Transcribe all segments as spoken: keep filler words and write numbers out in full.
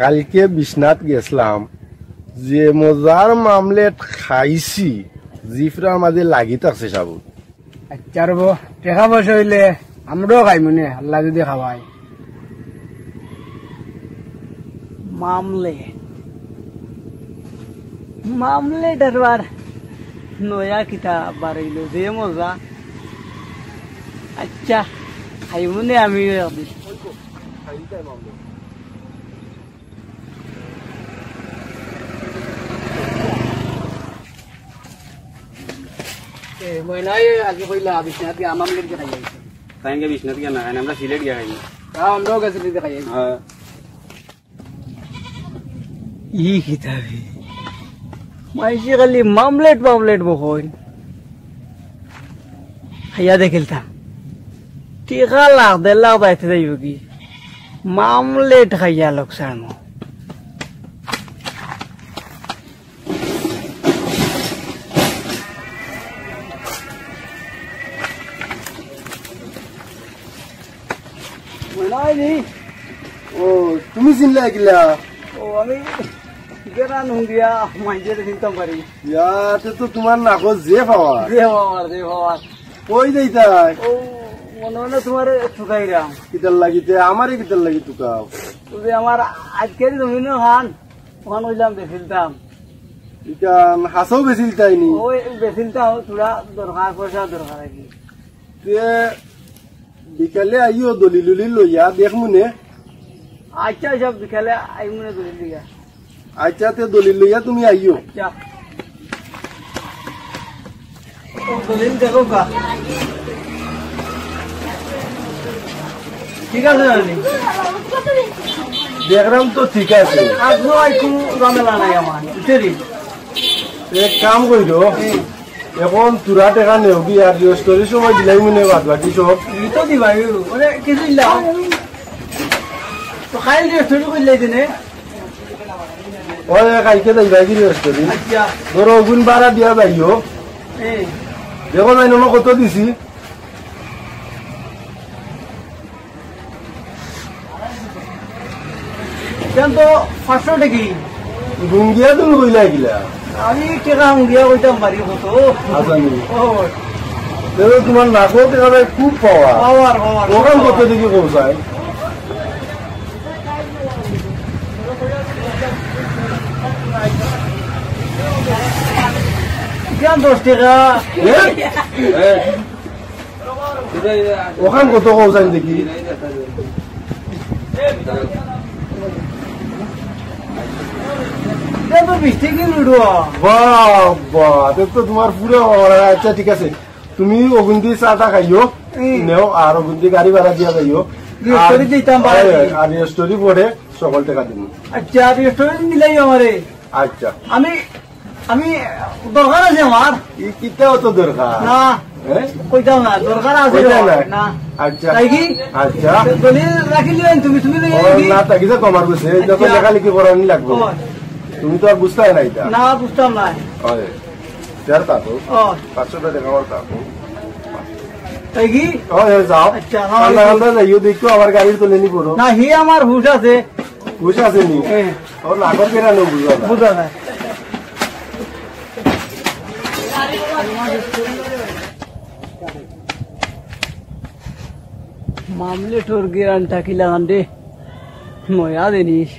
কাইলকে বিশ্বনাথ গেছলাম, যে মজার মামলেট খাইছি, জিফরার মাঝে লাগি থাকছে সাবু। আইচ্ছা রে বা, টেকা পয়সা অইলে আমরাও খাইমু নে, আল্লায় যুদি খাওয়ায়। মামলেট, মামলেট আর বার নয়া কিতা বার অইলো, যে মজা। আইচ্ছা, খাইমু নে আমিও একদিন। এ, ময়নায় আগে কইলা, বিশ্বনাথ গিয়া মামলেট গিয়া খাইয়া আইছে। তাইন গিয়া বিশ্বনাথ গিয়া না খাইন, আমরা সিলেট গিয়া খাইন। হ্যাঁ, আমরাও গেছি সিলেট খাইয়া আইছি। হ্যাঁ। ই কিতা বে? মাইনষে খালি মামলেট, মামলেট বকইন। খাইয়া দেখিলতাম। টেকা লাখ, দেড় লাখ যাইতে যাইবো গি? মামলেট খাইয়া লোকসান। ময়নায় নি? ও, তুমি চিনলা কিলা? ও, আমি গেরান হুনিয়া মাইনষরে চিনতাম পারি। ইয়া, তে তো তুমার নাকো যে পাওয়ার। যে পাওয়ার, যে পাওয়ার। কই যাইতায়? ও, মনে মনে তুমারে তুকাইরাম। কিতার লাগি তে? আমারে কিতার লাগি তুকাও? ও যে আমার আজকের জমিন অখান, অখান কইলাম বেচিলতাম। ইখান হাছাউ বেচিলতায় নি? ওই বেচিলতাম, থুড়া দরকার, পয়সা দরকার আর কি। তে বিকালে আইও দলিল উলিল লইয়া, দেখমু নে। আইচ্ছা, আইচ্ছা, বিকালে আইমু নে দলিল লইয়া। আইচ্ছা, তে দলিল লইয়া তুমি আইও। আইচ্ছা। দলিল দেখো কা। ঠিক আছে না নি? দেখলাম তো ঠিক আছে। আর কোনো ঝামেলা নাই আমার, বুঝছো নি? এক কাম কইরো, হুম। এখন থুড়া টেকা নেও গি আর রেজিস্ট্রির সময় দিলাইমু নে বাদ বাকি সব। ই তো দিবায়, মানে কিছু ইলা। তো কাইল রেজিস্ট্রি করিলাই দিনে। ওই কাইলকে যাইবায় গি রেজিস্ট্রি? আইচ্ছা। ধরো অগুন ভাড়া দিয়া যাইও। হুম। দেখো যাই না কত দিছি। ইখান তো পাঁচশো টেকা। হুঙ্গিয়া তুমি কইলা কিলা? আমি টেকা হুঙ্গিয়া কইতাম পারি কত। আচ্ছা নি। ও। দেখো তুমার নাকো টেকা ভাই খুব পাওয়ার। পাওয়ার, পাওয়ার। অখান কত দেখি কম চাই? ইখান দশ টেকা। এ? এ। অখান কত কও চাইন দেখি? ইটা তো বিশ টেকা কিলো উঠবো। বাবা, তে তো তুমার পুরা অরা। আইচ্ছা, ঠিক আছে, তুমি অগুন দি চা টা খাইও, হুম। নেও, আর অগুন দি গাড়ি ভাড়া দিয়া যাইও। রেজিস্ট্রি আর, দিতাম পারি। অয়, আর রেজিস্ট্রি পরে সকল টেকা দিমু। আইচ্ছা, রেজিস্ট্রি দিলাই আমারে। আইচ্ছা। আমি আমি দরকার আছে আমার। ই কিতা অত দরকার? না। হ্যাঁ? কইতাম না, দরকার আছে কইতাম আমার। না। না। আইচ্ছা। তাই কি? আইচ্ছা। দলিল রাখিলিও তুমি, তুমি লই ও, আইবি। না, তাই কিতা কমার গেছে? যত আইচ্ছা। লেখালেখি করানি লাগবো। ও। তুমি তো আর বুঝতায় না ইটা। না, বুঝতাম না। অয়। যার কাকু। ও। পাঁচশো টেকা আমার কাকু। তাই কি? অয়, অয়, যাও। আইচ্ছা, না, কান্দা অয়। কান্দা যাইও, দেখো আমার গাড়ির তলে নি পড়ো। না, হি আমার হুশ আছে। হুশ আছে নি? হ্যাঁ। ওর নাকর কেরা নো বুঝো না। বুঝো না। মামলেটর গিরানটা কিলাখান রে, মজা জিনিস।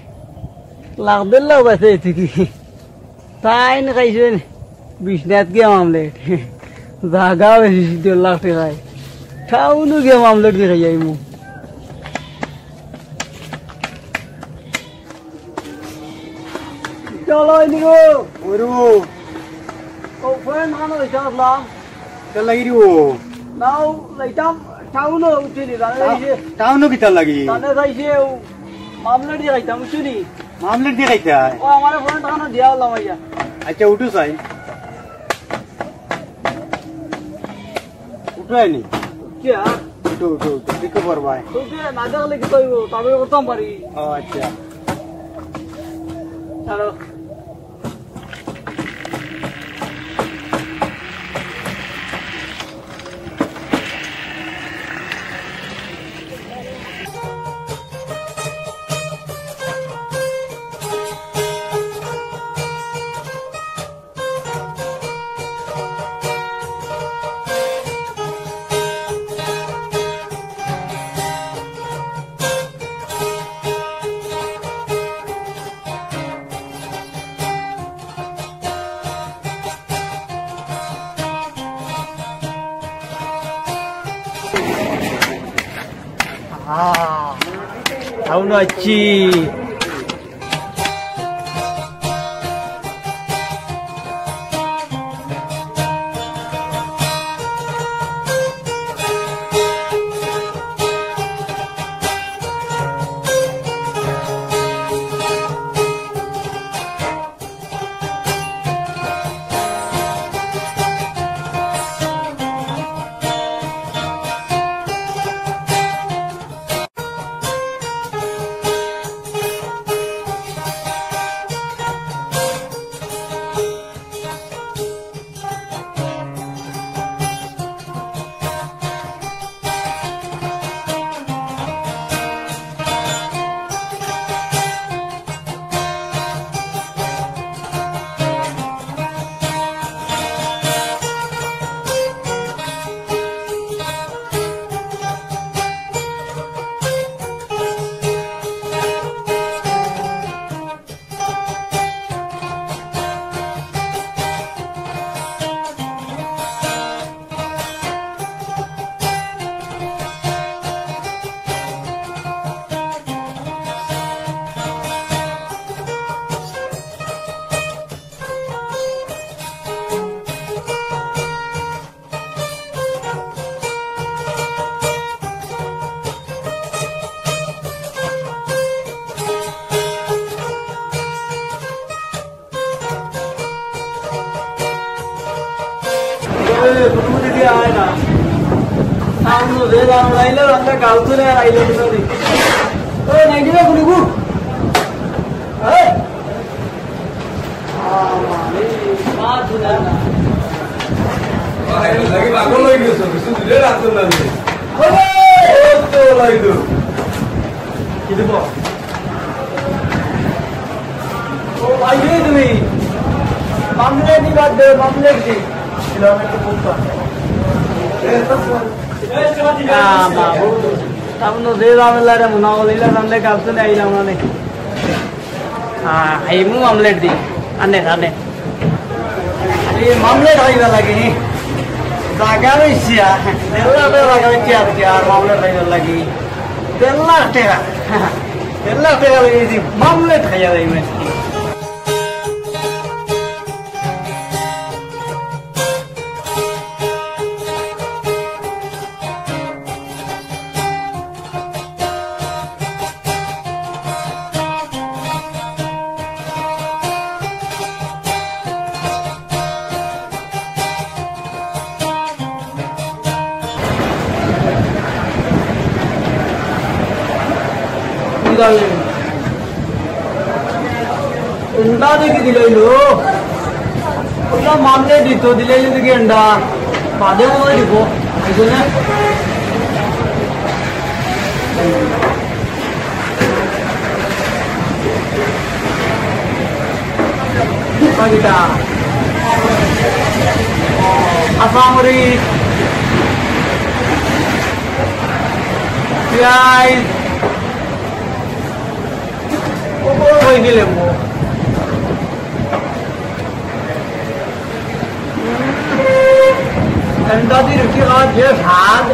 লাখ দেড় লাখ বেচে এতে কি? তাইন খাইছইন বিশ্বনাথ গিয়া মামলেট। জাগা বেশি দেড় লাখ টেকায়। টাউনো গিয়া মামলেট দি খাই আইমু। চলো, এদিকে। ওরে বাবু। ও, ফোন খানো দিতে আসলাম। কিতার লাগি রে বাবু? নাও, যাইতাম টাউনো, বুঝছো নি? জানে টাউ-, যাইছে। টাউনো কিতার লাগি? জানে যাইছে, ও মামলেট দি খাইতাম, বুঝছো নি? মামলেট দি খাইতায়? ও, আমারে ফোন খানো দিয়া আসলাম আইয়া। আইচ্ছা, উঠো চাই। উঠো আইনি। কিয়া? উঠো, উঠো, উঠো। দেখতে পারবায়। তোকে না দেখলে কিতা অইবো? তবে করতাম পারি। ও, আইচ্ছা। ছাড়ো। আহ, সাউন্ড আইছি। এ, ফুটফুটি দিয়ে আয় না। সামনে যে দাম লাইলে, রাস্তা গাল তুলে আর আইলে না রে। ও, নাইটি না, ফুটফুট। এই। আ, মানে, পা তুলে না। ভাই, লাগি পাগল হয়ে গেছো, কিছু দূরে রাখতো না রে। ওরে! ও তো লাইলো। কি দেবো? ও ভাই রে তুমি, মামলেট দি বাদ দে, মামলেট দি। কিলোমিটার তো কম পায়। না, বাবু, তার মধ্যে যে ঝামেলা রে, মনে হলো, ইলা জানলে কাল তো নেই, না মানে। হ্যাঁ, এই মু মামলেট দি। আনে, আনে। এই মামলেট খাইবার লাগি, জাগা রইছে, দেড় লাখ টাকা জাগা রইছে আর কি, আর মামলেট খাইবার লাগি। দেড় লাখ টাকা, দেড় লাখ টাকা লাগি, এই মামলেট খাইয়া যাই আজকে। এন্ডা দেখি দিলাইলো। ওটা মামলে দিত, দিলাইলো দেখি এন্ডা। বাদে মনে হয় দিব। এই জন্য পাখিটা। কাঁচামরিচ। পিয়াজ। ওপরে হয়ে গেলে মো। এন্ডা দি রুটি খাওয়ার যে স্বাদ।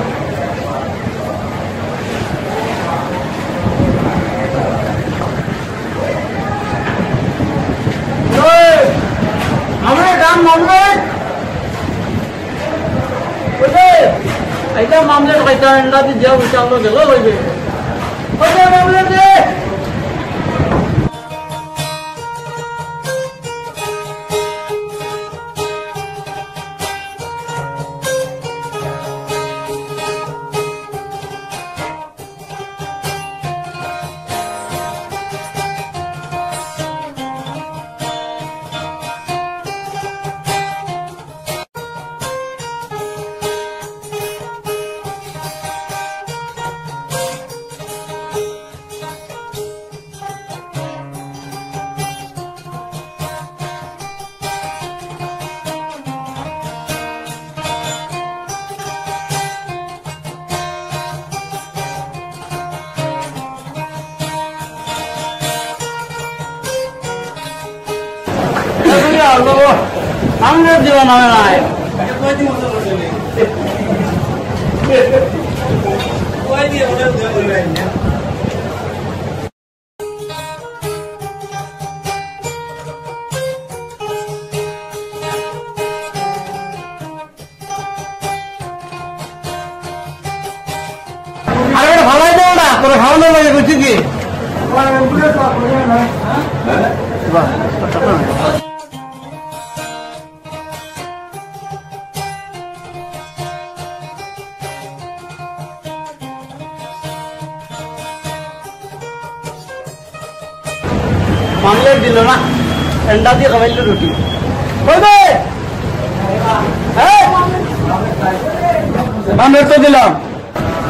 এই, আমরা গান মামলা। ওই যে, এইটা মামলা খাইতাম, এন্ডা দি যে উচালো গেল, ওই যে। ওই যে, মামলা দে। আমি তো জীবন হবে না। আরে বেটা, ফালাই দে ওটা, তোর খাওয়ানো লাগে, বুঝছিস কি? মামলেট দিল না, এন্ডা দি খাবাইল রুটি। কই বে? হ্যাঁ? মামলেট তো দিলাম।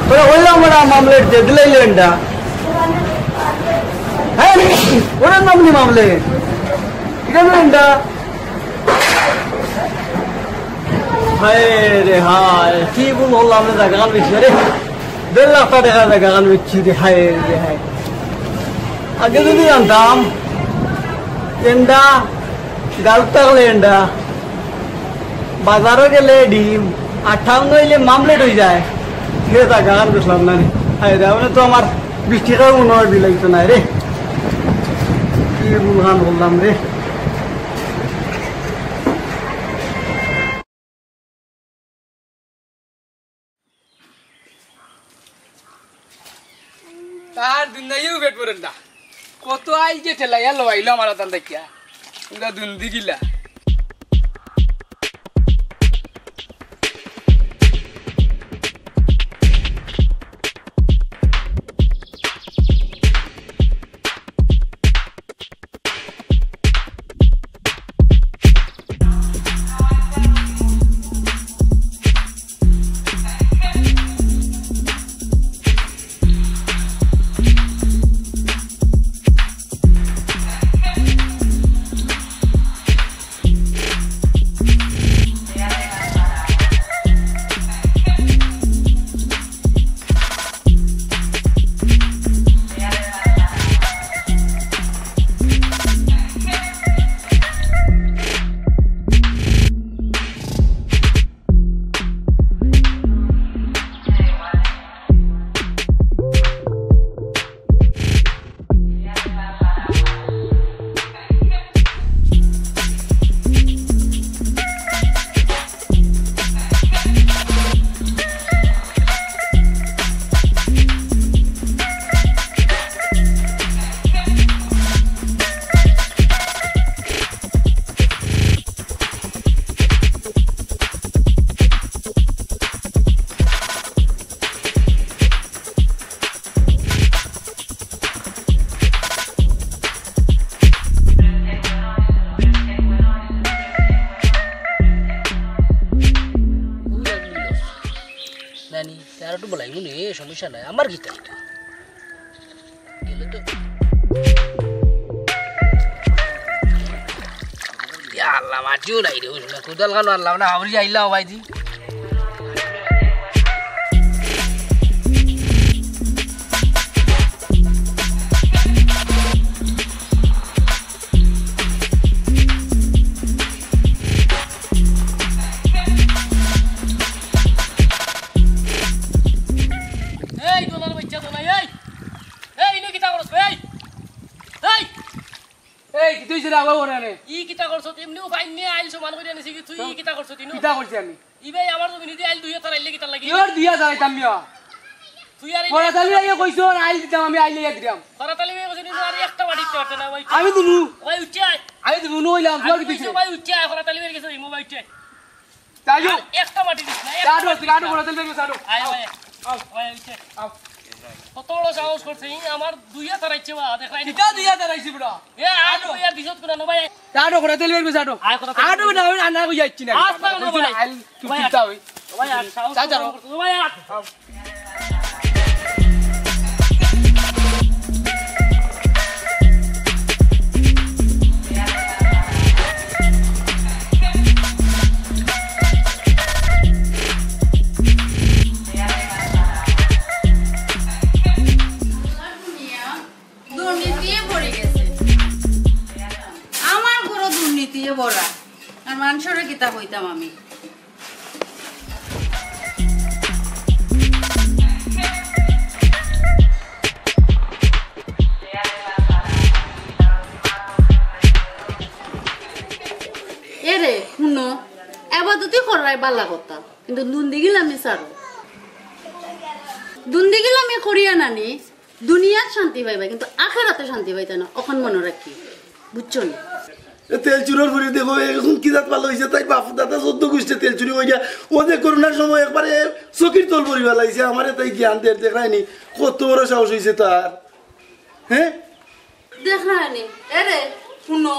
তোরা বললাম ওরা মামলেট দে, দিলাইলে এন্ডা। হ্যাঁ? ওরা নাম নি মামলেট। ঠিক আছে এন্ডা? হায় রে হায়, কি ভুল করলাম রে, জাগাখান বেচি রে। দেড় লাখ টেকা জাগাখান বেচি রে, হায় রে হায়। আগে যদি জানতাম, এন্ডা, গাল থাকলে এন্ডা, বাজারো গেলে ডিম, আর টাউন অইলে মামলেট অই যায়, হে জাগাখান বেচলাম না রে। হায় রে, মানে তো আমার বিশ টেকাও মনে হয় বিলাইতো না রে। কি ভুলখান করলাম রে। তার দুনিয়াও পেট ভরের না। কত আইল যে ঠেলাইয়া লওয়াইলো আমার আতান দেখিয়া। পুরা দুন্দি গিলা। নানি, তার একটু বলাই মনে, সমস্যা নাই, আমার গীতা। গেল তো। ইয়া আল্লাহ, মাটিও নাই রে, ওই সময় কোদাল খানো আনলাম না, হাবড়ি আইলাম ভাই দি। এই, দোলার বাচ্চা, দোলাই, এই। এই, ইনো কিতা করছ, এই? এই! এই, কিতা অইছে রে, আবার ওরে আনে? ই কিতা করছ? এমনিও ফাইন নিয়া আইল সমান করি আনিছি কি? তুই ই কিতা করছ, তিনু? কিতা করছি আমি? ই ভাই, আমার জমিনে দি আইল দুইয়া তারাইলে কিতার লাগি? কিওর দুইয়া তারাইতাম মিয়া? তুই আর এই খরাতালি আইয়া কইছো, আর আইল দিতাম, আমি আইল আইয়া দিতাম। খরাতালি ভাই কইছো, কিন্তু আর একটা বাড়ি দিতে পারতে না, ভাই। আমি দিমু। ভাই, উঠে আয়। আমি দিমু, নইলাম, আমি তোমার কি কইছি, দিছে? ভাই, উঠে আয়, খরাতালি ভাইয়ের গেছে দিমু, ভাই, উঠে আয়। তাইও। আর একটা বাটি দিস না, একটা চাটো, বাটি দিস চাটো, না। খরাতালি ভাই, চাটো। আয়, আয়। আও। আয়, উঠে। আও। কত বড় সাহস করছে, ই আমার দুইয়া তারাইছে বা, দেখলাই নি? কিতা দুইয়া তারাইছি, বুড়া? এ, আর আটো। দুইয়া দিছত কোনা, নো ভাই। চাটো, খরাতালি ভাই, চাটো। আয়, খরাতালি আটো ভাই। না, আমি রান্না কই যাচ্ছি না। আজ পারো না, বুঝছো না, ভাই। আইল, তুই ভাই, চিন্তা হই। ভাই, আর সাহস চাচা, কম করছো, ভাই, আর। আও। দুর্নীতিয়ে ভরি গেছে। আমার ঘরও দুর্নীতিয়ে ভরা। আর মানষরে কিতা কইতাম আমি? তুই কররায় বালা কথা, কিন্তু দুন্দিগিলামি ছাড়ো। দুন্দিগিলামি করিয়া নানি দুনিয়াত শান্তি পাইবা, কিন্তু আখেরাতে শান্তি পাইতা না, অখন মনো রাখি, বুঝছো নি? এ তেল চুরর বুড়ি দেখো, এখন কি জাত ভালা অইছে, তাই বাপ দাদা চৌদ্দ গুষ্টি তেল চুরি অইয়া, ও যে করোনার সময় একবারে চকির তল পড়ি ফালাইছে, আমারে তাই জ্ঞান দের, দেখরায়নি কত বড় সাহস অইছে তার, হ্যাঁ? দেখরায়নি, এরে, হুনো,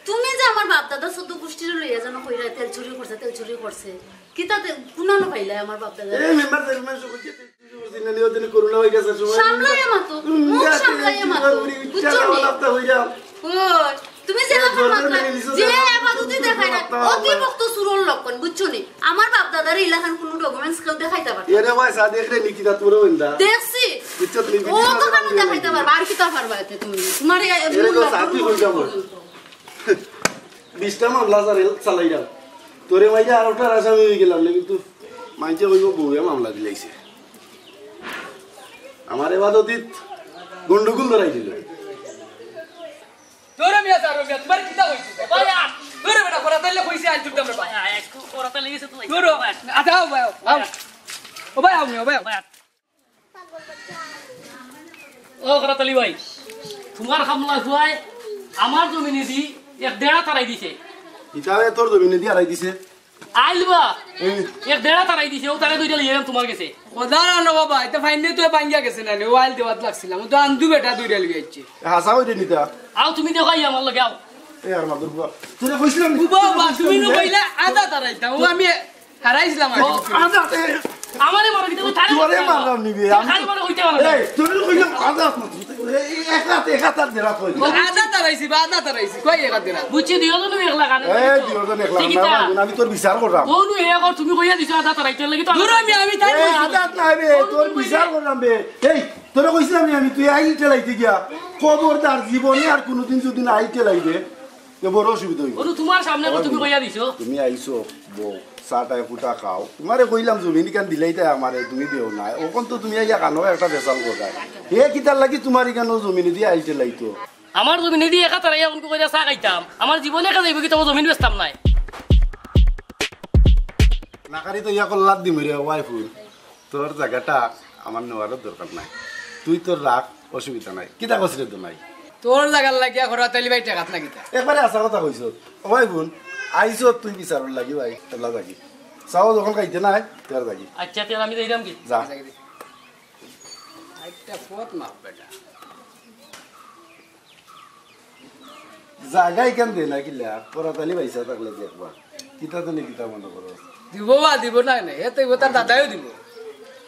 তুমি যে আমার বাপ দাদা চৌদ্দ গুষ্টিরে লইয়া যেন কইরায় তেল চুরি করছে, তেল চুরি করছে, কিতা তে-, কুনানো পাইলায় আমার বাপ দাদা? এ মেম্বার চেয়ারম্যান সব কইছে, তেল চুরি করছে, না নিয়ে ওদিন করোনা অই গেছে সময়। সামলাইয়া মাতো, মুখ সামলাইয়া মাতো, বুঝছো নি? ওই, তুমি যে কথা মাতলা, যে আবাদতি দেখায় না, অতিভক্ত চুরর লক্ষণ, বুঝছো নি? আমার বাপ দাদারে ইলাখান কুনু documents কেউ দেখাইতা পারতো না। এরে ভাই, সাদেক রে, নিকিতা তোরে ওইন্দা। দেখছি। বুঝছো নি? ও তো কেন দেখাইতা পারবা? আর কিতা পারবা এতে তুমি? তোমার এই এরে তো সাথী হই যাবো। বিশটা মামলা চালাই-, চালাইলাম। তোরে মাইরা আর ওটার আসামি হয়ে গেলাম না, কিন্তু মাইনষে কইবো বউয়ে মামলা দিলাইছে। আমার এবাদতিত গন্ডগোল ধরাই দিল। তোরে মিয়া, সারো মিয়া, তোমার কিতা হইছে? ভাই, আ- তোরে বেটা, করা তাইলে কইছে, আজ তুলতাম রে ভাই। ভাই, আ- একটু করা তাইলে গেছে তো। তোরে, আ, যাও ভাই, আও। ও ভাই, আও মিয়া, ও ভাই, আও। ভাই, আ- ও করাত আলী ভাই, তোমার কামলা ফুয়ায় আমার জমিনেদি এক দেড়া তারাই দিছে। কিতাবে তোর জমিনেদি আড়াই দিছে? আইল বা, হুম। এক দেড়া তারাই দিছে, ও তারে দুইটা লইয়া গেলাম তোমার গেছে। খোদার আনো বাবা, এটা ফাইন তো ভাঙ্গিয়া গেছে না, ও আইল দেওয়াত লাগছিলাম, ও তো আন্দু বেটা দুইটা লইয়া আইছে। হাসা হইতে নিতা। আও তুমি দেখো, আই আমার লগে আও। এ আর মাদুর বাবা, তোরে কইছিলাম নি? ও বাবা, তুমি নু কইলা আদা তারাইতা, ও আমি হারাইছিলাম আর ও, কি। আদা, এ, আমারে মারো কিতা, তারে তোরে মারো। মারলাম নিবে, আমি তারে তো মারো হইতে পারে না। এই, তোরে কইলাম আদা, এ, এ, এক হাত, এক হাত আর দেড়া কই। ও, আদা তারাইছি বা আদা তারাইছি, কই এক হাত দেড়া? বুঝছি, দুইজন এক লাগান। এই, দুইজন এক লাগান। ঠিক না, আছে। আমি তোর বিচার করলাম। ও নু, এ কর, তুমি কইয়া দিছো আদা তারাইতে লাগি তো। দূর আমি, আমি তাই এ, কইছি। আদা নাই রে, ও, তোর তুমি বিচার কইলে। করলাম বে। এই, তোরে কইছিলাম নি আমি, তুই আইল ঠেলাইতে গিয়া। খবরদার, জীবনে আর কোনোদিন যদি না আইল ঠেলাইবে, এ বড় অসুবিধা হইব। ও তো তোমার সামনে তো তুমি কইয়া দিছো। তুমি আইছো, বউ, চা টায় ফুটা খাও। তোমারে কইলাম জমিন ইখান দিলাইতায় আমারে, তুমি দেও না। অখন তো তুমি আইয়া কানো একটা ফেসাল কররায়। হে কিতার লাগি তোমার ইখানো জমিনেদি আইল ঠেলাইতো? আমার জমিনেদি একা তারাইয়া অখন কইরা চা খাইতাম। আমার জীবনে একা যাইব কি, তোমার জমিন বেচতাম নায়। নাকারি তো ইয়া কল্লাত দিমু রে, ওয়াইফুল। তোর জাগাটা আমার নেওয়ারও দরকার নাই, তুই তোর রাখ, অসুবিধা নাই। কিতা কস রে দুনাই? তোর জাগার লাগিয়া খরা তাইলে ভাই ঠেকাত না কিতা? একবারে হাছা কথা কইছস। ও ভাই বোন, আইছস তুই বিচারর লাগি ভাই, তোলা যাগি। চাও যখন খাইতে নাই, তোর যাগি। আচ্ছা, তে আমি যাইরাম কি? যা। একটা পথ মাপ বেটা। জাগা ইখান দে না কিলা, করাত আলী বাইচ্চা থাকলে দেখবা। কিতা জানি কিতা মনে করো। দিব বা দিব না, না, এ তো তার দাদাইও দিব।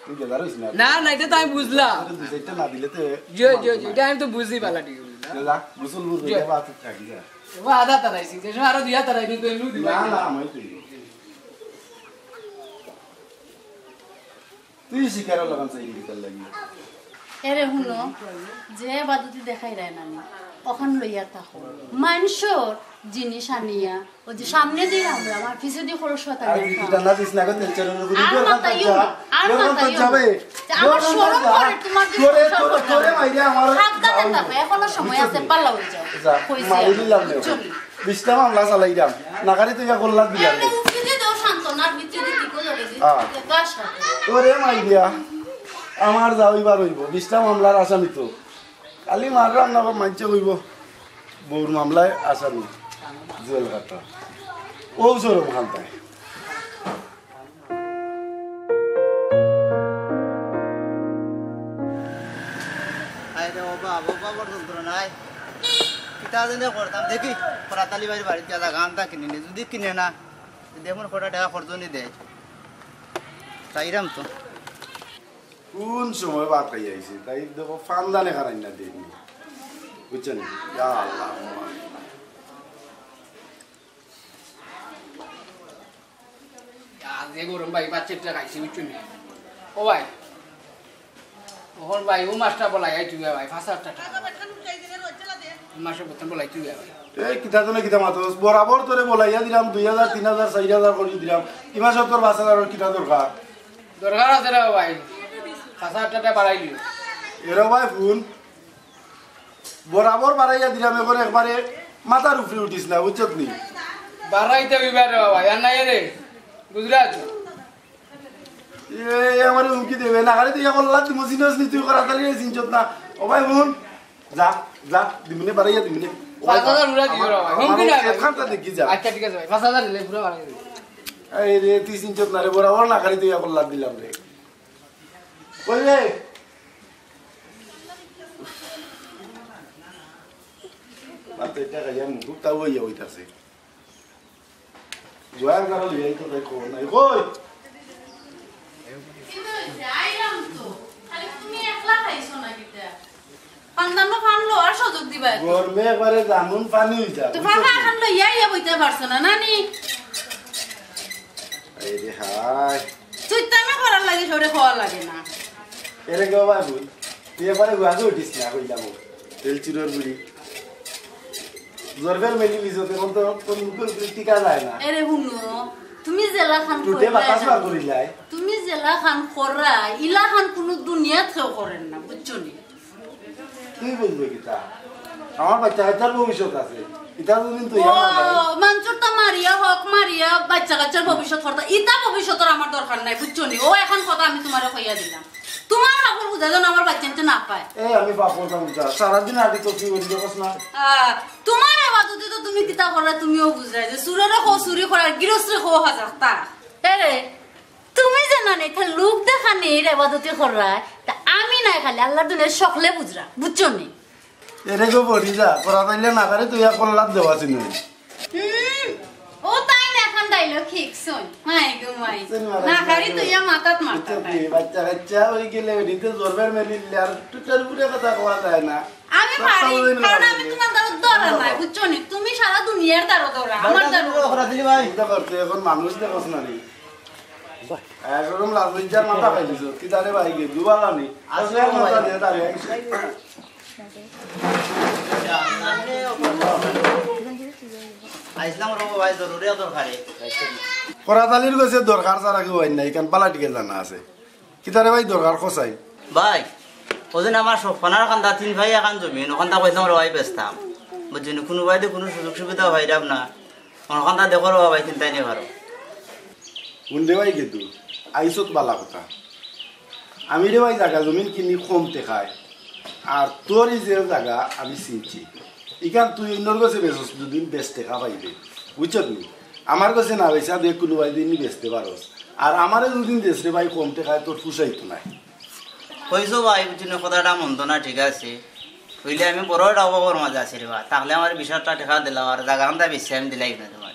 তুই বেজার হইস না। না, না, এটা তো আমি বুঝলাম। আরে দুই চাইরটা না দিলে তো জি, জি, জি, এটা আমি তো বুঝি বালা ঠিক আছে। যা, যা, গোসল গোসল যা। করে বা তুই থাকি যা। ও আদা তারাইছি, যে সময় আরো দুইয়া তারাই কিন্তু এমনিও দিব। না, না, আমি তুই। তুই শিকার লাগান চাইলি কিতার লাগি? এরে হুনো, যে বাদুতি দেখাই রায় নানি, অখান লইয়া থাকো। মানষর জিনিস আনিয়া, ওই যে সামনে দিয়ে আমরা, আমার পিছে দিয়ে খরচ হতা আর দেখা। বিদ্যুৎ আনা দিস না গো, তেল চুরর বুড়ি। আর মাতাইও না, আর মাতাইও না। যে আমার শরম করে তোমার দিকে তোরে, তোরে, তোরে মাইরে আমার সাবধানে থাকো, এখনো সময় আছে, পাল্লা হয়ে যাও। যা, কইছি মারি আমি। দিলাম রে। চল। বিশটা মামলা চালাইরাম, নাকারি তুই কল্লাত দিলাম। এমনি উফরে দিয়ে দাও সান্ত্বনার ভিতরে দিয়ে টিকো ধরে দিন। হ্যাঁ। যে কাজ সাথে। ওরে মাইরিয়া, আমার যা অইবার অইব, বিশটা মামলার আসামি তো। খালি মাররাম না, মানষে কইব, বউর মামলায় আসামি, জেল খাটা। ও শরম খান্তায়। হায় রে বাবা, বাবা বড় যন্ত্রণায়। কিতা যেন করতাম, দেখি, করাত আলী ভাইর বাড়িত গিয়া জাগা আনতা কিনে নি। যদি কিনে না, দেখুন কটা টাকা খরচ নি দেয়। চাইরাম তো। কোন সময় ভাত খাই আইছি, তাই দেখো ফান্দানে খারাই না দেয়নি। বুঝছেন? ইয়া আল্লাহ। আজ যে গরম ভাই, বাচ্চাটা খাইছি, বুঝছো নি? ও ভাই, ওর ভাই, ও মাছটা বলাই, এই তুই ভাই, পাঁচ হাজার টাকা। ও মাছটা বলতাম বলাই, তুই ভাই। এই কিতা জন্য কিতা মাতস? বরাবর তোরে বলাইয়া দিলাম, দুই হাজার, তিন হাজার, চাইর হাজার করি দিলাম। ইমা সব তোর পাঁচ হাজার কিতা দরকার? দরকার আছে রে ভাই, পাঁচ হাজার টাকা বাড়াই দিও। এরে ভাই ফোন, বরাবর বাড়াইয়া দিলাম, এখন একবারে মাথার উপরে উঠিস না, বুঝছত নি? বাড়াইতে হইবে রে বাবা, আর নাই রে। বুঝলে আছো? এ, আমারে হুমকি দেবে না, আরে তুই এখন লাগ দিমু, চিনস নি তুই, করা তালি চিনছত না। ও ভাই হুন, যা, যা, দিমুনে বাড়াইয়া দিমুনে। ও ভাই, পাঁচ হাজার উড়া দিও রে ভাই, আমার হুমকি না ভাই। এখানটা দেখি যা। আচ্ছা, ঠিক আছে ভাই, পাঁচ হাজার দিলে পুরো বাড়াই দিবি। এই রে, তুই চিনছত না রে, বরাবর না খালি তুই এখন লাগ দিলাম রে। কই রে? বাচ্চা এটা খাইয়া মুখ তাও হইয়া হইতাছে। জয়ার কারো লইয়াই তো তাই খবর নাই। কই? কিন্তু যাইলাম তো। খালি তুমি একলা খাইছো না কিতা? খানদানো খান লো আর সুযোগ দিবা একটু। গরমে একবারে জানুন পানি হইতা, তো বুঝছো ফাঁকা তো? খান লইয়া ইয়া বইতে পারছো না, নানি? এই রে হায়। তুই তো আমি করার লাগে সরে খাওয়া লাগে না। এরে গো বাবু, তুই এবারে গুয়াতে উঠিস না, কইলাম। তেল চুরর বুড়ি। জরবের মেলি লিজো, তখন তো তোর মুখের উপরে টিকা যায় না। এরে হুনো, তুমি জেলা খান টুটে করলে বাতাস না। বার করি যায়। তুমি জেলা খান কররা, ইলা খান কোনো দুনিয়াত কেউ করেন না, বুঝছো নি? তুই বুঝবে কিতা? আমার বাচ্চা কাচ্চার ভবিষ্যৎ আছে। ইতা দুদিন তুই ও, আমার ভাই। মানচুরটা মারিয়া হক, মারিয়া বাচ্চা কাচ্চার ভবিষ্যৎ করতা। ইতা ভবিষ্যতর আমার দরকার নাই, বুঝছো নি? ও এখন কথা আমি তোমারে কইয়া দিলাম। তোমার কাপড় বুঝা যেন আমার বাচ্চা নিতে না পায়। এ, আমি পাপড় কাপড় যা। সারাদিন আগে তো তুই ওদিকে বস না। আহ, তোমার এবার যদি তো তুমি কিতা করলে তুমিও বুঝাই যে চুরেরে কো চুরি করার, গিরস্ত্রি কো হাজার তা। এরে, তুমি যে না নেই, তার লোক দেখানির এবাদতি কররায়, তা আমি নাই খালি আল্লাহর দুনিয়ার সকলে বুঝরা, বুঝছো নি? এরে গো বড়ি যা, করা পাইলে না পারে তুই এক কল্লাত দেওয়া ছিল। হুম, ও তাই না এখন ডাইলগ ঠিক শুন। মাই গো মাই। শুন, মারা না খালি শুন। তুই ইয়া মাথাত মারতা বুঝছো তাই। কি? বাচ্চা কাচ্চা ওই গেলে এমনিতে জরবের মেলিলে আর টুটার উপরে কথা কওয়া যায় না। আমি পারি, কারণ আমি তোমার দ্বারো দৌড়া নাই, বুঝছো নি? তুমি সারা দুনিয়ার দ্বারো দৌড়া, আমার দ্বারো। করা দিলি ভাই। চিন্তা করতে এখন মানুষ দেখোস না রে। একরকম লাল মরিচের মাথা খাই দিছো। কি জানে ভাই গিয়ে দুবার আনি। আসলে মাথা দিয়ে দাঁড়িয়ে আইছে। আইসলাম রব ভাই, জরুরি দরকারে। করাতালির গেছে দরকার ছাড়া কেউ আইন নাই, কারণ পালা টিকে জানা আছে। কিতারে ভাই দরকার খোঁচাই? ভাই, ওদিন আমার সব ফানার কান্দা তিন ভাই এখান জমিন, ওখানটা কইতাম রে ভাই বেচতাম। বুঝছেন, কোনো ভাই তো কোনো সুযোগ সুবিধা পাইলাম না। ওখানটা দেখো রে ভাই, চিন্তাই নেই পারো। কোন রে ভাই গেতু? আইসত বালা কথা। আমি রে ভাই জাগা জমিন কিনি কম টেকায়। আর তোর এই যে জাগা আমি চিনছি। ইখান তুই অন্যর গেছে বেচস দুদিন বেশ টেকা পাইবে। বুঝছত নি? আমার গেছে না বেচা দেখ কোনো ভাই দিনই বেচতে পারস। আর আমারে দুদিন দেশ রে ভাই কম টেকায় তোর ফুসাইতো নাই। কইছো ভাই, বুঝছো না, কথাটা মন্দ না, ঠিক আছে। হইলে আমি বড় একটা অভাবর মাঝে আছি রে বা। তাহলে আমার বিশ হাজার টেকা দিলাও, আর জাগা আন্দা বেশি আমি দিলাই না তোমার।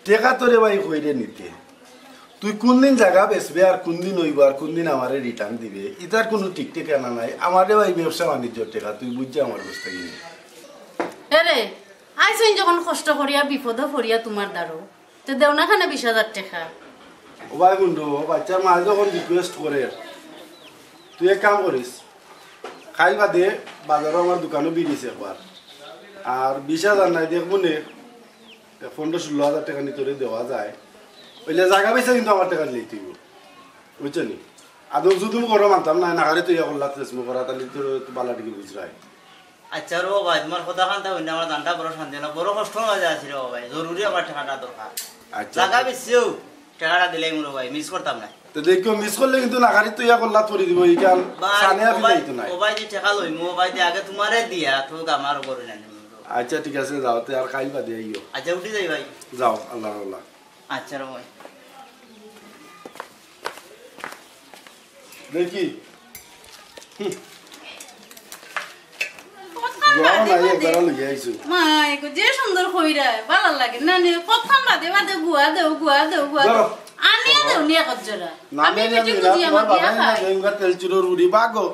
টেকা তোরে ভাই কইরে নিতে। তুই কোন দিন জাগা বেচবে আর কোন দিন অইব আর কোন দিন আমারে রিটার্ন দিবে, ইতার কোনো ঠিক ঠিকানা নাই। আমারে ভাই ব্যবসা বাণিজ্যর টেকা, তুই বুঝছে আমার বুঝতে গেলে। এরে, আইসইন যখন কষ্ট করিয়া বিপদে পড়িয়া তোমার দ্বারো, তে দেও না কেনে বিশ হাজার টেকা? ও ভাই বন্ধু, ও বাচ্চার মায়ে যখন রিকোয়েস্ট করে, তুই এক কাম করিস, কাইল বাদে বাজারো আমার দোকানো বিড়িছে একবার, আর বিশ হাজার নাই দেখবো নে, পনেরো ষোলো হাজার টেকা নিতরে দেওয়া যায়, অইলে জাগা বেচা কিন্তু আমার টেকা দিলেই তুই, বুঝছো নি? আর দুম জুদুম করো মানতাম না, নাগারে তুই এখন লাত্রেস মু করা, তাহলে তোর তো বালা টিকে বুঝরায়। আচ্ছা রে ভাই, তোমার কথা খানতা হইলে আমার জানটা বড় শান্তি না, বড় কষ্ট হয়ে যায় আছে রে ভাই, জরুরি আমার টেকাটা দরকার। আচ্ছা, জাগা আচ্ছা। বেশিও টেকাটা দিলাই মনে ভাই, মিস করতাম না। তো দেখিও, মিস করলে কিন্তু নাগারি তুই এখন লাত করে দিব, এই কাল ভাই, সানে ও আপনি ভাই, যাইতো নাই। ও ভাই যে টেকা লইমু, ও ভাই যে আগে তোমারে দিয়া, তো আমার উপরে না নিমু। আচ্ছা, ঠিক আছে, যাও, তে আর খাই বাদে আইও। আচ্ছা, উঠি যাই ভাই। যাও, আল্লাহ আল্লাহ। আচ্ছা রে ভাই। দেখি। হুম। কতক্ষণ জোয়ান বাদে নাই, বাদে? একবার লইয়া আইছো। মাই গো, যে সুন্দর কইরা, ভালা লাগে। না, নে, কতক্ষণ বাদে বাদে গুয়া দেও, গুয়া দেও, গুয়া দেও। ধরো। আনিয়া দেও, নিয়া কত জোড়া। না, আমি না, না, বেটি না, বুঝি তোমার আমার বিয়া বাবাই না, খায়। জেঙ্গা তেল চুরোর উড়ি বাগো।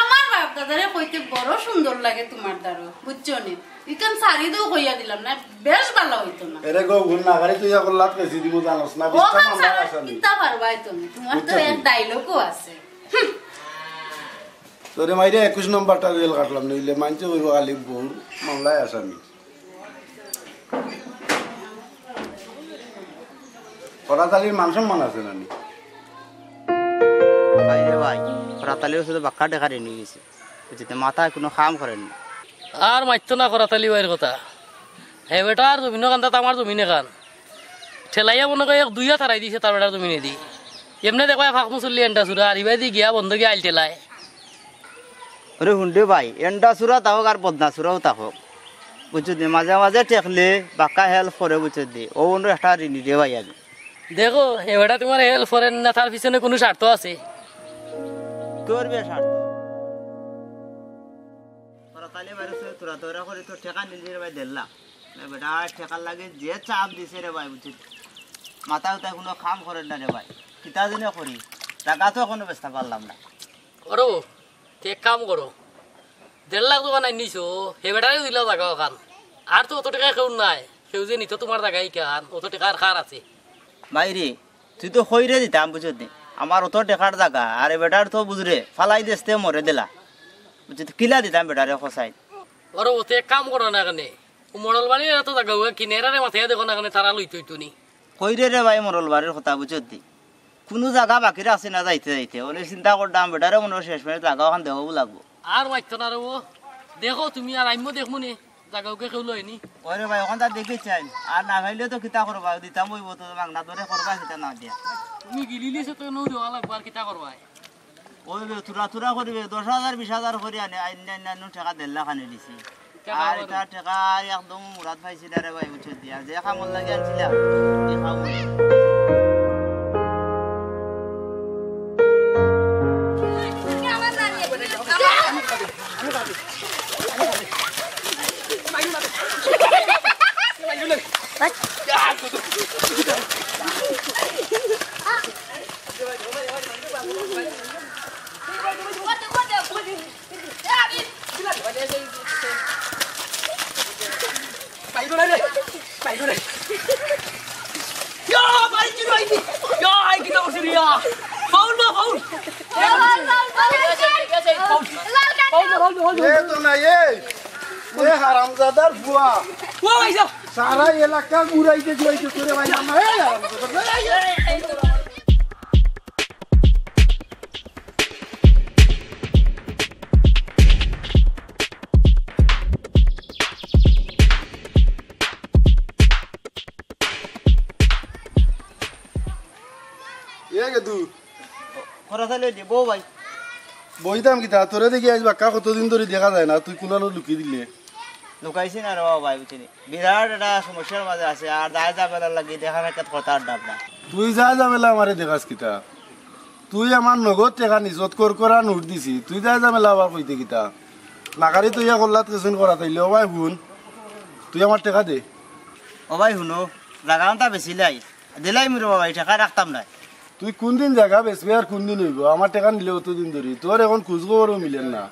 আমার বাপ দাদারে কইতে বড় সুন্দর লাগে তোমার দ্বারো, বুঝছো নি? ইখান সারি দেও কইয়া দিলাম না, বেশ ভালা হইতো না। এরে গো, গুণ না গাড়ি তুই এখন লাত পেছি দিব জানোস না, ও বিশটা খান মামলা সারা আসামি। কিতা পারবাই তুমি? তোমার তো বুঝছো এক তুমি? ডায়লগও আছে। হুম। তোরে মাইরে একুশ নম্বরটা জেল কাটলাম, নইলে মানছে ওই খালি বউর মামলায় আসামি। করাতালির মান সম্মান আছে না নি? ভাই রে ভাই, করাতালির সাথে বাক্কা টেকা ঋণ হয়ে গেছে। বুঝতে মাথায় কোনো কাম করেন না। আর মারতো না করাতালি ভাইর কথা। হে বেটার জমিনর কান্দাত আমার জমিন এখান। ঠেলাইয়া মনে কয় এক দুইয়া তারাই দিছে তার বেটার জমিনেদি। এমনে দেখো এক ফাঁক মুসল্লি এন্ডা চুরা, আর ইবাদি গিয়া বন্ধ গিয়া আইল ঠেলায়। ওরে হুন রে ভাই, এন্ডা চুরা থাকউক আর বদনা চুরাও থাকউক, বুঝছো নি? মাঝে মাঝে ঠেকলে বাক্কা হেল্প করে, বুঝছো নি? ও অন্য একটা ঋণী রে ভাই আমি। দেখো, হে বেটা তোমার হেল্প করের না, তার পিছনে কুনু স্বার্থ আছে। তোর বে স্বার্থ। তোরা তাইলে বাইরে সে তোরা তোরা করে তোর ঠেকা নিলি রে ভাই দেড় লাখ। না বেটা, ঠেকার লাগি যে চাপ দিছে রে ভাই, বুঝছো? মাথা উতায় কুনু কাম করের না রে ভাই। কিতা জানি করি, জাগা তো এখনো বেচতা পারলাম না। ওরে, তে এক কাম করো, দেড় লাখ যখন আইনিছো, হে বেটারে দিলাও জাগা অখান। আর তো অত টেকা কেউর নাই, কেউ যে নিতো তোমার জাগা ইখান, অত টেকা আর কার আছে? ভাই রে, তুই তো কইরে দিতাম, বুঝছত নি? আমার অত টেকার জাগা, আর এ বেটার তো বুঝরে, ফালাই দেস্তে মরে দিলা। বুঝছত, কিলা দিতাম বেটারে কছাইন? ওরে, ও তে এক কাম করো না কেনে, ও মরল বাড়ির এত জাগা, ও কিনে এরারে মাথায় দেখো না কেনে, তারা লইতো অইতো নি। কইরে রে ভাই, মরল বাড়ির কথা বুঝছত নি? কুনু জাগা বাকি রাখছি না যাইতে যাইতে। অনে চিন্তা করলাম, বেটারে মনে অয় শেষ মেশ জাগা অখান দেওয়াও লাগবো। আর মাততো না রে ও। দেখো তুমি আর আমিও দেখমু নে, জাগা উকে কেউ লয়নি। ওরে ভাই, অখান তার দেখি চাই। আর না পাইলে তো কিতা করবা, দিতাম অইবো তো, মাগনা ধরে করবা কিতা না দিয়া। তুমি গিলিলিছো তো নু দেওয়া লাগবো, আর কিতা করবা? ওই বে, থুড়া থুড়া করিবে, দশ হাজার, বিশ হাজার করি আনে, আইন, আইন, আইন, টেকা দেড় লাখ আনি দিছি। টেকা আর বড়। ইটা টেকা একদম মুরাদ পাইছি না রে ভাই, বুঝছত নি? আর যে কামর লাগি আনছিলাম, এই কাম। এ তো না, এ, এ হারামজাদার ফুয়া। সারা এলাকা ঘুরাইতে ঘুরাইতে তোরে ভাই, মামা, এই হারামজাদা। এ গেদু। খরা চাইলে দি, বউ ভাই। বইতাম কিতা, তোরে দেখি আইজ বাক্কা কতদিন ধরি দেখা যায় না, তুই কুনানো লুকি দিলে? লুকাইছি না রে বাবা ভাই, বুঝছনি? বিরাট একটা সমস্যার মাঝে আছে, আর যায় ঝামেলার লাগি দেখা সাক্ষাৎ করতাম পারতাম না। তুই যায় ঝামেলা আমারে দেখাস কিতা? তুই আমার নগদ টেকা নিজত কর করা নোট দিছি, তুই যায় ঝামেলা আবার কইতে কিতা? নাগারি তুই ইয়া করলাত কেসুন করা তাইলে, ও ভাই হুন, তুই আমার টেকা দে। ও ভাই হুনো, জাগা আনতা বেচিলাই, দিলাইমু রে বাবা, এই টেকা রাখতাম না। তুই কুনদিন জাগা বেচবে আর কুনদিন অইবো? আমার টেকা নিলে অতদিন ধরি, তোর এখন খুঁজ খবরও মিলের না।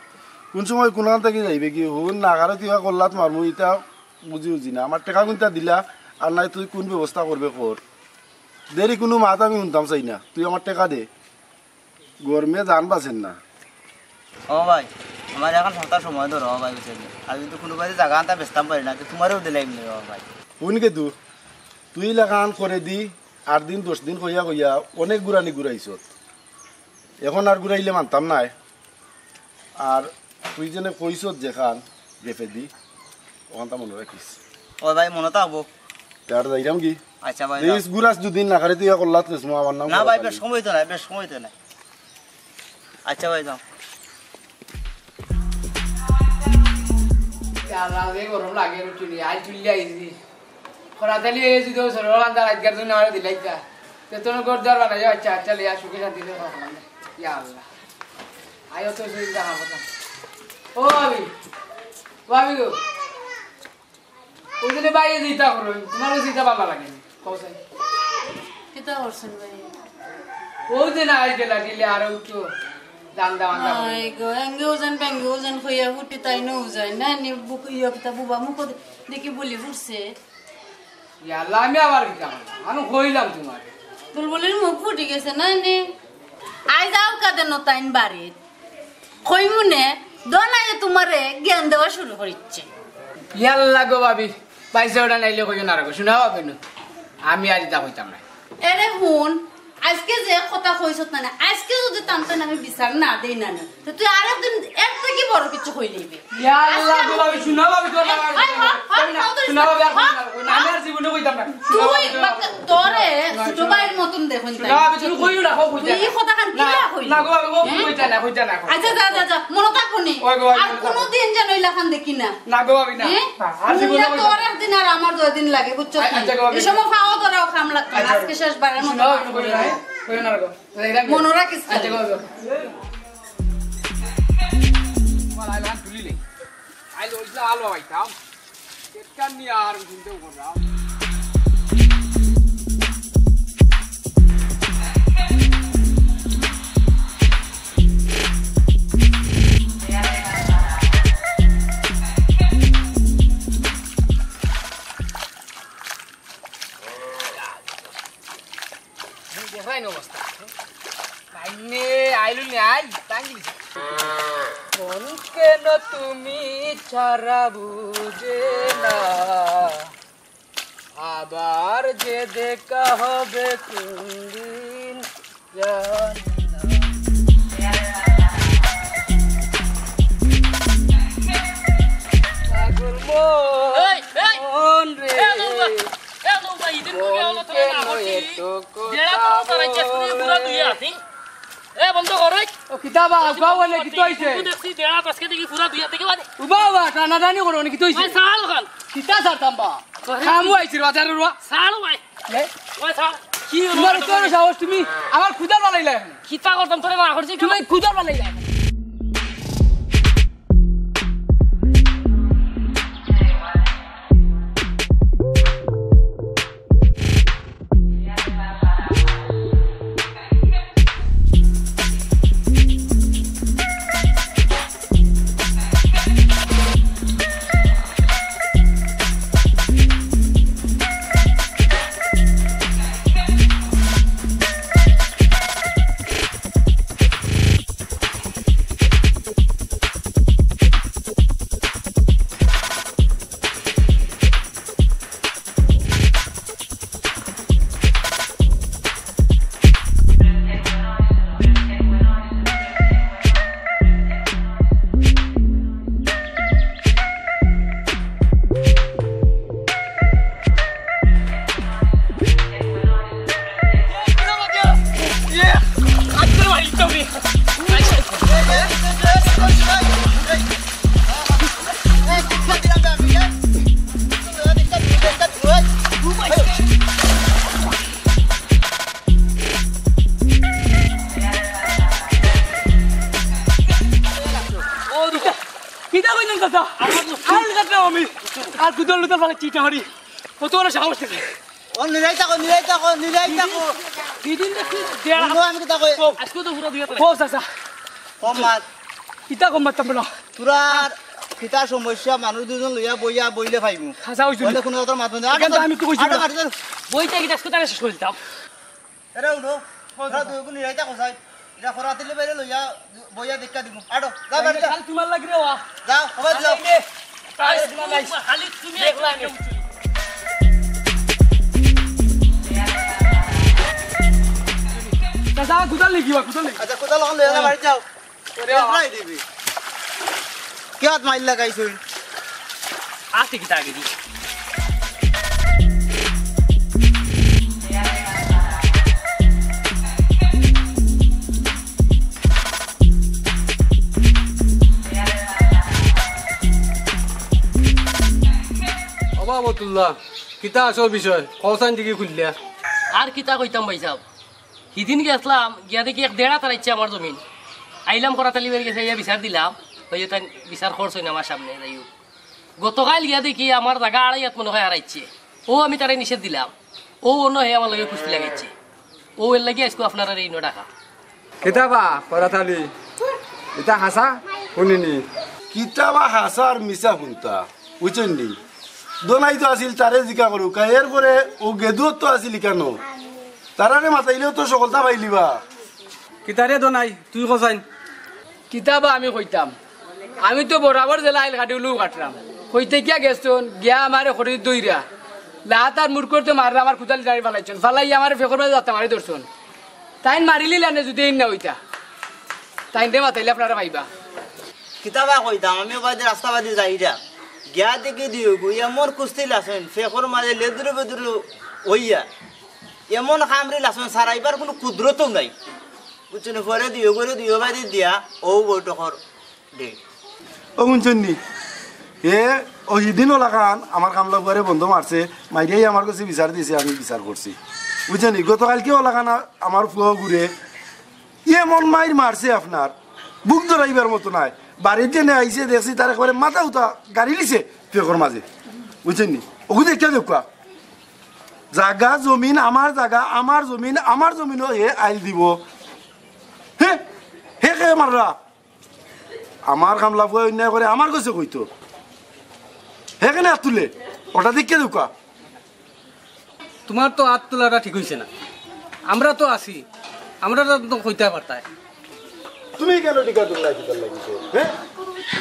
কুন সময় কুনান থাকি যাইবে কি? হুন, নাগারে তুই ইয়া করলাত মারমু, ইতা বুঝি বুঝি না। আমার টেকা কুনতা দিলা, আর নাই তুই কুন ব্যবস্থা করবে কর। দেরি কুনু মাত আমি হুনতাম চাই না, তুই আমার টেকা দে। গরমে জান বাঁচের না। ও ভাই, আমার এখন সপ্তাহ সময় ধরো, ও ভাই, বুঝছনি? আর যদি কুনু বাড়ি জাগা আনতা বেচতাম পারি না, তো তোমারেও দিলাইমু নে, ও ভাই। হুন গেদু, তুই লাখান করে দি, আট দিন, দশ দিন কইয়া কইয়া অনেক ঘুরানি ঘুরাইছত। এখন আর ঘুরাইলে মানতাম নায়। আর তুই যেনে কইছত যেখান, বেফেদি, ওখানটা মনো রাখিস। ও ভাই, মনো থাকবো। তে আর যাইরাম কি? আচ্ছা ভাই, যাও। প্লিজ, ঘুরাস দুদিন নাগারে তুই ইয়া করলাত কেসমু, আমার নাম না ভাই, বেশ সময় তো নাই, বেশ সময় তো নাই। আচ্ছা ভাই, যাও। ইয়াল্লা, যে গরম লাগে, বুঝছনি? আইজ তুলিয়া আইছি। খরা তালি এই যদি সরল আন্দা রাইতগার জন্য আমারে দিলাইতা। তে তোর ঘর দুয়ার বানাইও, আচ্ছা, আচ্ছা, লইয়া সুখে শান্তিতে থাকলাম। ইয়াল্লা। আইও তো সেই দেখা কথা। ও ভাবি, ও ভাবি গো। ওই জন্য বাইরে যেটা করো, তোমার ওই যেটা ভালো লাগে। কও চাই। কিতা করছইন ভাই? ও যে না, আই গেলা, দিলে আর ওই তো দান্দা মান্দা করে। আই গো, এঙ্গেও যেন, বেঙ্গেও যেন, কইয়া ফুটি তাই নও যায়। না, নি বুক ইয়া কিতা বুবা মুখ দে-, দেখি বলি ফুটছে। ইয়াল্লা, আমি আবার কিতা করলাম? আমি কইলাম তোমারে। বুলবুলির মুখ ফুটি গেছে না নি? আই যাও কাদের নতাইন বাড়িত। কইমুনে, দনায়ে তোমারে জ্ঞান দেওয়া শুরু করিচ্ছে। ইয়াল্লা গো ভাবি, পয়সা ওটা নাইলে কইও না রাখো, শোনা হবে না। আমি আর ইতা কইতাম না। এরে হুন, আজকে যে কথা কইছত না, না, আজকে যদি তানতান আমি বিচার না দেই না, না, তো তুই আরেকদিন এর থাকি বড় কিছু কইলিবে। ইয়া আল্লাহ, আজকে গো ভাবি, শুনো ভাবি, গো, এই, এই, হট, হট, হট, শুনো ভাবি, আর হট, কইতাম না, কইতাম না, আমি আর জীবনে কইতাম না। তুই বাক্কা-, তোরে ছোট ভাইর মতন দেখইন তাই। না, আমি তুমি কইও না, কও, কইতা তুই এই না। কথাখান না, কিলা কইলি? না গো, আমি কও, হ্যাঁ? কইতা না, কইতা না, কইতা আচ্ছা, যা, যা, যা, মনো থাকবো নি। ওই গো, ওই আর গো, কোনো দিন যেন ইলাখান দেখি না। না গো, ভাবি না। হ্যাঁ? না, আর জীবনে শুনলে কইতা তোর না। একদিন আর আমার দুই দিন লাগে, বুঝছো আ-, কি? আচ্ছা গো, ভাবি। এই সময় খাওয়া দাওয়া খাম লাগতো না। আচ্ছা। আজকে শেষবারের মতো শুনো, মাফ করে কইও না, দে। কইও না গো। মনো রাখিস আচ্ছা খালি। গো, ভাবি। তোমার আইলাম তুলি নেই। আইলো, ওই যে আলো আইতাম। কেটকার নিয়ে আর চিন্তাও করলাম। এই দেখরাইন অবস্থা। কাইন্নে আইলু নি আই, টাঙ্গি দিছে। মন কেন তুমি ছাড়া বুঝে না, আবার যে দেখা হবে কোন দিন জানি না। পাগল মন, এই, এই, মন রে। এই, নৌকা, এই, নৌকা, ইদিন তুমি মন আলো তোরা না কেন করছি। এত দেড়া কথা তো তারা ইচ্ছা করে বলে? পুরা দুই আছি। এ, বন্ধ কর, এই। ও, কিতা বা, উবাও বলে, কিতা অইছে? কিন্তু দেখছি, দেড়া আজকে দেখি পুরা দুই আছি, কি মানে? উবাও বা, টানাটানি করো, মানে, কিতা অইছে? ভাই, সাল খান। কিতা সারতাম বা? আরে, কামু আইছি বাজারর বা। সাল ভাই। এ? ওই সাল। কি হলো? তোমার তো সাহস, তুমি আমার কুদাল ফালাইলা এখন। কিতা করতাম, তোরে না করছি, তুমি কুদাল ফালাইলা এখন। ও, দুটা। কিতা কইলাম, চাচা? আইল কাটলাম আমি। আর কুদল উদল ফালে চিটা মারি। কত বড় সাহস দেখে। ও, নিলাই থাকো, নিলাই থাকো, নিলাই থাকো। দুই দিন দেখি, দেড় হুনো, আমি কিতা কই? কম। আজকে তো পুরো দুই হাত। ও, চাচা। কম মাত। কিতা কম মাততাম বলো? তোরার কিতা সমস্যা, মানুষ দুজন লইয়া বইয়া বইলে পাইমু। খাসা হইছে। বইলে কোনো কথার মাত নাই। আগে তো আমি তো কইছি আগে না। মাত নাই। বইতে কিতা আজকে তারা শেষ করে দিতাম। এরে উঠো। তোরা দুইগুণ নিরাইতা কোথায়? এটা খরা তিলে বাইরে লইয়া বইয়া দেখা দিমু। আটো, যা বাড়ি যা। খালি তোমার লাগি রে ওয়া। যাও, সবাই যাও। এই রে, তাই তোমার নাই। খালি তুমি দেখলাম। চাচা, কুদাল নেই কি বা, কুদাল নেই? আচ্ছা, কুদাল ওখানে লইয়া যা, বাড়ি যাও। ওরে বাবা। দেখলাই দিবি। কে হাত মাইর লাগাইছুন? আছে কিতা আগে দি। ও বাবতুল্লাহ, কিতা আসল বিষয়? কওছাইন দেখি খুলিয়া। আর কিতা কইতাম ভাইসাব? হিদিন গেছলাম, গিয়া দেখি এক দেড়া তারাইছে আমার জমিন। আইলাম করাতালি বাড়ি গেছে, আইয়া বিচার দিলাম। অউ যে তাইন বিচার করছইন আমার সামনে, যাই হোক। গতকাইল গিয়া দেখি আমার জাগা আড়াই হাত মনে হয় হারাইছে। অউ আমি তারে নিষেধ দিলাম। অউ অনো হে আমার লগে কুস্তি লাগাইছে। অউ এরলাগি আইজকু আপনারারে ইনো ডাকা। কিতা বা করাতালি? ইতা হাছা হুনিনি? কিতা বা হাছা আর মিছা হুনতা? বুঝছইন নি? দোনাই তো আছিল, তারে জিকা করুক্কা। এরপরে অউ গেদুও তো আছিল ইকানো। তারারে মাতাইলেও তো সকলতা পাইলিবা। কিতারে দোনাই, তুই কছাইন? কিতা বা আমি কইতাম? আমি তো বরাবর যেলা আইল কাটি উলু কাটরাম। কইতে কিয়া গেছছইন, গিয়া আমারে খড়ি দইরা। লাত আর মুরকর তো মাররা, আমার কুদালি টানি ফালাইছইন। ফালাই আমারে ফেকর মাঝে জাতা মারি ধরছইন। তাইন মারিলিলা নে যুদি ইন না অইতা। তাইনরে মাতাইলে আপনারা পাইবা। কিতা বা কইতাম, আমি অউ বায়দি রাস্তা বায়দি যাইরাম। গিয়া দেখি দুইওগু এমন কুস্তি লাছইন, ফেকর মাঝে লেদুরু বেদুরু অইয়া। এমন কামড়ি লাছইন, সারাইবার কুনু কুদরতও নাই। বুঝছইন নি? পরে দুইওগুরে দুইও বায়দি দিয়া, অউ বৈঠকর ডেট। অউ হুনছইন নি? এ, অউ হিদিন অলাখান আমার কামলা ফুয়ারে বন্দো মারছে, মাইরিয়া আমার গেছে বিচার দিছে, আমি বিচার করছি। বুঝছইন নি? গতকাইলকে অলাখান আ-, আমার ফুয়াগুরে এমন মাইর মারছে আপনার, বুক ধরাইবার মতো নায়। বাড়িত যেনে আইছে দেখছি তার একবারে মাথা উতা গাড়িলিছে ফেকর মাঝে। বুঝছইন নি? অগু দেখিয়া দেউক্কা। জাগা জমিন আমার জাগা, আমার জমিন আমার জমিনও হে আইল দিবো। হে, হে কে মাররা? আমার কামলা ফুয়ায় অন্যায় করে আমার গেছে কইতো। হে কেনে আত তুলে? অটা দেখিয়া দেউক্কা। তুমার তো আত তুলাটা ঠিক অইছে না, আমরা তো আছি, আমরারে তো কইতায় পারতায়। তুমি কেনে টিকা তুললায় কিতার লাগি? হে?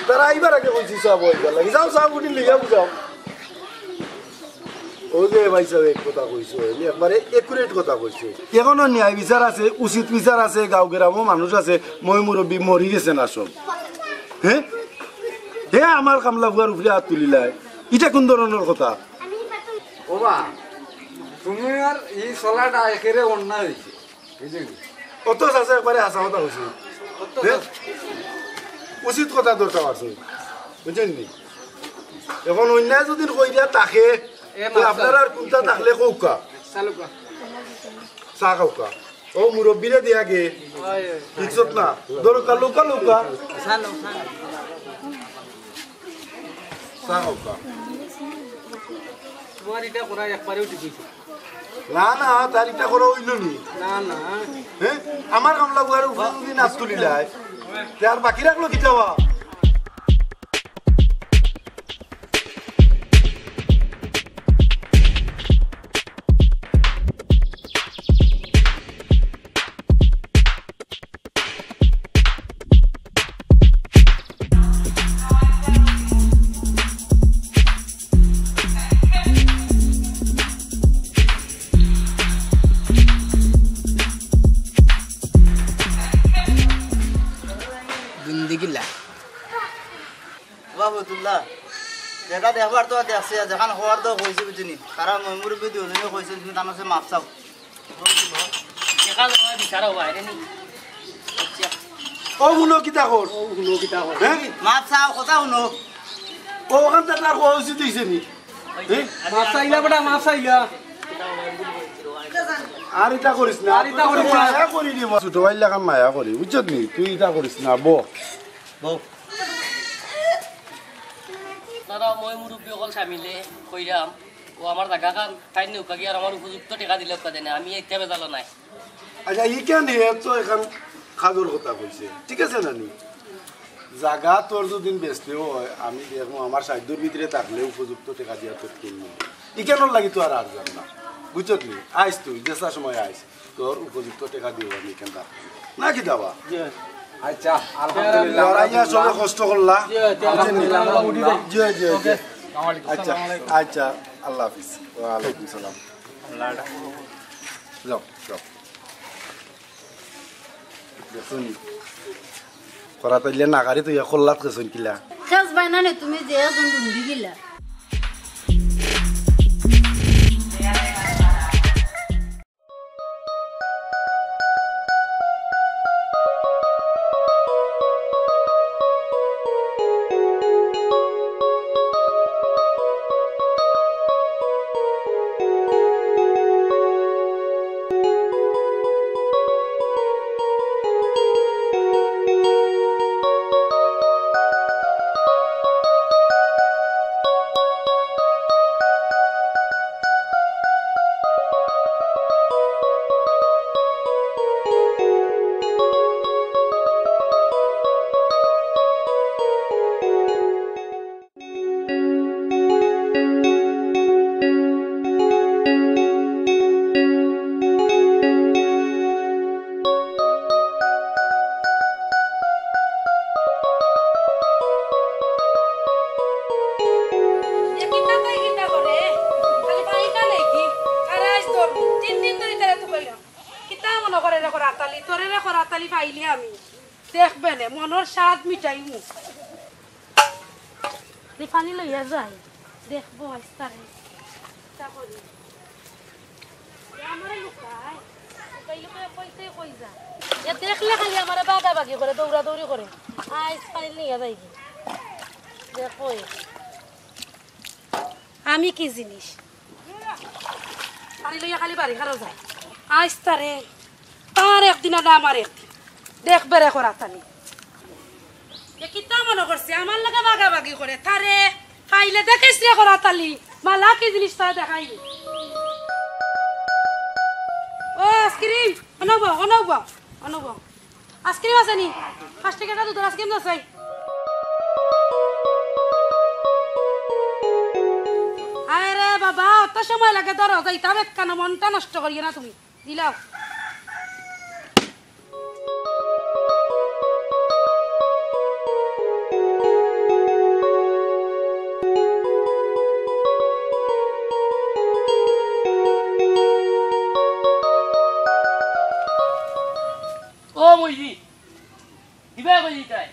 তারা আইবার আগে কইছি চা বওয়াইবার লাগি। যাও, চা উঠি লইয়া বুঝাও। অউ যে ভাইসাব এক কথা কইছো, একবারে accurate কথা কইছো। অখনো ন্যায় বিচার আছে, উচিত বিচার আছে, গাঁও গেরামো মানুষ আছে, ময়-মুরব্বি মরি গেছে না সব। হে? হে আমার কামলা ফুয়ার উপরে আত তুলিলায়, ইটা কুন ধরনর কথা? ওবা, তুমার ই চলাটা একেরে অন্যায় অইছে। বুঝছইন নি? অত চাচা একবারে হাছা কথা কইছে। অত হে? চাচা। উচিত কথা ধরতা পারছইন। বুঝছইন নি? অখন অন্যায় যুদি কইরা থাকে, এ তে মাস্টার। আপনারার কুনটা থাকলে কউক্কা। চা লউক্কা। চা খাউক্কা। অউ মুরব্বিরে দিয়া গে। অয়, অয়। ইজ্জত না। ধরউক্কা, লউক্কা, লউক্কা। চা লও, চা লও। চা খাউক্কা। তুমার ইটা করা একবারেউ ঠিক অইছে। না, না, তার ইটা করা অইলো নি। না, না। হে? আমার কামলা ফুয়ার উপরে যুদি আত তুলিলায়, তে আর বাকি রাখলো কিতা বা? জিন্দেগিলা। বাবুতুল্লাহ, যেটা দেখবার তো দেখছি, আর যেখান কওয়ার তো কইছি, বুঝছইন নি? তারা ময়-মুরব্বি দুইওজনে কইছে, তুমি তান কাছে মাফ চাও। দেখা যায় বিচার অইবো, আরে নি। অউ হুনো কিতা কর? অউ হুনো কিতা কর? হে? মাফ চাও, কথা হুনো। অউ অখান তো তার কওয়া উচিত অইছে নি? হে? মাফ চাইলা বেটা, মাফ চাইলা। আর ইতা করিস না। আর ইতা করিস না। মায়া করি রে বা। ছোট ভাইর লাখান মায়া করি, বুঝছত নি? তুই ইতা করিস না, বও। বও। তারা ময়-মুরব্বি অকল সামিলে কইরাম, অউ আমার জাগাখান তাইন নেউক্কা গিয়া আর আমার উপযুক্ত টেকা দিলে অক্কা দেনে, আমি ইতা বেজালো নাই। আচ্ছা, ইখান হে তো এখান কাজর কথা কইছে, ঠিক আছে না নি? জাগা তোর যুদি বেচতে অয়, আমি দেখমু আমার সাধ্যর ভিতরে থাকলে উপযুক্ত টেকা দিয়া তোর কিনমু। ইখানর লাগি তো আর আর যাম না, বুঝছত নি? আইস তুই, যেছা সময় আইস, তোর উপযুক্ত টেকা দিমু আমি ইখান থাকলে। না কিতা বা? জি। আচ্ছা, আলহামদুলিল্লাহ। লড়াইয়া সবে কষ্ট করলা। জি, জি, বুঝছইন নি? আলহামদুলিল্লাহ, আমরা উঠি যাই। জি, জি, জি। ওকে। আচ্ছা, আচ্ছা, আল্লাহ হাফিজ। ওয়ালাইকুম সালাম। যাও, যাও। দেখছো নি? করা তাইলে নাগারি তুই কল্লাত গেছইন কিলা? খেস বাইনা নে তুমি যে একজন গুন্ডি গিলা। এ কিতা তাই কিতা করে? খালি পানি টানে কি? আর আজ তো তিন দিন ধরি তারা তো কইলাম। কিতা মনে করে রে করাতালি, তোরে রে করাতালি পাইলে আমি দেখবে নে, মনর স্বাদ মিটাইমু। রে পানি লইয়া যাই, দেখবো আস্তারে। তা করি। এ আমারে লুকায়, লুকাই লুকাই কইতে কই যায়। এ দেখলে খালি আমারে বাগাবাগি করে, দৌড়াদৌড়ি করে। আইজ পানি লইয়া যাইগি। দেখো এ। আমি কি জিনিস? পানি লইয়া খালি বাড়ি খারো যায়। আইজ তারে, তার একদিন আর আমার একদিন। দেখবে রে করাতালি। এ কিতা মনে করছে? আমার লগে বাগাবাগি করে। তারে পাইলে দেখিস রে করাতালি। মালা কি জিনিস তারে দেখাই। ও আইসক্রিম, অনব, অনব, অনব। আইসক্রিম আছে নি? পাঁচ টাকা একটা দুধর আইসক্রিম আছে। আরে বাবা, অত সময় লাগে ধরো, যাইতাম একখানো, মনটা নষ্ট করিও না তুমি। দিলাও। ও মইজি, দিবা কই দিতাই?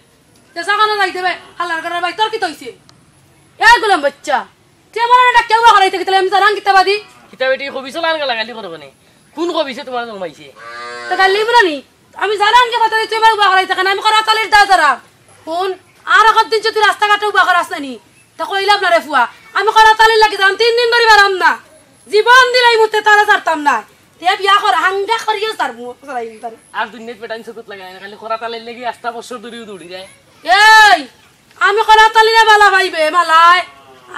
তে সকালে যাই দেবে, হালার ঘরের ভাই, তোর কিতা অইছে? এ গোলাম বাচ্চা, তুই আমার একটা কেউ বাগাইতে গেলে আমি জানাং কিতা বাদি? কিতা বেটি, কবিছে লান গালাগালি করো কেনে? কোন কবিছে তোমার জন্মাইছে? তো গালি মনে নি? আমি জানাং কে বাতা তুই আমার উবা করাইতে কেনে? আমি করাতালির দা যারা। কোন আর আগর দিন যদি রাস্তাঘাটে উবা করাস না নি, তা কইলাম না রে ফুয়া। আমি করাতালির লাগি যাম, তিন দিন ধরি বারাম না। জীবন দিলাই মুতে তারা ছাড়তাম না। তে বিয়া কর, হাঙ্গা করিও ছাড়মু, ছাড়াইম তারে। আর দুনিয়াত বেটাইন চকুত লাগে না, খালি করাতালির লাগি আস্তা বছর ধরিও দৌড়ি যায়। এই, আমি করাতালিরে বালা পাইবে, মালাই।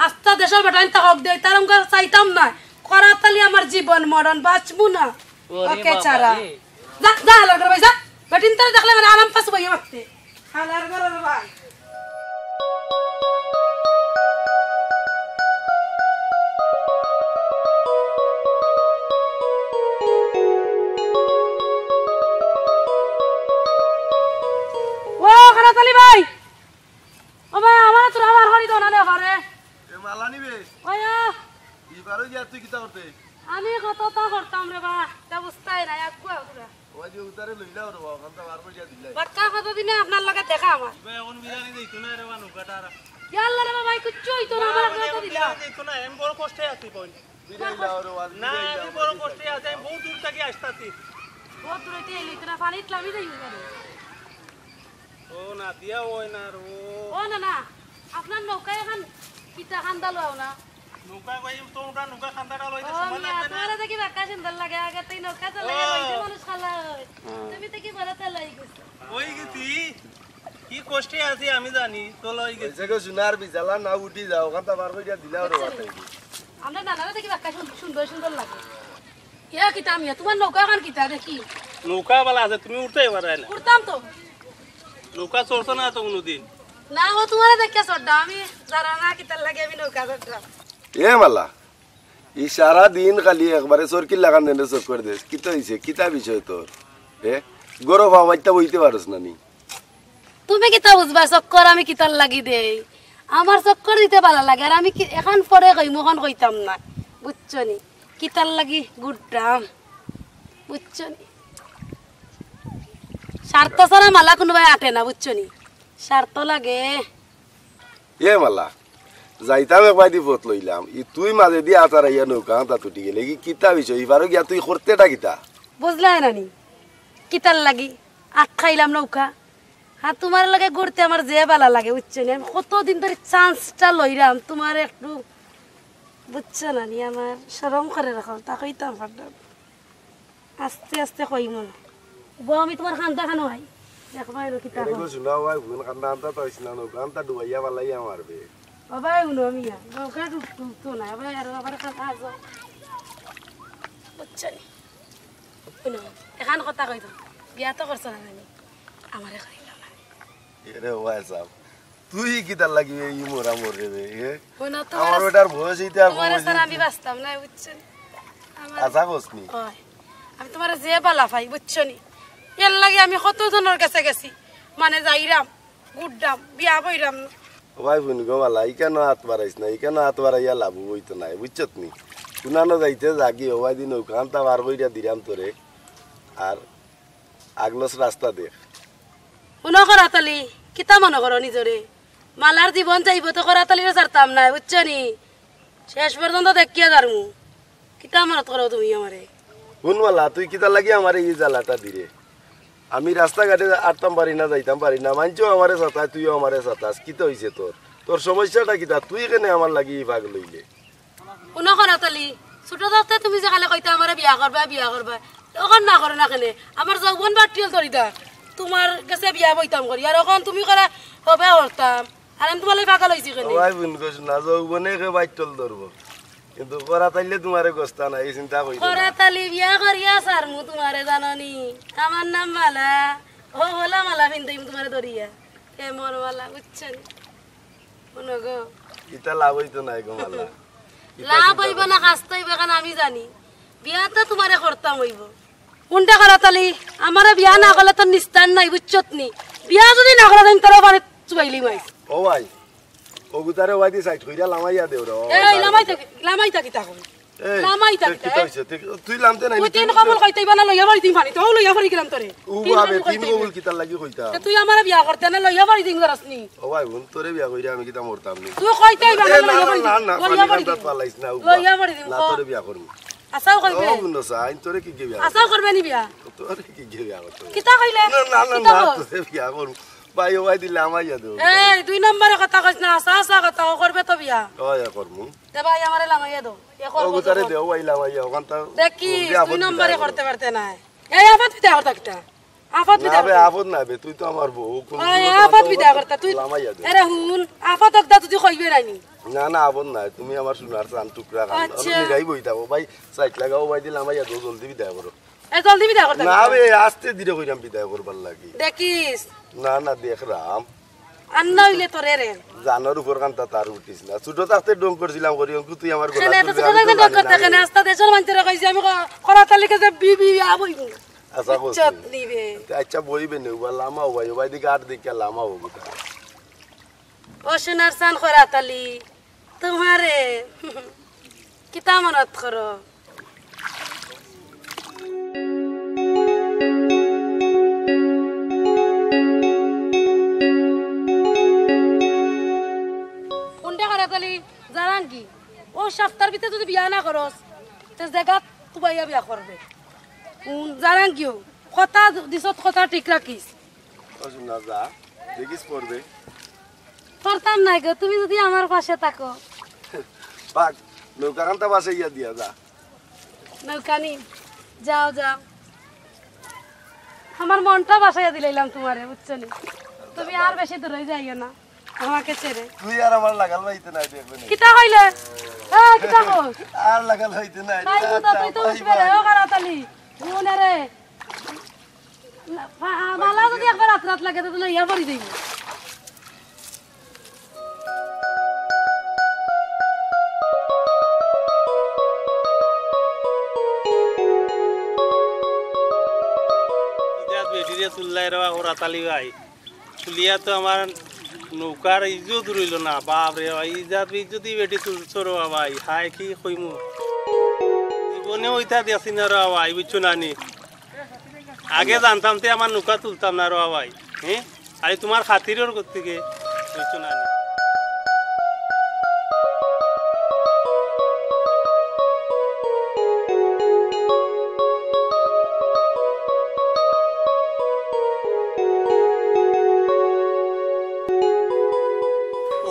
আস্তা দেশর বেটাইন তা হক দেয়, তার আমগা চাইতাম না। করাতালি আমার জীবন মরণ, বাঁচমু না। ওরে ওকে বাবা ছাড়া। রে। যা, যা, হালার ঘরের ভাই, যা। বেটিন তারে দেখলে মানে আরাম পাস বইয়ে মারতে। হালার ঘরের ভাই। ও, করাতালি ভাই। ও ভাই, আমার তোরা বার করি দো না রে ঘরে। এ মালা নিবে? ওই ও। ই বারো গিয়া তুই কিতা করতে? আমি কততা করতাম রে বা, তা বুঝতাই না, এক গুয়া পুরা। ওই যে উতারে লইলাও রে বা, ওখান তো বার করিয়া দিলাই। বাক্কা কতদিনে আপনার লগে দেখা আমার। ইবা এখন বিরিয়ানি দিত না রে বা, নৌকাটা আর। ইয়া আল্লাহ রে বা ভাই, কিচ্ছু অইতো না, না, আমার ওই যে একটা দিলা। বিরিয়ানি দিত না, আমি বড় কষ্টে আছি, বোন। বিরিয়ানি লাও রে বা, না, বিরিয়ানি আমি লাও, বড় বিরিয়ানি কষ্টে লাও। আছি, আমি বহুত দূর থাকি আসতাছি। বহুত দূর অইতে এই লইতো না, পানিত লামি যাই উবারে। ও না দিয়া ওই না রে। ও না, না, আপনার নৌকা এখন কিতা খান্দা লও না? নৌকা কই তো ওটা নৌকা খান্দাটা লইতে ও সময় মিয়া, লাগবে না। তোমার দেখি বাক্কা সুন্দর লাগে, আগে তুই নৌকা চালাই ও। রইছে মানুষ খালা হয়। হুম। তুমি তো কি বড় চালাই গেছো। ওই গেছি, কি কষ্টে আছি আমি জানি, তো লই গেছি। ওই জায়গা সোনার বিজালা না উঠি যাও, ওখান তো বার করিয়া দিলাও রে বাতাই। আমরা নানারে দেখি বাক্কা সুন-, সুন্দর সুন্দর লাগে। ইয়া কিতা মিয়া, তোমার নৌকা এখন কিতা দেখি? নৌকা বালা আছে, তুমি উঠতেই পারে না। উঠতাম তো। নৌকা চড়ছো না তো কোনোদিন? না, ও তোমারে দেখে চড়তাম, আমি জানা না কিতার লাগে আমি নৌকা চড়তাম। এ মালা, ই সারা দিন খালি একবারে চরকির লাখান দেনে চক্কর দেস। কিতা অইছে? কিতা বিষয় তোর? এ? গরো পাও বাইত্তা বইতে পারস না নি? তুমি কিতা বুঝবা চক্কর আমি কিতার লাগি দেই? আমার চক্কর দিতে বালা লাগে, আর আমি কি, এখান পরে কইমু, অখন কইতাম না, বুঝছো নি? কিতার লাগি ঘুরতাম, বুঝছো নি? স্বার্থ ছাড়া মালা কোনোবায় আটে না, বুঝছো নি? স্বার্থ লাগে। এ মালা, যাইতাম এক বাইদি পথ লইলাম, ই তুই মাঝেদি আচার আইয়া নৌকা আনতা তুটি গেলে কি কিতা বিষয়? ইবারও গিয়া তুই করতেটা কিতা? বুঝলাই না নি? কিতার লাগি আটকাইলাম নৌকা? হ্যাঁ, তোমার লগে ঘুরতে আমার যে বালা লাগে, বুঝছো নি? আমি কতদিন ধরে চান্সটা লইরাম, তোমার একটু, বুঝছো না নি? আমার শরম করে রাখো, তা কইতাম পারতাম। আস্তে আস্তে কইমু না। বউ, আমি তোমার কান্দা খানো আই। দেখবা এলো কিতা এরে কয়। গো, শুনাও ভাই, বোন কান্দা আনতা তো আইস না, নৌকা আনতা ডুবাইয়া বালাইয়া মারবে। ও ভাই, উনো মিয়া, নৌকা ডুব-, ডুবতো না, ভাই, আর আবার কান্দা আছো। বুঝছো নি? উনো, এখান কথা কইতো, বিয়া তো করছো না জানি, আমারে কইলো না। এরে ওয়াই সাব, তুই কিতার লাগি এই মরা মরে রে, এ? হুনো, তোমার আমার আস-, বেটার বয়স ইতা তোমার কম ছাড়া হইছে। আমি বাঁচতাম না, বুঝছো নি? আমার আশা করছ নি? অয়। আমি তোমারে যে বালা পাই, বুঝছো নি? এর লাগি আমি কত জনর গেছে গেছি, মানে যাইরাম, ঘুররাম, বিয়া বইরাম না। ও ভাই হুন গো মালা, ইকানো আত বাড়াইস না, ইকানো আত বাড়াইয়া লাভ অইতো নায়, বুঝছত নি? কুনানো যাইতে যাগি, ও ভাই দিন ওখান তা বার কইরা দিরাম তোরে। আর আগলস রাস্তা দেখ। হুনো করাত আলী, কিতা মনো করো নিজরে? মালার জীবন যাইবো তো করাত আলীরে ছাড়তাম নায়, বুঝছো নি? শেষ পর্যন্ত দেখিয়া যারমু। কিতা মনো করো তুমি আমারে? হুন মালা, তুই কিতার লাগি আমারে ই জ্বালাটা দিরে? আমি রাস্তাঘাটে আটতাম পারি না, যাইতাম পারি না, মাইনষেও আমারে সাতায়, তুইও আমারে সাতাস, কিতা অইছে তোর? তোর সমস্যাটা কিতা? তুই কেনে আমার লাগি ই পাগল অইলে? হুনো করাত আলী, ছোট থাকতে তুমি যে খালি কইতা আমারে বিয়া করবায়, বিয়া করবায়, অখন না করো না কেনে? আমার যৌবন বাট্টিল ধরি দা, তুমার গেছে বিয়া বইতাম করি, আর অখন তুমি করা হবে করতাম, আর আমি তুমার লাগি পাগল অইছি কেনে? ওই বুন কইস না, যৌবনে কে বাট্টিল ধরবো, কিন্তু করাত আলীয়ে তুমারে গস্তা না, ই চিন্তা কইও না। করাত আলী বিয়া করিয়া ছাড়মু তুমারে জানো নি, আমার নাম মালা, ও বলা মালা পিন্দাইমু তুমারে ধরিয়া, এ মোর মালা, বুঝছো নি? হুনো গো। ইতা লাভ অইতো নায় গো মালা। ইতা লাভ চিন্তা অইবো না, করো। খাস্তা অইবো, কারণ আমি জানি বিয়া তো তুমারে করতাম অইবো। হুনতে করাত আলী, আমারে বিয়া না করলে তোর নিস্তার নাই, বুঝছত নি? বিয়া যুদি না করো, তাইলে তোরে পানিত চুবাইলিমু আইজ। ও ভাই, অগুতারে ওয়াইদি সাইড কইরা লামাইয়া দেও রে, ও এই ভাই। লামাই থাকি, লামাই থাকি তা কই। এই, লামাই থাকি, কিতা অইছে? তুই, তুই লামতে নাই, তুই তিন কবুল কইতে অইবা না, লইয়া বাড়ি দিম পানিত, তো লইয়া বাড়ি গেলাম তোরে। ও তিন বাবে, কবুল তিন কইতে কবুল অইবা। কিতার লাগি কইতা? তে তুই আমারে বিয়া করতে না, লইয়া বাড়ি দিম জানোস নি। ও ভাই, হুন, তোরে বিয়া কইরা আমি কিতা মরতাম নি? তুই কইতে অইবা না, এ, না, লইয়া না, বাড়ি না, দিম, না, লইয়া পানি বাড়ি কান্দাত দিম। পালাইস না, উবা। লইয়া বাড়ি দিম, না, ক। তোরে বিয়া করমু। আশাও করবে। ও, বুঝছো, আইন তোরে কিগিয়ে বিয়া করতাম? আশাও করবে নি বিয়া? তোরে কিগিয়ে বিয়া করতাম? কিতা কইলে? না, না, না, কিতা না, কস? তোরে বিয়া করমু। ভাই, ও ভাই দিলে আমাইয়া দেও। এই, দুই নম্বরে কথা কইস না, আশা, আশা কথা, ও করবে তো বিয়া। ওই, এ করমু। দে ভাই, আমারে লামাইয়া দেও। এ করবো অগুতারে তো। দেও, ভাই, লামাইয়া, অখান তো দেখিস, বিয়া দুই নম্বরে করতে পারতে নাই। এই আফত বিদায় করতা কিতা? আফত না বিদায় বে, করতা। আফত না বে, তুই তো আমার বউ, কোন ওই সময় আফত তোমার বিদায় বউ করতা, তুই লামাইয়া দে। এরে হুন, আফত অকদা তুই কইবে নাইনি? না, না, আফত নাই, তুমি আমার সোনার চান টুকরা খান। আচ্ছা। অলপ নিরাই বই থাকো, ভাই, সাইড লাগাও, ভাই, দিলে লামাইয়া দে, জলদি বিদায় করো। এ, জলদি বিদায় করতা না কিতা? বে, আস্তে ধীরে কইরাম বিদায় করবার লাগি। দেখিস। না, না, দেখরাম। আন্না অইলে তোরে রে। জানোর উপর কান্তা তার উঠিস না। ছোট থাকতে ঢং করছিলাম করি, অঙ্কু তুই আমার গলা কেনে এত তুলবে, ছোট আমি তো থাকতে ঢং জানি না করতে রে। কেনে? আস্তা দেশর মানষরে কইছি আমি ক-, করাত আলীর গেছে বিবি আবই। আচ্ছা, কইছি। ইজ্জত নিবে। আচ্ছা, বইবে নে, উবা লামা উবা, উবা দিকে আট দিকে লামা উবা। ও সোনার চান করাত আলী, তুমারে কিতা মনত করো? কোনটা করাত আলী? জানান কি? ও সপ্তাহর ভিতরে যদি বিয়া না করস, তে জাগাত তুবাইয়া বিয়া করবে। উম, জানান কিও? কথা দিছত, কথা ঠিক রাখিস। ও সোনা, যা, দেখিস পড়বে। পড়তাম না গো, তুমি যদি আমার পাশে থাকো। পাক, নৌকাখানটা বাসাইয়া দিয়া যা। নৌকানি, যাও, যাও। আমার মনটা বাসাইয়া দিলাইলাম তুমারে, বুঝছো নি? তুমি আর বেশি দূরে যাইও না, আমাকে ছেড়ে। তুই আর আমার লাগাল পাইতে নাই, দেখবে নি। কিতা কইলে? হ্যাঁ, কিতা কইস? আর লাগাল পাইতে নাই। তাই তো, তুই তো আচ্ছা, উঠবে রে, বাই, বাই। ও করাত আলী, হুন রে। না, মা-, মালা যদি একবার রাত রাত লাগে, তো লইয়া পড়ি যাইব। ইজাত বেটিরে চুল্লাই রেবা করাত আলী ভাই। চুলিয়া তো আমার নৌকার ইজ্জত রইল না, বাপ রে ভাই, ইজাত বেইজ্জতি বেটি চুলছো রেবা ভাই, হায় কি কইমু। জীবনে ওইটা দেখছি না রেবা ভাই, বুঝছো না নি? আগে জানতাম তে আমার নৌকা তুলতাম না রেবা ভাই, হ্যাঁ? আরে তুমার খাতিরর গতিকে, বুঝছো না নি?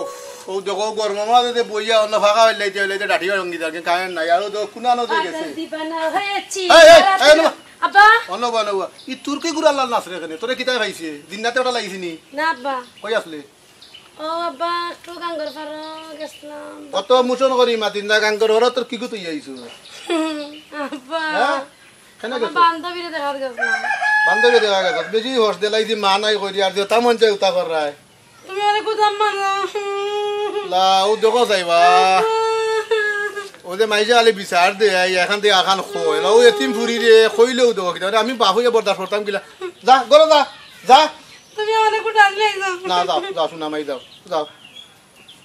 উফ, ও দেখো, গরমর মাঝে যে বইয়া অন্য ফাঁকা হইলে, হইলে, হইলে, ডাটি রঙ্গি যার, কারেন্ট নাই। আর ও দেখো, কুনানো যে গেছে। পাগল দিবানা হয়েছি। এই, এই, এই, অনু। আব্বা। অনু, অনু, অনু। ই তুর্কি গুড়া লাল নাচ রে এখানে। তোরে কিতায় পাইছে? দিন রাতে ওটা লাগিছি নি? না, আব্বা। কই আসলে? ও আব্বা, একটু গাঙ্গর পাড়ো গেছিলাম। অত মোশন করি মাতিন না, গাঙ্গর হরে তোর কি গুতুই আইছো? আব্বা, হ্যাঁ? কেন আমার গেছো? বান্ধবীরে দেখাত গেছিলাম। বান্ধবী দেখা গেছে। বেশি হর্স দিলাইছি, মা নাই করি, আর যেটা মন চায় উতা করায়। তুমি আরে কোথাও মানো? লা, ও দেখো যাইবা। ও যে মাইজা আলে বিচার দে, আই এখান থেকে আখান খো। এলা ও এতিম ফুরি রে, কইলেও দেখো কিতা। আরে আমি বাপ হইয়া বরদাস্ত করতাম কিলা। যা, ঘরো যা, যা। তুমি আমারে একটু ডাকলে যাও। না, যাও, যাও, সোনা মাই, যাও, যাও।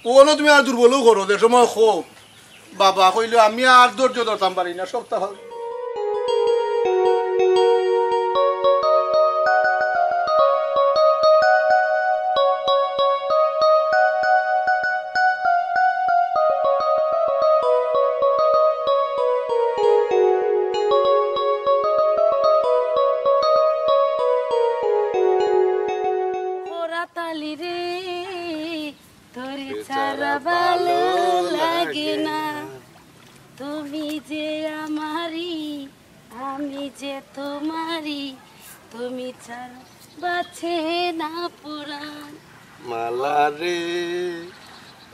ও না তুমি আর দুর্বলও করো, যে সময় খো। বাবা কইলো, "আমি আর ধৈর্য ধরতাম পারি না, সপ্তাহ।" না, তুমি যে আমারই, আমি যে তোমারই, তুমি ছাড়া বাঁচে না পুরাণ। মালা রে,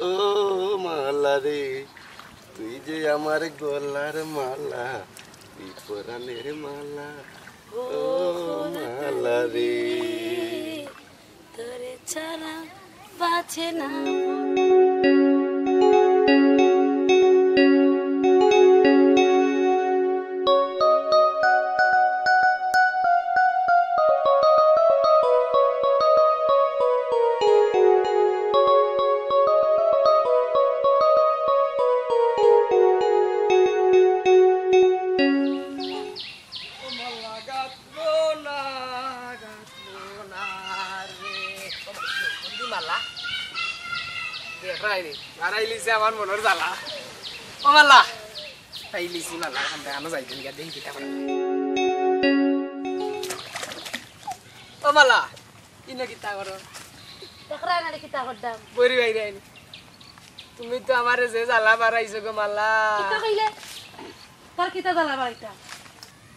ও মালা রে, তুই যে আমার গলার মালা, তুই পরাণের মালা, ও ও মালা রে। তোরে ছাড়া বাঁচে না। ও মালা গাতলো না, গাতলো না রে। ও বন্ধু মালা। দেখ রাইনি, হারাইলিছে আমার মনর জ্বালা। ও মালা, পাইলিছি মালা, আমরা আনো যাই দিন গিয়া দেখি কিতা করে। ও মালা, ইনো কিতা করো? দেখরা না রে কিতা করতাম? বইরি বাইরে আইনি। তুমি তো আমারে যে জ্বালা বাড়াইছো গো মালা। কিতা কইলে? তোর কিতা জ্বালা বাড়াইতাম?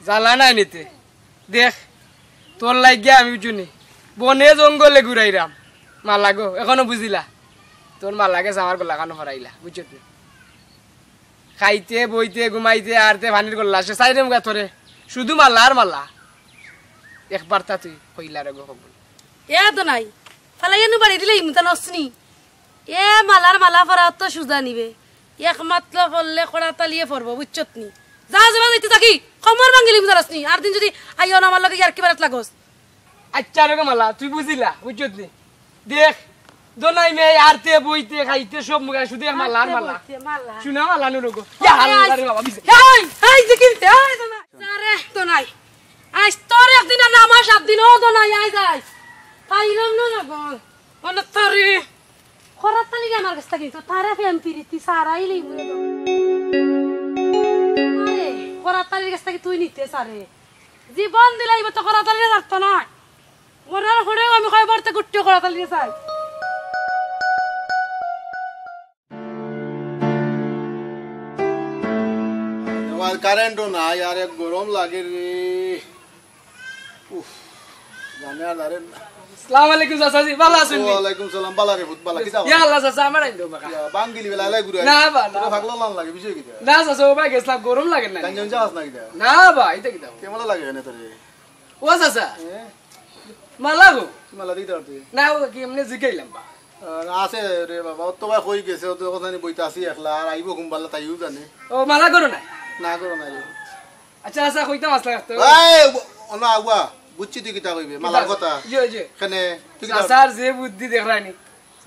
জ্বালা নাই নিতে। দেখ, তোর লাগিয়া আমি বুঝুনি। বনে জঙ্গলে ঘুরাইরাম। মালা গো, এখনো বুঝিলা? তোর মালা গেছে আমার গলাখানো ফরাইলা, বুঝছত নি? খাইতে, বইতে, ঘুমাইতে, আরতে, পানির গল্লা, সে সাইরে মুখা তোরে। শুধু মালা আর মালা। একবার তা তুই কইলা রে গো কবুল। এ তো নাই। ফালাইয়া নু বাড়ি দিলে ইমুতা নসনি। এ মালার মালা ফরা তো সুজা নিবে। একমাত্র ফরলে কড়া তালিয়ে ফরবো, বুঝছত নি? যা যাবা যাইতে থাকি, কমর ভাঙ্গিলিমু জানাস নি। আর দিন যদি আইও না আমার লগে ইয়ার্কি বাড়াত লাগস। আচ্ছা রে গো মালা, তুই বুঝিলা, বুঝছত নি? দেখ, দোনাই মেয়ে আরতে, বইতে, খাইতে সব মুখা শুধু এক মালা আর আরতে, মালা। বইতে, মালা। শুনা মালা নু রোগো। ইয়া আল্লাহ রে বাবা, বিজে। এই, এই যে কিনতে, এই দোনাই। আরে দোনাই। আজ তোর একদিন আর না আমার সাত দিন, ও দোনাই, আয় যাই। পাইলাম না রোগো। অনেক তারি। খরাত তালি আমার কাছ থেকে তো তারা ফেম পিরিতি সারাই লই মুয়ে দো। আরে, খরাত তালির কাছ থেকে তুই নিতে সারে। জীবন দিলাইব তো খরাত তালিরে ছাড়তো না। মরার হরেও আমি কয়বার তে গুট্টি খরাত তালিরে চাই। তোমার কারেন্টও নাই, আর এক গরম লাগে রে। উফ, জানে আর জানে না। আসসালামু আলাইকুম চাচাজি, ভালা আছইন নি? ওয়ালাইকুম সালাম, ভালা রে পুত, ভালা, কিতা ইয়া আল্লাহ চাচা, আমার আইন দেও বাকা। ইয়া, বাঙ্গিলি বেলা এলাই ঘুরে না আইস। বা, না। তোরা পাগলা লাল লাগে, বিষয় কিতা? না চাচা, ও ভাই গেছলাম, গরম লাগে না। গাঞ্জা উঞ্জা খাস না কিতা? না বা, ইতা কিতা? কেমন লাগে এনে তোরে? ও চাচা, এ? মালা গো? কি মালা দিতে পারতে? না, ও কি এমনি জিগাইলাম বা। আহ, আছে রে বাবা, ও তো ভাই কই গেছে, ও তো কথা নি বইতে আসি একলা, আর আইবো কুম্বালা তাইও জানে। ও, মালা করো না? না করো না রে। আচ্ছা, আচ্ছা, কইতাম আসলা তো। এই, ও না, আগুয়া, বুঝছি তুই কিতা কইবে, মালার কিতা? কথা। জি, জি। কেনে, তুই কিতা চাচার যে বুদ্ধি দেখরায়নি।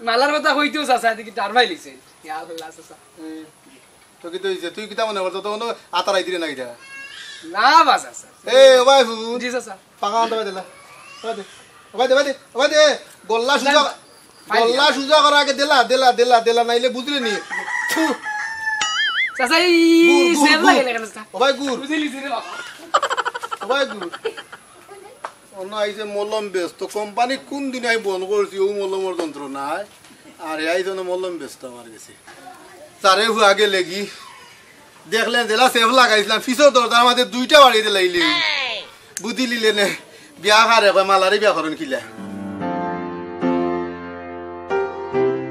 মালার কথা কইতেও চাচা, এদিকে টার মাইলিছে। ইয়া আল্লাহ, চাচা। এ, তো কিতা হইছে? তুই কিতা মনে করছ? তো কোনো আতার আইতিরে না কিতা? না বা, চাচা। এ, ও ভাই ফুন। জি, চাচা। পাকা আনতে ভাই দিলা। ভাই দে, ভাই দে, ভাই দে, ভাই দে। গল্লা সুজা, না। গল্লা সুজা করার আগে দিলা, দিলা, দিলা, দিলা, নাইলে বুঝলি নি? থু। চাচা, এই গুড়, গুড়, সেল গুড়। লাগে না কেন, চাচা? ও ভাই গুড়। বুঝলি, বুঝলি, বাবা। ও ভাই গুড়। অন্য আইছে মলম বেচতো। কোম্পানি কোন দিন আমি বন্ধ করছি, ও মলমর যন্ত্রণায়। আর এই আইছে না মলম বেচতো আমার গেছে। তারে হুয়া গেলে কি? দেখলেন, যেলা সেফ লাগাইছিলাম, পিছর দরজার মাঝে দুইটা বাড়ি দিলাইলে। বুঝি লিলে নে, বিয়া কারে কয়, মালারে বিয়া করইন কিলা?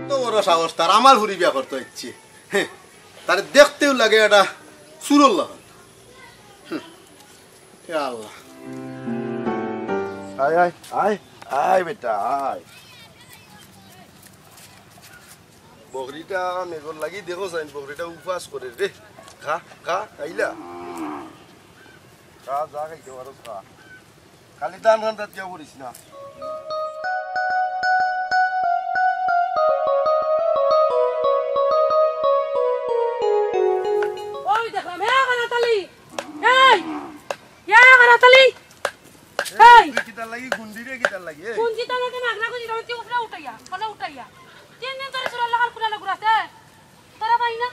তো বড় সাহস তার, আমার ফুরি বিয়া করতো ইচ্ছে। হ্যাঁ, তারে দেখতেও লাগে এটা চুরর লাখান। হুম, ইয়া আল্লাহ। আয়, আয়, আয়, আয় বেটা, আয়। বকরিটা মেঘর লাগি দেখো চাইন, বকরিটা উপাস করে রে। খা, খা, খাইলা? খা, যা খাইতে পারো, খা। খালি ধান খান তাত গিয়া পড়িস না। ওই দেখলাম, এ করাতালি। এই, এ করাতালি। এই। তুই কিতার লাগি গুন্ডি রে, কিতার লাগি? এই। গুন্ডি তো না, তো মাগনা গুন্ডি, তো উপরে উঠাইয়া, ফোনে উঠাইয়া। তিন দিন ধরে চুরর লাখান কুনানো ঘুরাছে। তোরা পাই না?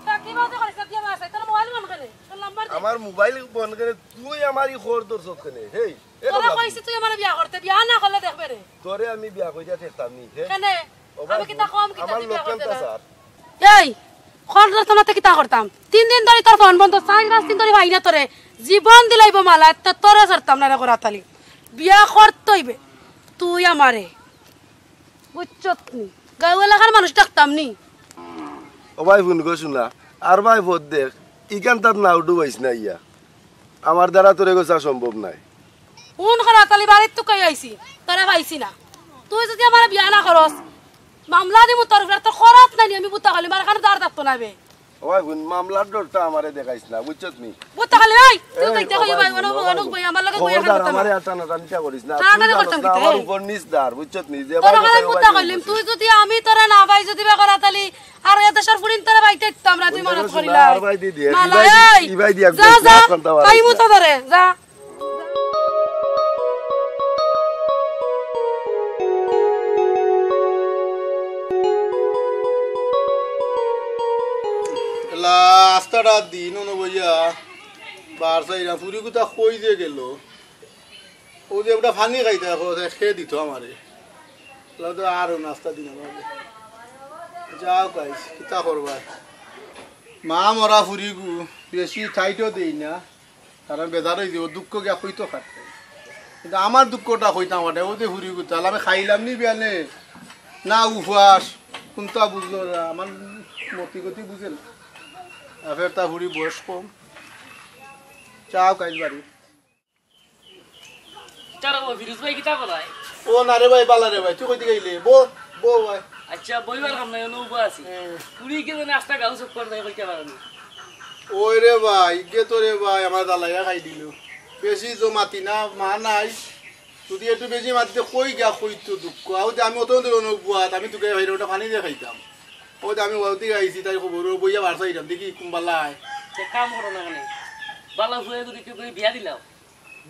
তা কি বাজে করিস না, দিয়া বাজে। তোর মোবাইল বন্ধ করে। তোর নাম্বার দে। আমার মোবাইল বন্ধ করে, তুই আমার ই খবর ধরছস কেনে? হেই, এ তোরা কথা কইছি তুই আমার বিয়া করতে, বিয়া না করলে দেখবে রে। তোরে আমি বিয়া কইরা দেখতাম নি, হে? কেনে? ও ভাই, আমি কিতা কম, কিতা আমার তুই বিয়া লোকেল করতে তা না? স্যার। এই, কল ধরতাম না তে কিতা করতাম? তিন দিন ধরি তোর ফোন বন্ধ, চাইর পাঁচ দিন ধরি পাই না তোরে। জীবন দিলাইবো মালা, এত্তে তোরে ছাড়তাম না রে করাত আলী। বিয়া করতে অইবে তুই আমারে। বুঝছত নি? গাঁও এলাকার মানুষ ডাকতাম নি। ও ভাই, হুন গো হুনা, আর ভাই ভোট দেখ, ইখান তাত নাও ডুবাইস না ইয়া। আমার দ্বারা তোরে গোছা সম্ভব নায়। হুন করাত আলী, বাড়িত তুকাই আইছি, তোরে পাইছি না। তুই যুদি আমারে বিয়া না করস, মামলা দিমু তোর উপরে, তোর করাত নাই নি, আমি বুতা খালি, মার কানো দাঁড় থাকতো না বে। ও ভাই, হুন, মামলার ডরটা আমারে দেখাইস না, বুঝছত নি? বুতা খালি, এই, তুই এই, যাইতে ও কই ভাই, ভাই, হুন, অনু, ও ভাই, অনু হুন। ভাই, আমার লগে বইয়া খবরদার, খালি আমারে আটা না জানিটা করিস না। তুই টানাটানি জানোস করতাম না, কিতা, আমার এই? উপর নিজ দার, বুঝছত নি? যে তোর ভাই, কাছে ভাই, বুতা ভাই, খাইলিম, বুঝছত। তুই যুদি আমি তোরে না ভাই যুদি বে করাত আলী, আর এ দেশর ফুরিন তোরে বাইতে দিতাম না, তুই মনে করিস না। আর ভাই দি দিয়ে, মালা, ইবাই দি, এই, ইবাই দি, যা, একদম যা, লাখ ঘন্টা বাড়াইস পাইমু না। তো ধরে, যা। এলা আস্তাটা দিন অনো বইয়া বার চাইরা ফুরি গুতা কই যে গেল। ও যে ওটা পানি খাইতা, খে দিত আমারে। এলা তো আরো নাস্তা দিন আমারে। যাও গাইস, কিতা করবা? মা মরা ফুরিগু, বেশি টাইটও দেই না। কারণ বেজার অই যাইবো, দুঃখ গিয়া কইতো খাটতে। কিন্তু আমার দুঃখটা কইতাম পারে, ও যে ফুরি গুতাল, আমি খাইলাম নি বিয়ানে, না উপাস, কুনতা বুঝলো না, আমার মতি গতি বুঝে না। আর ফের তা ফুরি বয়স কম, চাও কাইল বাড়ি। কিতা রে বা, ফিরোজ ভাই কিতা করায়? ও না রে ভাই, বালা রে ভাই, তুই কইতে গেলে, বো, বো ভাই। আচ্ছা, বইবার কাম নাই, অনো উবা আছি। হ্যাঁ। ফুরি গিয়ে যেন আস্তা গাউ চক্কর দেয়, কইতে পারে না। ওই রে ভাই, ইগে তো রে ভাই, আমার জ্বালাইয়া খাই দিল। বেশি জো মাতি না, মা নাই। যদি একটু বেশি মাতিতে কই গিয়া কইতো দুঃখ। আউ যে আমি অত দূর অনুগুয়াত, আমি তোকে ভাই ওটা পানি দিয়ে খাইতাম। ও যে আমি ওদিকে আইছি, তাই খবর, ও বইয়া বারসা দিলাম, দেখি কুম্বালায়। তে কাম করো না কেনে? বালা ফুয়ে যদি কেউ করে বিয়া দিলাও।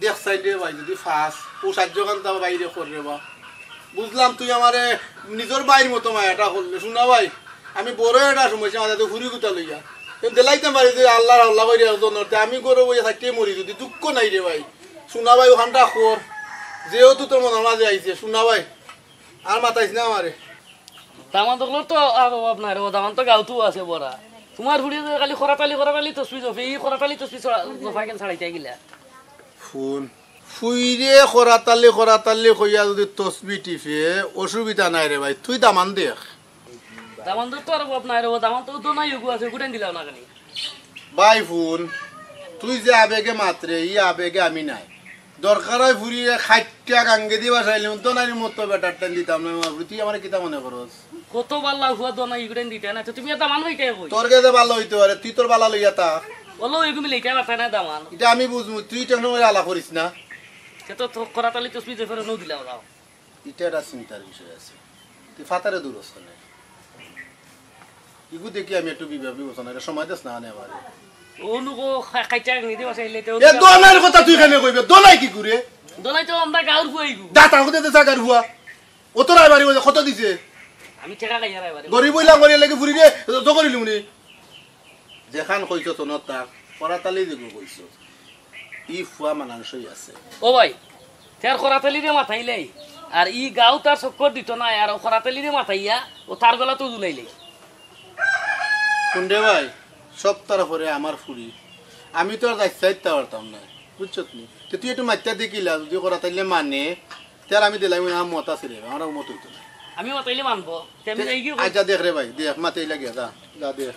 দেখ চাইন রে ভাই, যদি ফাঁস, ও সাহায্য কান্তা বাইরে কর রে বা। বুঝলাম তুই আমারে নিজর ভাইর মতো মায়াটা করলে। শুনা ভাই, আমি বড় একটা সমস্যা, আমাদের তো ফুরি গুতা লইয়া। কেউ দিলাইতাম পারি যে আল্লাহর আল্লাহ করি একজন ধরতে, আমি গরু বইয়া থাকতে মরি যদি, দুঃখ নাই রে ভাই। শুনা ভাই, ওখানটা কর, যেহেতু তোর মনের মাঝে আইছে, শুনা ভাই, আর মাতাইস না আমারে। দামান তো আর অভাব নাই রে, ও দামান তো গাউতু আছে বড়া। তোমার ফুড়ি যে খালি করাতালি, করাতালি তসবি জপে, ই করাতালি তসবি ছড়া-, জপা কেন ছাড়াইতে গিলা? ফুন। ফুইরে করাতালি, করাতালি কইয়া যদি তসবি টিপে, অসুবিধা নাই রে ভাই, তুই দামান দেখ। দামান তো আর অভাব নাই রে, ও দামান তো দোনাই এগু আছে, গুটাইন দিলাও না খালি। ভাই ফুন, তুই যে আবেগে মাতরে, ই আবেগে আমি নাই। দরকার হয় ফুরিয়ে খাইট্টা গাঙ্গে দি বাসাইলে, দোনাইর মতো বেটার টান দিতাম না, আমার ফুরি, তুই আমারে কিতা মনে করস? কত বাল্লা হুয়া দোনা ইগুরেন দিতে না, তো তুমি এটা মানবে কে কই? তোর গেছে ভালো হইতে পারে, তুই তোর বালা লইয়া তা। ওলো এগুমি লেখা পারছে না দামান। এটা আমি বুঝবো, তুই টেনশন করে আলা করিস না। সে তো তো করাতালি তসবি যে ফেরে নৌ দিলা ওরাও। এটা একটা চিন্তার বিষয় আছে। তুই ফাতারে দূর হস কেনে? ইগু দেখি আমি একটু বিভাগ বিবেচনা করে সময় দেস না আনে আমারে। ও নুকো খা-, খাইচা নিতে বসে এলে তো এ দোনাইর কথা তুই কেনে কইবে? দোনাই কি করে? দোনাই তো আমরা গাউর ফুয়াইগু। দাতা হতে দে জাগার ফুয়া। ও তো রায়বাড়ি বলে কত দিছে? আমি টেকা খাইয়া রায়বাড়ি। গরিব হইলাম, গরিব লাগে ফুরি রে, তো করিলি উনি। যেখান কইছো তো নতা, করাতালি দিব কইছো। ই ফুয়া মানানসই আছে। ও ভাই, তার করাতালি রে মাথাইলাই। আর ই গাউ তার চক্কর দিত না, আর ও করাতালি রে মাথাইয়া, ও তার গলা তো দুলাইলাই। কোন রে ভাই, সব তার পরে আমার ফুরি। আমি তো আর যাইতে চাইতে পারতাম না, বুঝছত নি? তো তুই একটু মাইতা দেখিলা, যদি করাতালি মানে, তার আমি দিলাম, আমার মত আছে রে, আমার মত হইতো না। আমি মাতাইলে মানবো। তে আমি তে যাই কি কই? আচ্ছা দেখ রে ভাই, দেখ, মাতে লাগিয়া, যা, যা দেখ।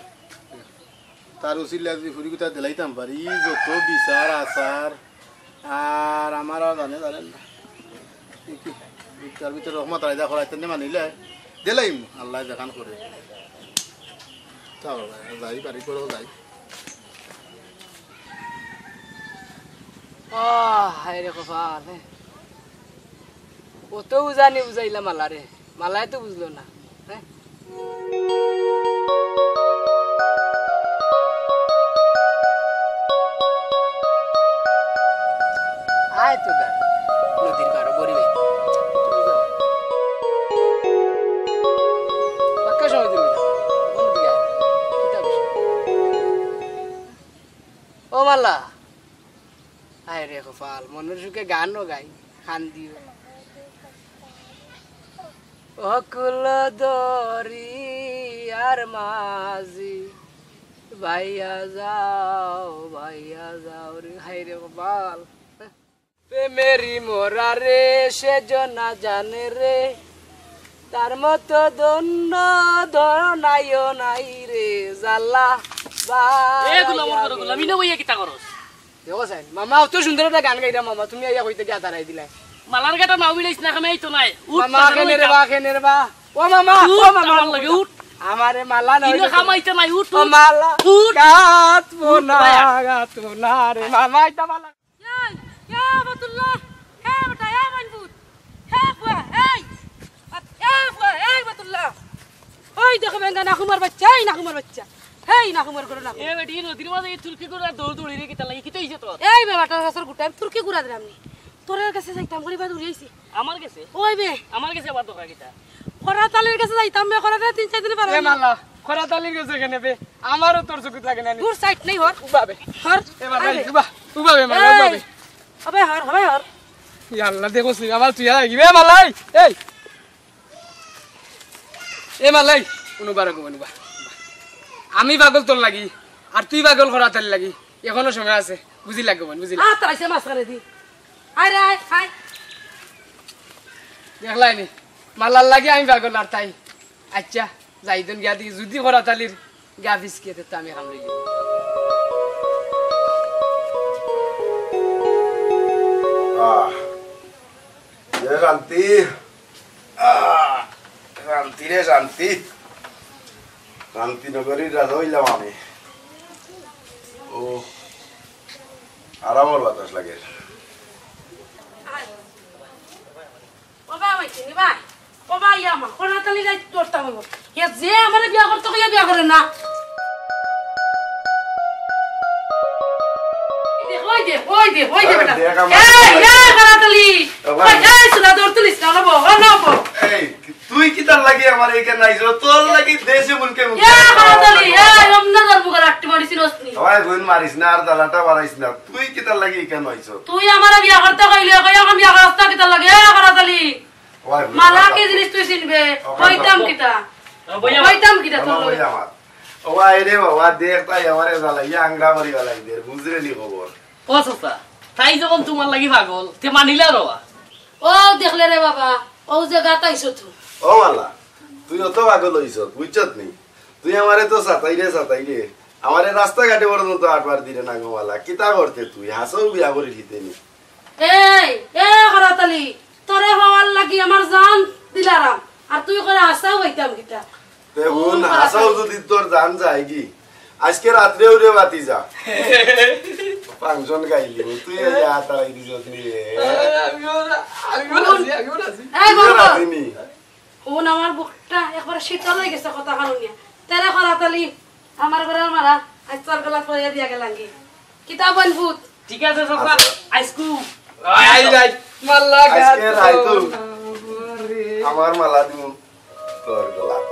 তার উচিল্লা যদি ফুরি গুতা দিলাইতাম পারি, ই যত বিচার আচার, আর আমার আর জানে জানেন না। কি, কি, তার ভিতরে রহমত রায়দা করাইতে নে মানিলে, দিলাইম, আল্লাহ দেখান করে। তাও যাই, বাড়ি করে যাই। আহ, হায় রে কপাল, হে। অত উজানি উজাইলা মালারে, মালায় তো বুঝলো না, হে? আয় তো গা, নদীর পাড়ো, বড়ি ভাই। পাক্কা সময় তুমি যাও। কোন দিকে আয়? কিতা বিষয়? ও মালা, আয় রে কপাল, মনের সুখে গানও গাই, কান দিও। অকুল দরিয়ার মাঝি ভাইয়া যাও, ভাইয়া যাও রে, হায় রে কপাল। প্রেমেরি মরা রে, সে যে না জানে রে, তার মতো ধন্য ধরনাইও নাই রে, জ্বালা এ গুলাম, বাড়াইয়া ওর করে গুলাম, রে। ইনো বইয়া কিতা করস? দেখো সাইন, মামা অত সুন্দর একটা গান গাইরা মামা, তুমি আইয়া কইতে গিয়া তারাই দিলাই। মালার গাটা নাও মিলাইস না, কামাই তো নাই। উঠ, মামা, বাজারো কেনে রে যাইতাম। বা, কেনে রে বা? ও মামা, উঠ, ও মামা, আমার লগে উঠ। আমারে মালা না ইনো হইলে তো কামাইতে নাই, উঠ, ও উঠ। মালা, উঠ। গাত উঠ, বোনা, ভাইয়া। গাত বোনা রে, মামা, এটা মালা। এই, এ আবাদুল্লাহ, হে বেটা, এ মাইনপুত, হে বুয়া, এই, এ বুয়া, এই আবাদুল্লাহ। ওই দেখো বেঙ্গা নাকুমার বাচ্চা, এই নাকুমার বাচ্চা, এই নাকুমার ঘরে নাকু। এ বেটি, নদীর মাঝে এই তুর্কি ঘোড়া দৌড় দৌড়ি রে, কিতা লাগি, কিতা হইছে তোর? এই বেটার গাছর গুটা, আমি তুর্কি ঘোড়া দিলাম নি। তোর কাছে যাইতাম, করি বাদ উড়িয়েছি। আমার গেছে? ওই বে। আমার গেছে আবার দরকার কিতা? খরাত আলীর গেছে যাইতাম বে, খরাত আলী তিন চাইর দিন পারে এ না। মালা, খরাত আলীর গেছে কেনে বে? আমারও তোর চকুত লাগে না নি। দূর সাইড নেই হর। উবাবে। হর। এ মালা, আরে। উবা, উবাবে মালা, এই। উবাবে। আবে হর, হবে হর। ইয়া আল্লাহ, দেখো সি, আমার তুই আর আইবি, এ মালা, এই, এই। এ মালা, এই, উনুবা রাখো, উনুবা। আমি পাগল তোর লাগি, আর তুই পাগল খরাত আলীর লাগি। এখনো সময় আছে, বুঝি লাগবো, বুঝি লাগবো। আ, তাইছে মাঝখানে দি। আয় রে, আয়, আয়। দেখলাই নি, মালার লাগি আমি পাগল আর তাই। আচ্ছা, যাইদন গিয়া দি, যদি খরাত আলীর গা ফিসকে, তে তো আমি হামলে দিব। আহ, এ শান্তি। আহ, শান্তি রে শান্তি। শান্তি নগরীর রাজা হইলাম আমি। ও, আরামর বাতাস লাগে। ও বাবা, চিনি ভাই। ও ভাই, আমার খরাত আলী যাই তোরতা হলো। এ যে আমারে বিয়া করতে কইয়া বিয়া করে না। ওই দে, ওই দে, ওই দে, ওই দে, ওই দে, এই, বেটা। দেখ আমার এই, এই, খরাত আলী। ও ভাই। ওই, এই, সুদা দৌড় তুলিস না, নবো, ও নবো। এই, তুই কিতার লাগি আমার এখানে আইছো? তোর লাগি দেশে মুলকে মুখে। এ, খরাত আলী, এ, অমনে তোর মুখে লাঠি মারিস নি। ওই বোন মারিস না, আর জ্বালাটা বাড়াইস না। তুই কিতার লাগি এখানে আইছো? তুই আমারে বিয়া করতে কইলে, কই এখন বিয়া করস না কিতার লাগি? এ, খরাত আলী। ওই, মালা ওই, কি জিনিস তুই চিনবে? ওই, কইতাম ওই, কিতা? ওই, ওই, কইতাম কিতা তোর ওই, লগে? ওই, আমার। ও, আয় রে বাবা, দেখ তাই আমারে জ্বালাইয়া আংরা মারি জ্বালাই দের, বুঝরে নি খবর? ও চাচা, তাই যখন তোমার লাগি পাগল, তে মানিলা রবা। ও দেখলে রে বাবা, ও যে গাত আইছো তুই। ও মালা, তুই অত পাগল হইছ, বুঝছত নি? তুই আমারে তো সাতাই রে, সাতাই রে। আমারে রাস্তাঘাটে বড় মতো আটবার দিলে না গো মালা। কিতা করতে তুই? হাসাও বিয়া করি লিতে নি। এই, এ খরাত আলী, তোরে হওয়ার লাগি আমার জান দিলারাম। আর তুই করে হাসাও হইতাম কিতা? তে হুন, ও, হাসাও যদি তোর জান যায় কি? আজকে রাত্রে উড়ে বাতি যা। ফাংশন গাইলি, তুই এই হাত আলাই দিছস নি রে? আমিও রা-, আমিও রাজি, আমিও রাজি। এই তুইও বন্ধু, রাজি নি? হুন, আমার বুকটা একবারে শীতল হয়ে গেছে কথা হারুনিয়া। তেরে খরাত আলী, আমার ঘরের মারা, আজ তোর গলাত পড়িয়া দিয়া গেলাম কি? কিতা বইন ভূত? ঠিক আছে, চাচা, আচ্ছা। আইসক্রিম। I, I. মাল্লা আজকে গাছ রাইতো। আমার মালা দিমু তোর গলাত।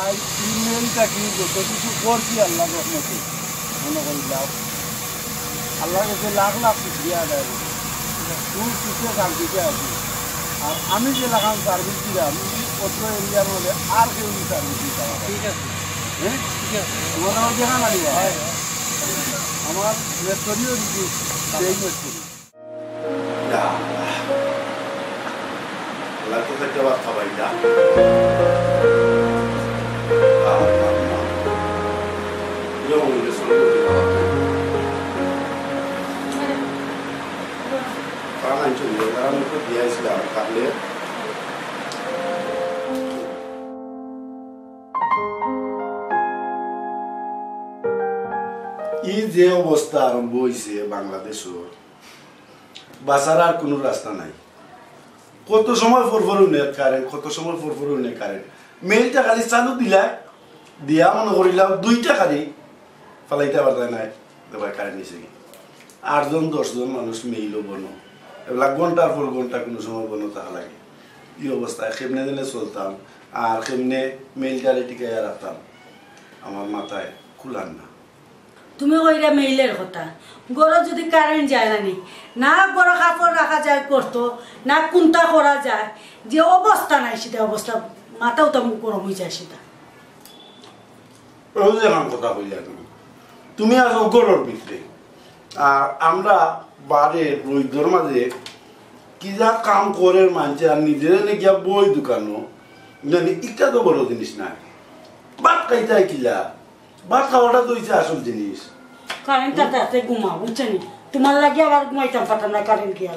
এই তিন মেইল থাকি যত কিছু করছি আল্লাহর রহমতে, মনে করিলাম আল্লাহর কাছে লাখ লাখ শুকরিয়া আদায় করি। খুব সুখে শান্তিতে আছি। আর আমি যে লাখান সার্ভিস দিলাম, এই অত্র এরিয়ার মধ্যে আর কেউ এই সার্ভিস দিতে পারে না। ঠিক আছে। হ্যাঁ? ঠিক আছে। তোমার আমার দেখা নাই বা? আমার মেস্তরিও দিচ্ছি, সেই মেস্তরি। ইয়া আল্লাহ। আল্লাহ, কোথায় যাওয়ার খাবার এটা? আল্লাহ, আল্লাহ। ইয়ে, ওই যে সঙ্গে যে খাবার। কারণ আমি চলে যাই, কারণ আমি তো দিয়ে আসলাম, তাহলে এই যে অবস্থা আরম্ভ হইছে বাংলাদেশর, বাঁচার আর কোনো রাস্তা নাই। কত সময় পর পর উনে কারেন্ট, কত সময় পর পর উনে কারেন্ট। মেইলটা খালি চালু দিলা, দিয়া মনে করিলাম দুইটা খালি ফালাইতে পারতায় নাই, দেখবায় কারেন্ট নিছে কি। আটজন দশজন মানুষ মেইলও বনো, এগুলা ঘন্টার পর ঘন্টা কোনো সময় বনো থাকা লাগে। এই অবস্থায় কেমনে দিনে চলতাম, আর কেমনে মেইলটারে টিকাইয়া রাখতাম, আমার মাথায় কুলার না। তুমি কইরা মেইলর কথা, ঘরো যদি কারেন্ট যায় না নি, না ঘরো কাপড় রাখা যায় করতো, না কুন্তা করা যায়, যে অবস্থা নাই সেটা অবস্থা, মাথাও তো গরম হয়ে যায় সেটা। ওই যে এখন কথা কইলা তুমি, তুমি আছো ঘরর ভিতরে, আর আমরা বারে রইদর মাঝে কি যা কাম করের মানষে, আর নিজেরে নে গিয়া বই দোকানো, জানি ইটা তো বড় জিনিস নাই। ভাত খাইতায় কিলা, ভাত খাওয়াটা তো হইছে আসল জিনিস। কারেন্ট থাকতে থাকতে ঘুমাও, বুঝছো নি? তোমার লাগি আবার ঘুমাইতাম পারতাম না কারেন্ট গিয়া।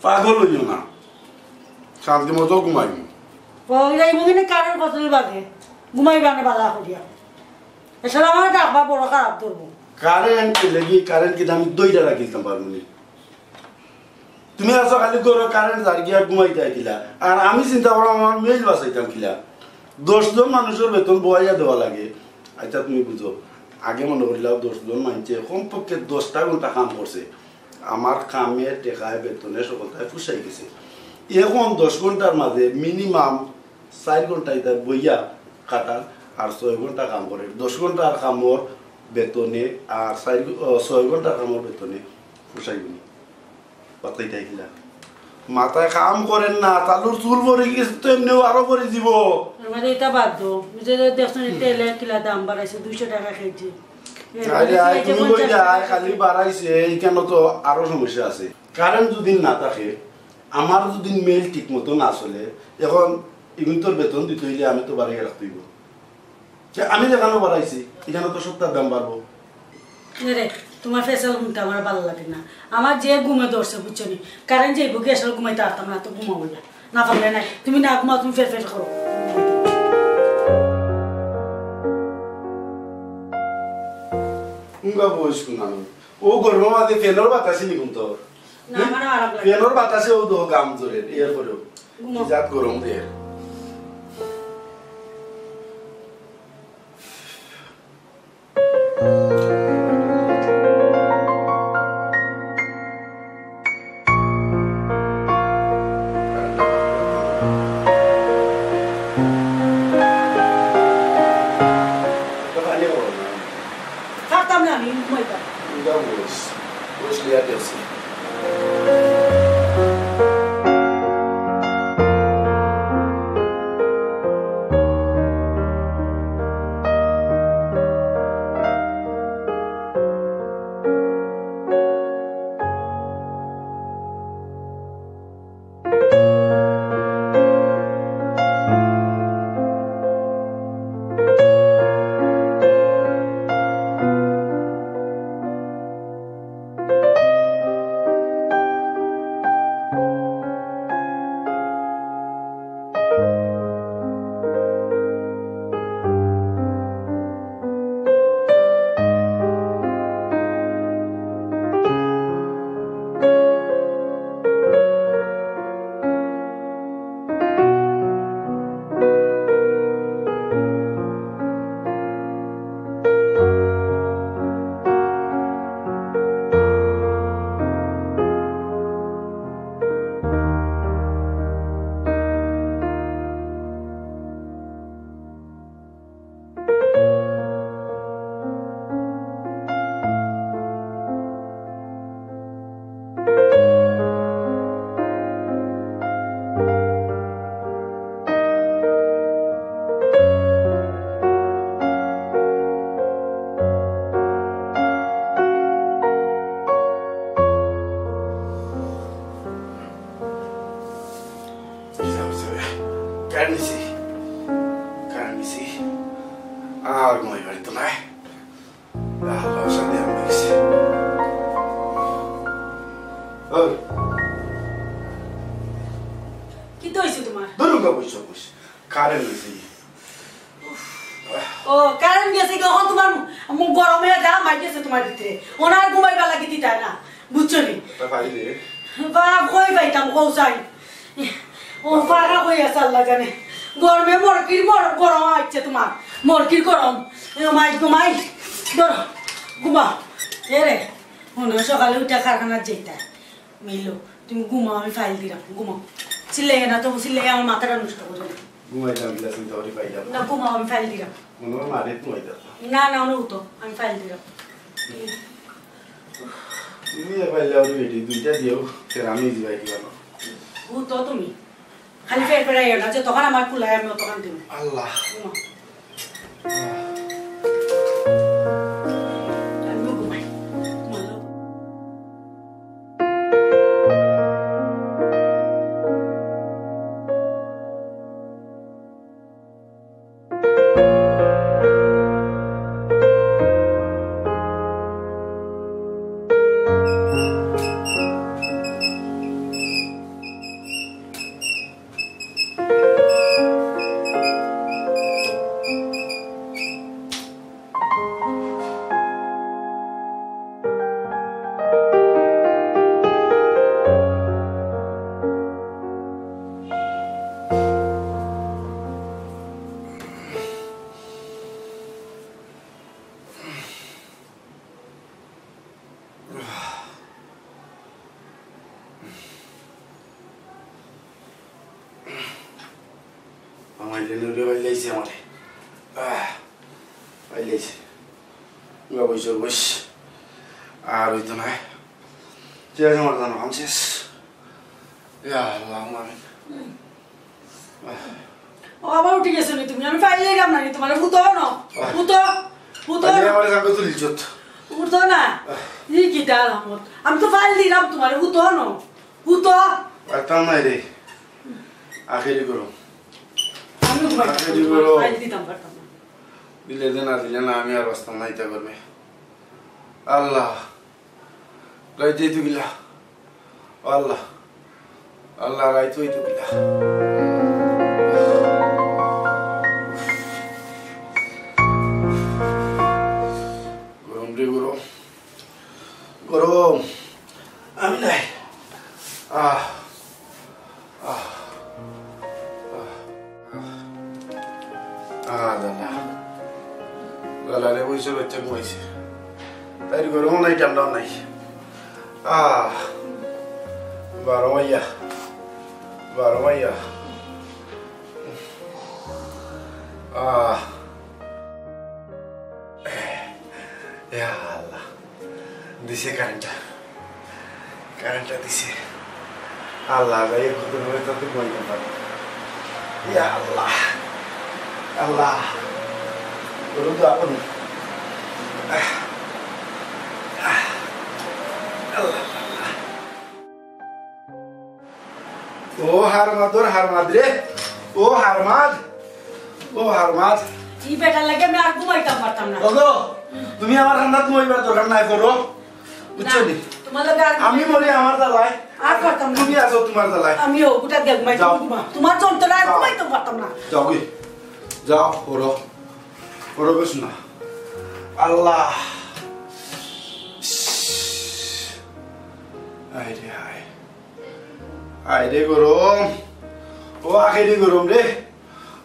পাগল হইও না, শান্তি মতো ঘুমাইমু। ও, ইরা ইমুগিনে কারেন্ট ফসল বাদে ঘুমাইবা না বালা করিয়া। এছাড়া আমার ডাকবা বড় খারাপ ধরবো। কারেন্ট লাগি, কারেন্ট কিন্তু আমি দইটা রাখিতাম পারবো নি। তুমি আছো খালি ঘরো কারেন্ট যার গিয়া ঘুমাইতায় কিলা। আর আমি চিন্তা করলাম আমার মেইল বাঁচাইতাম কিলা। দশজন মানুষর বেতন বওয়াইয়া দেওয়া লাগে। আচ্ছা তুমি বুঝো, আগে মনে করিলাও দশজন মানষে কমপক্ষে দশটা ঘন্টা কাম করছে। আমার কামে, টেকায়, বেতনে সকলটায় পুষাই গেছে। এখন দশ ঘন্টার মাঝে মিনিমাম চাইর ঘন্টা ইতা বইয়া কাটার আর ছয় ঘন্টা কাম করের। দশ ঘন্টার কামর বেতনে আর চাইর ঘ-, ও, ছয় ঘন্টার কামর বেতনে পুষাইবো নি? বাতাইতায় কিলা? মাথায় কাম করের না, তালুর চুল পড়ি গেছে তো এমনেও আরো পড়ি দিব। আমার ইটা বাদ দেও, বুঝে যে দেখছো নি তেলে কিলা দাম বাড়াইছে, দুইশো টাকা কেজি। আরে, আরে, তুমি কই যায়, খালি বাড়াইছে, এখানে তো আরো সমস্যা আছে। কারেন্ট যদি না থাকে, আমার যদি মেইল ঠিক মতো না চলে, এখন ইগুনতর বেতন দিতে হইলে আমি তো বাড়াইয়া রাখতে হইব। যে আমি যেখানে বাড়াইছি, এখানে তো সবটার দাম বাড়বো। এরে, তোমার ফেসাল শুনতে আমার ভালো লাগে না। আমার যে ঘুমে ধরছে, বুঝছো নি? কারেন্ট যাইব কি, আসলে ঘুমাইতে পারতাম না, তো ঘুমাবো না। না পারলে নাই, তুমি না ঘুমাও, তুমি ফের ফের করো। উঙ্গা বয়স কোন আমি? ও গরম মাঝে ফ্যানর বাতাসে নিকুন তো। না, আমার আরাম লাগে। ফ্যানর বাতাসে ও দো গাম ধরে, এরপরেও ঘুমাও। কি জাত গরম রে। পারতাম না আমি, ঘুমাইতাম। গেছি। আর ঘুমাইবার তো নাই। আল্লাহ, অশান্তি আমার গেছে। ওই। কিতা অইছে তুমার? ধরুন বাবু, সব বস। কারেন্ট গেছে। ও, কারেন্ট গেছে কি? অখন তুমার মু-, গরমে দা মাই গেছে তুমার ভিতরে। অখন আর ঘুমাইবার লাগি দিতা না। বুঝছো নি? ওটা পারি রে। বাপ, কই পাইতাম, কও চাই। ও, ফাঁকা কই আছে আল্লাহ জানে। গরমে মরকির মর-, গরম আইছে তুমার। মরকির গরম। এ মাই, ঘুমাই। ধরো, ঘুমাও। এ রে, মনে হয় সকালে উঠে কারখানাত যাইতা। মিলো, তুমি ঘুমাও, আমি ফাইল দিরাম, ঘুমাও। চিল্লাইও না তো, চিল্লাইয়া আমার মাথাটা নষ্ট করো না। ঘুমাইতাম, গিলা চিন্তা করি পাইলাম। না, ঘুমাও, আমি ফাইল দিরাম। মনে হয় মারে ঘুমাইতাম। না, না, অনো উঠো, আমি ফাইল দিরাম। তুমি এ পাইলে আরো বেটি দুইটা দিও, ফের আমি দিবাই দিবা না। উঠো তুমি। খালি ফের ফেরাইও না, যতক্ষণ আমার কুলায় আমি অতক্ষণ দিমু। আল্লাহ। ঘুমাও। আমিও ঘুমাই। ঘুমাও। আমার জন্য উঠে বাইরে আইছে আমারে। আহ, বাইরে আইছে। বাবা, বইস, বইস। আর অইতো না। শেষ আমার জানো, কাম শেষ। ইয়া আল্লাহ, আমিন। ও, আবার উঠি গেছো নি তুমি? আমি ফাইল লইলাম না নি তুমারে। উঠো না। উঠো। উঠো আরে, না। আমারে জাগো তুলিছত। উঠো না। ই কিতা আলামত? আমি তো ফাইল দিলাম তুমারে। উঠো না। উঠো। পারতাম না রে। আখেরি গরম। আমি ঘুমাইতাম আখেরি না। গরম। ফাইল দিতাম পারতাম না। দিলে দে, না দিলে না, আমি আর বাঁচতাম না, ইতা করবে। আল্লাহ। রাইত যাইতো কিলা? ও আল্লাহ, আল্লাহ, রাইত যাইতো কিলা? গরম রে গরম, গরম। আমি নাই। আহ, আহ, আহ। আহ, দাদা। দাদা রে, বইছে, বাচ্চা ঘুমাইছে। তাইর গরমও নাই, ঠান্ডাও নাই। আহ, বারো মাইয়া। বারো মাইয়া। আহ। ইয়া আল্লাহ। দিছে কারেন্টটা। কারেন্টটা দিছে। আল্লাহ, যাই হোক, কত ভাবে তাতে বলতে পারবো। ইয়া আল্লাহ। আল্লাহ। বলুন তো আপনি। আহ। আহ। আল্লাহ, আল্লাহ। ও হারমাদর হারমাদ রে, ও হারমাদ, ও হারমাদ। ই বেটার লাগি আমি আর ঘুমাইতাম পারতাম না। ওগো, তুমি আমার ঠান্ডাত ঘুমাইবার দরকার নাই, করো। বুঝছো না, নি? তোমার লগে আর আমি মরি আমার জ্বালায়। আর পারতাম না। তুমি আছো তোমার জ্বালায়। আমিও গোটা দিয়ে ঘুমাইতাম, যাও। ঘুমা। তোমার যন্ত্রণায় আর যাও। ঘুমাইতাম পারতাম না। যাও গি। যাও, করো। করো বেশ না। আল্লাহ। আয় রে আয়। আয় রে গরম, ও আখেরি গরম রে,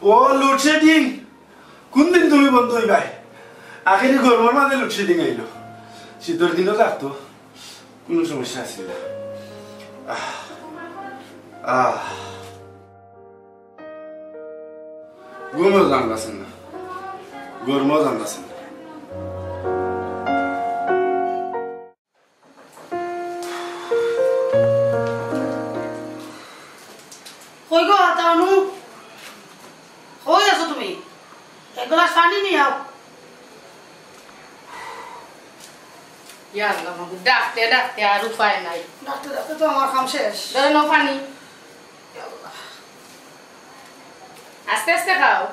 ও load shedding, কোন দিন তুমি বন্ধ অইবায়? আখেরি গরমর মাঝে load shedding আইলো। শীতর দিনও থাকতো, কোনো সমস্যা আছিল না। আহ, আহ। ঘুমও জান বাসেন না, গরমও জান বাসেন না। কই গো, আতা অনু? কই আছো তুমি? এক গ্লাস পানি নিয়ে আও। ইয়া আল্লাহ, মাবুদ, ডাকতে ডাকতে আর উপায় নাই। ডাকতে ডাকতে তো আমার কাম শেষ। ধরো, নাও পানি। ইয়া আল্লাহ। আস্তে আস্তে খাও।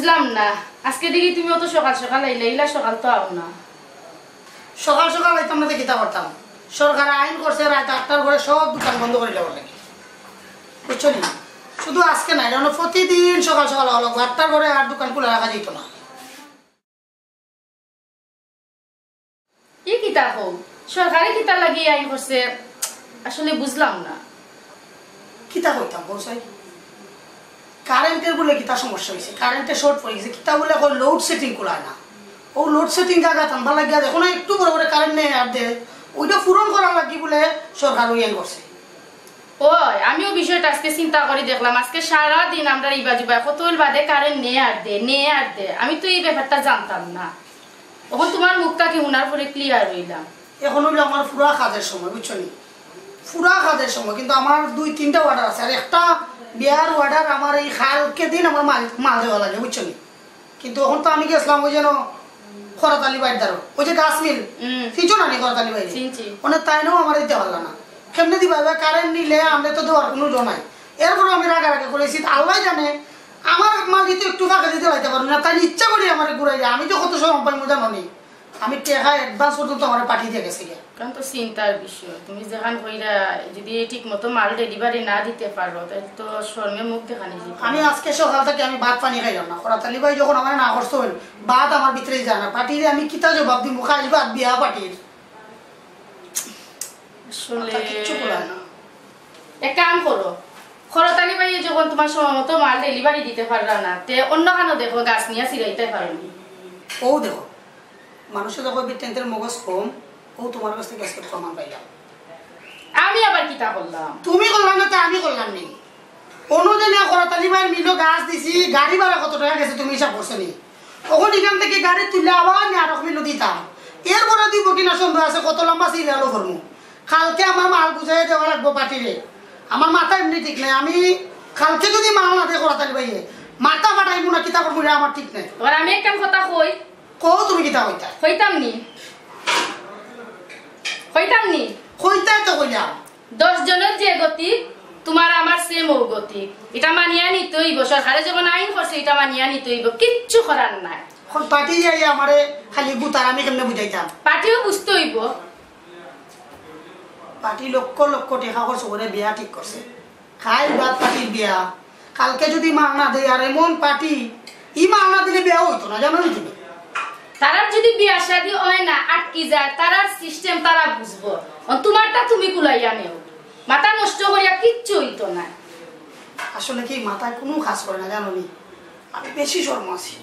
বুঝলাম না, আজকে দেখি তুমি অত সকাল সকাল আইলা, ইলা সকাল তো আও না। সকাল সকাল আইতাম না তো কিতা করতাম? সরকারে আইন করছে রাইত আটটার পরে সব দোকান বন্ধ করিলাইবার লাগি, বুঝছো নি? শুধু আজকে নায়, অনো প্রতিদিন সকাল সকাল আওয়া লাগবো, আটটার পরে আর দোকান খুলা রাখা যাইতো না। ই কিতা কও? সরকারে কিতা লাগি আইন করছে? আসলে বুঝলাম না। কিতা কইতাম কও চাই? কারেন্টের বুলে কিতা সমস্যা অইছে, কারেন্টে শর্ট পড়ি গেছে, কিতা বুলে কয় লোড শেডিং কুলায় না। অউ লোড শেডিং জাগাত আনবার লাগিয়া দেখো না, একটু পরে পরে কারেন্ট নেয় আর দেয়, ওইটা পূরণ করার লাগি বুলে সরকার ওই আইন করছে। ওই, আমিও বিষয়টা আজকে চিন্তা করি দেখলাম, আজকে সারা দিন আমরা ইবা যুবা কত অইল বাদে কারেন্ট নেয় আর দেয়, নেয় আর দেয়। আমি তো এই ব্যাপারটা জানতাম না। অখন তুমার মুখ থাকি হুনার পরে ক্লিয়ার অইলাম। অখন অইলো আমার পুরা কাজের সময়, বুঝছো নি? পুরা কাজের সময়, কিন্তু আমার দুই তিনটা অর্ডার আছে, আর একটা বিয়ার অর্ডার আমার এই কালকে দিন আমার মাল, মাল দেওয়া লাগে, বুঝছো নি? কিন্তু অখন তো আমি গেছিলাম ওই যেন খরাত আলী ভাইর দ্বারো, ওই যে গাছ মিল, হুম। চিনছো না নি খরাত আলী ভাইরে? চিনছি। মানে তাইনও আমার দিতে পারলা না। কেমনে দিবা? এবার কারেন্ট নিলে আমরা তো দেওয়ার কোনো জো নাই। এরপরে আমি রাগারাগি করেছি, আল্লাহ জানে আমার মাল যদি একটু ফাঁকা দিতে পারতে পারো না, তাই ইচ্ছা করি আমার ঘুরাইলে আমি যে কত সময় পাই মজা মানি। আমি টেকা অ্যাডভান্স পর্যন্ত আমার পাঠিয়ে দিয়ে গেছে গিয়া। কারণ তো চিন্তার বিষয়, তুমি যেখান কইরা যদি ঠিক মতো মাল ডেলিভারি না দিতে পারো, তাহলে তো শরমে মুখ দেখানি যাবে। আমি আজকে সকাল থেকে আমি ভাত পানি খাইলাম না। খরাত আলী ভাই যখন আমার না করছে হইল, ভাত আমার ভিতরে যায় না। পার্টিরে আমি কিতা জবাব দিব? খাইল ভাত বিয়া পার্টির। আসলে মাথা কিচ্ছু খোলায় না। এক কাম করো, খরাত আলী ভাই যখন তোমার সময় মতো মাল ডেলিভারি দিতে পারলা না, তে অন্য কানো দেখো, গাছ নিয়ে ছিড়াইতে পারো নি। ও দেখো, মানুষে তো কইবে টেন্টের মগজ কম, ও তোমার কাছ থেকে আজকে প্রমাণ পাইলাম। আমি আবার কিতা করলাম? তুমি করলাম না, তা আমি করলাম নি। অনুদিনে খরাত আলী ভাইর মিলো গাছ দিছি, গাড়ি ভাড়া কত টাকা গেছে তুমি হিসাব করছো নি? অখন এখান থেকে গাড়ি তুললে আবার আমি আরক মিলো দিতাম। এরপরে দিব কিনা সন্দেহ আছে, কত লম্বা সিরিয়ালও করমু। কালকে আমার মাল বুঝাই দেওয়া লাগবো পার্টিরে। আমার মাথা এমনি ঠিক নাই, আমি কালকে যদি মাল না দেয় খরাত আলী ভাইয়ে, মাথা ফাটাইমু না কিতা করমু, এটা আমার ঠিক নাই। এবার আমি একখান কথা কই। কও তুমি কিতা কইতা? কইতাম নি? কইতাম নি? কইতাই তো কইলাম। দশ জনের যে গতি, তোমার আমার সেম ও গতি। এটা মানিয়া নিতে হইব। সরকারে যখন আইন করছে, এটা মানিয়া নিতে হইব, কিচ্ছু করার নাই। এখন পার্টি যাই আমারে খালি গুতার, আমি কেমনে বুঝাইতাম? পার্টিও বুঝতে হইব। পার্টি লক্ষ লক্ষ টাকা খরচ করে বিয়া ঠিক করছে, খাই বাদ পার্টির বিয়া। কালকে যদি মাল না দেয়, আর এমন পার্টি, ই মাল না দিলে বিয়া হইতো না, জানো নি তুমি? তারার যদি বিয়া শাদী হয় না, আটকি যায়, তারার সিস্টেম তারা বুঝবো। অন তোমারটা তুমি কুলাইয়া নেও, মাথা নষ্ট করিয়া কিচ্ছু হইতো না। আসলে কি মাথায় কোনো কাজ করে না, জানো নি? আমি বেশি শর্ম আছি।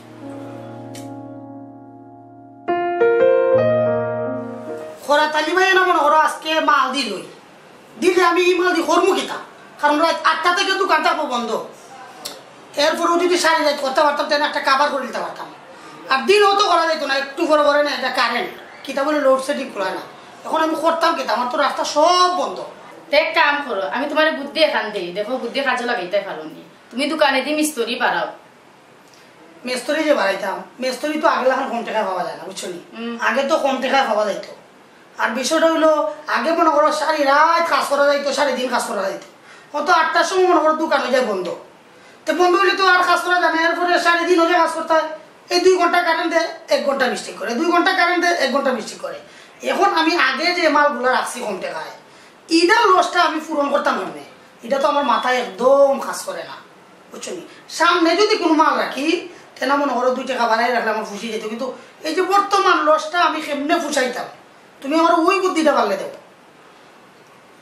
খরাত আলী ভাই না মনে করো আজকে মাল দিলই, দিলে আমি ই মাল দি করমু কিতা? কারণ রাত আটটা থেকে দোকান থাকবো বন্ধ। এরপরেও যদি সারি রাত করতে পারতাম, তাহলে একটা কাভার করে দিতে পারতাম। আর দিন অত করা যাইতো না, একটু পরে পরে না, এটা কারেন্ট কিতা বলে লোড শেডিং করে না। এখন আমি করতাম কিতা? আমার তো রাস্তা সব বন্ধ। তে এক কাম করো, আমি তোমার বুদ্ধি এখান দেই, দেখো বুদ্ধি কাজে লাগাইতে পারো নি। তুমি দোকানে দি মিস্ত্রি বাড়াও। মেস্তরি যে বাড়াইতাম, মেস্তরি তো আগে এখন কম টাকায় পাওয়া যায় না, বুঝছো নি? হুম। আগে তো কম টাকায় পাওয়া যাইতো। আর বিষয়টা হইলো, আগে মনে করো সারি রাত কাজ করা যাইতো, সারি দিন কাজ করা যাইতো। অত আটটার সময় মনে করো দোকান হয়ে যায় বন্ধ। তো বন্ধ হইলে তো আর কাজ করা যায় না, এরপরে সারি দিন হলে কাজ করতে হয়। এই দুই ঘন্টা কারেন্ট দেয়, এক ঘন্টা মিস্টেক করে, দুই ঘন্টা কারেন্ট দেয়, এক ঘন্টা মিস্টেক করে। এখন আমি আগে যে মালগুলা রাখছি কম টাকায়, ইটার লসটা আমি পূরণ করতাম কেমনে? এটা তো আমার মাথায় একদম কাজ করে না, বুঝছো নি? সামনে যদি কোনো মাল রাখি, তেনা মনে করো দুই টাকা বাড়াই রাখলে আমার ফুষি যেত, কিন্তু এই যে বর্তমান লসটা আমি কেমনে ফুষাইতাম, তুমি আমার ওই বুদ্ধিটা পারলে দেবো।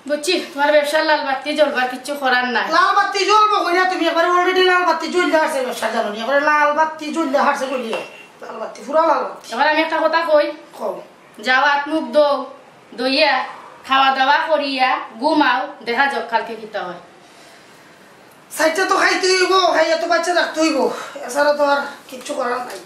বুঝছি, তোমার ব্যবসার লাল বাতি জ্বলবার কিচ্ছু করার নাই। লাল বাতি জ্বলবো কইরা তুমি একবারে already লাল বাতি জ্বললে হারছে ব্যবসা, জানো নি? একবারে লাল বাতি জ্বললে হারছে কইলে, লাল বাতি, পুরা লাল বাতি। এবার আমি একটা কথা কই, কও। যাও, আত মুখ ধো, ধইয়া খাওয়া দাওয়া করিয়া ঘুমাও, দেখা যাক কালকে কিতা হয়। চাইরটা তো খাইতে হইব, খাইয়া তো বাচ্চা রাখতে হইব, এছাড়া তো আর কিচ্ছু করার নাই।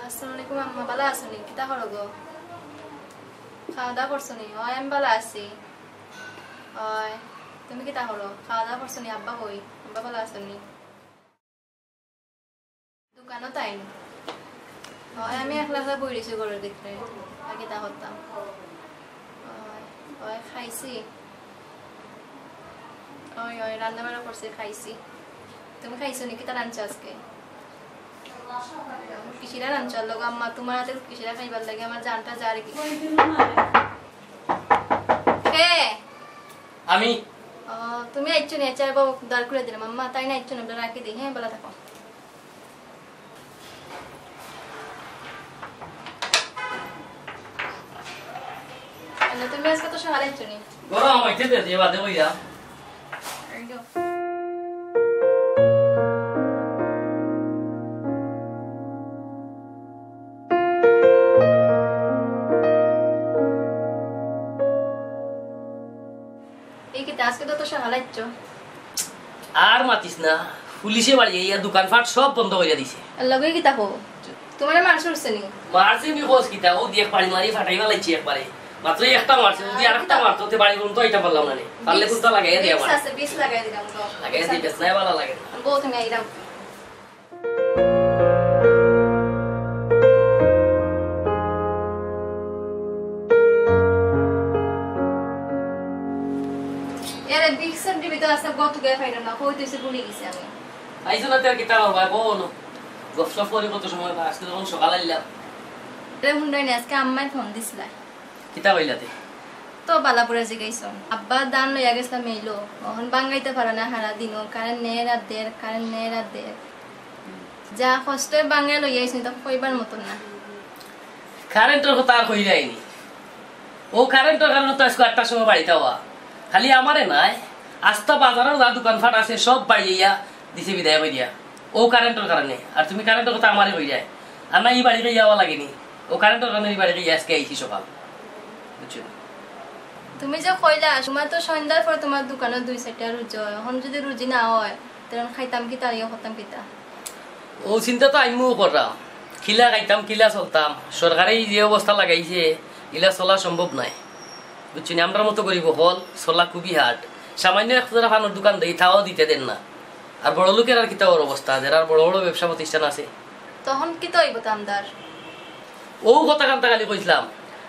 আসসালামু আলাইকুম আম্মা, ভালা আছো নি? কিতা করো গো? খাওয়া দাওয়া করছো নি? অয়, আমি ভালা আছি। অয়, তুমি কিতা করো? খাওয়া দাওয়া করছো নি? আব্বা কই? আব্বা ভালা আছো নি? দোকানো তাই নি? অয়, আমি একলা একলা বই রইছি ঘরর ভিতরে। আর কিতা করতাম? অয়, অয়, খাইছি। অয়, অয়, রান্না বাড়া করছি, খাইছি। তুমি খাইছো নি? কিতা রানছো আজকে? কিশিরা রানছো? লগে আম্মা, তুমার আতে কিশিরা খাইবার লাগি আমার জানটা যার কি। কে? আমি। ও, তুমি আইছো নি? আচ্ছা, এবার দর করে দিলাম। আম্মা, তাই না আইছো নি? আমরা রাখি দিই, হ্যাঁ, ভালা থাকো। আরে, তুমি আজকে তো সকালে আইছো নি? গরম হইতে দে, যে বাদে কইরা। এই যাও। এই কিতা, আজকে তো তো সকালে আইছো। আর মাতিস না, পুলিশে বাড়ি আইয়া দোকানপাট সব বন্ধ করিয়া দিছে। আর লগে কিতা কও? তুমারে মারছে উঠছে নি? মারছে নি কস কিতা? ও দিয়ে এক বাড়ি মারি ফাটাই ফালাইছি একবারে। মাত্র একটা মারছে, যদি আর একটা মারতো, তে বাড়ি পর্যন্ত আইতাম পারলাম না রে। পারলে কুন্তা লাগাইয়া দে আমার। আছে, বিষ লাগাই দিলাম তো। লাগাইয়া দিবে, নাই ভালা লাগে না। বউ, তুমি আইরাম। এরে, বিক্সের ডিবি তো আছে, গত গিয়ে পাইলাম না, কই তুইছে ভুলে গেছি আমি। আইছো না, তোর কিতা হবে, বল। গপ সপ করি কত সময় বা, আজকে যখন সকাল আইলাম। এরে, হুন্ডাই নি, আজকে আম্মায় ফোন দিছিলা। কিতা কইলা তে? তো বালা বুড়া জিগাইছন। আব্বা ধান লইয়া গেছলা মেইলো, অখন বাঙ্গাইতে পারে না হারা দিনও, কারেন্ট নে রাত দের, কারেন্ট নে রাত দের। যা কষ্টে বাঙ্গাই লইয়া আইছন, তা কইবার মতন না। কারেন্টর কথা আর কইরায়নি। ও কারেন্টর কারণে তো আজকে আটটার সময় বাড়িত আওয়া। খালি আমারে নায়, আস্তা বাজারর যা দোকানপাট আছে সব বাড়ি আইয়া দিছে বিদায় করিয়া। ও কারেন্টর কারণে। আর তুমি কারেন্টর কথা আমারে কইরায়। আর না, ই বাড়ি আইয়া আওয়া লাগেনি। ও কারেন্টর কারণে ই বাড়ি আইয়া আজকে আইছি সকাল। বুঝছো? তুমি যে কইলা, তুমার তো সন্ধ্যার পরে তুমার দোকানো দুই চাইরটা রুজি অয়। অখন যদি রুজি না অয়, তখন খাইতাম কিতা, ইয়ে করতাম কিতা? ও চিন্তা তো আমিও কররাম। কিলা খাইতাম, কিলা চলতাম। সরকারে ই যে অবস্থা লাগাইছে, ইলা চলা সম্ভব নায়। বুঝছো নি? আমরার মতো গরিব অকল, চলা খুবই hard। সামান্য এক জোড়া পানর দোকান দেই, তাও দিতে দের না। আর বড় লোকের আর কিতা অর অবস্থা, যারার বড় বড় ব্যবসা প্রতিষ্ঠান আছে। তখন কিতা অইবো তামদার? ও কথা কান্তা খালি কইছলাম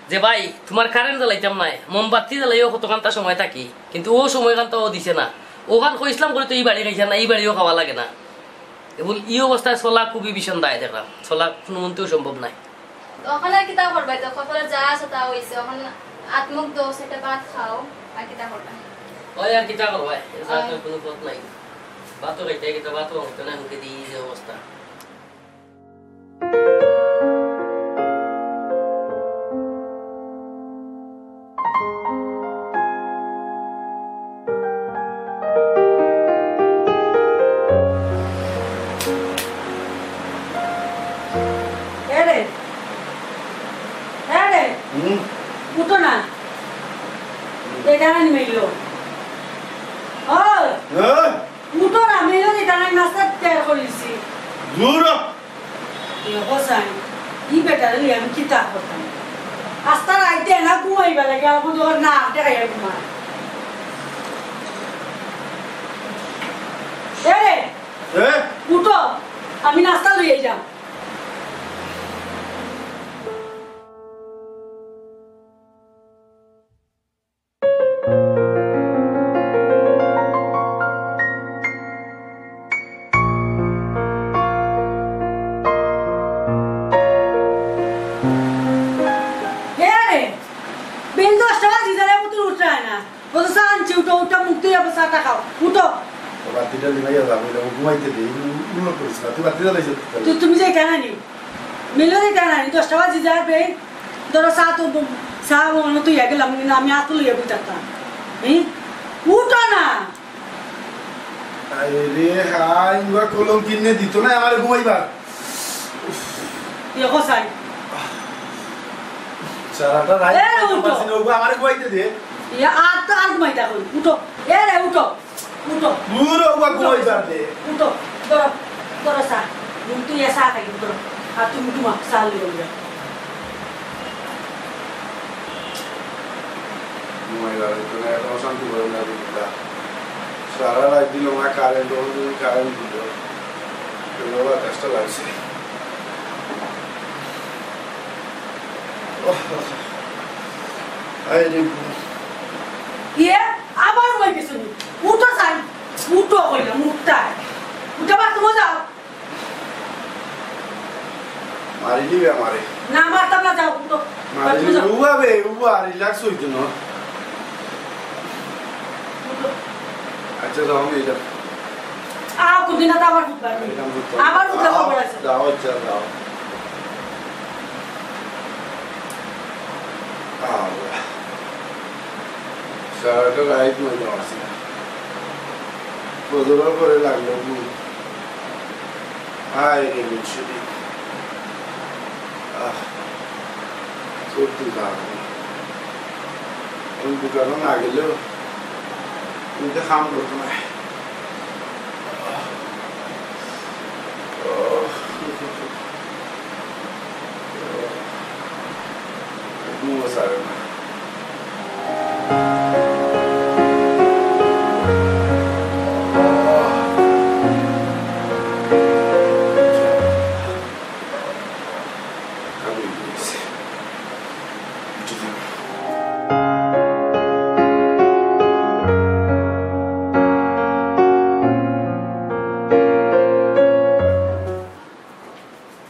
যে, "ভাই, তুমার কারেন্ট জ্বালাইতাম নায়, মোমবাতি জ্বালাইও কত কান্তা সময় থাকি, কিন্তু ও সময় কান্তা ও দিছে না।" ওখান কইছলাম করি তো ই বাড়ি খাইছে না, ই বাড়িও খাওয়া লাগে না। এ বল, ই অবস্থায় চলা খুবই ভীষণ দায় দেখরাম, চলা কুনু মন্তেও সম্ভব নায়। অখন আর কিতা করবায়? তো কপালো যা আছে তা অইছে, অখন আত মুখ ধও, একটা ভাত খাও, আর কিতা করবায়? ওই আর কিতা করবায়? এছাড়া তো কুনু পথ নাই। ভাতও খাইতে, কিতা ভাতও খাইতে না, মুখে দিয়ে যে অবস্থা। এরে, এরে, হুম? উঠো না। এটা আমি মিললো। ও, হ্যাঁ? উঠো না, মিললো যে টানা নাস্তা তৈরি করেছি। দূর হ। এ হোসাইন, ই বেটারে লইয়া আমি কিতা করতাম? আস্তা রাইতে না ঘুমাইবা লাগে, আর বুঝো ওর না, দেখাইয়া ঘুমা। এ রে, এ? উঠো, আমি নাস্তা লইয়া যাই। এ রে, বেইল দশটা বাজি যারে, মতো উঠরায় না। ও তো চা আনছি, উঠো, উঠো, মুখ ধুইয়া চা টা খাও, উঠো। ও বাতিটা নিমাইয়া যা, বলে, ও ঘুমাইতে দে, এই উল্লো করিস না, তুই বাতি জ্বালাইছ। তুই, তুমি যাইতা না নি? মিলো দিতা না নি? দশটা বাজি যার বে। ধরো চা তো ব-, চা মনে তুই আগে লাম না, আমি আতো লইয়া বই থাকতাম। হুম? উঠো না। আরে রে, হাই, ইবা কলম কিনে দিত না, আমারে ঘুমাইবা। দেখো সাই। সারাটা রাইত এ, ঘুমাইতে উঠো। পারছি না, ওগো আমারে ঘুমাইতে দে। ইয়া, আর তো আর ঘুমাইতা কই? উঠো। এ রে, উঠো। উঠো। দূর ওগো ঘুমাইবা দে। উঠো। ধরো, ধরো চা। ঘুম তুই এ চা খাই, ধরো। আর তুমি তোমার চাল নিয়ে যাও। ঘুমাইবার হইতো না, এত অশান্তি করে না দিদিটা। সারা রাত দিল না কারেন্ট, ওখান থেকে কারেন্ট দিল। এবার বাতাসটা লাগছে। আরে ইয়ে, আবার হয়ে গেছে নি। উঠো স্যার, উঠো কইলাম, উঠতায়। উঠে বাথরুমে যাও। মারি দিবে আমারে। না, মারতাম না, যাও, উঠো। মারি বাথরুমে দিবে, যাও। উবা বে, উবা, রিল্যাক্স হইতো না। উঠো। আচ্ছা, যাও, আমি এটা। আও, কোনদিন না তো আবার ফুটবার নেই। এটা ফুটবার। আবার ফুটবার আও, করাইছে। যাও, আচ্ছা, যাও। আল্লাহ। সারাটা রাইত মজা আছে। ফজরের পরে লাগলো ঘুম। হায় রে মুর্শিদি। আহ, সত্যি দারুণ। আমি দোকানে না গেলেও আমি তো কাম করতো না। আহ, আহ, আহ, ঘুমও ছাড়ে না।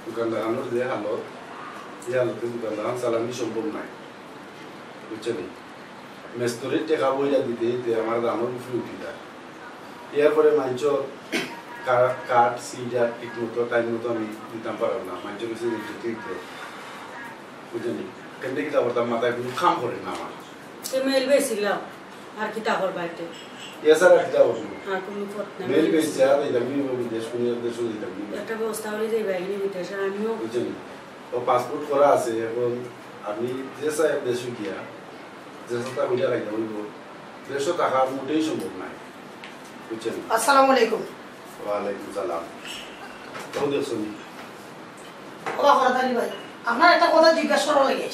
দোকানদার আমার যে হালত, এই হালতে দোকানদার চালানি সম্ভব নয়, বুঝছো নি? মেস্তরির টেকা বইরা দিতে দিতে আমার দামর উপরে উঠি যায়। এরপরে মাঞ্চর কা-, কাঠ, সিডার ঠিক মতো, টাইম মতো আমি দিতাম পারলাম না। মাঞ্চর কাছে দিতে দিতে, বুঝছো নি? কেমনে কিতা করতাম, মাথায় কোনো কাম করে না আমার। সে মেল বেশিলাম, আর কিতা করবা এতে? এছাড়া কিতা করবো? আর কোনো পথ নাই। মেল বেশি আর দিতাম নি, বিদেশ কোনো দেশও দিতাম নি। একটা ব্যবস্থা করে দেবে, এখানে বিদেশে আমিও বুঝছো নি? ও পাসপোর্ট করা আছে, এখন আমি যে সাহেব দেশে গিয়া, যে সাথে কইয়া খাইতে হইব, দেশে থাকা মোটেই সম্ভব নয়, বুঝছেন? আসসালামু আলাইকুম। ওয়ালাইকুম সালাম। তো দেখছো নি? ও খরাত আলী ভাই, আপনার একটা কথা জিজ্ঞাসা করা লাগে।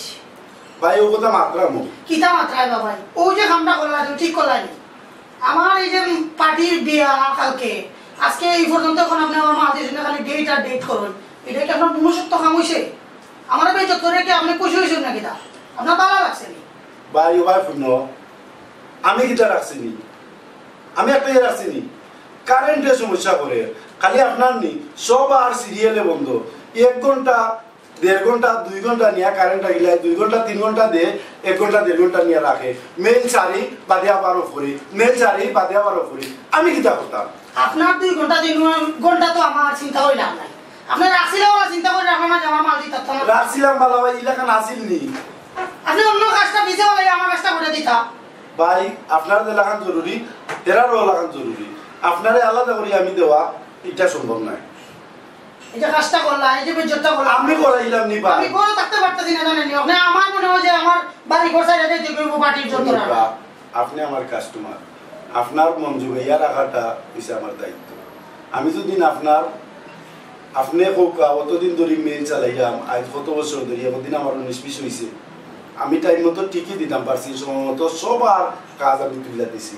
ভাই, ও কথা মাতরাম। কিতা মাতরায় বা ভাই? ও যে কামটা করলা, তুমি ঠিক করলা নি? আমার এই যে পার্টির বিয়া কালকে, আজকে এই পর্যন্ত এখন আপনি আমার মাঝে শুনে খালি ডেট আর ডেট করুন, এটা কি আপনার মনুষ্যত্ব কাম হইছে? আমার বেজত করে কি আপনি খুশি হইছেন নাকি? তা আপনার ভালো লাগছে নি? ভাই, ও ভাই, শুনো, আমি কিতা রাখছি নি? আমি একটাই রাখছি নি, কারেন্টে সমস্যা করে। খালি আপনার নি, সব আর সিরিয়ালে বন্ধ। এক ঘন্টা, দেড় ঘন্টা, দুই ঘন্টা নিয়া কারেন্ট আগিলায়, দুই ঘন্টা, তিন ঘন্টা দে, এক ঘন্টা, দেড় ঘন্টা নিয়া রাখে। মেইল সারি, বাদে আবার অফ করি, মেইল সারি, বাদে আবার অফ করি। আমি কিতা করতাম? আপনার দুই ঘন্টা, তিন ঘন্টা তো আমার চিন্তা করি লাভ নাই। আপনি রাখছিলেন ওরা চিন্তা করি আপনার মাঝে আমার মাল দিতে পারতাম না। রাখছিলাম বালা ভাই, ইলাখান আসিল নি। আপনি অন্য কাজটা পিছে বলে আমার কাজটা করে দিতা। ভাই, আপনার যে লাখান জরুরি, এরারও লাখান জরুরি। আপনারে আলাদা করি আমি দেওয়া, এটা সম্ভব নয়। এই যে কাজটা করলা, এই যে বেজতটা করলা, আমি করাইলাম নি ভাই। আমি ঘরে থাকতে পারতেছি না, জানেন নি? আপনি আমার মনে হয় যে আমার বাড়ি ঘর ছাড়া যাইতে হইব পার্টির জন্য। আপনি আমার কাস্টমার, আপনার মন জুগাইয়া রাখাটা হইছে আমার দায়িত্ব। আমি যদি না আপনার, আপনি কউক্কা, অতদিন ধরি মেইল চালাইলাম, আজ কত বছর ধরি, একদিন আমার উনিশ বিশ হইছে। আমি টাইম মতো ঠিকই দিতাম পারছি, সময় মতো সবার কাজ আমি তুলিয়া দিছি।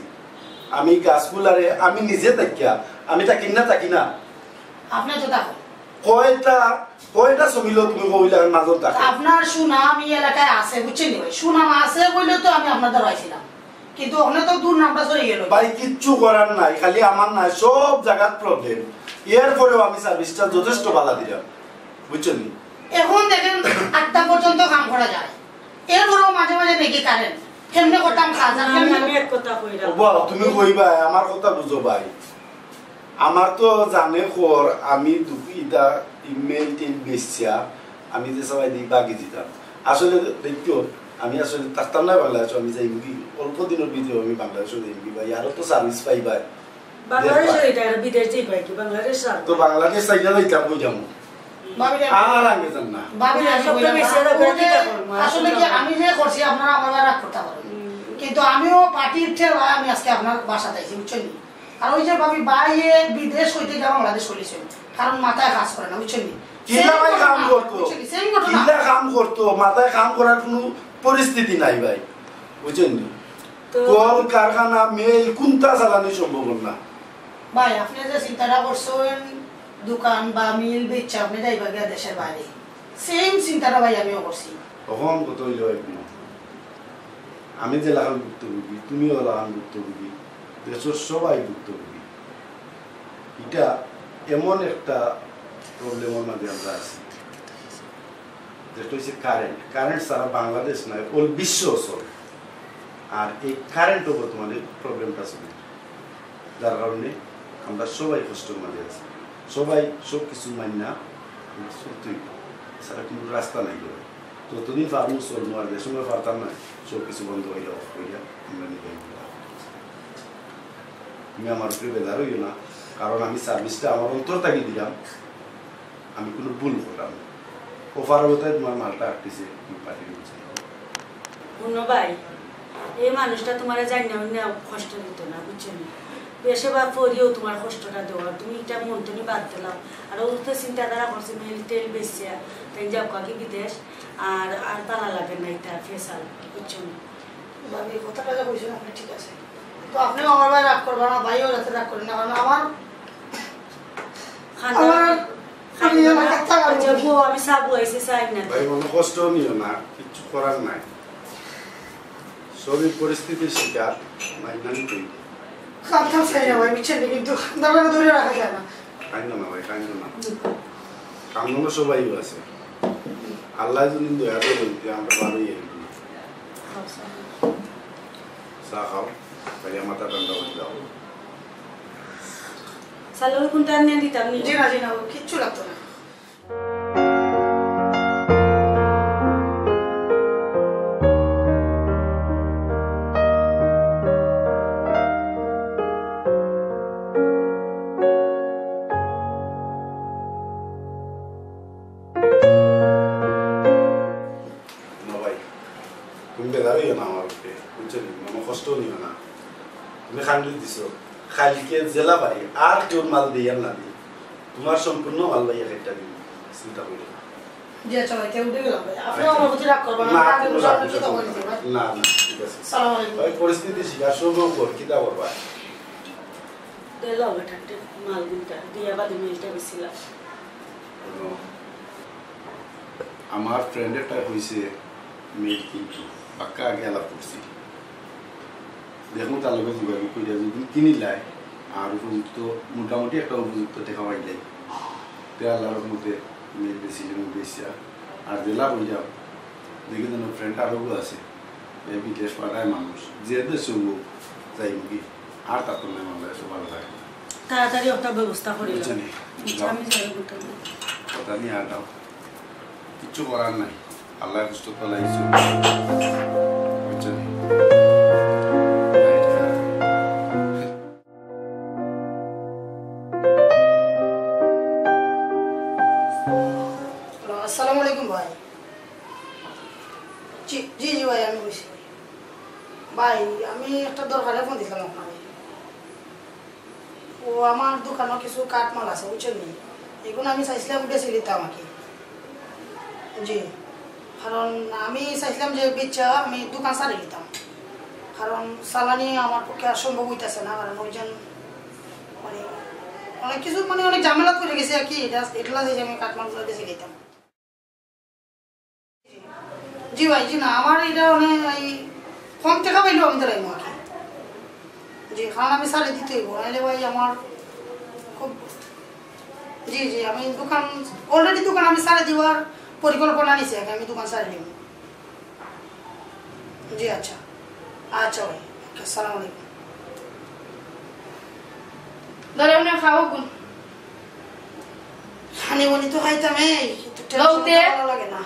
আমি কাজগুলারে আমি নিজে থাকিয়া, আমি থাকি না, থাকি না। আপনি তো থাকেন। কয়টা, কয়টা সমিলো তুমি কইলা মাজত থাকে? আপনার সুনাম এই এলাকায় আছে, বুঝছেন নি ভাই? সুনাম আছে বলে তো আমি আপনার দ্বারা আইছিলাম, কিন্তু ওখানে তো দুর্নামটা চলে গেল। ভাই, কিচ্ছু করার নাই, খালি আমার নাই, সব জায়গাত প্রবলেম। এরপরেও আমি সার্ভিসটা যথেষ্ট ভালো দিলাম, বুঝছেন নি? এখন দেখেন, আটটা পর্যন্ত কাম করা যায়, এরপরেও মাঝে মাঝে দেখি কারেন্ট। কেমনে করতাম কাজ, আর না, কেমনে আমি এক কথা কইলাম। ওবা, তুমি কইবা, আমার কথা বুঝো ভাই। আমার তো জানে খর, আমি দুঃখিতা ইমেইল টিল বেচিয়া আমি যে সবাই দিই বাকি দিতাম। আসলে দেখো, আমি আসলে থাকতাম না বাংলাদেশে, আমি যাইমগি, অল্প দিনের ভিতরে আমি বাংলাদেশে যাইমগি ভাই, আরো তো সার্ভিস পাই ভাই। বাংলাদেশে দেখবা। এটা আর বিদেশ যাইবা কি? বাংলাদেশ আর তো বাংলাদেশ চাইলে যাইতাম, কই যাবো? ভাবি, আর আগে যান না। ভাবি, না, আমি সব তো কইলাম, মিশে যাবে, ওই যে কিতা করবো? আসলে কি, আমি যে করছি, আপনারা আমার রাগ করতে পারেন। হুম। কিন্তু আমিও পার্টির ঠেলায় আমি আজকে আপনার বাসাত আইছি, বুঝছেন নি? আর ওই যে ভাবি, ভাইয়ে বিদেশ হইতে গিয়ে বাংলাদেশ চলেছেন, কারণ মাথায় কাজ করে না, বুঝছেন নি? কিলা ভাই কাম করতো? বুঝছেন নি? Same ঘটনা। কিলা কাম করতো? মাথায় কাম করার কুনু পরিস্থিতি নাই ভাই, বুঝছেন নি? তো কল কারখানা, মিল কুনটা চালানি সম্ভব না। ভাই, আপনে যে চিন্তাটা করছইন, দোকান বা মিল বেচা আপনে যাইবা গিয়া দেশের বাইরে, same চিন্তাটা ভাই আমিও করছি। অখন কত অইলো ভাই, আমি যে লাখান ভুক্তভোগী, তুমিও লাখান ভুক্তভোগী, দেশের সবাই ভুক্তভোগী। ইটা এমন একটা প্রবলেমর মাঝে আমরা আছি, যেটা হইছে কারেন্ট। কারেন্ট ছাড়া বাংলাদেশ নাই, all বিশ্ব চলে। আর এই কারেন্টও বর্তমানে প্রবলেমটা চলে, যার কারণে আমরা সবাই কষ্টর মাঝে আছি। সবাই সব কিছু মাইনা আমরা চলতেই, ছাড়া কোনো রাস্তা নাই। যতদিন পারমু চলমু, আর যে সময় পারতাম না, সব কিছু বন্ধ হইয়া, অফ হইয়া আমরা নিবাই দিলাম। তুমি আমার উপরে বেজার হইও না, কারণ আমি সার্ভিসটা আমার অন্তর থাকি দিলাম, আমি কোনো ভুল করলাম না। ও পারবতায় তোমার মালটা আটকেছে, আমি পাঠিয়ে দিচ্ছি। হুনো ভাই, এই মানুষটা তোমারে জানি না, অন্য কষ্ট দিত না, বুঝছো নি? বেশে বা পরিও তোমার কষ্টটা দেওয়া, তুমি এটা মন তুমি বাদ দিলাও। আর ও তো চিন্তাধারা করছে, মেল টেল বেচছে, তাই যাও কাকি বিদেশ, আর, আর তালা লাগে না এটা ফেসাল, বুঝছো নি? ভাবি, কথাটা যে কইছেন আপনি ঠিক আছে, তো আপনিও আমার ভাই রাগ করবেন না, ভাইও যাতে রাগ করেন না, কারণ আমার খান্দা-, আমার খান্দা-, আমি আমার একটা আচ্ছা, বউ, আমি সাবু আইছি, চাই না। ভাই, মনে কষ্ট নিও না, কিচ্ছু করার নাই। সবই পরিস্থিতির শিকার, মাইনা নিতেই। কাঁদতাম চাই না ভাই, বুঝছেন? কিন্তু কান্দাটাকে ধরে রাখা যায় না। কান্দো না ভাই, কান্দো না। কান্দো না, সবাই আছে। আল্লাহ যদি দয়া করে দিতে, আমরা পারই এই। চা খাও, খাইয়া মাথা ঠান্ডা করে দাও। সালোয়ার কোনটা আনিয়া দিতাম নি? জি না, জি না, ও কিচ্ছু লাগতো না। না ভাই, তুমি বেজার হইও না আমার উপরে, বুঝছো নি? মনে কষ্ট নিও না। তুমি কান্দি দিছো, কালকে জেলা ভাই আর কেউ মাল দিয়ার না দি, তোমার সম্পূর্ণ মাল ভাই একটা দিন, চিন্তা করি না। জি আচ্ছা ভাই, কেউ উঠে গেলাম ভাই। আপনি আচ্ছা। আমার প্রতি রাগ করবেন না, না, আমি আগে কোনো বুঝে রাগ আপনি নেই, কিতা বলেছি ভাই? না, না, ঠিক আছে। সালাম আলাইকুম। ভাই, পরিস্থিতি শিকার সব কর, কিতা করবা? দিলাম এটা একটা মাল দিনটা, দিয়া বাদে মিলটা বেশি লাভ। আমার ফ্রেন্ড একটা কইছে মিল কিন্তু পাক্কা আগে আলাপ করছি। দেখুন তার লগে যোগাযোগ করিয়া যদি কিনিলায় আর উপযুক্ত, মোটামুটি একটা উপযুক্ত টেকা পাইলাই, তে আল্লাহর রহমতে মিল বেশি বেশি আর জেলা হয়ে যাও। দেখি যেন ফ্রেন্ড আরোগো আছে, এই বিদেশ পাঠায় মানুষ, যে দেশে হোক যাইব কি, আর তার তো নাই মামলা, এসব ভালো থাকে। তাড়াতাড়ি একটা ব্যবস্থা করি বুঝছো নি? আচ্ছা, আমি যাই বলতে। কথা নিয়ে আর দাও, কিচ্ছু করার নাই, আল্লাহ কষ্ট তো লাগছে। বুঝছো নি? আসসালামু আলাইকুম ভাই। জি, জি, জি ভাই, আমি বলছি। ভাই, আমি একটা দরকারে ফোন দিছিলাম আপনারে। ও আমার দোকানো কিছু কাঠমাল আছে, বুঝছেন নি? এগুন আমি চাইছিলাম বেশি নিতাম আর কি। জি, কারণ আমি চাইছিলাম যে বেচা আমি দোকান ছাড়ি নিতাম, কারণ চালানি আমার পক্ষে আর সম্ভব হইতাছে না, কারণ ওই জন্য মানে অনেক কিছু মানে অনেক ঝামেলা করে গেছে আর কি। এটা, এটা যে আমি কাঠমালগুলো বেশি নিতাম। জি ভাই, জি না, আমার এটা মানে এই কম টাকা পাইলেও আমি দাঁড়াইবো আর কি। জি, কারণ আমি ছাড়ি দিতে হইব, নাইলে ভাই আমার খুব, জি, জি, আমি দোকান, already দোকান আমি ছাড়ি দেওয়ার পরিকল্পনা নিছি আর কি, আমি দোকান ছাড়ি দিব। জি, আচ্ছা, আচ্ছা ভাই, ওকে, আসসালামু আলাইকুম। ধরো না, খাও গুণ। খানি বনি তো খাইতাম, এই, কিন্তু টেনশন লওতে? ভালো লাগে না।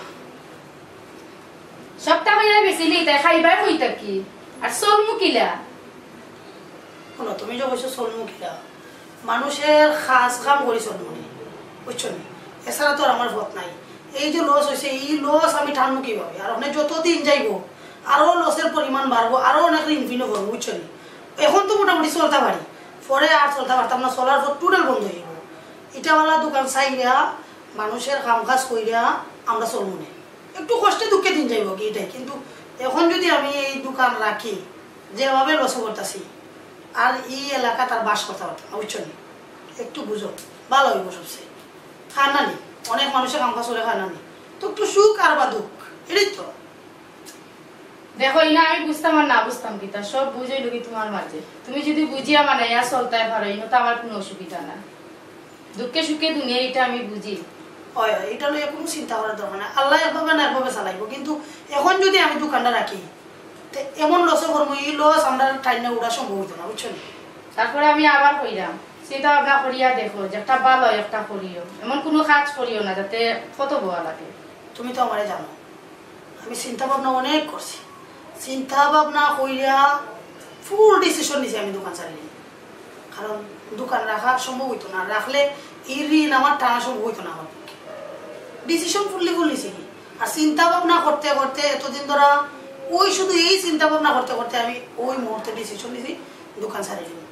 সপ্তাহ হইয়া গেছিলি, তাই খাইবার কইতা কি? আর চলমু কিলা? শোনো, তুমি যে কইছো চলমু কিলা, মানুষের কাজ কাম করি চলমু নি, বুঝছো নি? এছাড়া তো আর আমার পথ নাই। এই যে লস হইছে, এই লস আমি টানমু কিভাবে? আর ওখানে যত দিন যাইবো, আরো লসের পরিমাণ বাড়বো, আরো অনেক ঋণ ফিনও করবো, বুঝছো নি? এখন তো মোটামুটি চলতে পারি, পরে আর চলতে পারতাম না, চলার পর টোটাল বন্ধ হয়ে যাবো। ইটাওয়ালা দোকান চাইয়া মানুষের কাম কাজ কইরা আমরা চলমু নে। একটু কষ্টে দুঃখে দিন যাইবো কি এটাই, কিন্তু এখন যদি আমি এই দোকান রাখি, যেভাবে লসে করতাছি, আর এই এলাকাত আর বাস করতে পারতাম না, বুঝছো নি? একটু বুঝো, ভালা অইবো সবচেয়ে। খানা নি, অনেক মানুষে কাম কাজ করে খানা নি, তো একটু সুখ আর বা দুঃখ, এটাই তো। দেখো, ইনা আমি বুঝতাম আর না বুঝতাম কিতা, সব বুঝ অইলো কি তুমার মাঝে। তুমি যদি বুঝিয়া মানাইয়া চলতায় পারো, ইনো তো আমার কুনু অসুবিধা না। দুঃখে সুখে দুনিয়া, ইটা আমি বুঝি। অয়, অয়, ইটা লইয়া কুনু চিন্তা করার দরকার নাই। আল্লায় একভাবে না একভাবে চালাইবো, কিন্তু এখন যদি আমি দোকানটা রাখি, তে এমন লসে করমু, ই লস আমরা টাইনা উঠা সম্ভব অইতো না, বুঝছো নি? তারপরে আমি আবার কইরাম, চিন্তা ভাবনা করিয়া দেখো, যেটা ভালা একটা করিও, এমন কুনু কাজ করিও না যাতে কত বওয়া লাগে। তুমি তো আমারে জানো, আমি চিন্তা ভাবনা অনেক করছি, চিন্তা ভাবনা কইরা ফুল ডিসিশন নিছি আমি দোকান ছাড়িলিমু। কারণ দোকান রাখা সম্ভব অইতো না, রাখলে এই ঋণ আমার টানা সম্ভব অইতো না আমার পক্ষে। ডিসিশন ফুললি ফুল নিছি। আর চিন্তা ভাবনা করতে করতে এতদিন ধরা ওই শুধু এই চিন্তা ভাবনা করতে করতে আমি ওই মুহূর্তে ডিসিশন নিছি দোকান ছাড়িলিমু।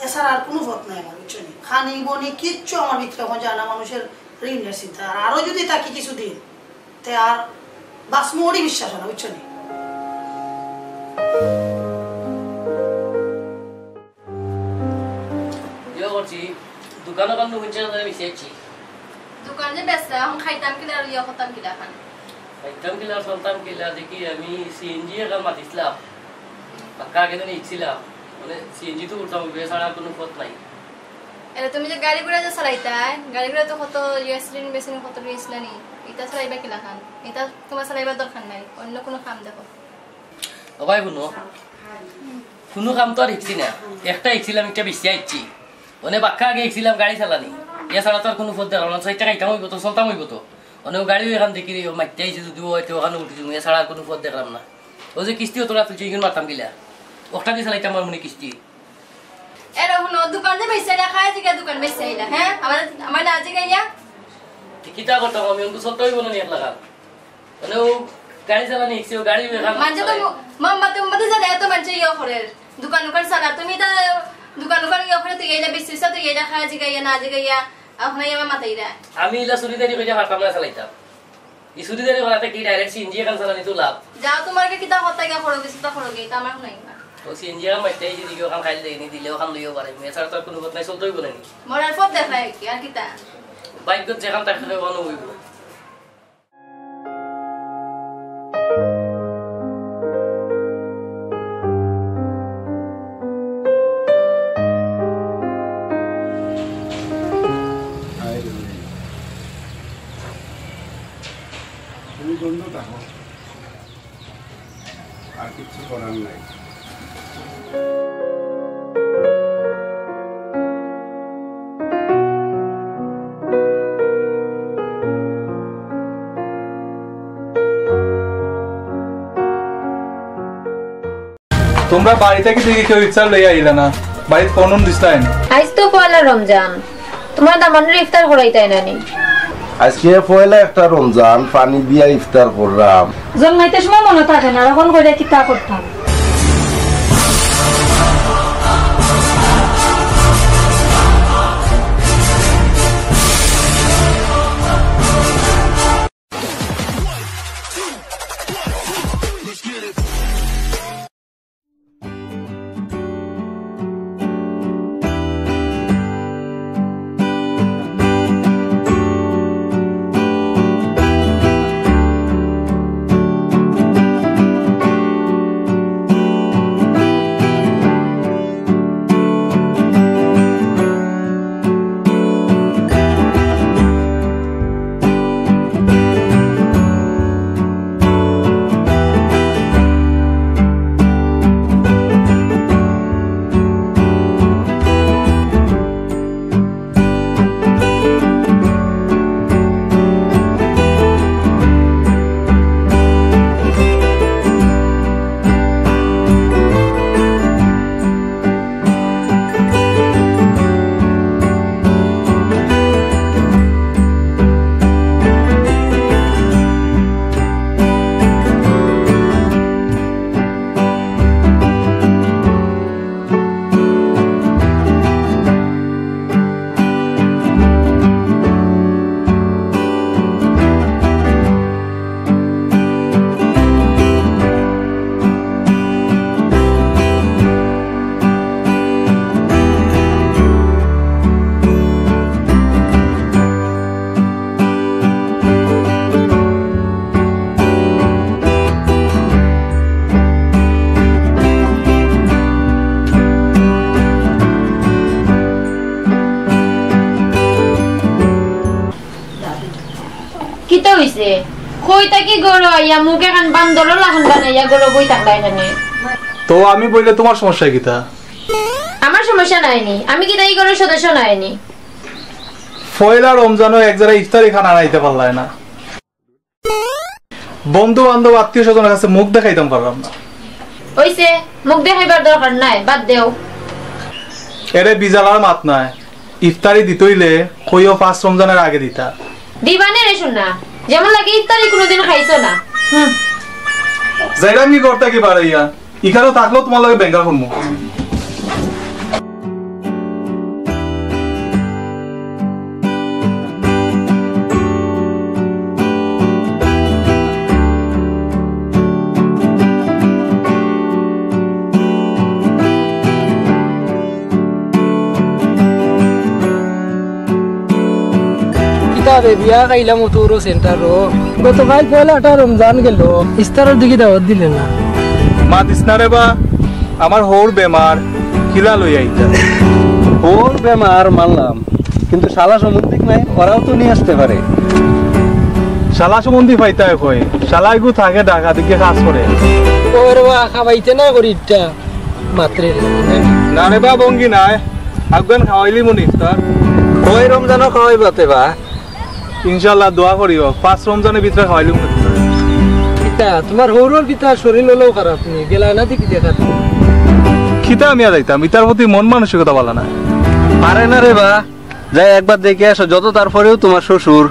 এছাড়া আর কুনু পথ নাই আমার, বুঝছো নি? খানি বনি কিচ্ছু আমার ভিতরে এখন যায় না, মানুষের ঋণের চিন্তা। আর আরো যদি থাকি কিছুদিন, তে আর বাঁচমু ওরই বিশ্বাস অয় না, বুঝছো নি? ইয়ে করছি, দোকানো কান্ড হচ্ছে না, আমি বেশি আছি। দোকান যে বেচরা, এখন খাইতাম কিলা আর ইয়ে করতাম কিলা খান? খাইতাম কিলা আর চলতাম কিলা, দেখি আমি সিএনজি এখন মাতিছিলাম, পাক্কা আগে দিন ইচ্ছিলাম, মানে সিএনজি তো উঠতাম, ওই ছাড়া আর কুনু পথ নাই। এরে, তুমি যে গাড়ি ঘোড়া যে চালাইতায়, গাড়ি ঘোড়া তো কত অ্যাক্সিডেন্ট মেক্সিডেন্ট কত অইছিল নি? ইটা চালাইবা কিলা খান? ইটা তুমার চালাইবার দরকার নাই, অন্য কুনু কাম দেখো। ও ভাই, হুনো, কুনু কাম তো আর হিকছি না, একটা হিকছিলাম, একটা বেশি আইছি। অনে বাক্কা আগে হিকছিলাম গাড়ি চালানি, ইয়া ছাড়া তো আর কুনু পথ দেখলাম না। চাইরটা খাইতাম অইবো তো, চলতাম অইবো তো। অনে ও গাড়িও এখান দেখি রে, ও মাইতে আইছে, যদি অইতো ওখানে উঠি যাবো, ইয়া ছাড়া আর কুনু পথ দেখলাম না। ও যে কিস্তি অতটা তুলছে, ইগুন মারতাম কিলা? ওটা দিয়ে চালাইতাম আমার মনে কিস্তি। এরে হুনো, দোকান যে বেচি আইলা, খায় জিগা দোকান বেচি আইলা, হ্যাঁ? আমার, আমার না জিগাইয়া? তে কিতা করতাম আমি, অঙ্কু চলতে অইবো না নি এক লাখা? মানে ও গাড়ি চালানি হিকছে, ও গাড়ি বেখান মানষে তো চালায়। মো-, মোমবাতি, মোমবাতি জ্বালাইয়া তো মানষে ইয়ে করের। দোকান উকান চালা, তুমি তা দোকান উকান ইয়ে করে তুই এইলা বেচি আইছো, তুই এইলা খায় জিগাইয়া, না জিগাইয়া, এখন আমার মাথায় রা। আমি ইলা চুরিদারি কইরা পারতাম না চালাইতাম। ই চুরিদারি করাতে কি ডাইরেক্ট সিএনজি এখান চালানি তো লাভ। যাও, তুমার কি কিতা কথা ইয়া করো, কিছু তা করো গি, তা আমার হুনাই না। ও সিএনজি এখান মারতে আইছি, দেখি ওখান খাইল দেয়নি, দিলে ওখান লইও পারে। এছাড়া তো আর কুনু পথ নাই, চলতে অইবো না নি। মরার পথ দেখায় কি, আর কিতা? ভাগ্যত যেখান থাকে ওখানে অইবো। তুমি বন্ধ থাকো, আর কিচ্ছু করার নাই। তুমরা বাড়ি থাকি দেখি কেউ ইফতার লইয়া আইলা না, বাড়িত ফোন দিছলায় নি? আইজ তো পয়লা রমজান, তুমার দামানরে ইফতার করাইতায় না নি? আজকে পয়লা একটা রমজান, পানি দিয়া ইফতার কররাম। জন্মাইতে সময় মনো থাকে না, অখন কইরা কিতা করতাম? কই থাকি ঘরো আইয়া মুখ এখান বান্দরর লাখান বানাইয়া ঘরো বই থাকলা এখানে। তো আমি বইলে তুমার সমস্যা কিতা? আমার সমস্যা নাইনি, আমি কিতা ই ঘরর সদস্য নাইনি। পয়লা রমজানো এক জারা ইফতারি খানা আনাইতে পারলায় না। বন্ধু বান্ধব আত্মীয় স্বজনর কাছে মুখ দেখাইতাম পারলাম না। অইছে, মুখ দেখাইবার দরকার নাই, বাদ দেও। এরে বিজালার মাত নাই, ইফতারি দিতে অইলে কইও পাঁচ রমজানর আগে দিতা। দিবানে রে সোনা, যেমন লাগে ইফতারি কোনোদিন খাইছো না। হুম। যাইরাম কি করতা কি বাড়াইয়া? ইখানো থাকলেও তুমার লগে বেঙ্গা করমু। কিতা বে, বিয়া খাইলাম অতরো সেন্টারো। গতকাল পয়লাটা রমজান গেল, ইফতারর দিকে দাওয়াত দিলে না। মাতিস না রে বা, আমার হউর বেমার, কিলা লই আইতা? হউর বেমার মানলাম, কিন্তু শালা সম্বন্ধিক নাই, ওরাও তো নিয়ে আসতে পারে। শালা সম্বন্ধী পাইতায় কই? শালা ইগু থাকে ঢাকা দিকে কাজ করে। ওরে বা, খাবাইতে না করি ইটা। মাত্রে রে। না রে বা, ভঙ্গি নাই। আফগান খাওয়াইলি মনে ইফতার। কয় রমজানো খাওয়াইবাতে বা? ইনশাআল্লাহ, দোয়া করিও। পাঁচ রমজানর ভিতরে খাওয়াইলি মনে ইফতার। কিতা, তুমার হউরর কিতা শরীর অলাউ খারাপ নি? গেলা না দেখি দেখাত। কিতা আমি আর যাইতাম? ইতার প্রতি মন মানসিকতা ভালা না। পারে না রে বা। যাই একবার দেখি আসো, যত তারপরেও তুমার শ্বশুর,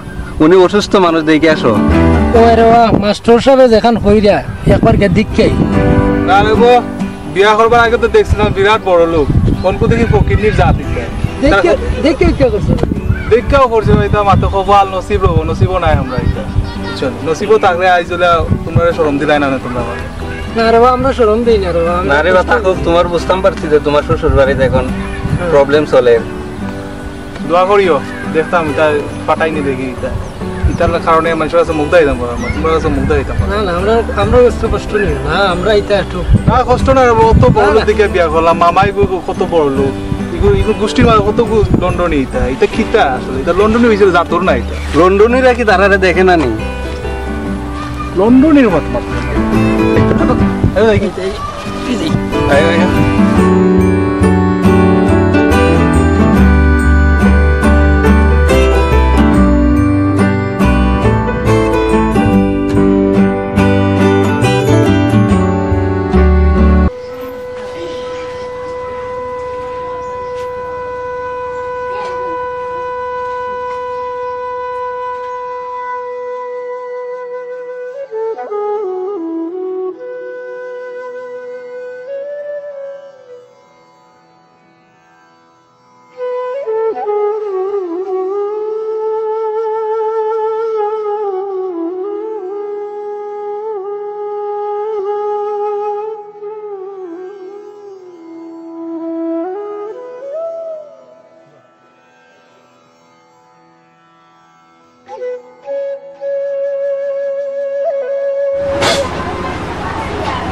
উনি অসুস্থ মানুষ, দেখি আসো। ও রে বা, মাস্টার সাবে যেখান কইরা, একবার গিয়া দেখি আই। না রে বা, বিয়া করবার আগে তো দেখছিলাম বিরাট বড় লোক, অনকু দেখি ফকিরনির জাত ইতা। দেখি, দেখি কিতা করছো? দেখিয়াও করছি ভাই, ইতা মাতো কপাল, নসিব রে বা, নসিবো নাই আমরার ইতা। বুঝছো? নসিবো থাকলে আইজ অইলে তুমরারে শরম দিলায় না, না তুমরা আমারে। না রে বা, আমরা শরম দেই না রে বা, আমরা না রে বা, কষ্ট থাকো, তুমার বুঝতাম পারছি যে তুমার শ্বশুর বাড়িত এখন হ্যাঁ। প্রবলেম চলের। দোয়া করিও, দেখতাম ইতা ফাটাইনি দেখি ইতা। ইতার কারণে মানষর কাছে মুখ দেখাইতাম পারলাম না, তুমরার কাছে মুখ দেখাইতাম পারলাম না। না, না, আমরা, আমরা কষ্ট, কষ্ট নিও না, আমরা ইতা একটু না, কষ্ট না, অত বড় না, লোক না। দেখিয়া বিয়া করলাম, মামা ইগু কত বড় লোক, ইগু, ইগু গোষ্ঠীর মাঝে কত গু-, লন্ডনী ইতা, ইতা কিতা আসলে, ইতা লন্ডনী অইছে, জাতর না ইতা। লন্ডনীরা কি তারারে দেখে না নি? লন্ডনীর মত মাত্র। এই দেখি।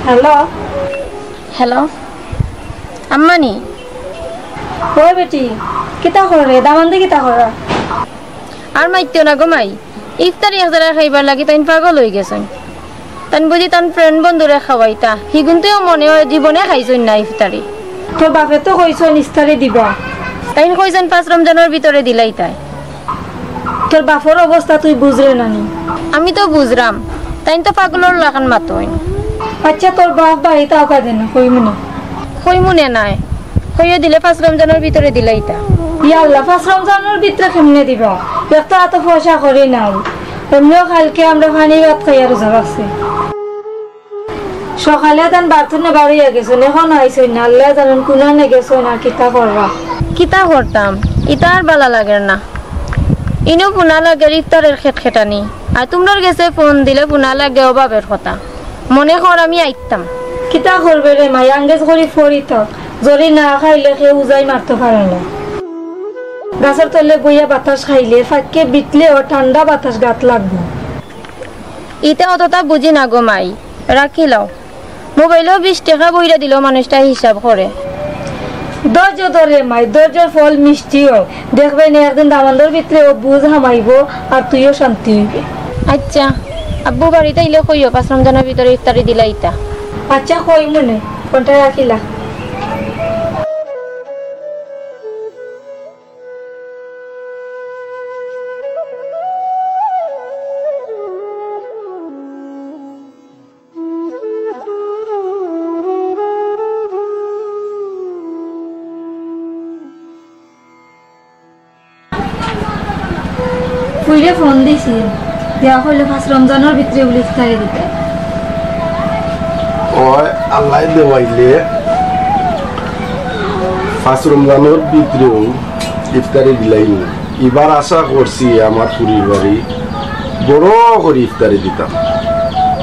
হ্যালো। হ্যালো, আম্মানি? ওই বেটি, কিতা করে? দামান্দে কিতা করে? আর মাতিও না গো মাই, ইফতারি এক জাগাত খাইবার লাগি তাইন পাগল অইগেছইন। তাইন বুঝি তান ফ্রেন্ড বন্ধুরে খাওয়াইতা, হিগুনতেও মনে অয় জীবনে খাইছইন না ইফতারি। তোর বাপে তো কইছইন ইফতারি দিবা। তাইন কইছইন পাঁচ রমজানর ভিতরে দিলাইতায়। তোর বাপর অবস্থা তুই বুঝরে না নি? আমি তো বুঝরাম, তাইন তো পাগলর লাখান মাতইন। আচ্ছা, তোর বাপ বাড়িত আউক্কা দেন, কইমুনে। কইমুনে নায়, কইও দিলে পাঁচ রমজানর ভিতরে দিলাইতা। ইয়া আল্লাহ, পাঁচ রমজানর ভিতরে কেমনে দিবা? এক তো অত পয়সা করি নাই, এমনেও কাইলকে আমরা পানি ভাত খাইয়া রোজা রাখছি। সকালে তান বাড়ি থনে বারইয়া গেছইন, এখনো আইছইন না। আল্লায় জানইন কুনানে গেছইন আর কিতা কররা। কিতা করতাম, ইতা আর ভালা লাগের না। ইনো ফুনা লাগের ইফতারর খেটখেটানি, আর তুমরার গেছে ফোন দিলে ফুনা লাগে অভাবর কথা। মনে কর আমি আইতাম। কিতা করবে রে মাই, আঙ্গেজ করি পড়ি থাক, যুদি না খাইলে কেউ উজাই মারতো পারে না। গাছর তলে বইয়া বাতাস খাইলে ফাক্কে বিটলেও ঠান্ডা বাতাস গাত লাগবো। ইতা অততা বুঝি না গো মাই, রাখিলাও। মোবাইলো বিশ টেকা ভইরা দিলেও মানুষটায় হিসাব করে। ধৈর্য ধর রে মাই, ধৈর্যর ফল মিষ্টি অয়। দেখবে নে একদিন দামান্দর ভিতরেও বুঝ হামাইবো আর তুইও শান্তি অইবে। আচ্ছা, আব্বু বাড়িত আইলে কইও, পাঁচ রমজানর ভিতরে ইফতারি দিলাইতা। আচ্ছা, কইমুনে, ফোনটা রাখিলা। ফুইরে ফোন দিছি, দিয়া কইলো পাঁচ রমজানর ভিতরে বুলে ইফতারি দিতা। ওই আল্লাহ দেওয়াইলে পাঁচ রমজানর ভিতরেউ ইফতারি দিলাইমু। ইবার আশা করছি আমার ফুরির বাড়ি বড় করি ইফতারি দিতাম।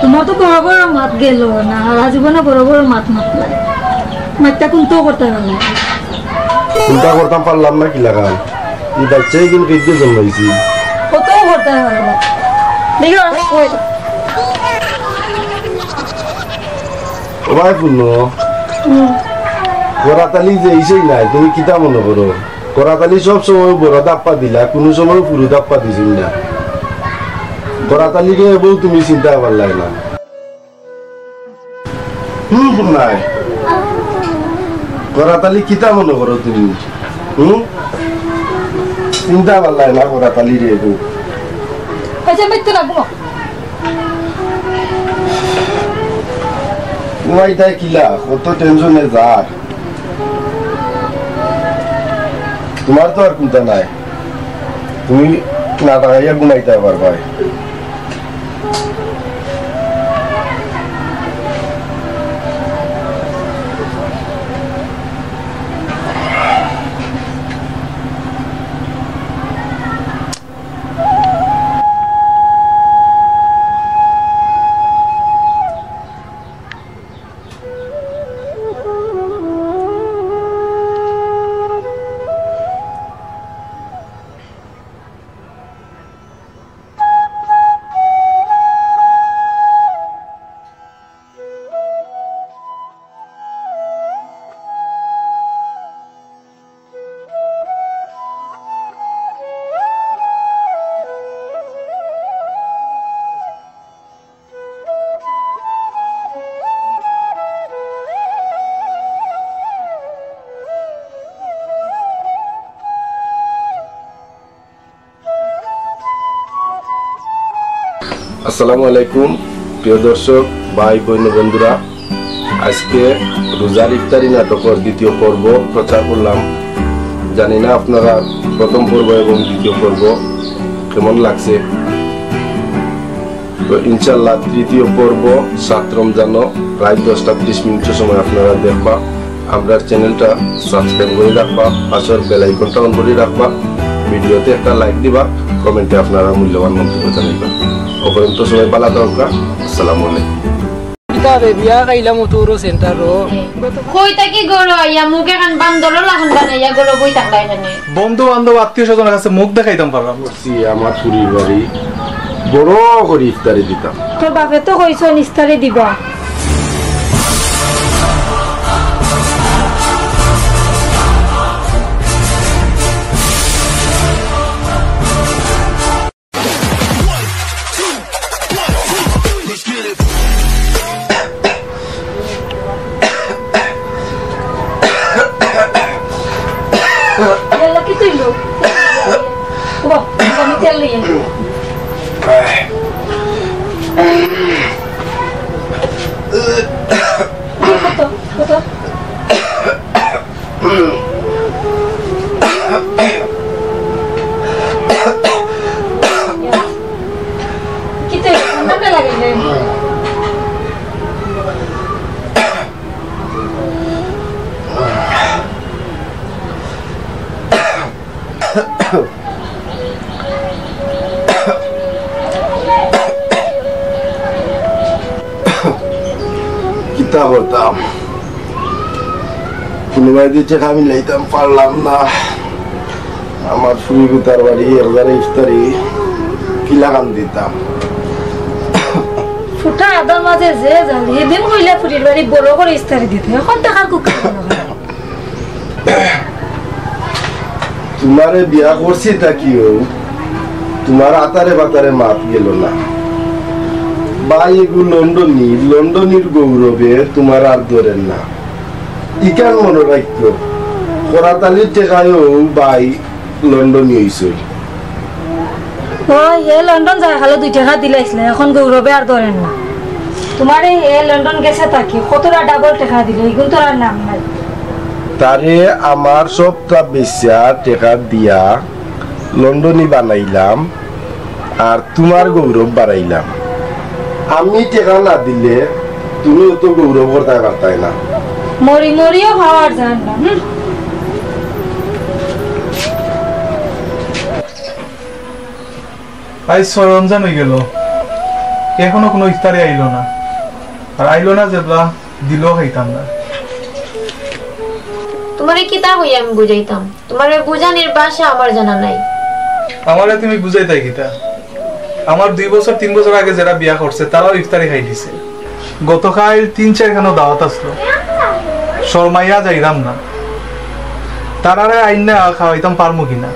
তুমার তো বড় বড় মাত গেলো না, হারা জীবনে বড় বড় মাত মাতলায়। মাততা কুন্তা করতায় পারলায় না। কুন্তা করতাম পারলাম না কিলাখান? ই বাইচ্চা ইগুন কেগিয়ে জন্মাইছি? কত করতায় পারলায় না। দেখো, ওই। ও ভাই পুণ্য, হুম। করাত আলী যে ইছেই নাই, তুমি কিতা মনো করো? করাত আলী সব সময় বড় ধাপ্পা দিলা, কুনু সময় ফুরু ধাপ্পা দিছইন না। করাত আলীরে বউ তুমি চিনতায় পারলায় না। হুম, নাই। করাত আলী কিতা মনো করো তুমি? হুম? চিনতায় পারলায় না করাত আলীরে বউ। আচ্ছা, মিথ্যা না, ঘুমাও। ঘুমাইতায় কিলা? কত টেনশনে যার। তুমার তো আর কুন্তা নাই, তুমি না তাকাইয়া ঘুমাইতায় পারবায়। আসসালামু আলাইকুম, প্রিয় দর্শক, ভাই, বইন, বন্ধুরা, আজকে রোজার ইফতারি নাটকর দ্বিতীয় পর্ব প্রচার করলাম। জানি না আপনারা প্রথম পর্ব এবং দ্বিতীয় পর্ব কেমন লাগছে। তো ইনশাআল্লাহ তৃতীয় পর্ব সাত রমজানো রাইত দশটা ত্রিশ মিনিটর সময় আপনারা দেখবা। আমরার channelটা subscribe করি রাখবা, পাশর bell iconটা on করি রাখবা, videoতে একটা like দিবা, commentএ আপনারা মূল্যবান মন্তব্য জানাইবা। অ পর্যন্ত সবাই ভালা থাকবা, আসসালামু আলাইকুম। কিতা রে, বিয়া খাইলাম তোরও centerও। কই থাকি ঘরো আইয়া মুখ এখান বান্দরর লাখান বানাইয়া ঘরো বই থাকলাই কেনে? বন্ধু বান্ধব আত্মীয় স্বজনর কাছে মুখ দেখাইতাম পারলাম না। জি, আমার ফুরির বাড়ি বড় করি ইফতারি দিতাম। তোর বাপে তো কইছইন ইফতারি দিবা। ইয়াল্লা, কিতা অইলো? বাহ, আমি তেল লইয়া। কত, কত? কিতা অইলো? ঠান্ডা না লাগে? কিতা করতাম? কুনুবায়দি টেকা মিলাইতাম পারলাম না। আমার ফুরি বেটার বাড়ি এক হাজার ইফতারি কিলাখান দিতাম? ফুটা আদার মাঝে যে জানে, হিদিন কইলা ফুরির বাড়ি বড় করি ইফতারি দিতে, অখন টেকার কুক্কা। তুমারে বিয়া করছি থাকিও, তুমার আতারে বাতারে মাত গেল না। ভাই, এগু লন্ডনী, লন্ডনীর গৌরবে তুমার আর ধরের না। ইখান মনো রাখিও, করাতালির টেকায়ও ভাই লন্ডনী অইছে। ও, হে লন্ডন যাইয়া খালি দুই টেকা দিলাইছলা, অখন গৌরবে আর ধরের না। তুমারে হে লন্ডন গেছে থাকি কতটা ডাবল টেকা দিলো, ইগুন তো আর নাম নাই। তারে আমার সবটা বেচা টেকা দিয়া লন্ডনী বানাইলাম, আর তুমার গৌরব বাড়াইলাম। আমি টেকা না দিলে তুমি অত গৌরব করতায় পারতায় না। মরি মরিও খাওয়ার যার না, হুম। আইজ ছয় রমজান অইগেলো, অখনো কুনু ইফতারি আইলো না। আর আইলো না যেবলা, দিলেও খাইতাম না। তুমারে কিতা কইয়া আমি বুঝাইতাম? তুমারে বুঝানির ভাষা আমার জানা নাই। আমারে তুমি বুঝাইতায় কিতা? আমার দুই বছর, তিন বছর আগে যেরা বিয়া করছে, তারাও ইফতারি খাইলিছে। গতকাইল তিন চাইরখানো দাওয়াত আছলো, শরমাইয়া যাইরাম না। তারারে আইন্না খাওয়াইতাম পারমু কিনা?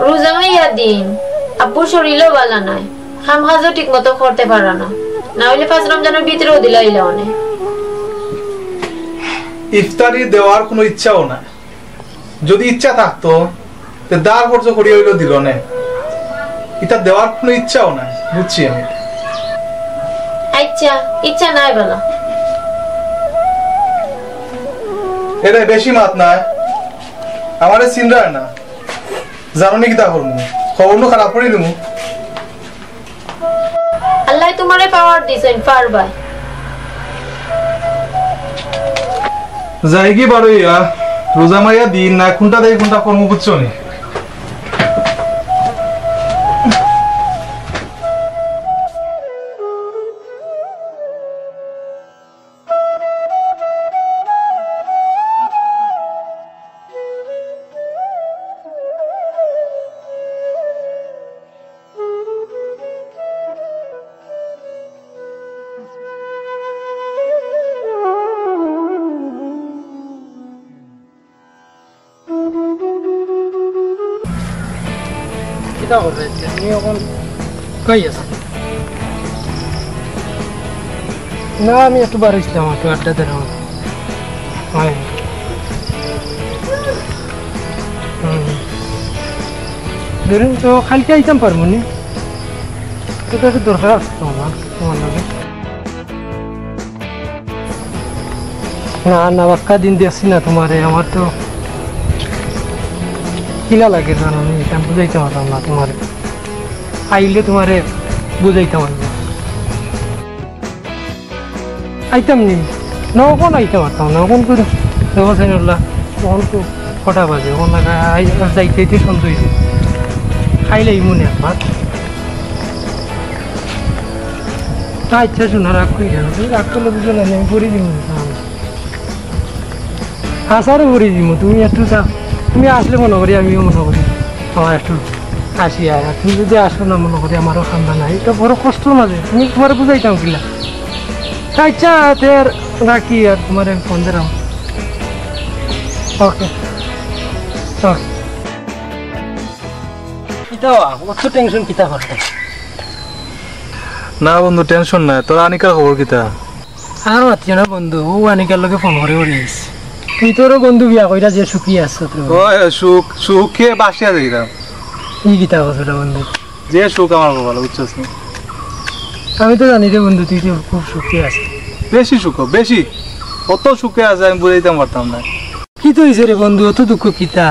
রোজা মাইয়া দিন, আব্বুর শরীরও ভালা নায়। কাম কাজও ঠিক মতো করতে পারা না, না অইলে পাঁচ রমজানর ভিতরেও দিলাইলা অনে। ইফতারি দেওয়ার কুনু ইচ্ছাও নাই। যুদি ইচ্ছা থাকতো, তে ধার কর্জ করিয়া অইলেও দিলো নে। ইতা দেওয়ার কুনু ইচ্ছাও নাই, বুঝছি আমি। আইচ্ছা, ইচ্ছা নাই বালা। এরে বেশি মাত নায়, আমারে চিনরায় না। জানো নি কিতা করমু? খবর নু খারাপ করি দিমু। আল্লায় তুমারে পাওয়ার দিছইন, পারবায়। যাইগি বারইয়া, রোজা মাইয়া দিন না, কুনটা দেই কুনটা করমু বুঝছো নি? কিতা করবে? তুমি অখন কই আছো? না, আমি একটু বারইছলাম, একটু আড্ডা দিলাম। হয়। হুম। ধরুন তো কাইলকে আইতাম পারমু নি? তো একটু দরকার আছে তো আমার, তুমার লগে। না, না, বাক্কা দিন দেখছি না তুমারে, আমার তো কিলা লাগে জানো নি, ইতা বুঝাইতাম পারতাম না তুমারে। আইলে তুমারে বুঝাইতাম পারতাম। আইতাম নি, না, অখন আইতাম পারতাম না, অখন করি, দেখো সাইনুল্লাহ, অখন তো কটা বাজে, অখন লাগা আই-, আর যাইতে যাইতে সন্ধ্যা অইছে। খাইলে এই মনে একবার। আচ্ছা, শোনো, রাগ করি কেন? তুমি রাগ করলে বুঝো না, আমি পড়ে দিব। আসারও পড়ে দিব, তুমি একটু চা-, তুমি আসলে মনে করি, আমিও মনে করি, আমার একটু আসি। আর তুমি যদি আসো না, মনে করি, আমারও খান্দা নাই, এটা বড় কষ্ট না যে, তুমি তুমারে বুঝাইতাম কিলা। আচ্ছা, তে আর রাখি, আর তুমারে আমি ফোন দিলাম। ওকে, ওকে। কিতা, অত টেনশন কিতা করতে? না বন্ধু, টেনশন নাই। তোর আনিকার খবর কিতা? আর মাতিও না বন্ধু, অউ আনিকার লগে ফোন করি করি আইছি। তুই তোরও বন্ধু বিয়া কইরা যে সুখী আছো তুই। ওই সুখ, সুখে বাসিয়া যাইরাম। ই কিতা কথা বন্ধু? যে সুখ আমার কপালে, বুঝছস নি? আমি তো জানি রে বন্ধু, তুই তো খুব সুখে আছিস। বেশি সুখ, বেশি। কত সুখে আছে আমি বুঝাইতাম পারতাম না। কিতা অইছে রে বন্ধু, অত দুঃখ কিতা?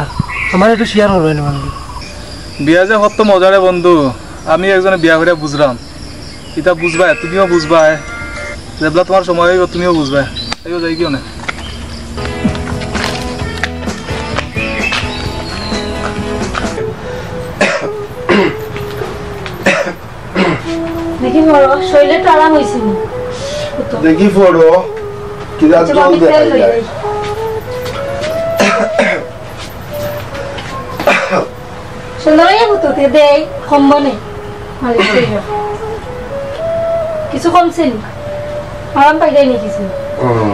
আমারে একটু শেয়ার করবে না বন্ধু। বিয়া যে কত মজা রে বন্ধু, আমি একজনে বিয়া করিয়া বুঝলাম। ইতা বুঝবায়, তুমিও বুঝবায়। যেবলা তুমার সময় অইবো, তুমিও বুঝবায়। আইও, যাইগি অনে। দেখি বড়, শরীরে তো আরাম অইছে নি? দেখি বড়, কিতা আচ্ছা, জল আমি দেখা তেল লই যায়। যাই। সুন্দর অইয়া গুতো, তে দেই, কমবো নে। মালিশ করি যাও। কিছু কমছে নি? আরাম পাইলে নি কিছু? হুম।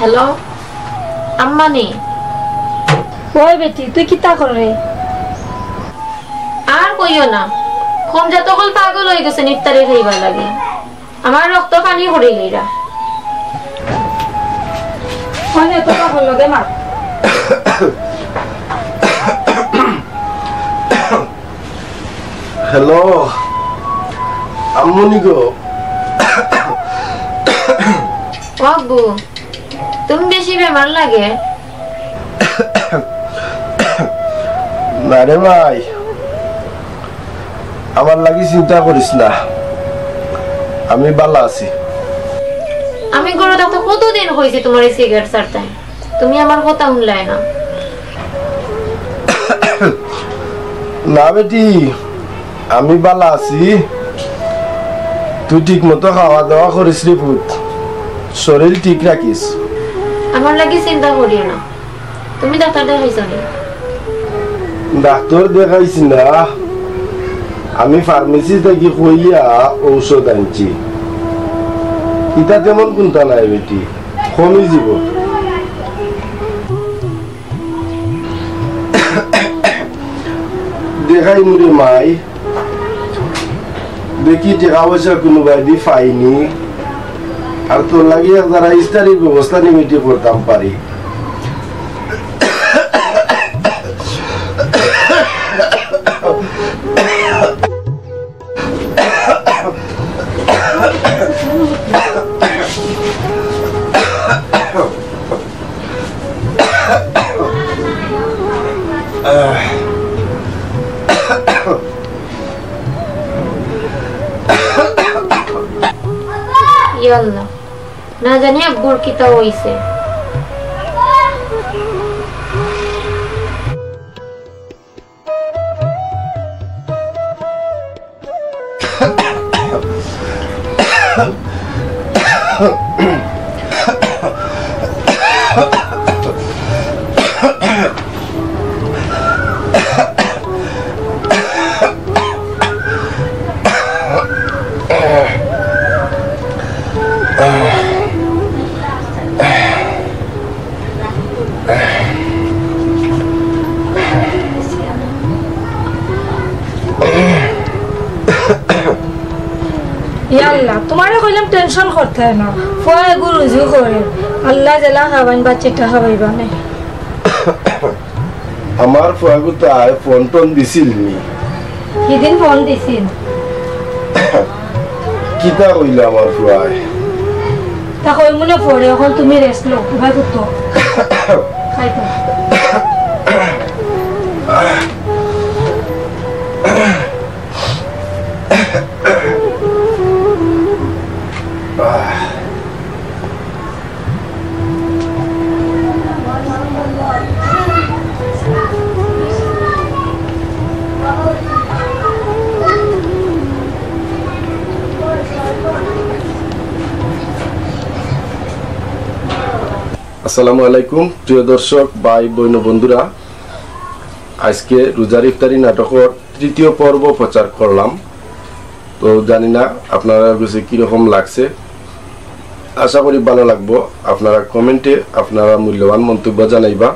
হ্যালো, আম্মানি। ওই বেটি, তুই কিতা কররে? আর কইও না, কমজাত অকল পাগল অইগেছে ইফতারি খাইবার লাগি। আমার রক্ত পানি করি লইরা। ওই নে, তোর বাপর লগে মাত। হ্যালো, আম্মুনি গো। ও আব্বু, তুমি বেশি বেমার লাগে? না রে ভাই, আমার লাগি চিন্তা করিস না, আমি বালা আছি। আমি ঘরো থাকতে কতদিন কইছি তুমারে সিগারেট ছাড়তায়, তুমি আমার কথা হুনলায় না। না বেটি, আমি বালা আছি। তুই ঠিক মতো খাওয়া দাওয়া করিস রে পুত, শরীর ঠিক রাখিস। আমার লাগি চিন্তা করিও না। তুমি ডাক্তার দেখাইছো নি? ডাক্তার দেখাইছি না, আমি ফার্মেসি থাকি কইয়া ঔষধ আনছি। ইতা তেমন কুন্তা নাই বেটি, কমি যিবো। দেখাইমু রে মাই, দেখি টেকা পয়সা কুনুবায়দি পাইনি, আর তোর লাগি এক জারা ইফতারির ব্যবস্থা নিমিটি করতাম পারি। ইয়া আল্লাহ, না জানি আব্বুর কিতা অইছে। ইয়া আল্লাহ, তুমারে কইলাম টেনশন করতায় না। ফুয়া এগু রুজু করে। আল্লায় যেলা খাবাইন বাচ্চাটা খাবাইবা নে। আমার ফুয়াগুতায় ফোন টোন দিছিল নি? হিদিন ফোন দিছিল। কিতা কইলা আমার ফুয়ায়? তা কইমু নে পরে, অখন তুমি রেস্ট লও। ভাই পুত্র। খাইতো। আসসালামু আলাইকুম, প্রিয় দর্শক, ভাই, বইন, বন্ধুরা, আজকে রোজার ইফতারি নাটকর তৃতীয় পর্ব প্রচার করলাম। তো জানি না আপনারার গেছে কিরকম লাগছে, আশা করি ভালা লাগবো। আপনারা কমেন্টে আপনারা মূল্যবান মন্তব্য জানাইবা।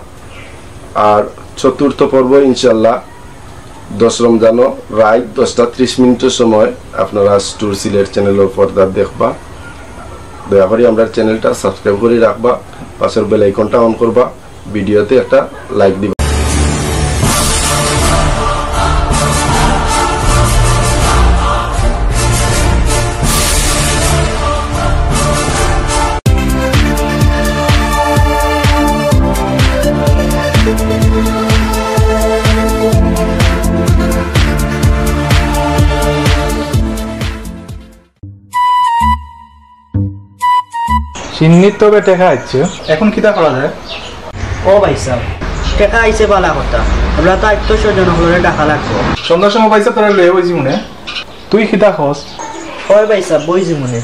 আর চতুর্থ পর্ব ইনশাল্লাহ দশ রমজানো রাইত দশটা ত্রিশ মিনিটর সময় আপনারা স্টুর সিলেট চ্যানেলর পর্দাত দেখবা। দয়া করি আমরার চ্যানেলটা সাবস্ক্রাইব করি রাখবা, পাশর বেল আইকনটা অন করবা। ভিডিওতে একটা লাইক দিবা। শিন্নির তবে টেকা আইছে। এখন কিতা করা যায়? ও ভাইসাব, টেকা আইছে বালা কথা। আমরা তো আত্মীয় স্বজন অকলরে ডাকা লাগবো। সন্ধ্যার সময় ভাইসাব তারা লইয়া বইছি মনে। তুই কিতা কস? ওই ভাইসাব, বইছি মনে।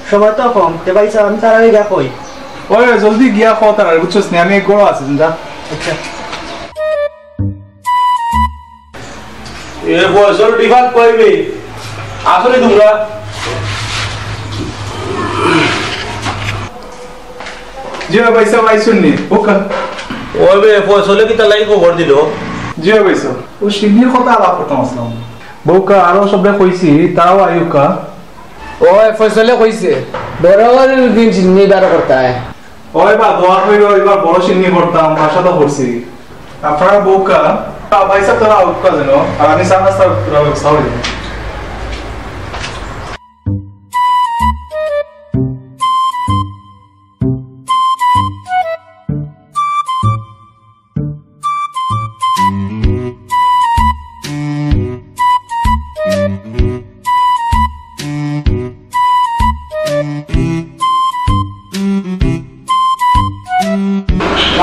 সময় তো কম, তে ভাইসাব আমি তারারে গিয়া কই। ওই, ওই, জলদি গিয়া ক তারারে, বুঝছস নি? আমি এক ঘরো আছি, যা। আচ্ছা। এ বয়সর ডিফাল্ট কইবে। আসলে তোমরা জি অয় ভাইসাব, আইছইন নি? ওকা। ওই বে, ফয়সলে কিতা লাগি খবর দিল? জি অয় ভাইসাব, ও শিন্নির কথা আলাপ করতাম আছলাম। বউকা, আরো সবরে কইছি, তারাও আইউকা। ওই ফয়সলে কইছে, বড় দিন শিন্নি বার করতায়। ওই বা, দোয়া করিও, এবার বড় শিন্নি করতাম, আশা তো করছি। আপনারা বউকা, ভাইসাব তারা আউকা যেন, আর আমি চা নাস্তার পুরা ব্যবস্থা করি।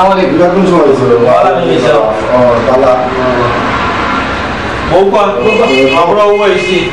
আসসালামু আলাইকুম, কোন সময় হয়েছিল? ওয়ালাইকুম আসসালাম। ও, তালা। বউকা, আমরাও আইছি।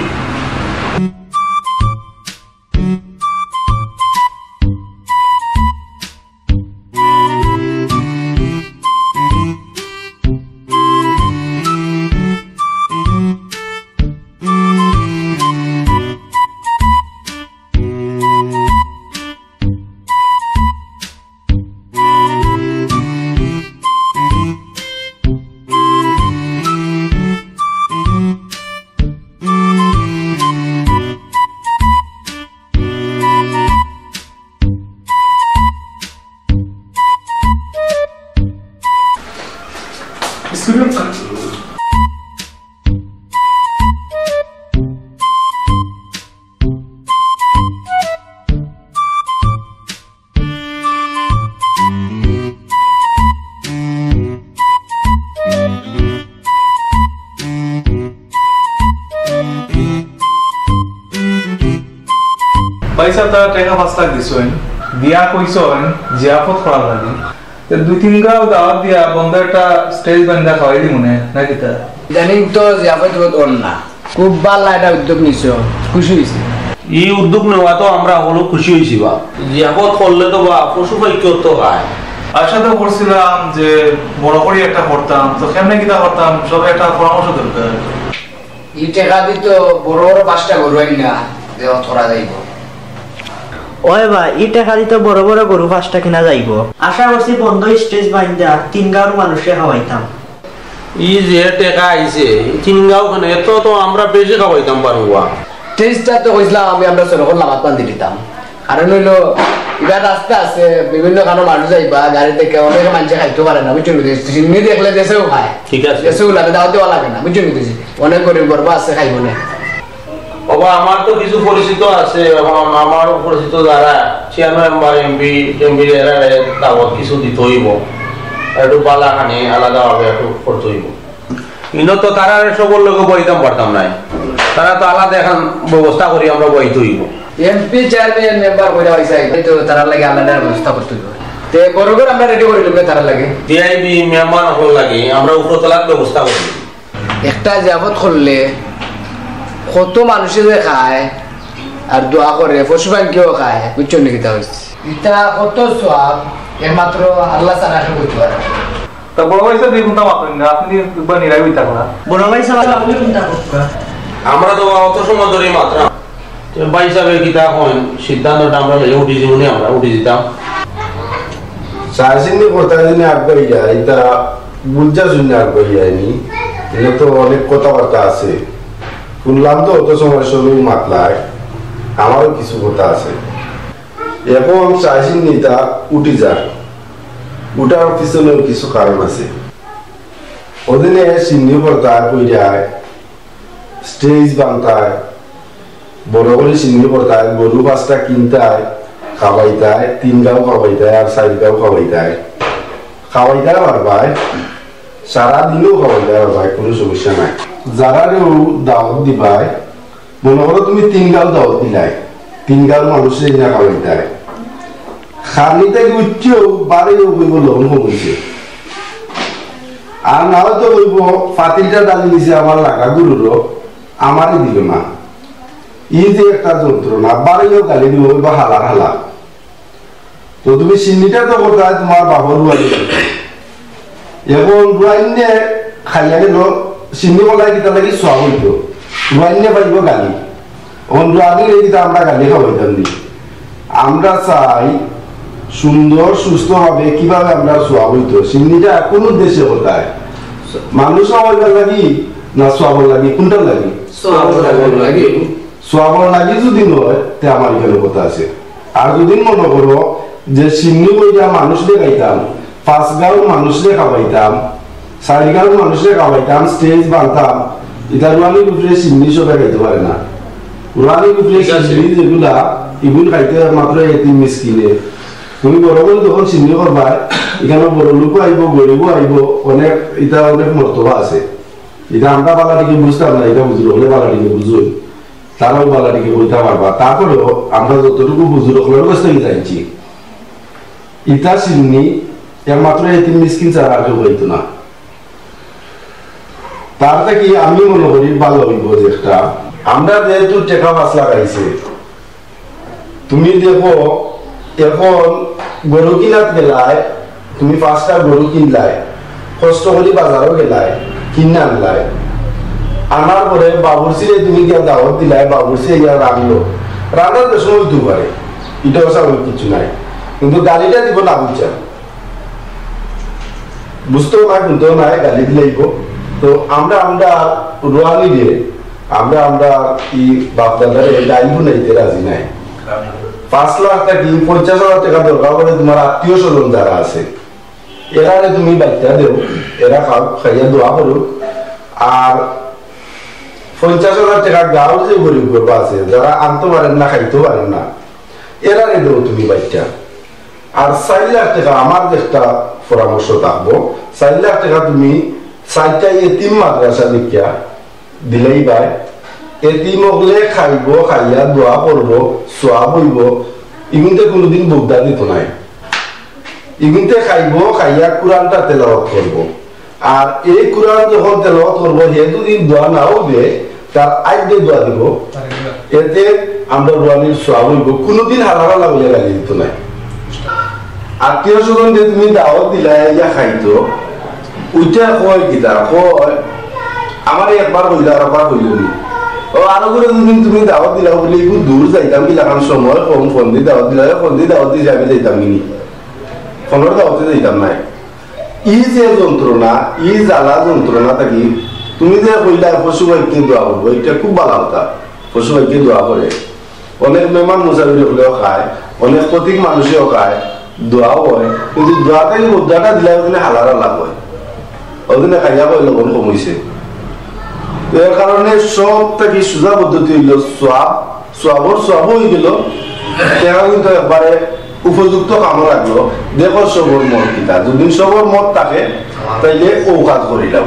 ভাইসাব, তারা টেকা পাঁচ লাখ দিছইন, দিয়া কইছইন জিয়াফত করার লাগি। তে দুই তিন গাঁও দাওয়াত দিয়া বন্ধ একটা stage বান্ধা খাওয়াই দিমুনে, না কিতা? ইদানিং তো জিয়াফত টিয়াফত অর না। খুব ভালা একটা উদ্যোগ নিছো, খুশি অইছি। ই উদ্যোগ নেওয়াত আমরা হকল খুশি অইছি বা। জিয়াফত করলে তো বা পশু পাখিও তো খায়। আশা তো করছিলাম যে বড় করি একটা করতাম, তো কেমনে কিতা করতাম, সবে একটা পরামর্শ দরকার। ই টেকা দি তো বড় বড় পাঁচটা গরু আইনা জিয়াফত করা যাইবো। ওই বা, ই টেকা দি তো বড় বড় গরু পাঁচটা কিনা যাইবো। আশা করছি বন্ধ stage বান্ধা তিন গাঁওর মানুষরে খাওয়াইতাম। ই যে টেকা আইছে, ই তিন গাঁও খানে, এত তো আমরা বেশি খাওয়াইতাম পারমু বা। Stageটা তো কইছিলাম আমি, আমরা সড়কর লামাত বান্ধি দিতাম। কারণ অইলো, ইবার রাস্তা আছে, বিভিন্ন খানো মানুষ যাইবা, গাড়ি দেখে অনেক মানষে খাইতো পারে না, বুঝছো নি? শিন্নি দেখলে দেশেও খায়। ঠিক আছে। দেশেও লাগে, দাওয়াত দেওয়া লাগে না, বুঝছো নি? অনেক গরিব গরবা আছে, খাইবো না। ওবা, আমার তো কিছু পরিচিত আছে, আমার, আমার পরিচিত যারা চেয়ারম্যান মেম্বার, এমপি, এমপি এরা দাওয়াত কিছু দিতে অইবো, একটু বালা খানি আলাদাভাবে একটু করতে অইবো। ইনো তো তারারে সবর লগে বইতাম পারতাম নায়, তারা তো আলাদা এখন ব্যবস্থা করি আমরা বইতে অইবো। এমপি চেয়ারম্যান মেম্বার কইরা অইছে, এই তো তারার লাগি আলাদা ব্যবস্থা করতে অইবো। তে বড় ঘর আমরা রেডি করি লইবে তারার লাগি। ভিআইপি মেহমান অকল লাগি আমরা উপরতলার ব্যবস্থা করি। একটা জিয়াফত করলে কত মানুষে যে খায় আর দোয়া করে, পশু পাখিও খায়, বুঝছো নি কিতা অইছে? ইটা কত সওয়াব, একমাত্র আল্লাহ ছাড়া কেউ করতে পারে না। তা বড় ভাইসাব, দেখুন তো মাতইন না, আপনি একবার নিরাই অই থাকলা। বড় ভাইসাব, আপনি চিন্তা করুন। আমরা তো অত সময় ধরে মাতরাম। তে ভাইসাবে কিতা কইন, সিদ্ধান্তটা আমরা লইয়া উঠি যিমুনি, আমরা উঠি যিতাম। চাইছিনি কথা যিনি আগুয়াই যায়, ইটা বুঝা শুনি আগুয়াই যায়নি। ইনো তো অনেক কথাবার্তা আছে। শুনলাম তো অত সময় সবই মাতলায়, আমারও কিছু কথা আছে। এখন চাইছিনি ইটা উঠি যাক, উঠার পিছনেও কিছু কারণ আছে। ওদিনে শিন্নি পড়তায়, কইরায়, stage বানতায়, বড় করি শিন্নি পড়তায়, গরু পাঁচটা কিনতায়, খাওয়াইতায়, তিন গাঁও খাওয়াইতায় আর চাইর গাঁও খাওয়াইতায়। খাওয়াইতায় পারবায়, সারা দিনও খাওয়াইতায় পারবায়, কুনু সমস্যা নাই। যারারেউ দাওয়াত দিবায়, মনো করো তুমি তিন গাঁও দাওয়াত দিলায়, তিন গাঁওর মানুষরে ইনা খাওয়াইতায়। খানিতে উঠিয়াউ বারেউ কইবো লবণ কম অইছে। আর না অয় তো কইবো, "ফাতিলটা ডালি নিছে আমার লাগা গরুরও, আমারে দিল না।" ই যে একটা যন্ত্রণা, বারেউ গালি দিবো, কইবো, "হালার হালা।" তো তুমি শিন্নিটা তো করতায় তুমার বাপর রুয়াইনে। এখন রুয়াইনে খাইয়া গেল, শিন্নি কলাই কিতা লাগি সওয়াব অইতো। রুয়াইনে পাইবো গালি। এখন রুয়াইনে কিতা আমরা গালি খাওয়াইতাম নি। আমরা চাই সুন্দর সুস্থভাবে কিভাবে আমরার সওয়াব অইতো, শিন্নিটা কুন উদ্দেশ্যে করতায়? মানুষ খাওয়াইবার লাগি না সওয়াবর লাগি, কুনটার লাগি? সওয়াবর লাগি। সওয়াবর লাগি যুদি নয়, তে আমার ইখানো কথা আছে। আর যুদি মনো করো যে শিন্নি কইরা মানুষরে খাইতাম, পাঁচ গাঁওর মানুষরে খাওয়াইতাম, চাইর গাঁওর মানুষরে খাওয়াইতাম, stage বানতাম, ইতা রুয়ানির উপরে শিন্নি সবে খাইতো পারে না। রুয়ানির উপরে ঠিক আছে। শিন্নি যেগুলা, ইগুন খাইতো একমাত্র এতিম মিসকিনে। তুমি বড় করি যখন শিন্নি করবায়, ইখানো বড় লোকও আইবো, গরিবও আইবো, অনেক, ইতা অনেক মর্তবা আছে। ইতা আমরা ভালা ঠিকই বুঝতাম না, ইতা বুজুর্গ অকলে ভালা ঠিকই বুজইন, তারাও ভালা ঠিকই কইতা পারবা। তারপরেও আমরা যতটুকু বুজুর্গ অকলর কাছ থাকি জানছি, ইতা শিন্নি একমাত্র এতিম মিসকিন ছাড়া আর কেউ খাইতো না। তার থাকি আমি মনো করি ভালা অইবো যে একটা, আমরা যেহেতু টেকা পাঁচ লাখ আইছে, তুমি দেখো, এখন গরু কিনাত গেলায়, তুমি পাঁচটা গরু কিনলায়, কষ্ট করি বাজারো গেলায়, কিনা আনলায়, আনার পরে বাবুর্চিরে তুমি গিয়া দাওয়াত দিলায়, বাবুর্চিয়ে গিয়া রানলো, রানার তো সময় অইতো পারে, ইটা অস্বাভাবিক কিছু নাই, কিন্তু গালিটা দিবো না বুঝছইন? বুঝতেও নাই, শুনতেও নাই, গালি দিলাইবো। তো আমরা, আমরা রুয়ানিরে, আমরা, আমরা ই বাপদাদারে ডাইল বানাইতে রাজি নাই। পাঁচ লাখ থাকি পঞ্চাশ হাজার টেকা দরকার পড়ে তুমার আত্মীয় স্বজন যারা আছে, এরারে তুমি বাইটা দেও, এরা খাউক, খাইয়া দোয়া করুক। আর পঞ্চাশ হাজার টেকা গাঁওর যে গরিব গুরবা আছে, যারা আনতো পারের না, খাইতো পারের না, এরারে দেও তুমি বাইটা। আর চাইর লাখ টেকা আমার একটা পরামর্শ থাকবো, চাইর লাখ টেকা তুমি চাইরটা এতিম মাদ্রাসা দেখিয়া দিলাইবায়। এতিম অকলে খাইবো, খাইয়া দোয়া করবো, সওয়াব অইবো। ইগুনতে কুনুদিন বুগদা দিতো নায়। ইগুনতে খাইবো, খাইয়া কুরআনটা তেলাওয়াত করবো। আর এই কুরআন যখন তেলাওয়াত করবো, হে যুদি দোয়া নাও দে, তার আগে দোয়া দিবো। এতে আমরা রুয়ানির সওয়াব অইবো। কুনুদিন হালা হালা বলে গালি দিতো নায়। আত্মীয় স্বজন যে তুমি দাওয়াত দিলায়, ইয়া খাইতো, ওইটা কয় কিতা? কয়, আমারে একবার কইলা, আর একবার কইলো নি। ও, আরো করে দুদিন তুমি দাওয়াত দিলায় বলে, একটু দূর যাইতাম, কিলাখান সময় কম, ফোন দি দাওয়াত দিলায়, ফোন দি দাওয়াত দিছে, আমি যাইতাম নি। ফোনর দাওয়াতে যাইতাম নায়। ই যে যন্ত্রণা, ই জ্বালা যন্ত্রণা থাকি, তুমি যে কইলা পশু ভাইকে দোয়া করবো, এটা খুব ভালা কথা। পশু ভাইকে দোয়া করে। অনেক মেহমান মুসাফির অকলেও খায়, অনেক প্রতীক মানুষেও খায়, দোয়াও হয়, কিন্তু দোয়া থাকি বদুয়াটা দিলায় ওখানে হালার হালা হয়, ওখানে খাইয়া কয় লবণ কম অইছে। তো এর কারণে সব থাকি সুজা পদ্ধতি অইলো সওয়াব, সওয়াবর সওয়াবও অইগেলো, টেকা কিন্তু একবারে উপযুক্ত কামও লাগলো। দেখো সবর মত কিতা, যদি সবর মত থাকে, তাইলে ও কাজ করিলাম।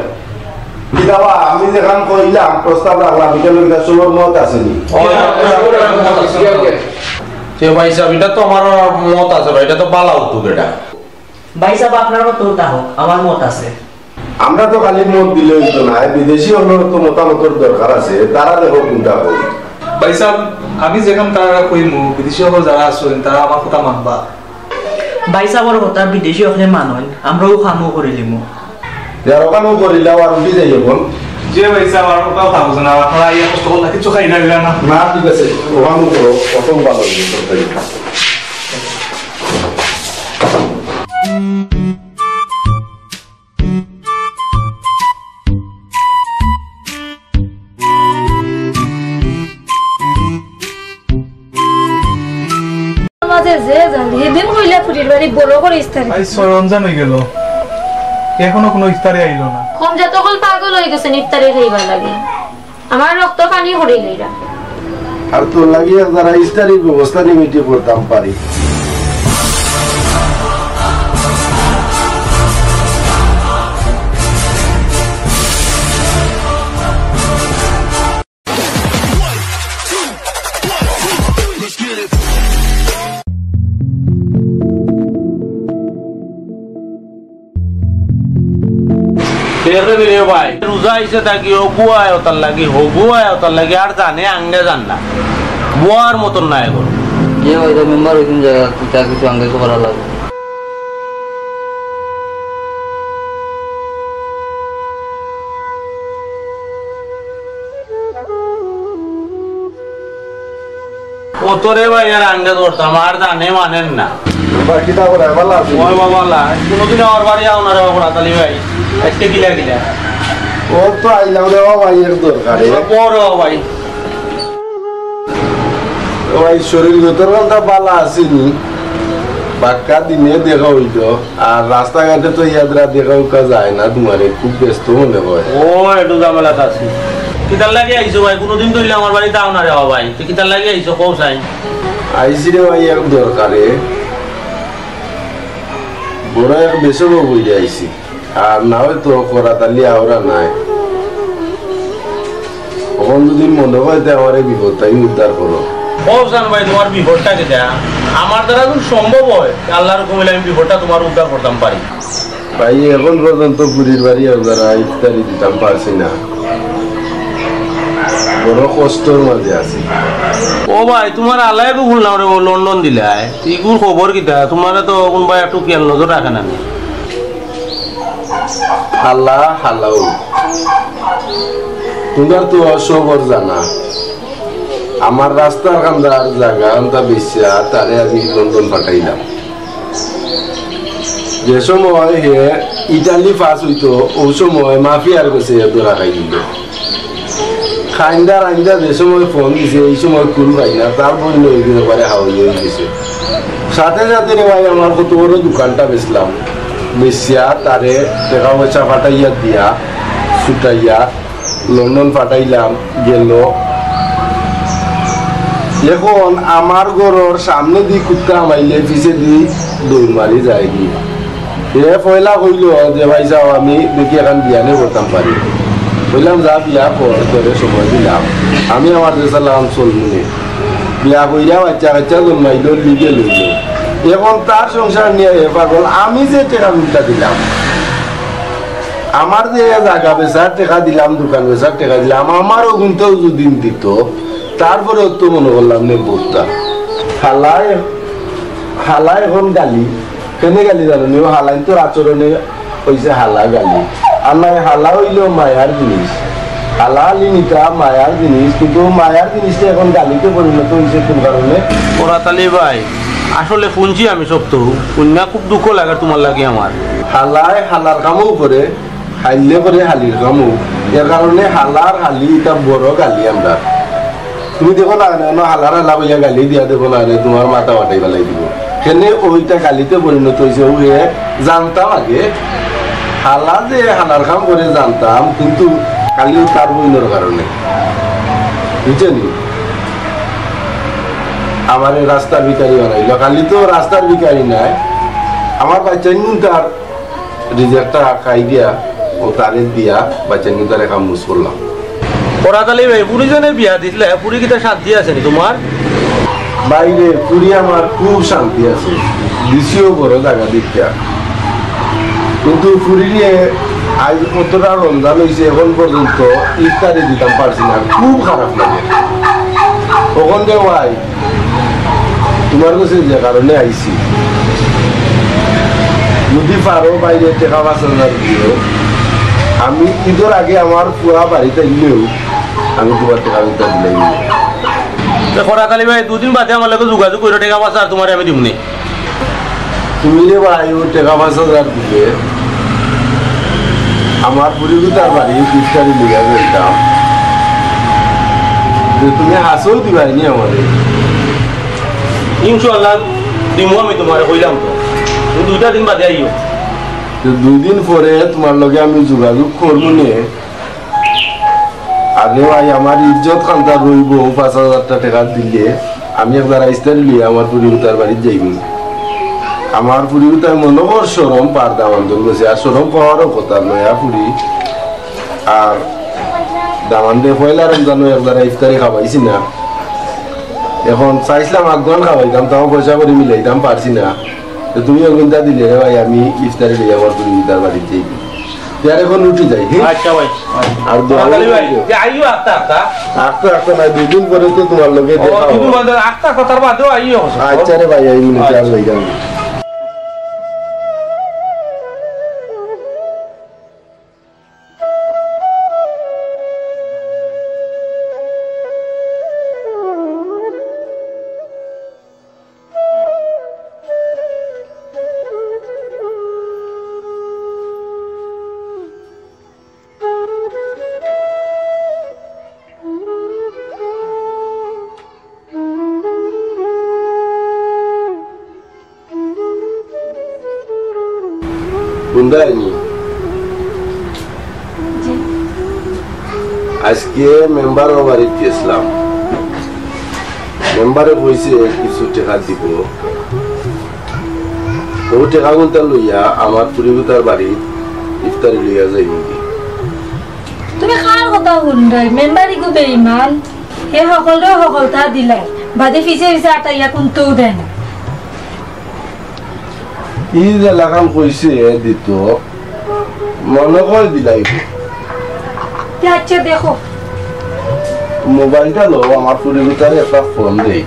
কিতাবা, আমি যেখান কইলাম, প্রস্তাব রাখলাম, এটা লইয়া সবর মত আছেনি? তে ভাই সাহেব, এটা তো আমার মত আছে ভাই, এটা তো বালা উদ্যোগ এটা। ভাই সাহেব, আপনার মত উল্টা হোক, আমার মত আছে। আমরা তো খালি মত দিলে অইতো না, বিদেশি অকলর তো মতামতর দরকার আছে, তারা দেখো কোনটা কই। ভাই সাহেব, আমি যেখান তারা কইমু, বিদেশি অকল যারা আছইন, তারা আমার কথা মানবা। ভাই সাহেবর কথা বিদেশি অকলে মানইন, আমরাও কামও করিলিমু। যার ওখানেও করিলাও আর উঠি যাই এখন। যে ভাই সাহেব, আর ওটাও থাকবো না, আপনারা ইয়া কষ্ট করলে কিছু খাই না, না। না, ঠিক আছে, ওখানেও করো, কত ভালো হইবে তরকারি। মাঝে যে জানি, সেদিন কইলা ফুরির বাড়ি বড় করে ইফতারি। আজ ছয় রমজান অইগেল, এখনো কোনো ইফতারি আইলো না। কম জাত অকল পাগল অইগেছে ইফতারি খাইবার লাগি। আমার রক্ত পানি করিলাইরা। আর তোর লাগি এক যারা ইফতারির ব্যবস্থা নিমিত্তে করতাম পারি। দেখরে রে ভাই, রোজা আইছে থাকি হগুয়ায় ওতার লাগি, হগুয়ায় ওতার লাগি, আর জানে আঙ্গে জান না, বুয়ার মতন নাই এখন। যে ভাই, মেম্বার হইছেন যারা, তার কিছু আঙ্গে করা লাগবে। কতরে ভাই আর আঙ্গে ধরতাম, আর জানে মানেন না। বাকিটা করে ভালা আছো? ওই বাবা, আল্লাহ, কোনোদিন আমার বাড়ি আও না রে বাবা, তালি ভাই। আজকে কিলা কিলা? ও তো আইলাম রে বাবা, ভাই, এর দরকারে। বড় বাবা ভাই। ও ভাই, শরীর গতর কথা ভালা আছেনি? বাক্কা দিনে দেখা হইতো, আর রাস্তাঘাটে তো ইয়াদরা দেখা উকা যায় না তোমারে, খুব ব্যস্ত মনে হয়। ও, একটু ঝামেলাত আছি। কিতার লাগি আইছো ভাই? কোনোদিন তো ইলা আমার বাড়িত আও না রে বাবা ভাই। তো কিতার লাগি আইছো, কও চাই। আইছি রে ভাই, এক দরকারে। বড় এক বেসব বইলে আইছি। আর না হয় তো করাতালি আওরা নাই। অখন যদি মনে হয় তে আমার এই বিপদটা আমি উদ্ধার করো। কও চান ভাই, তোমার বিপদটা কিতা? আমার দ্বারা যদি সম্ভব হয়, আল্লাহর হুকুম অইলে আমি বিপদটা তোমার উদ্ধার করতাম পারি। ভাই, এখন পর্যন্ত পুরীর বাড়ি আপনারা ইফতারি দিতাম পারছি না, বড় কষ্টর মাঝে আছি। ও ভাই, তোমার আলাই তো ভুল না রে, ও লন্ডন দিলাই। ইগুর খবর কিতা? তোমার তো কোনোবা একটু খেয়াল নজর রাখে না নি? হালা, হালাও। তোমার তো সবর জানা। আমার রাস্তার কান্দার জাগা আনতা বেচিয়া তারে আমি লন্ডন পাঠাইলাম। যে সময় হে ইটালি পাস হইতো, ওই সময় মাফিয়ার গেছে ধরা খাই দিল। খাইন্দা রাইন্দা যে সময় ফোন দিছে, এই সময় কুল পাই না, তার বইন ওই দিন একবারে হাওয়াই হয়ে গেছে। সাথে সাথে রে ভাই, আমার কত বড় দোকানটা বেচলাম, বেচিয়া তারে টেকা পয়সা পাঠাইয়া দিয়া, ছুটাইয়া লন্ডন পাঠাইলাম, গেল। এখন আমার ঘরর সামনেদি কুত্তা হামাইলে পিছেদি দৌড় মারি যায়গি। এ পয়লা কইল যে, "ভাই সাব, আমি দেখি এখন বিয়ানে করতাম পারি।" কইলাম, "যা বিয়া কর, তোরে সময় দিলাম, আমি আমার দেশে লাগাম চলমুনে।" বিয়া কইরা বাচ্চা কাচ্চা জন্মাইল, লিগে লইল। এখন তার সংসার নিয়া এ পাগল, আমি যে টেকা উল্টা দিলাম, আমার যে জাগা বেচার টেকা দিলাম, দোকান বেচার টেকা দিলাম, আমার অগুনতেও যদি দিত, তারপরেও তো মনে করলাম নে বুঝতা। হালায়, হালায় এখন গালি, কেনে গালি জানো নি? ও হালাইন্তর আচরণে কইছে হালা গালি। আর নাই, হালা অইলো মায়ার জিনিস। হালা হালি নিতা মায়ার জিনিস, কিন্তু ও মায়ার জিনিসটা এখন গালিতে পরিণত হইছে কোন কারণে? করাতালি ভাই, আসলে হুনছি আমি সব তো। হুনিয়া খুব দুঃখ লাগে তোমার লাগি আমার। হালায় হালার কামও করে, হাইলে করে হালির কামও। এর কারণে হালার হালি ইটা বড় গালি আমরা। তুমি দেখো না, না, না, হালার হালা কইয়া গালি দিয়া দেখো না রে, তোমার মাথা ফাটাই ফালাই দিব। কেনে ওইটা গালিতে পরিণত হইছে, ও এ জানতাম আগে, হালা যে হালার কাম করে জানতাম, কিন্তু খালি তার বইনর কারণে, বুঝছেন? আমার এই রাস্তার ভিখারি বানাইলো, খালি তো রাস্তার ভিখারি নাই, আমার বাচ্চা নুন তার রিজেক্টটা খাই দিয়া, ও তারে দিয়া, বাচ্চা নুন তারে কাম মুস করলাম। করাতালি ভাই, ফুরি জনে বিয়া দিছলা, ফুরি কিতা শান্তি আছে নি তোমার? বাইরে ফুরি আমার খুব শান্তি আছে, দিছিও বড় জাগা দেখিয়া। কিন্তু ফুরিরে আজ কতটা রমজান হইছে, এখন পর্যন্ত ইফতারি দিতাম পারছি না, খুব খারাপ লাগে। ওখান দিয়ে ভাই, তোমার কাছে যে কারণে আইছি, যদি পারো বাইরে টেকা পাঁচ হাজার দিও, আমি ঈদর আগে আমার পুয়া বাড়িত আইলেও আমি তোমার টেকা উদ্ধার দিলাই। তো করাতালি ভাই, দুদিন বাদে আমার লগে যোগাযোগ করো, টেকা পাঁচ হাজার তোমারে আমি দিমুনে। তুমি রে ভাই, ও টেকা পাঁচ হাজার দিলে আমার ফুরিগুতার বাড়ি ইফতারি লইয়া যাইতাম। যে তুমি হাছাউ দিবায় নি আমারে? ইনশাআল্লাহ দিমু আমি তোমারে, কইলাম তো। তুমি দুইটা দিন বাদে আইও। তো দুই দিন পরে তোমার লগে আমি যোগাযোগ করমু নে। আরে ভাই, আমার ইজ্জত খান্তা রইবো, পাঁচ হাজারটা টেকা দিলে আমি একবার ইফতারি লইয়া আমার ফুরিগুতার বাড়িত যাইমু। আমার ফুরিগুতায় মনে কর শরম পার দামান্দর গেছে, আর শরম পাওয়ারও কথা নয়া ফুরি। আর দামান্দে পয়লা রমজানও একবার ইফতারি খাবাইছি না। এখন চাইছিলাম আগুয়ান খাবাইতাম, তাও পয়সা করি মিলাইতাম পারছি না। তো তুমি অগুনতা দিলে রে ভাই, আমি ইফতারি লইয়া আমার ফুরিগুতার বাড়িত যাইমু। ইয়ার এখন উঠি যাই, হ্যাঁ? আচ্ছা ভাই। আর দোয়া তাড়াতাড়ি ভাই, করিও। যে আইও আস্তে আস্তে। আস্তে আস্তে না, দুই দিন পরে তো তোমার লগে ও, দেখা দুই দিন হবে। বাদে আস্তে আস্তে তার বাদেও আইও। আচ্ছা রে ভাই, এই মিনিট আর আচ্ছা। যাই যাবো। হুনরায়নি? জি। আইজকে মেম্বারর বাড়িত গেছলাম। মেম্বারে কইছে কিছু টেকা দিবো। অউ টেকাগুনতা লইয়া আমার ফুরিগুতার বাড়িত ইফতারি লইয়া যাইমুগি। তুমি কার কথা হুনরায়? মেম্বার ইগু বেইমান। হে হকলরে হকলতা দিলায়, বাদে পিছে পিছে আটাইয়া কুন্তাউ দেয় না। ই যেলাখান কইছে দিতো, মনো কয় দিলাইবো। তে আইচ্ছা, দেখো। মোবাইলটা লও, আমার ফুরিগুতারে একটা ফোন দেই।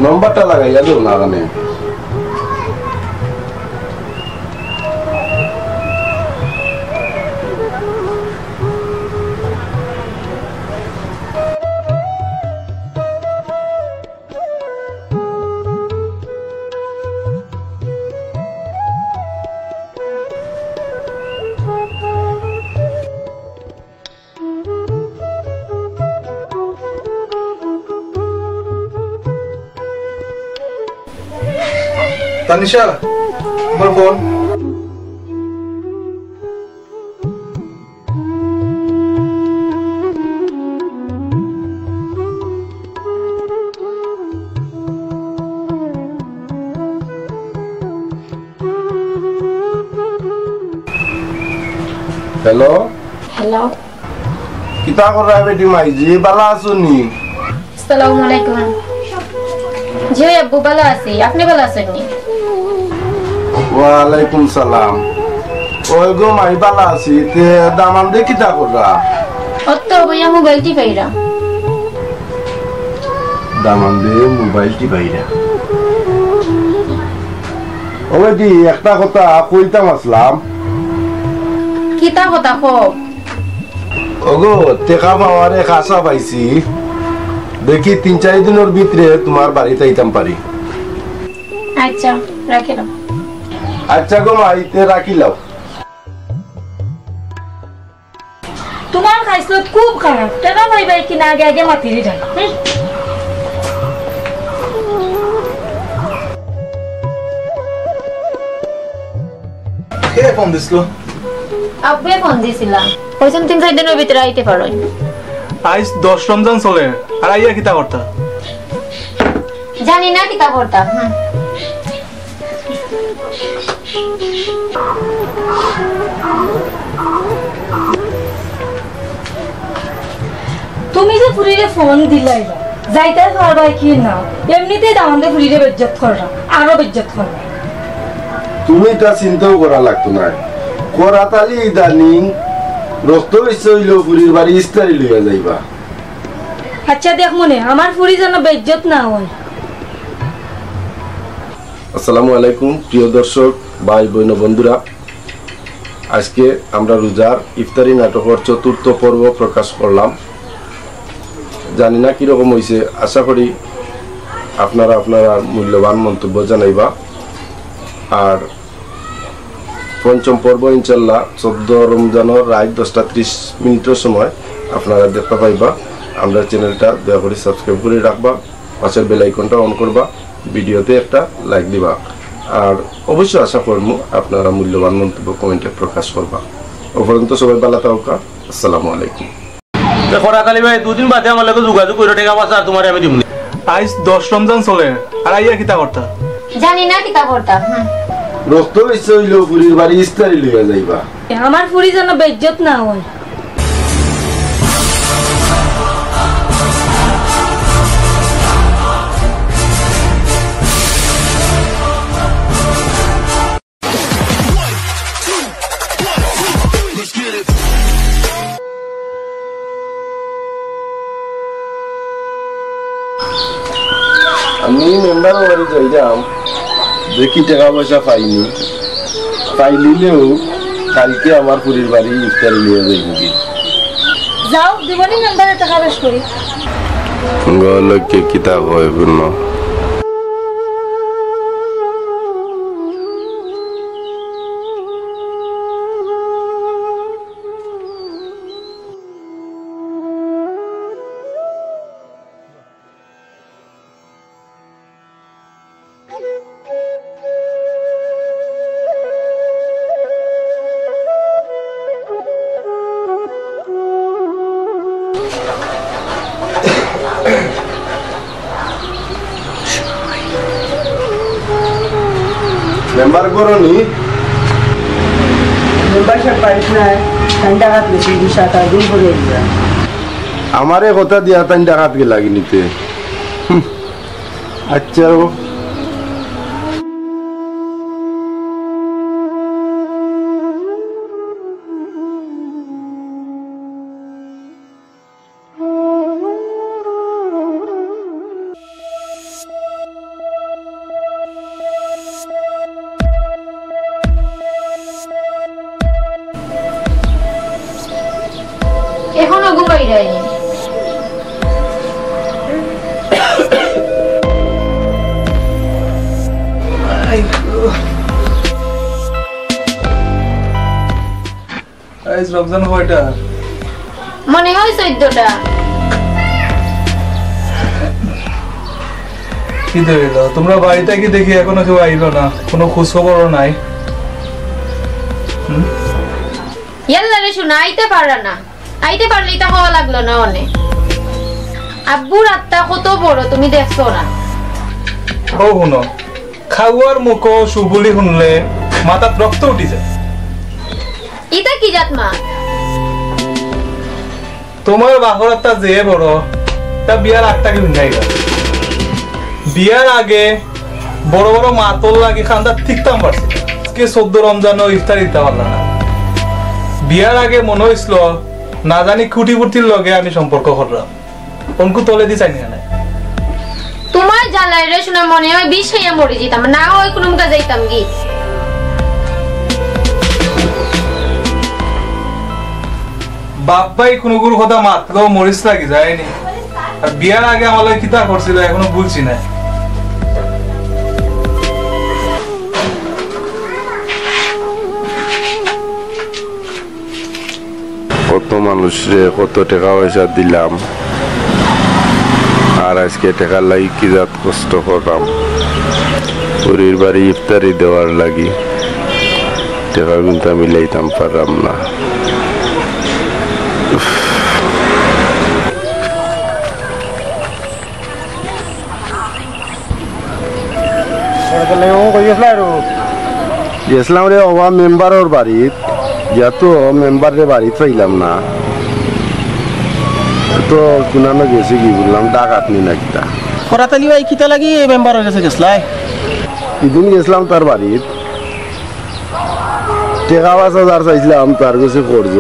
নম্বরটা লাগাইয়া দেও না কেনে? তানিশা, আমার ফোন। হ্যালো। হ্যালো। কিতা কররায় বেটি মাইজি, বালা আছো নি? আসসালামু আলাইকুম। জি অয় আব্বু, বালা আছি, আপনে বালা আছইন নি? ওয়ালাইকুম সালাম। অয় গো মাই, বালা আছি। তে দামান্দে কিতা কররা? অত বইয়া মোবাইল টিপাইরা। দামান্দে মোবাইল টিপাইরা। ও বেটি, একটা কথা কইতাম আছলাম। কিতা কথা কও? ওগো, টেকা পাওয়ার এক আশা পাইছি। দেখি তিন চাইর দিনর ভিতরে তুমার বাড়িত আইতাম পারি। আইচ্ছা, রাখিলাও। আইচ্ছা গো মাই, তে রাখিলাও। তুমার খাইছলত খুব খারাপ, টেকা পাইবায় কিনা আগে আগে মাতিরি যায়। হুম। কে ফোন দিছিল? আব্বুয়ে ফোন দিছিলা। কইছইন তিন চাইর দিনর ভিতরে আইতে পারইন। আইজ দশ রমজান চলের, আর আইয়া কিতা করতা? জানি না কিতা করতা। হুম। তুমি যে ফুরিরে ফোন দিলাইলা, যাইতায় পারবায় কি না? এমনিতেই দামান্দে ফুরিরে বেইজ্জত কররা, আরো বেইজ্জত কররা। তুমি ইতা চিন্তাও করা লাগতো নায়। করাত আলী ইদানিং রক্ত ইচ্ছা অইলেও ফুরির বাড়ি ইফতারি লইয়া যাইবা। আইচ্ছা, দেখমুনে, আমার ফুরি যেন বেইজ্জত না অয়। আসসালামু আলাইকুম, প্রিয় দর্শক, ভাই, বইন, বন্ধুরা, আইজকে আমরা রোজার ইফতারি নাটকর চতুর্থ পর্ব প্রকাশ করলাম। জানি না কিরকম অইছে, আশা করি আপনারা আপনারার মূল্যবান মন্তব্য জানাইবা। আর পঞ্চম পর্ব ইনশাল্লাহ চৌদ্দ রমজানর রাইত দশটা ত্রিশ মিনিটর সময় আপনারা দেখতা পাইবা। আমরার channelটা দয়া করি subscribe করি রাখবা, পাশর bell iconটা on করবা, videoতে একটা like দিবা। আর অবশ্য আশা করমু আপনারা মূল্যবান মন্তব্য commentএ প্রকাশ করবা। অউ পর্যন্ত সবাই ভালা থাকউক্কা। আসসালামু আলাইকুম। তে করাত আলী ভাই, দুদিন বাদে আমার লগে যোগাযোগ করিও, টেকা পয়সা আর তুমারে আমি দিমুনে। আইজ দশ রমজান চলের, আর আইয়া কিতা করতা? জানি না কিতা করতা। হুম। রক্ত ইচ্ছা অইলেও ফুরির বাড়ি ইফতারি লইয়া যাইবা। আমার ফুরি যেন বেইজ্জত না অয়। আমি মেম্বারর বাড়ি যাইরাম, দেখি টেকা পয়সা পাইনি, পাইলিলেও কাইলকে আমার ফুরির বাড়ি ইফতারি লইয়া যাইমুগি। যাও, দিবনি মেম্বারে টেকা বেশ করি। গলকে কিতা কয় বুনো? মেম্বার ঘরো নি? মেম্বার সাব বাড়িত নাই, তাইন ঢাকাত গেছইন, দুই সাত আট দিন পরে আইবা। আমারে কথা দিয়া তাইন ঢাকাত গেলাগি নিতে। হুম, আচ্ছা। এখনো ঘুমাইরায়নি। আইজ রমজান কয়টা? মনে হয় চৌদ্দটা। কিতা অইলো? তুমরা বাড়িত থাকি দেখি এখনো কেউ আইলো না, কুনু খোঁজ খবরও নাই। হুম? ইয়াল্লা রে হুনা, আইতে পাররা না। আইতে পারলে ইতা কওয়া লাগলো না অনে। আব্বুর আত্মা কত বড় তুমি দেখছো না। ও হুনো, খাওয়ার মুখো সুবুলি হুনলে মাথাত রক্ত উঠি যায়। ইতা কি জাত মাত? তুমার বাফর আত্মা যে বড়, তা বিয়ার আগ থাকি হুনাইলা। বিয়ার আগে বড় বড় মাতর লাগি কান্দাত টিকতাম পারছি না। আজকে চৌদ্দ রমজানও ইফতার দিতা পারলা না। বিয়ার আগে মনো অইছিল, না জানি কোটিপতির লগে আমি সম্পর্ক কররাম। অনকু তলেদি চাইনি না। তুমার জ্বালায় রে হুনা মনে হয় বিষ খাইয়া মরি যিতাম, না হয় কুনু মুখা যাইতাম গি। বাপ ভাই কুনুগুর কথা মাতলেও মরিচ লাগি যায়নি। আর বিয়ার আগে আমার লগে কিতা করছিল এখনো ভুলছি না। কত মানুষরে কত টেকা পয়সা দিলাম, আর আজকে টেকার লাগি কি জাত কষ্ট কররাম। ফুরির বাড়ি ইফতারি দেওয়ার লাগি টেকা কিন্তু মিলাইতাম পাররাম না। গেছলাম রে ওবা মেম্বারর বাড়িত, গিয়া তো মেম্বাররে বাড়িত পাইলাম না। তো কুনানো গেছে কি বুঝলাম, ডাকাত নি না কিতা। খরাতালি ভাই, কিতা লাগি মেম্বারর গেছে গেছলায়? ইদিন গেছলাম তার বাড়িত, টেকা পাঁচ হাজার চাইছলাম তার গেছে কর্জ।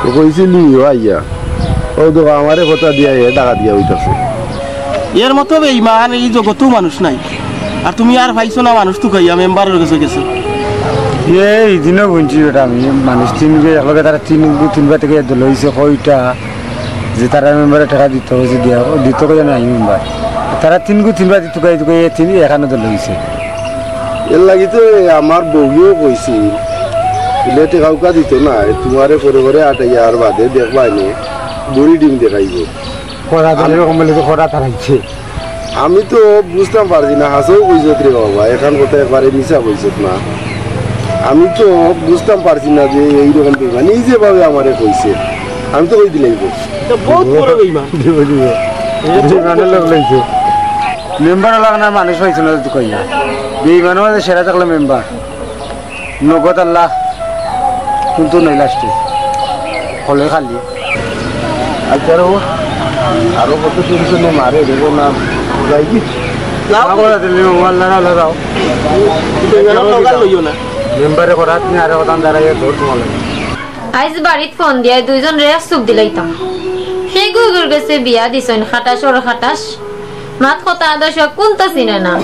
তো কইছে লিও আইয়া। অউ দেখো আমারে কথা দিয়া হে ডাকাত গিয়া অইতাছে। এর মতো বেইমান ই জগতো মানুষ নাই। আর তুমি আর পাইছো না মানুষ তুকাইয়া মেম্বারর গেছে গেছে। এই দিনও বুঝছি বেটা আমি মানুষ তিন বে-, একলগে তারা তিন, তিনবার থাকি দল অইছে কয়টা যে তারা মেম্বারে টেকা দিত কইছে দিয়া, দিত কইয়া নাই মেম্বার। তারা তিন গু তিনবার তুকাই তুকাই তিন এখানো দল অইছে। এর লাগি তো আমার বউয়েও কইছিল, বুলে টেকা উকা দিত না, তুমারে করে করে আটাইয়া আর বাদে দেখবায় নে, বুড়ি ডিম দেখাইব। খরা তার এরকম বলে তো খরা তারাইছে। আমি তো বুঝতাম পারছি না, হাছাউ কইছত রে বাবা, এখান কথা একবারে মিছা কইছত না। আমি তো বুঝতাম পারছি না যে এইরকম বেইমানি, এই যেভাবে আমারে কইছে, আমি তো কই দিলাইব। এটা বহুত বড় বেইমান। দিব, দিব। বেইমানর লগ লইছে। মেম্বার লাগা না মানুষ পাইছে না তো কইয়া। বেইমানর মাঝে সেরা থাকলে মেম্বার। নগদ আল্লাহ কিন্তু নাই লাস্টে। হলে খালি। আচ্ছা রে, আরো কত টেনশনে মারে দেখো না, যাই কি? না, না, বলা দিলে, আল্লাহ না, আল্লাহ দাও। কিন্তু এখানে নগদ লইও না। মেম্বারে করাত নি আরো দান দাঁড়াইয়া ধর তোমার লাগে। আইজ বাড়িত ফোন দিয়া দুইজনরে এক চুপ দিলাইতাম। হে গুগুর গেছে বিয়া দিছইন, খাটাস ওর খাটাস। মাত কথা আদর্শ কোনটা চিনে না।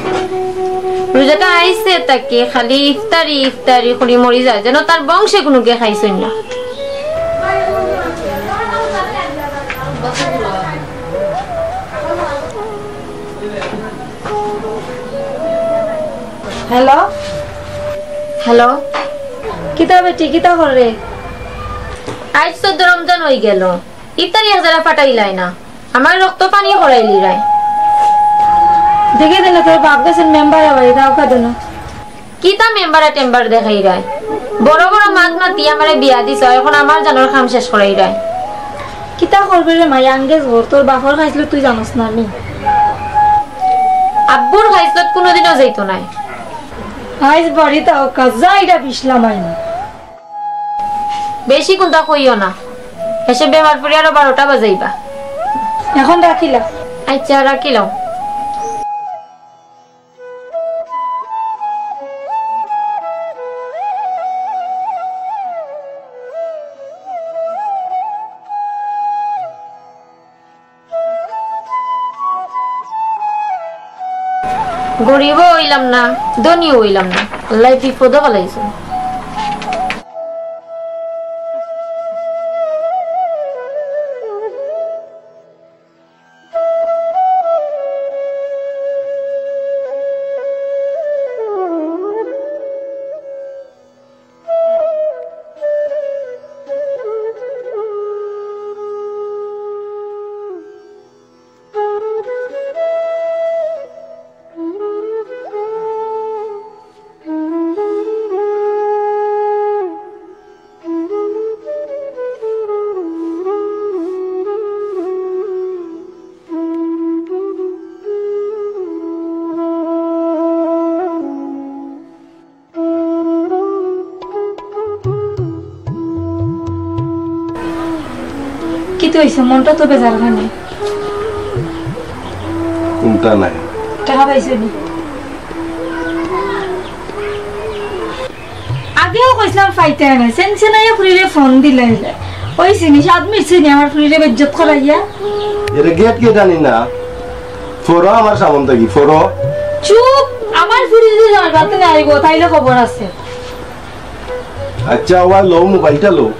রোজাটা আইছে তাকে খালি ইফতারি ইফতারি করি মরি যায়, যেন তার বংশে কুনুগে খাইছইন না। হ্যালো? হ্যালো? কিতা বেটি, কিতা করে? আইজ চৌদ্দ রমজান অইগেল। ইফতারি আজারা ফাটাইলায় না। আমার রক্ত পানি করাইলিরায়। দেখি দেনা তোর বাপ গেছইন মেম্বার আবার, এটা ওকে দেনা। কিতা মেম্বার আর টেম্বার দেখাইরায়? বড় বড় মাত মাতি আমারে বিয়া দিছো, এখন আমার জানোর কাম শেষ করাইরায়। কিতা করবে রে মাই, আঙ্গেজ ঘর, তোর বাপর খাইছলত তুই জানোস না নি? আব্বুর খাইছলত কুনুদিনও যাইতো নায়। আইজ বাড়িত আউক্কা, যাইরা বিছলাম আইন। বেশি কুন্তা কইও না, এসে বেমার পড়ি আরো বারোটা বাজাইবা। এখন রাখিলা। আচ্ছা, রাখিলাম। গরিবও অইলাম না, ধনীও অইলাম না, আল্লায় বিপদো ফালাইছে। কিতা অইছে? মনটা তো বেজার অয় না? কুন্তা নাই। টেকা পাইছো নি? আগেও কইছলাম পাইতায় না, সেন সেনাইয়া ফুরিরে ফোন দিলাইলে। ওই চিনি, সাত মিনিট চিনি আমার ফুরিরে বেইজ্জত করাইয়া। এরে গেট গেট আনি না। ফড়ো আমার সামন থাকি, ফড়ো। চুপ! আমার ফুরি যদি আমার বাড়িত না আইবো, তাইলে খবর আছে। আচ্ছা, ওবা লও, মোবাইলটা লও।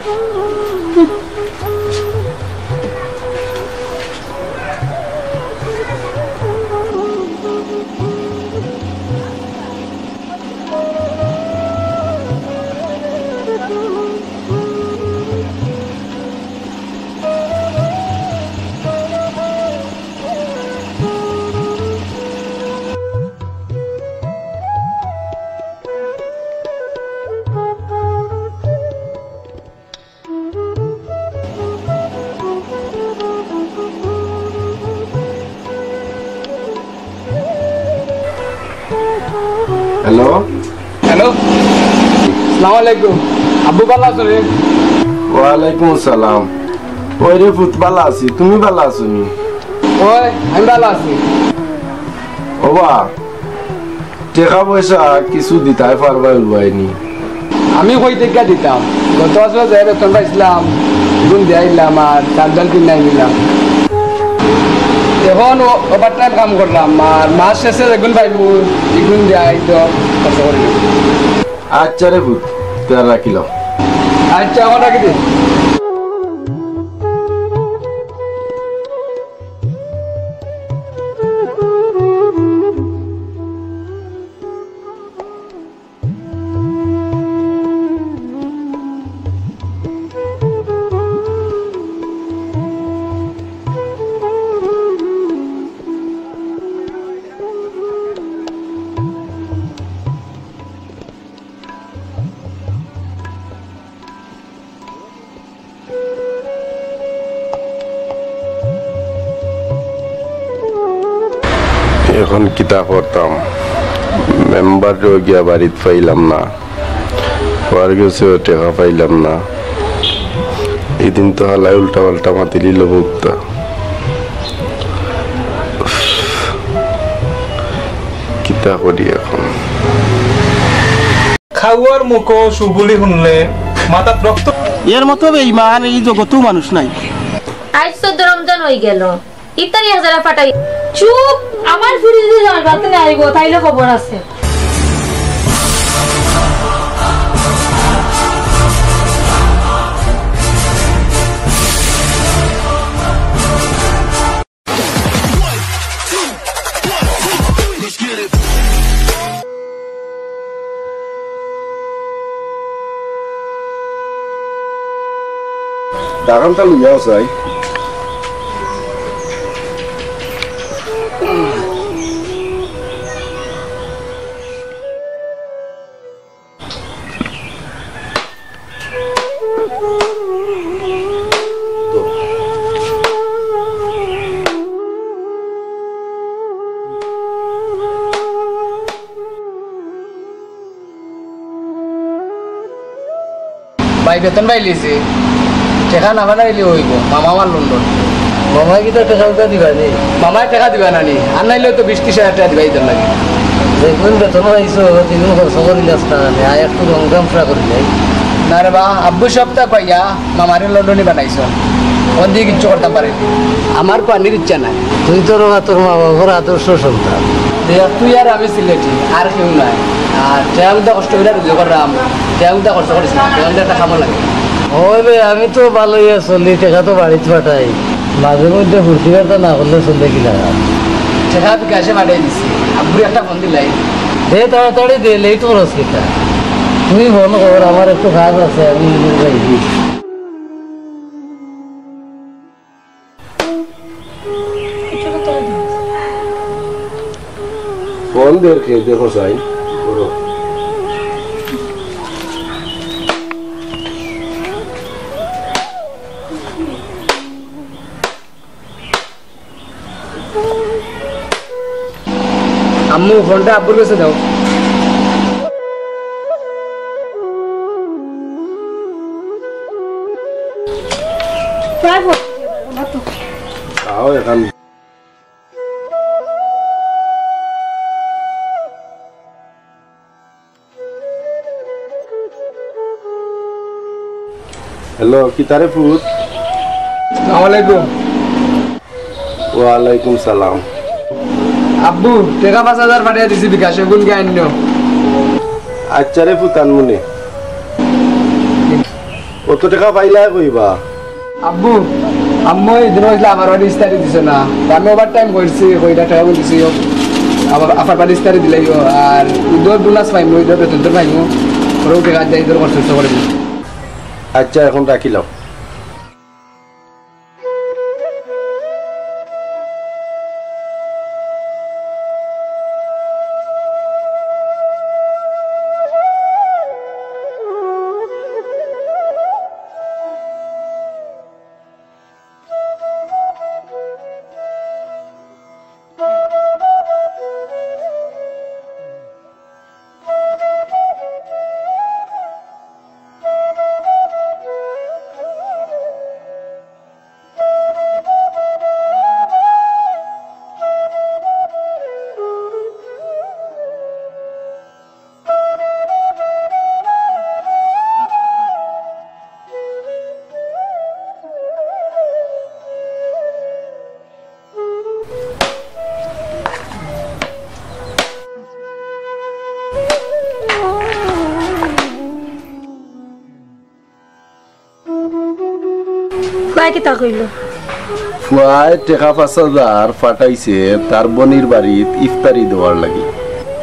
হ্যালো। হ্যালো। আসসালামু আলাইকুম। আব্বু ভালা আছো নি? ওয়ালাইকুম আসসালাম। ওই রে পুত, ভালা আছি, তুমি ভালা আছো নি? ওই, আমি ভালা আছি। ওবা, টেকা পয়সা কিছু দিতায় পারবায় উবায় নি? আমি কই থাকি দিতাম? গত বছর যে বেতন পাইছলাম, ইগুন দিয়া আইলাম আর চাল ডাল কিনিয়া আনিলাম। এখন ও-, ওভারটাইম কাম করলাম আর মাস শেষে যেগুন পাইমু, ইগুন দিয়া আইতো খরচ করি। আচ্ছা রে পুত, তে আর রাখিলাম। আচ্ছা, এখন রাখি দে। এখন কিতা করতাম? মেম্বাররেও গিয়া বাড়িত পাইলাম না, ওয়ার গেছেও টেকা পাইলাম না। ইদিন তো হালায় উল্টা পাল্টা মাতিলিলো বউক্কা। কিতা করি এখন? খাওয়ার মুখো সুবুলি হুনলে মাথাত রক্ত। এর মতো বেইমান এই জগতেও মানুষ নাই। আইজ চৌদ্দ রমজান অইগেলো, ইফতারি এক জারা ফাটাই। চুপ! আমার ফুরি যদি আমার বাড়িত না আইবো, তাইলে খবর আছে। দাগানটা লইয়া আসাই। ভাই বেতন পাইলিছে, টেকা না পাঠাইলে অইবো, মামা আমার লন্ডন। মামায় কিতা টেকা উকা দিবা নি? মামায় টেকা দিবা না নি? আর নাইলে তো বিশ ত্রিশ হাজার টেকা দিবা ইতার লাগি। যেদিন বেতন পাইছো, সেদিন খরচ করিলাস না নি? আয় একটু রং তামশা করিলাই। না রে বা, আব্বু সপ্তাহ পাইয়া মামারে লন্ডনি বানাইছো। অন দিয়া কিচ্ছু করতাম পারি না। আমার পানির ইচ্ছা নাই। তুই তো রে বা তোর মা বাবার আদর্শ সন্তান। দেখ, তুই আর আমি সিলেটি, আর কেউ নাই। আর টেকা উদ্দা কষ্ট করিয়া রুজি করলাম, টেকা উদ্দা খরচ করিস না, টেকা উদ্দা একটা কামো লাগে। ওই রে, আমি তো ভালোই চলি, টেকা তো বাড়িত পাঠাই। মাঝে মধ্যে ফুর্তি ফার্তা না করলে চলে কিলা? টেকা বিকাশে পাঠাই দিছি, আব্বুরে একটা ফোন দিলাই। দে তাড়াতাড়ি দে, লেট করস কিতা? তুই ফোন কর, আমার একটু কাজ আছে, আমি যাই। ফোন দের কে, দেখো চাই। আম্মু, ফোনটা আব্বুর কাছে দাও। আও এখান। হ্যালো, কিতা রে পুত? আসসালামু আলাইকুম। ওয়ালাইকুম সালাম। আব্বু, টেকা পাঁচ হাজার পাঠাইয়া দিছি বিকাশে, গুন গাইন্য। আচ্ছা রে পুত, আনমুনে। অত টেকা পাইলায় কইবা? আব্বু, আম্মু এই দিন কইছলা আমার বাড়ি ইস্তারি দিছে না। তে আমি ওভার টাইম করছি, কয়টা টেকা দিছি, আবার আফার বাড়ি ইস্তারি দিলাইও। আর ইদর বোনাস পাইমু, ইদর বেতন তো পাইমু। ওরাও টেকা দিয়া ইদর খরচ করতে পারবো। আচ্ছা, এখন রাখিলাও। ফুয়ায় কিতা কইলো? ফুয়ায় টেকা পাঁচ হাজার পাঠাইছে তার বইনর বাড়িত ইফতারি দেওয়ার লাগি।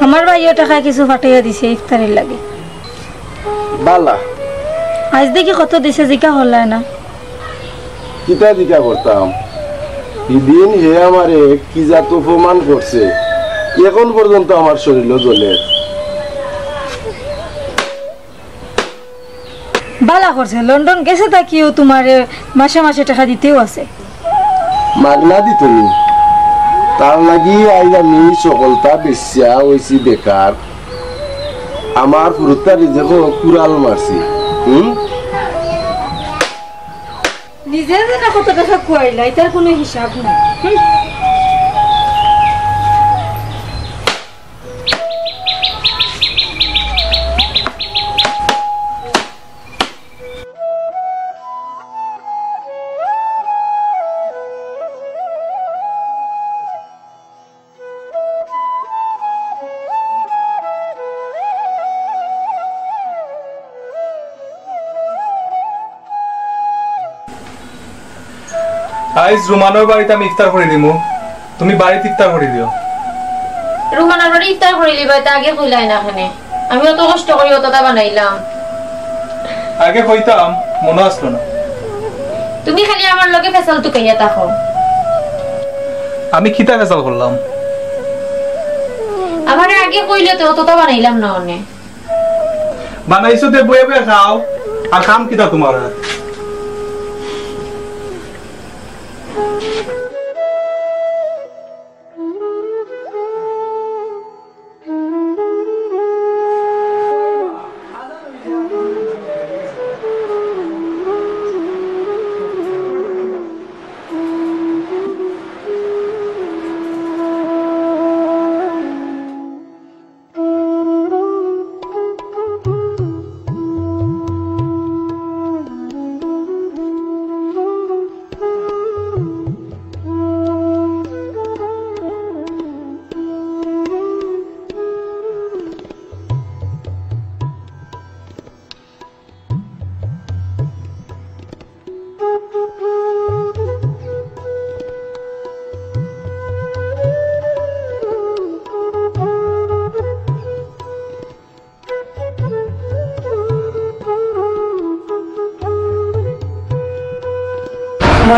আমার ভাইও টেকা কিছু পাঠাইয়া দিছে ইফতারির লাগি। বালা। আইজ দেখি কত দিছে, জিকা করলায় না। কিতা জিকা করতাম? হিদিন হে আমারে কি জাত অপমান করছে, এখন পর্যন্ত আমার শরীরও জ্বলের। বালা করছে, লন্ডন গেছে থাকিও তুমারে মাসে মাসে টেকা দিতেও আছে। মাগনা দিতো নি? তার লাগি আইজ আমি সকলতা বেচিয়া অইছি বেকার। আমার ফুরুতার রিজেকো কুড়াল মারছি। হুম? নিজে যে না কত টেকা খুয়াইলা, ইতার কুনু হিসাব নাই। হুম? আইজ রুমানর বাড়িত আমি ইফতার করি দিমু, তুমি বাড়িত ইফতার করি দিও। রুমানর বাড়ি ইফতার করি দিবা, ইতা আগে কইলায় না কেনে? আমি অত কষ্ট করি অততা বানাইলাম। আগে কইতাম, মনো আছলো না। তুমি খালি আমার লগে ফেসাল তুকাইয়া থাকো। আমি কিতা ফেসাল করলাম? আমারে আগে কইলে তো অততা বানাইলাম না অনে। বানাইছো তে বইয়া বইয়া খাও, আর কাম কিতা তুমার?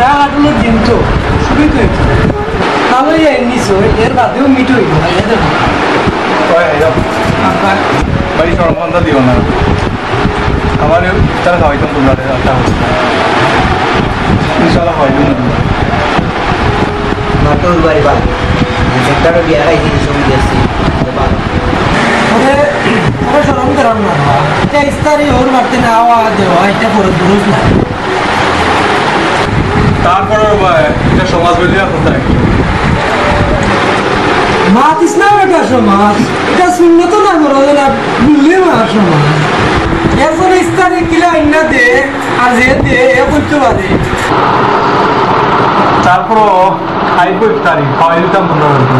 কাঠলের দিন তো, শুরু তো হয়েছে। ভালোই আর নিছো, এর বাদেও মিট হইল, খাইয়া দেখো। ওই, এই যাও। বাড়ি সরম দিও না। আমার ইফতার খাওয়াইতাম তোমরা, একটা হচ্ছে। ইনশাআল্লাহ খাওয়াইতাম না। মাতুল বাড়ি বাদ। একটা বিয়া খাইছি, ছবি দেখছি। ওরে, ওরে সরম করাম না। এটা ইফতারি ওর মারতে না, আওয়া দেওয়া, এটা বড় দুরুস না। তারপরে ভাই, এটা সমাজ বলিয়া কথা একটু। মাত ইসলাম এটা সমাজ, এটা সুন্নত না, বড় না, বললে না সমাজ। এখন ইফতারি কিলা আইনা দে, আর যে দে, এ করতে পারে। তারপরও খাইব ইফতারি, খাওয়াই দিতাম তোমরা বলবো।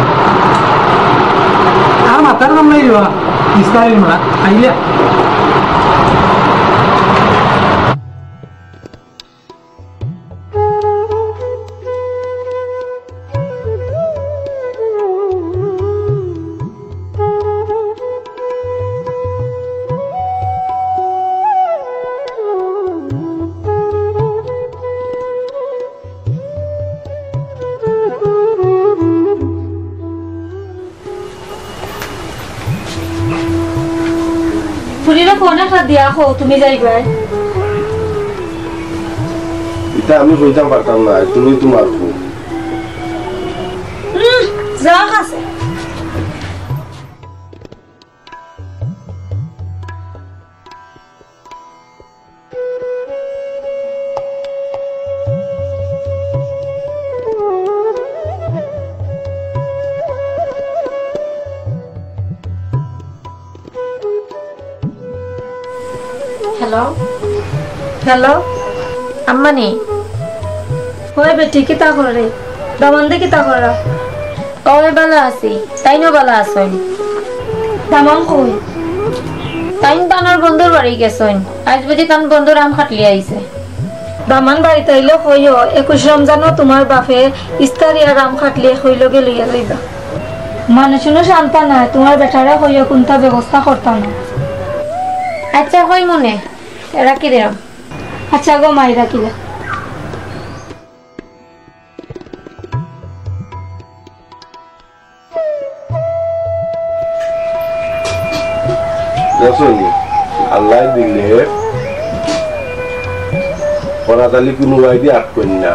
আর মাথার নাম নাই রে বা, ইফতারির মা, খাইলে। ফুরিরে ফোন একটা দিয়া কও, তুমি যাইবায়। ইটা আমি কইতাম পারতাম না, তুমি তোমার ফোন। উম, যা আছে। হ্যালো, হ্যালো, আম্মানি। ওই বেটি, কিতা করে? দামান্দে কিতা করা? ওই বালা আছি, তাইনও বালা আছইন। দামান কই? তাইন তানর বন্ধুর বাড়ি গেছইন। আইজ বুঝি তান বন্ধুর আম খাটলি আইছে। দামান বাড়িত আইলে কইও, একুশ রমজানও তোমার বাপে ইস্তারি আর আম খাটলি একই লগে লইয়া যাইবা। মানুষ উনো শান্তা নাই, তোমার বেটারে কইও কুন্তা ব্যবস্থা করতা না। আচ্ছা, কইমুনে, রাখি দিলাম। আচ্ছা গো মাই, রাখিলা। দেখছো নি? আল্লায় দিলে, করাতালি কুনু ভাই দি আটকইন না।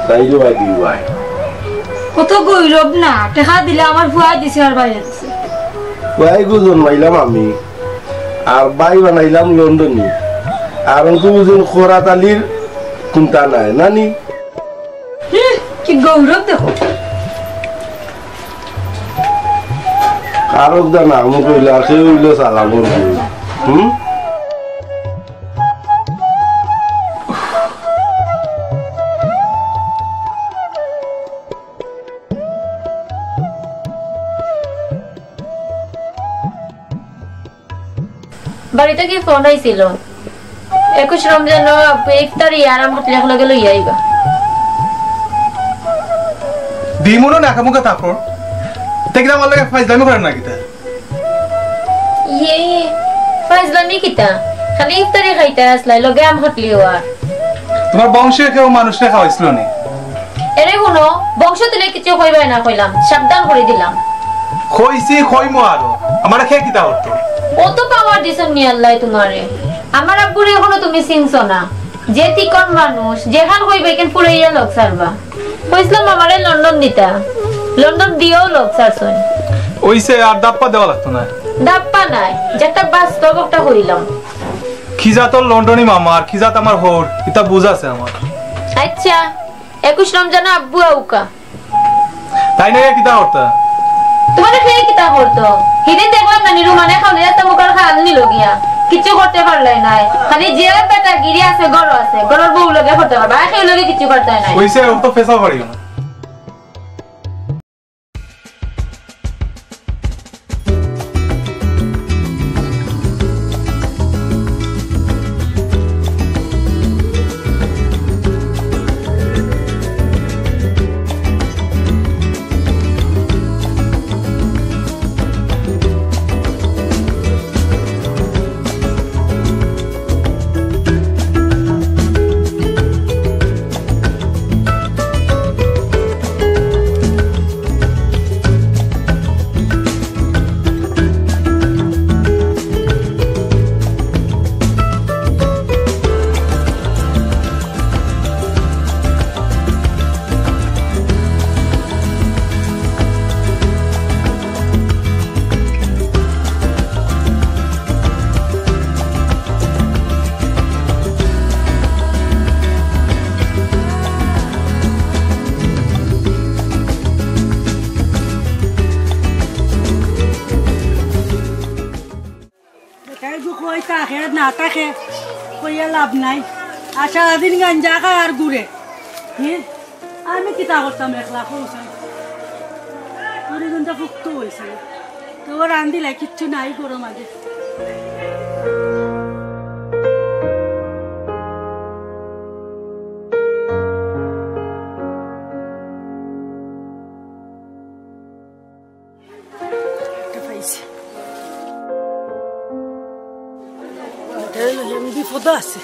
তাই যে ভাই দি ভাই। কত গৌরব না, টেকা দিলে আমার ফুয়ায় দিছে আর ভাইয়ে দিছে। ফুয়ায় গো জন্মাইলাম আমি। আর ভাই বানাইলাম লন্ডনি। আর অঙ্কু বুঝুন খরাত আলীর কুন্তা নাই, নানি? হুম, কি গৌরব দেখো। কারক দা না, অমুক হইলে আর সে হইলে সালাম করবো। হুম? বাড়িত কি ফোন আইছিল? একুশ রমজানও আপু ইফতারি আর আম খাটলি একলগে লইয়া আইবা। দিমুনও না কামুকা তারপর। তে কিতা আমার লগে ফাইজলামি করেন না কিতা? ইয়ে, ফাইজলামি কিতা? খালি ইফতারি খাইতা আছলায়, লগে আম খাটলিও আর। তোমার বংশে কেউ মানুষরে খাওয়াইছিল নি? এরে হুনো, বংশ তুলে কিছু কইবায় না কইলাম, সাবধান করি দিলাম। কইছি, কইমু আরো। আমারে কে কিতা করতো? অত power দিছইন নি আল্লায় তোমারে। আমার আব্বুরে এখনো তুমি চিনছো না। যে চিকন মানুষ, যেখান কইবা এখান পুরাইয়া লগ ছাড়বা। কইছিলাম আমারে লন্ডন দিতা, লন্ডন দিয়াও লগ ছাড়ছইন। অইছে, আর দাপ্পা দেওয়া লাগতো না। দাপ্পা নাই, যেটা বাস্তব ওটা কইলাম। কি জাতর লন্ডনি মামা আর কি জাত আমার হউর, ইতা বুঝ আছে আমার। আচ্ছা, একুশ রমজানও আব্বু আউক্কা। তাইন আইয়া কিতা করতা? তোমারে কে কিতা করতো? হিদিন দেখলাম না, নিরু মানে খাওয়ানি রাস্তা মুখর খাল নিল গিয়া। কিচ্ছু করতে পারলাই নাই। খালি যে বেটা গিরি আছে, ঘরো আছে। ঘরর বউ লগে করতে পারবা। আর কেউ লগে কিচ্ছু করতে নাই। অইছে, অত ফেসা পারিও না। কই থাকে না থাকে, কইয়া লাভ নাই। আর সারাদিন গাঞ্জা খায় আর ঘুরে। হে? আমি কিতা করতাম একলা, কও চাই? ঘুরে ঘন্টা ফুক্ত অইছে। তো রান্দিলে কিচ্ছু নাই ঘরো মাঝে। একটা পাইছি। এটা হলো এমডি ফোদা আছে।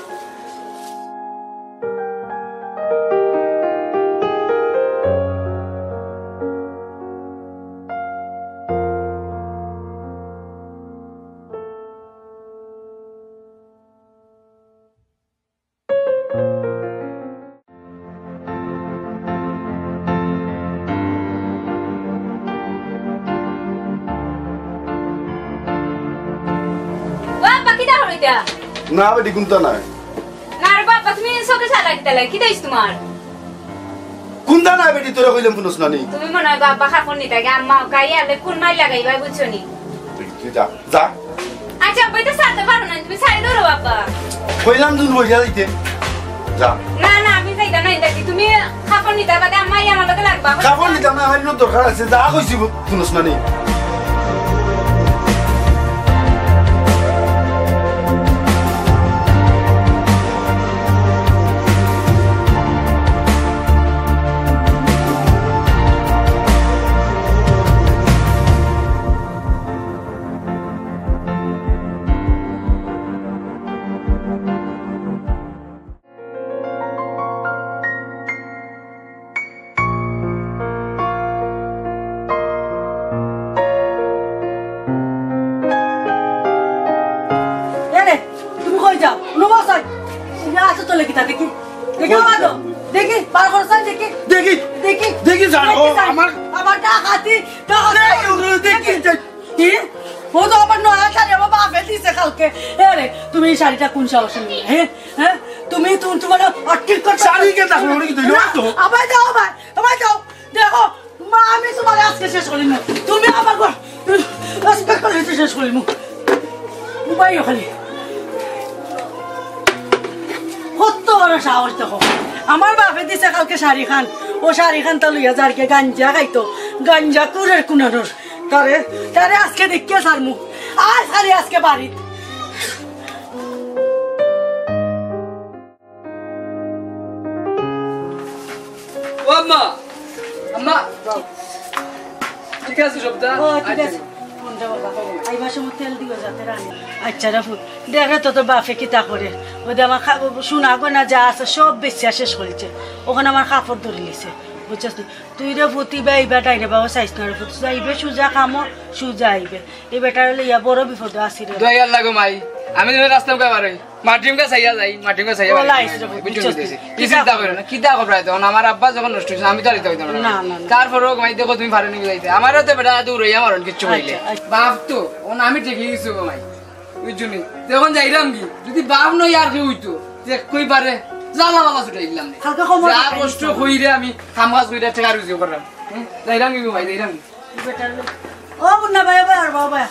ও আব্বা, কিতা করো ইতা? না বেটি, কুন্তা নাই। না রে বাবা, তুমি চোখে চালা কিতা লাগে? কিতা অইছে তোমার? কুন্তা নাই বেটি, তোরে কইলাম হুনস না নি? তুমি মনে হয় বাবা খাফর নিতা গিয়া আম্মা কাই আলে কোন মাই লাগাইবা বুঝছো নি? তুই যা, যা। আচ্ছা, আব্বা, ইতা ছাড়তে পারো না, তুমি ছাড়ি ধরো, আব্বা। কইলাম তুমি বইয়া যাইতে। যা। না, না, আমি যাইতাম না, ইতা কি তুমি খাফর নিতা বাদে আম্মা আমার লগে লাগবা? খাফর নিতাম না, আমার ইনো দরকার আছে, যা কইছি বু-, হুনস না নি? এরে, তুমি কই যাও? হুনো বসাই। ইয়া, আছো তো লেখিতা, দেখি। দেখি, আমার তো। দেখি, বার করো, স্যার, দেখি। দেখি। দেখি। দেখি, স্যার, ও, দেখি, স্যার। আমার আমার ডাকাতি, ডাকাতি। দেখি, দেখি। কি? ও তো আমার নয়া শাড়ি আমার বাপে দিছে কালকে। এ রে, তুমি এই শাড়িটা কোন সাহসে নিলে, হ্যাঁ? হ্যাঁ? তুমি, তুমি, তোমার আটকিল করতে শাড়ি কে দেখো, ওটা কি তুই না, তো? আমায় দাও, আমায়, আমায় দাও। দেখো, মা, আমি তোমার আজকে শেষ করিমু। তুমি আমার ঘর, আজকে করে শেষ করিমু। উবাই খালি। কত বড় সাহস দেখো। আমার বাপে দিছে কালকে শাড়ি খান। ও শাড়ি খান তা লইয়া যার কে গাঞ্জা খাইতো। গাঞ্জা কুরের কুনানোর। তারে, তারে আজকে দেখিয়া ছাড়মু। আজ খালি আজকে বাড়িত। ও আম্মা, আম্মা, ঠিক আছে সবটা? ও, ঠিক আছে। আচ্ছা। ফোন দে বাবা। আইবার সময় তেল দিও যাতে রানি। আচ্ছা রে পুত, দেখ রে তো তোর বাপে কিতা করে। ওই দে আমার খা-, সোনা গয়না যা আছে সব বেচিয়া শেষ করিছে। ওখানে আমার কাপড় ধরিলিছে, বুঝছস নি? তুই রে পুত, ইবা ইবা ডাইনে বাবা চাইস না রে পুত, যাইবে সুজা কামো, সুজা আইবে। এই বেটারে লইয়া বড় বিপদে আছি রে। দোয়াই আল্লাহ গো মাই, আমি তুমি রাস্তা উকা পারে মাটিমকা চাইয়া যাই, মাটিমকা চাইয়া ওলা বাড়ি। আইছে রে, বুঝছো বুঝছো নি? তুই? কি কিতা চিন্তা করো না, কিতা করো? তখন আমার আব্বা যখন নষ্ট হইছে, আমি তো আর দিতে পারতাম না। না, না, না। তারপরেও মাই দেখো তুমি পারো নি যাইতে। আমারও তো বেটা দূর হইয়া মারন কিচ্ছু কইলে। আচ্ছা, আচ্ছা। বাপ তো, ও না আমি ঠিকই গেছি গো মাই। বুঝছো নি? তখন যাইরাম কি? যদি বাপ নই আর কেউ হইতো, যে কই পারে, জ্বালা বালা ছুটাই দিলাম নে। কালকে খবর যা পাইনি কষ্ট তো। কইরে আমি, কাম কাজ কইরে, টাকা রুজি করলাম। হুম? যাইরাম কি গো মাই, যাইরাম কি? ও মুন্না ভাই, ও ভাই, ও ভাই, ও ভাই।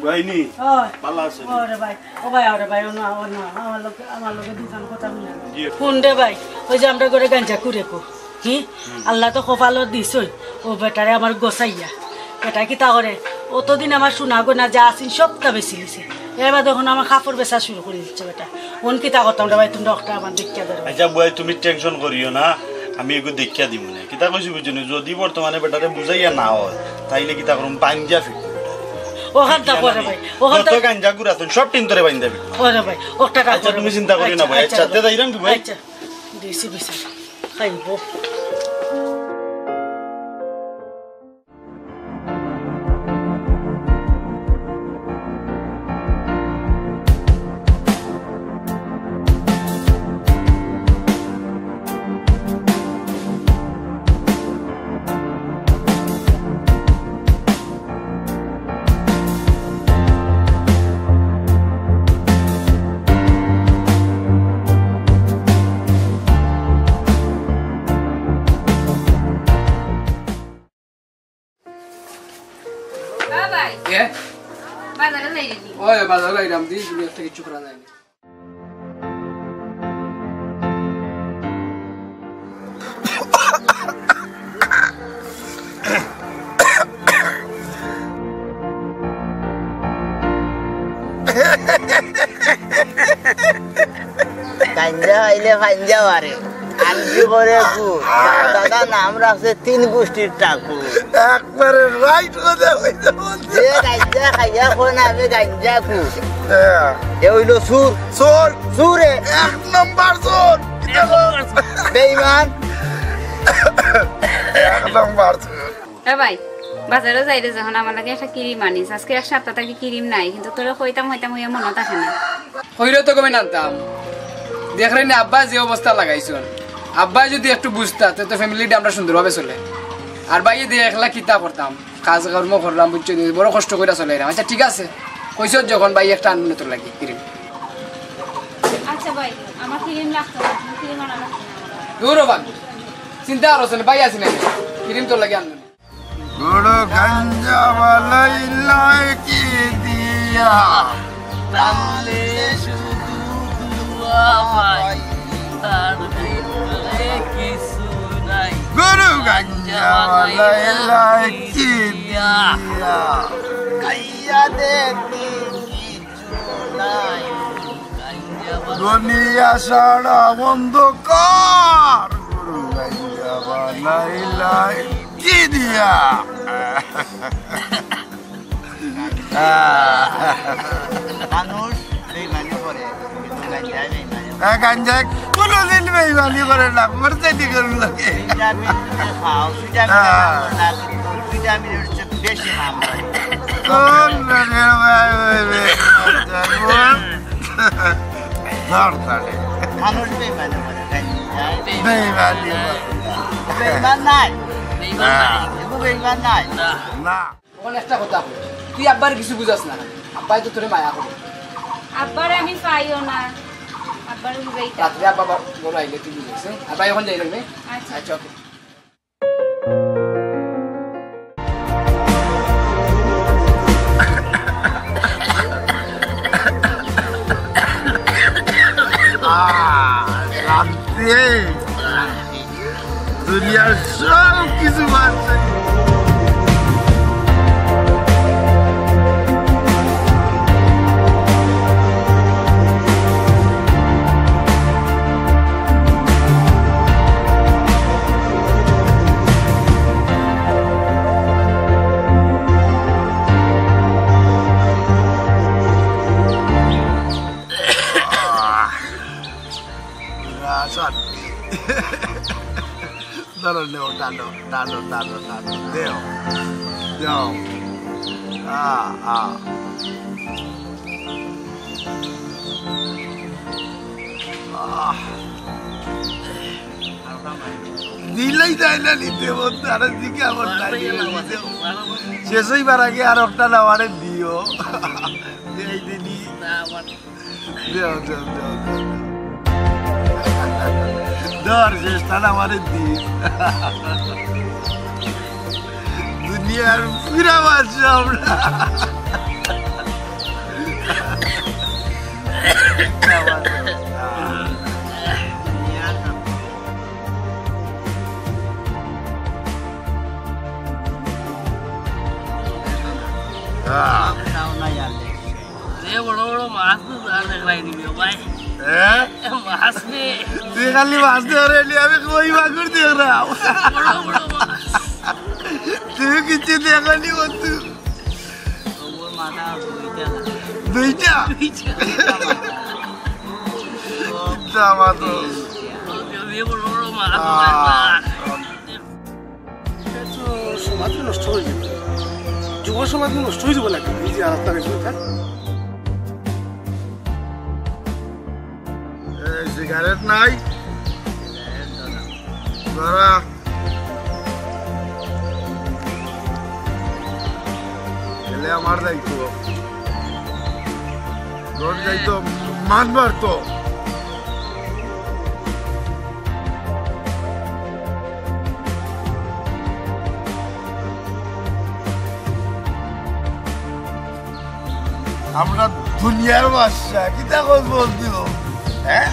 ভাইনি, ও। ভালা আছো নি? ও রে ভাই, ও ভাই, ও রে ভাই, ও না, ও না, আমার লগে, আমার লগে দুখান কথা হুন না। জি। হুন রে ভাই, ওই যে আমরার ঘরে গাঞ্জা কুরে কো, হি? হুম। আল্লায় তো কপালো দিছইন, ও বেটারে আমার গোছাইয়া। বেটা কিতা করে, অতদিন আমার সোনা গয়না যা আছিল সবতা বেচিলিছে। এর বাদে অখন আমার কাপড় বেচা শুরু করি দিছে বেটা। অন কিতা করতাম রে ভাই, তুমরা অকটা আমার দেখিয়া দেও রে ভাই। আচ্ছা বুয়াই, তুমি tension করিও না, আমি এগু দেখিয়া দিমু নে। কিতা কইছি বুঝছো নি? যদি বর্তমানে বেটারে বুঝাইয়া না অয়, তাইলে কিতা করমু? বাইন্ধা ফিরমু বেটারে। অখানতা বুঝছো করে নি? ভাই, অখানতা যত গাঞ্জা গুড়া আছইন, সব টিন ধরে বাইন্ধা ফিরমু। ওরে ভাই, অকটা কাজ আচ্ছা, করো তুমি ভাই। চিন্তা করিও না আচ্ছা, ভাই। আচ্ছা, আচ্ছা, তে যাইরাম কি ভাই? আচ্ছা, দিছি বিচার। খাইবো। বাজারো যাইরে নি? ওই বাজারো যাইরাম, দি তুমি একটা কিচ্ছু করা যায় না। গাঞ্জা খাইলে পাঞ্জা বাড়ে, আলজি করে গু। দাদা নাম রাখছে তিন গুষ্টির টাকু। একবারে right কথা কইছো বন্ধু। যে গাঞ্জা খাইয়া কয় না আমি গাঞ্জা কু। হ্যাঁ। এ অইলো চুর। চুর। চুরে। এক নম্বর চুর। বেইমান। এক নম্বর চুর। এ ভাই, বাজারো যাইরে যখন আমার লাগি একটা ক্রিম আনিস। আজকে এক সপ্তাহ থাকি ক্রিম নাই, কিন্তু তোরে কইতাম কইতাম অইয়া মনো থাকে না। কইরে তো কবে আনতাম। দেখরে নি আব্বা যে অবস্থা লাগাইছইন, আব্বায় যদি একটু বুঝতা, তে তো family টা আমরা সুন্দরভাবে চলে। আর ভাইয়ে দিয়া একলা কিতা করতাম, কাজ কর্ম করলাম, বুঝছো নি, বড় কষ্ট কইরা চলাইরাম। আচ্ছা ঠিক আছে, কইছস যখন ভাই একটা আনমু তোর লাগি ক্রিম। আচ্ছা ভাই, আমার ক্রিম লাগতো না, তুমি ক্রিম আনা লাগতো না। দূর হ ভাই, চিন্তা করছ না, ভাই আছি না, ক্রিম তোর লাগি আনমু। গুরু গাঞ্জা বালাই লাইকি দিয়া, তাহলে শুধু দুয়া পাই, তার ভিতরে কিছু নাই। গুরু গাঞ্জা বালাই লাইকি দিয়া, খাইয়া দেখি দুনিয়া সারা বন্ধ কর, গুরু গাঞ্জা বালাই লাইকি দিয়া। মানুষ বেইমানি করে, কিন্তু গাঞ্জায় বেইমানি করে। হ্যাঁ, গাঞ্জায় কোনোদিন বেইমানি করে না, মরতে দি করুন লাগে। ভিটামিন তুমি খাও, ভিটামিন হ্যাঁ। না, কিন্তু ভিটামিন হচ্ছে বেশি নাম করে। কোন রে ভাই, ওই রে, ধর তাহলে। মানুষ বেইমানি করে, তাই না? বেইমানি করে। বেইমান নাই। বেইমান নাই। এগু বেইমান নাই। না। অখন একটা কথা কই, তুই আব্বারে কিছু বুঝাস না, আব্বায় তো তোরে মায়া করে। আব্বারে আমি পাইও না, আব্বারে বুঝাইতাম। রাত্রে আব্বা বা-, বড় আইলে তুই বুঝাইস, হ্যাঁ? আব্বায় অখন যাই লাগবে? আচ্ছা। আচ্ছা, ওকে। আহ, শান্তি। দুনিয়ার সব কিছু বাদ দেই। আহ, শান্তি। ধরো, নেও, টানো, টানো, টানো, টানো, দেও, দেও। আ, আ। আহ। দিলেই যায় না নিতে, বন্ধু, আরো দিকে আমার তাই দিও। শেষ হইবার আগে আর একটা নামারে দিও। এই দিদি। দেও, দেও, দেও, দেও, দেও। ধর, শেষটা না আমারে দিস। দুনিয়ার পুরা বাদশা আমরা। হ্যাঁ। যে বড় বড় মাছ তো আর দেখলাই দিবি, ভাই। হ্যাঁ? এ, মাছ রে। তুই খালি মাছ ধরে এলি, আমি কই মাগুর দেখলাম। বড় বড় মাছ। তুই কিচ্ছু দেখলি বন্ধু। ওর মাথা দুইটা। দুইটা? দুইটা। ইচ্ছা মাত্র। যে বড় বড় মাছ। আহ। এটা তো সমাজ নষ্ট হয়ে যাবে, যুব সমাজ নষ্ট হয়ে যাবে লাগে এই যে আর একটা কিছু থাক। এই সিগারেট নাই? ধরা। গেলে আমার দায়িত্ব। তোর দায়িত্ব মানবার তো। আমরা দুনিয়ার বাদশা, কিতা কস বলছিল? হ্যাঁ?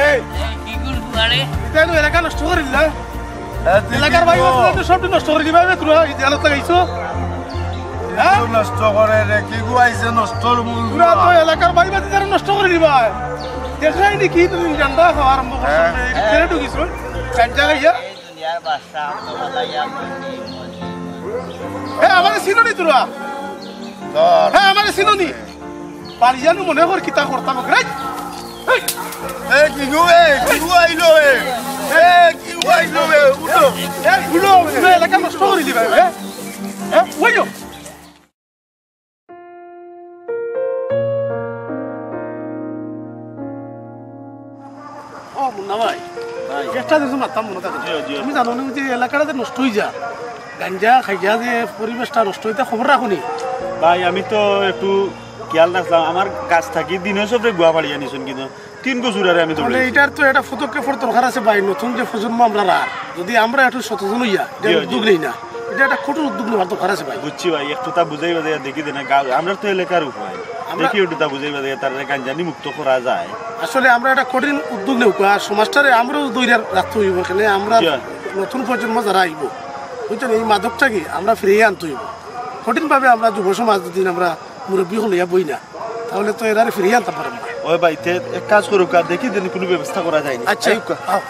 এই, কি করবো আরে? ইতা তো এলাকা নষ্ট করিল না। হ্যাঁ, তুই এলাকার কি ভাই কর? বাদশা তো সব নষ্ট করি দিবা বে, তোরা এই জানাত লাগাইছো। হ্যাঁ? নষ্ট করে রে, কি গুয়াইছে নষ্টর মূল তোরা তো গুয়া। এলাকার ভাই বাদশা নষ্ট করি দিবা। দেখলাই নি কি তুমি জানবা খাওয়া আরম্ভ করছো, হ্যাঁ। এই ফেলে ঢুকিছো। কাঞ্চা খাইয়া। দুনিয়ার বাদশা, আল্লাহ বাদশা, মন্ত্রী, মন্ত্রী। এ, আমারে চিনো নি তোরা? ধর। হ্যাঁ, আমারে চিনো নি? পারি জানো মনে কর কিতা করতাম, রে? এই। এ, কি গো, এ, কি গো আইলো, এ? এ, কি গো আইলো, এ? উঠো। এ, উঠো, উঠো, এলাকা নষ্ট করি দিবা, এ? এ, ওই যাও। ও মুন্না ভাই, ভাই। একটা জিনিস মারতাম মনে থাকে। জি, জি। তুমি জানো না যে এলাকাটা যে নষ্ট হয়ে যা, গাঞ্জা খাইয়া যে পরিবেশটা নষ্ট হইতে খবর রাখো নি? ভাই, আমি তো একটু খেয়াল রাখলাম, আমার গাছ থাকি দিনে সবরে গুয়া পাড়িয়া নিছুন, কিন্তু তিন বছর আরে আমি তাহলে দৌড়াইছি। এটার তো একটা পদক্ষেপের দরকার আছে ভাই, নতুন যে প্রজন্ম আমরা আর যদি আমরা একটু সচেতন হইয়া এটা জি, জি। উদ্যোগ নেই না, এটা একটা কঠোর উদ্যোগ নেওয়ার দরকার আছে ভাই। বুঝছি ভাই, একটু তা বুঝাই বাজাইয়া দেখি দে না, গা-, আমরা তো এলাকার উপায়। আমরা দেখি একটু তা বুঝাই বাজাইয়া তার গাঞ্জানি মুক্ত করা যায়। আসলে আমরা একটা কঠিন উদ্যোগ নেব, আর সমাজটারে আমরাও দৈরা রাখতে হইব, এখানে আমরা জি। নতুন প্রজন্ম যারা আইব, বুঝছেন, এই মাদকটাকে আমরা ফিরিয়ে আনতে হইব। কঠিনভাবে আমরা যুব সমাজ যদি আমরা মুরব্বী হইয়া বই না, তাহলে তো এরারে ফিরিয়ে আনতে পারবো না। ওই ভাই, তে এক কাজ করুক, আর দেখি দিন কোনো ব্যবস্থা করা যায়নি। আচ্ছা, আইউক্কা। আও।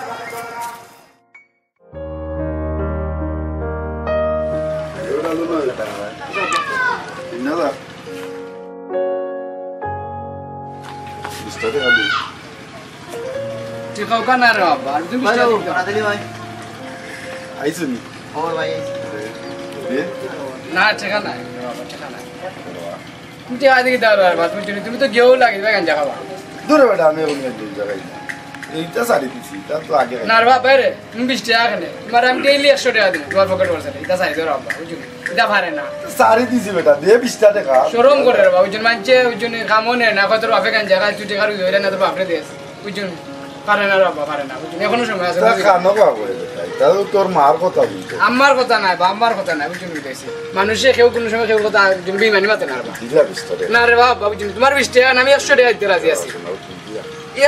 বিশ টাকা দে। টেকা উকা না রে বাবা, আর তুমি বিশ টাকা দিও। তাড়াতাড়ি ভাই। আইছো নি? ও ভাই, আইছি। দে। না, টেকা নাই রে বাবা, টেকা নাই। তুমি টেকা দিকে দাও রে বাবা, তুমি, তুমি, তুমি তো গেও লাগে, তুমি গাঞ্জা খাবা। দূরে বেটা, আমি এখন গাঞ্জা খাই না। এইটা ছাড়ি দিছি, এটা তো আগে খাই। না রে বাবা রে, তুমি বিশ টাকা কেনে? তোমার আমি ডেইলি একশো টাকা দিই, তোমার পকেট খরচ, এটা ছাড়ি দাও রে বাবা, বুঝছো? এটা পারে না। ছাড়ি দিছি বেটা, দে বিশ টাকা। শরম করে রে বাবা, ওই জন্য মানছে, ওই জন্য কামও নেয় না, কত বাপে গাঞ্জা খায়, তুই টেকা রুই হইলে না, তোর বাপরে দেস, বুঝছো? পারে না রে বাবা, পারে না, বুঝছো? এখনো সময় আছে, তা বুঝছো? কানো বাবা করে বেটা, এটা তো তোর মার কথা বলছে। আমার কথা নাই বা আমার কথা নাই, বুঝছো? বুঝাইছি। মানুষে কেউ কোনো সময় কেউ কথা একজন বেইমানি মাতে না রে বাবা। দিলা বিশ টাকা। না রে বাবা, বুঝছো? তোমার বিশ টাকা না, আমি একশো টাকা দিতে রাজি আছি।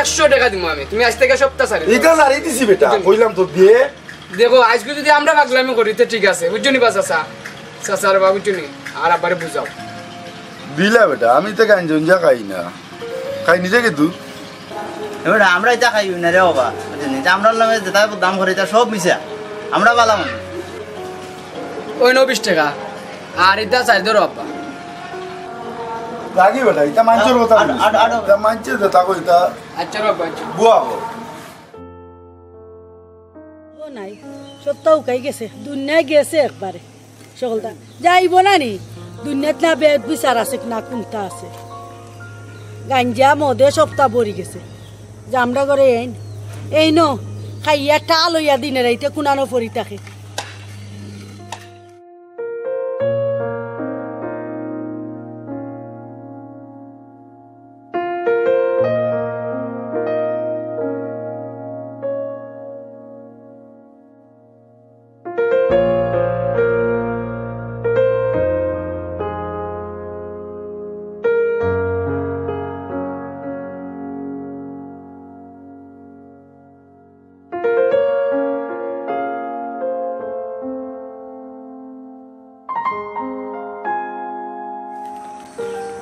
একশো টাকা দিমু আমি, তুমি আজ থেকে সপ্তাহ ছাড়ি দাও। এটা ছাড়ি দিছি বেটা, বুঝছো? কইলাম তো দে। দেখো, আজকে যদি আমরা পাগলামি করি, তে ঠিক আছে, বুঝছো নি বা চাচা? চাচা রে বাবা, বুঝছো নি? আর আব্বারে বুঝাও। দিলা বেটা, আমি তো গাঞ্জা উঞ্জা খাই না। খাই নিজে কিন্তু। এবার আমরা এটা খাই না রে বাবা, বুঝছো নি? যে আমরা নামে যেটা বদনাম করে, এটা সব মিছা। আমরা ভালা মানুষ। ওই নও বিশ টাকা, আর এটা চাই ধরো আব্বা। রাগি বেটা, এটা মানছে কথা আট, বলিস। আট, আট। এটা মানছে যে তা কই, এটা আচ্ছা রে আব্বা, আচ্ছা। বুয়া বল। ও নাই, সপ্তাহ উকাই গেছে, দুনিয়া গেছে একবারে। সকলটা যাইব না নি? দুনিয়াত না বেদ বিচার আছে না কোনটা আছে? গাঞ্জা মদে সপ্তাহ ভরি গেছে। জামরা করে এইন, এইনো খাইয়া টাল হইয়া দিনে রাইতে কুনানো পড়ি থাকে।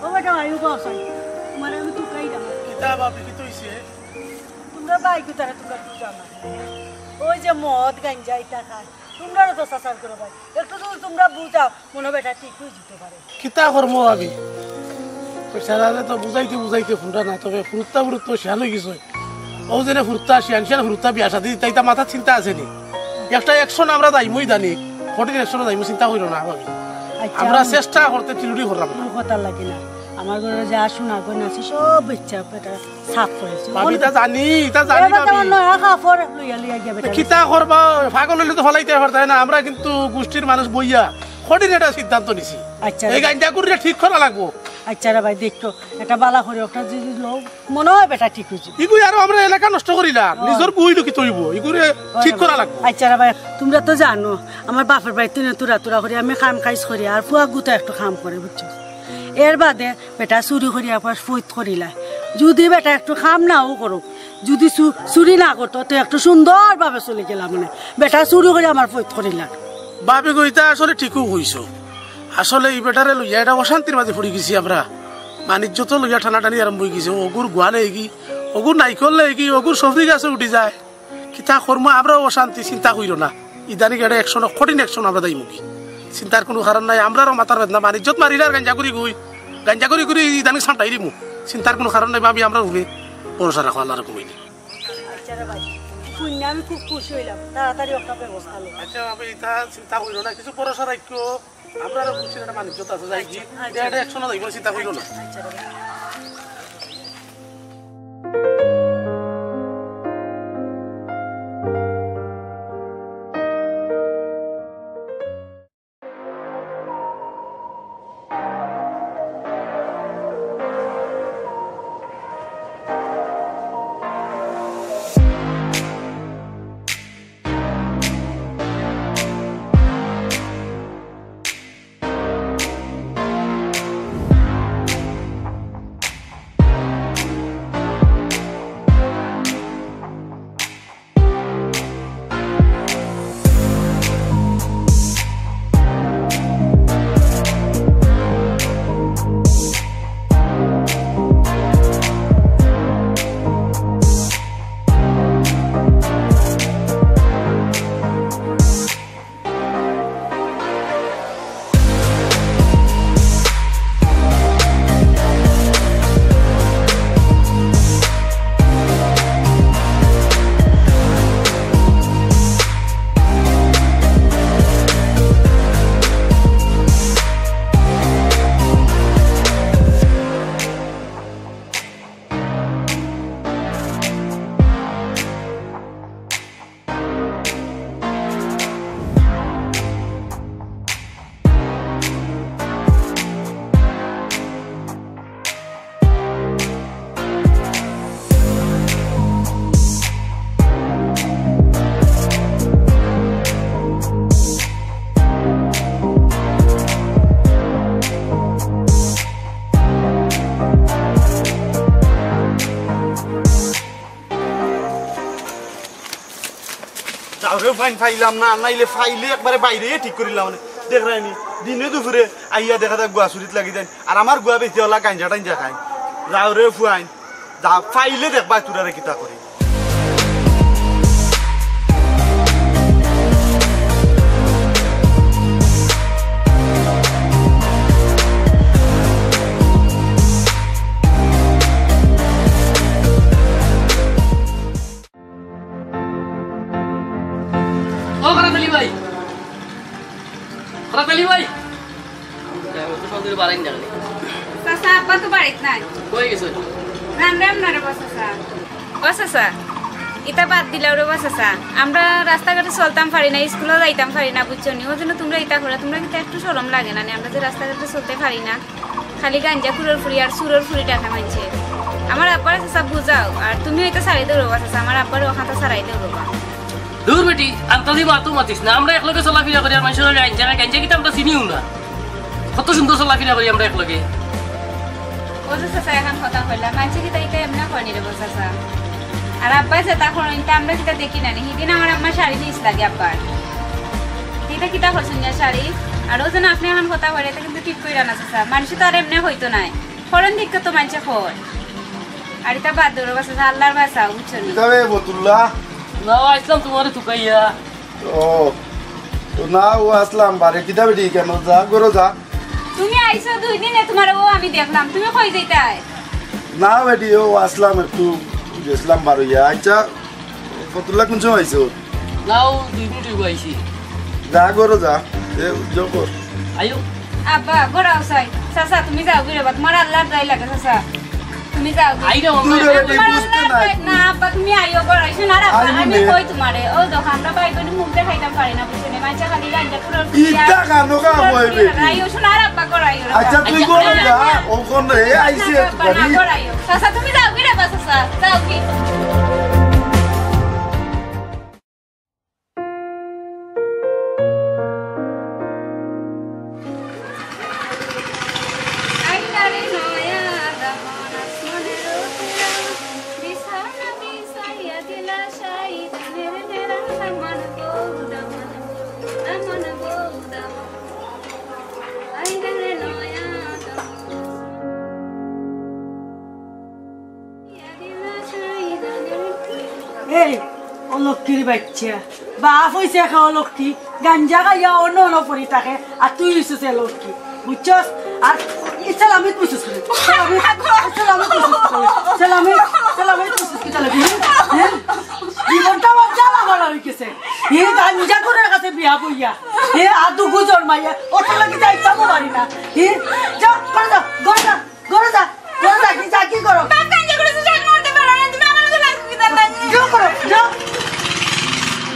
ও বেটা, আইও বাসায়। তোমারে আমি তুকাই দাম। কিতা বাপ, কিতা অইছে? তোমরা ভাই কিতারে তুকার তুই জানো? ওই যে মদ, গাঞ্জা, ইটা খায়। তোমরারও তো চাচার করো ভাই। একটু যদি তোমরা বুঝাও, মনো বেটা ঠিক হয়ে যেতে পারে। কিতা করমু আমি? বেচারারে তো বুঝাইতে বুঝাইতে ফুরতা না, তবে ফুরুত্তা ফুরুত্তা শিয়ান হয়ে গেছে। ও যেন ফুরুত্তা শিয়ান শিয়ান ফুরুত্তা বিয়া শাদি, তাই তা মাথার চিন্তা আছে নি। একটা action আমরা যাইমুই জানি, কঠিন action যাইমু, চিন্তা করিও না ভাবি। আচ্ছা, আমরা আমি চেষ্টা করতে চিলুটি করলাম না। কোনো কথা লাগে না, আমার ঘরে যা সোনা গয়না আছে সব বেচা বেটা সাফ করেছে। ভাবি, তা জানি, তা জানি এবার ভাবি। তোমার নয়া কাপড় লইয়া লইয়া গিয়া বেটা। কিতা করবা, পাগল হইলে তো ফলাইতে পারতায় না। আমরা কিন্তু গোষ্ঠীর মানুষ বইয়া কঠিন একটা সিদ্ধান্ত নিছি। আচ্ছা। এই গাঞ্জা কুড়িটা ঠিক করা লাগবো। আচ্ছা রে ভাই, দেখতো, এটা বালা করি, ওটা যদি লোক মনে হয় বেটা ঠিক অইছে। ইগু আরো আমরা এলাকা নষ্ট করিলা, নিজর বউ অইলো কিতা অইবো, ইগুরে ঠিক করা লাগবো। আচ্ছা রে ভাই, তুমরা তো জানো, আমার বাপর বাড়িত তুরা তুরা করি আমি কাম কাজ করি, আর ফুয়াগুতা একটু কাম করে, বুঝছো? এর বাদে বেটা চুরি করি আবার ফৈত করিলায়। যদি বেটা একটু কাম নাও করো, যদি চু-, চুরি না করতো, তো একটু সুন্দরভাবে চলি গেলাম মানে। বেটা চুরি করি আমার ফৈত করিলায়। ভাবি গো, ইতা আসলে ঠিকউ কইছো। আসলে ই বেটারে লইয়া এটা অশান্তির মাঝে পড়ি গেছি আমরা। মান ইজ্জত লইয়া টানাটানি আরম্ভ অই গেছে। অগুর গুয়া লেগি, অগুর নাইকল লেগি, অগুর সফরি গাছে উঠি যায়। কিতা করমু, আমরাও অশান্তি, চিন্তা করিও না। ইদানিং এটা action, কঠিন action আমরা দেইমুগি। চিন্তার কুনু কারণ নাই, আমরারও মাথার বেদনা, মান ইজ্জত মারিলে আর গাঞ্জা করি গই, গাঞ্জা করি করি ইদানিং সামটাই দিমু। চিন্তার কুনু কারণ নাই, ভাবি আমরার উপরে ভরসা রাখো, আল্লাহ রকম অইলে। আচ্ছা রে ভাই, শুনে আমি খুব খুশি অইলাম, তাড়াতাড়ি একটা ব্যবস্থা লো। আচ্ছা ভাবি, ইতা চিন্তা করিও না, কিছু ভরসা রাখিও, আমরারও খুশির একটা মান ইজ্জত আছে, যাই কি, আচ্ছা, আচ্ছা। এটা action দেইমু, চিন্তা করিও না। আচ্ছা রে ভাই। যাও রে, ফাইন পাইলাম না, নাইলে পাইলে একবারে বাইরে ঠিক করিলাম নে। দেখরায়নি, দিনে দুপুরে আইয়া দেখা যায় গুয়া চুরিত লাগি যাইন, আর আমার গুয়া বেশি অলা গাঞ্জা টাঞ্জা খাইন। যাও রে ফুয়াইন, যা পাইলে দেখবায় তুরারে কিতা করি। ও খরাত আলী ভাই, খরাত আলী ভাই। চাচা, আব্বা তো বাড়িত নাই। কই গেছে? রান রান না রে বা চাচা। ও চাচা, ইতা বাদ দিলাও রে বা চাচা। আমরা রাস্তাঘাটে চলতাম পারি না, স্কুলো যাইতাম পারি না, বুঝছো নি? ওই জন্য তুমরা ইতা করো, তুমরা কিতা একটু শরম লাগে না নি? আমরা যে রাস্তাঘাটে চলতে পারি না, খালি গাঞ্জা খুরর ফুরি আর চুরর ফুরি ডাকে মানষে। আমার আব্বারে চাচা বুঝাও, আর তুমিও ইতা ছাড়ি দেও রে বা চাচা, আমার আব্বারে অখানতা ছাড়াই দেও রে বা। দূর বেটি, আন্তাজি মাতো মাতিস না। আমরা একলগে চলাফিরা করি, আর মানষর গাঞ্জা, গাঞ্জা কিতা আমরা চিনিও না। কত সুন্দর চলাফিরা করি আমরা একলগে। ও যে চাচা, এখান কথা কইলা, মানষে কিতা ইতা এমনে কয়নি রে বা চাচা। আর আব্বায় যেতা করইন, ইতা আমরা কিতা দেখি না নি? হিদিন আমার আম্মার শাড়ি নিস লাগে আব্বার। ইতা কিতা করছইন না শাড়ি? আর ও যেন আপনে এখান কথা কইরা, ইতা কিন্তু ঠিক কইরা না চাচা। মানষে তো আর এমনে কইতো নায়। করইন দেখে তো মানষে কয়। আর ইতা বাদ দেও রে বা চাচা, আল্লার বায় চাও, বুঝছো নি? কিতা বে বতুল্লা? না, আইছলাম তুমারে তুকাইয়া। ও, তো না, ও আছলাম বারে, কিতা বেটি কেনে? যা, ঘরো যা। তুমি আইছো দুই দিনে, তুমারে ও আমি দেখলাম, তুমি কই যাইতায়? না বেটি, ও আছলাম একটু, গেছলাম বারইয়া। আচ্ছা, ফতুল্লা কুন সময় আইছো? না, ও দুই মিনিট অইবো আইছি। যা, ঘরো যা, এ, জো কর। আইও। আব্বা, ঘরো আও চাই। চাচা, তুমি যাওগি রে বা, তুমার আল্লার দোয়াই লাগে, চাচা। তুমি যাও। আইরে, অন্য দূরে বেটি তোমার বুঝতে আল্লাহ নাই। না, আব্বা, তুমি আইও গো, আইসো না, আব্বা, আইবো আমি নে। কই তোমারে? ও দেখো, আমরা ভাই বোনে মুখ দেখাইতাম পারি না, বুঝছো নি? মাইনষে খালি গাঞ্জা কুড়ার ইতা কানো কা কইবে? আইও, শোনা, আর আব্বা, গো, আইও। আচ্ছা, তুই আচ্ছা, গো যা, আচ্ছা। ও কোন রে? আইছে না, আব্বা, না, একটুখানি। গো, আইও। চাচা, তুমি যাও কি রে, বা, চাচা? যাও কি? এই, অলক্ষীর বাচ্চা, বাপ অইছে একা অলক্ষী, গাঞ্জা খাইয়া অনো অনো পড়ি থাকে, আর তুই অইছস অলক্ষী, বুঝছস? আর ইসলামিক বুঝছস করে, ইসলামিক, ইসলামিক বুঝছস করে, ইসলামিক, ইসলামিক বুঝছস কি তাহলে, হ্যাঁ? জীবনটা আমার জ্বালা মারা অই গেছে। হে গাঞ্জা কুরের কাছে বিয়া বইয়া, হে আদুগু জন্মাইয়া, অত লাগি যাইতামও পারি না। হে, যা, ঘরে যা, ঘরে যা। ঘরে যা, ঘরে যা, কি যা, কি করো? বাপ গাঞ্জা করেছে, শাক মারতে পারো না, তুমি আমার লগে লাগো কি তার লাগি? যাও করো, যাও।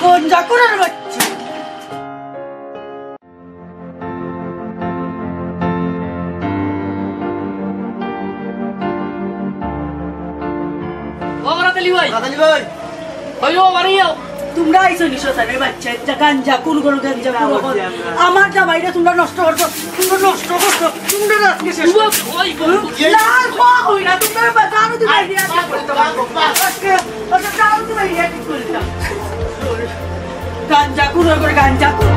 গাঞ্জা কুরের বাচ্চা। ও বরাত আলী ভাই। বরাত আলী ভাই। ওই ও বাড়ি যাও। তোমরা আইছো নি শয়তানের বাচ্চা, একটা গাঞ্জা কুর করো, গাঞ্জা কুর করো। আমার জামাইরে তোমরা নষ্ট করছো, তোমরা নষ্ট করছো, তোমরা আজকে শেষ করছো। ওই, ওই, ওই। না, আর কওয়া অয় না, তোমরা বা-, জানো তো বাইরে আজকে করতে পারবো। আজকে, আজকে জানো তো বাইরে আজকে করতাম। গাঞ্জা কুর করে গাঞ্জা কুর।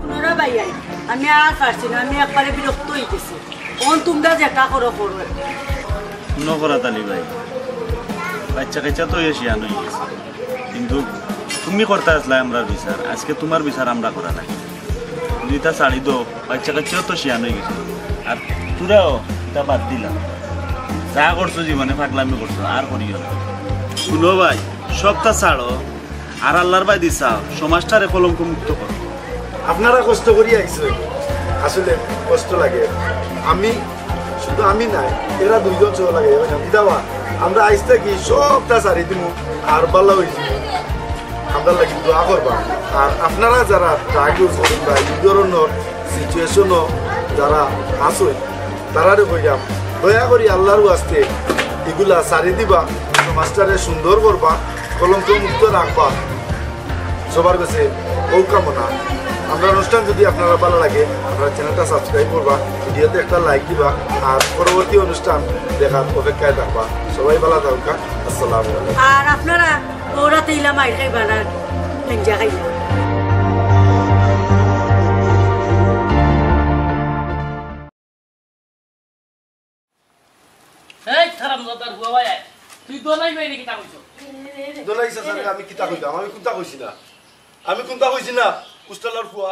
হুনো রে ভাইয়াইন, আমি আর পারছি না, আমি একবারে বিরক্ত অই গেছি। অখন তুমরা যেটা করো, করো। হুনো বরাত আলী ভাই, বাচ্চা কাচ্চা তো অইয়া শিয়ান অই গেছে, কিন্তু তুমি করতা আছলায় আমরার বিচার, আজকে তুমার বিচার আমরা করা লাগে। কিন্তু ইতা ছাড়ি দেও, বাচ্চা কাচ্চাও তো শিয়ান অই গেছে। আর তোরাও ইতা বাদ দিলাও। যা করছো জীবনে পাগলামি করছো, আর করিও না। হুনো ভাই, সবটা ছাড়ো, আর আল্লার বায়দি চাও, সমাজটারে কলঙ্ক মুক্ত করো। আপনারা কষ্ট করি আইছইন, আসলে কষ্ট লাগে। আমি, শুধু আমি নায়, এরা দুইজন সহ লাগে। ইতা বা, আমরা আইজ থাকি সবটা ছাড়ি দিমু, আর ভালা অইছে। আমরার লাগি দোয়া করবা। আর আপনারা যারা drug use করইন বা ই ধরনর situation-ও যারা আছইন, তারারে কইরাম, দয়া করি আল্লার ওয়াস্তে ইগুলা ছাড়ি দিবা, সমাজটারে সুন্দর করবা, কলঙ্ক মুক্ত রাখবা। সবার কাছে অউ কামনা। আমরার অনুষ্ঠান যদি আপনারার ভালা লাগে, আমরার channel-টা subscribe করবা, video-তে একটা like দিবা, আর পরবর্তী অনুষ্ঠান দেখার অপেক্ষায় থাকবা। সবাই ভালা থাকবা। আসসালামু আলাইকুম। আর আপনারা বউরাতে ইলা মাইর খাইবা না, গাঞ্জা খাইবা। এই হারামজাদার পুয়া ভাই, তুই দোলাই বাইরে কিতা কইছো? দোলাই চাচারে আমি কিতা কইতাম? আমি কুন্তা কইছি না, আমি কুন্তা কইছি না, উস্তালার পুয়া।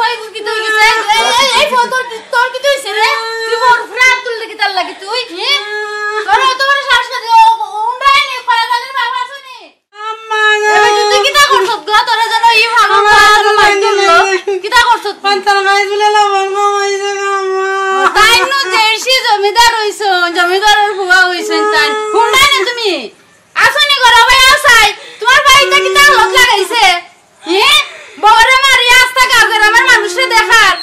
ফুয়া, ইগুর কিতা অইগেছে? এই, এই, এই ফুয়া, তোর, তোর কিতা অইছে রে? তুই বউর উপরে আত তুললে কিতার লাগি তুই? হি? তোর অত বড় সাহস না, ও, ও, উন্ডায় নি, কলা গালের বাবা শুনি। আম্মা গো। এবার তুই কিতা করছত গো? তোরা যেন ই ভালো আমার মার তুললো। কিতা করছত তুই? পান্তার খাই বলে লবণ কমাইছে গো, আম্মা। তাই নু দেশি জমিদার অইছইন, জমিদারর ফুয়া অইছইন তাই। হুনলায় না তুমি? আসনি গো, রে ভাই, আও চাই। তোমার ভাই ইতা কিতা হালত লাগাইছে? হে? বউরে মারি আস্তা গাঁও গ্রামের মানুষরে দেখার।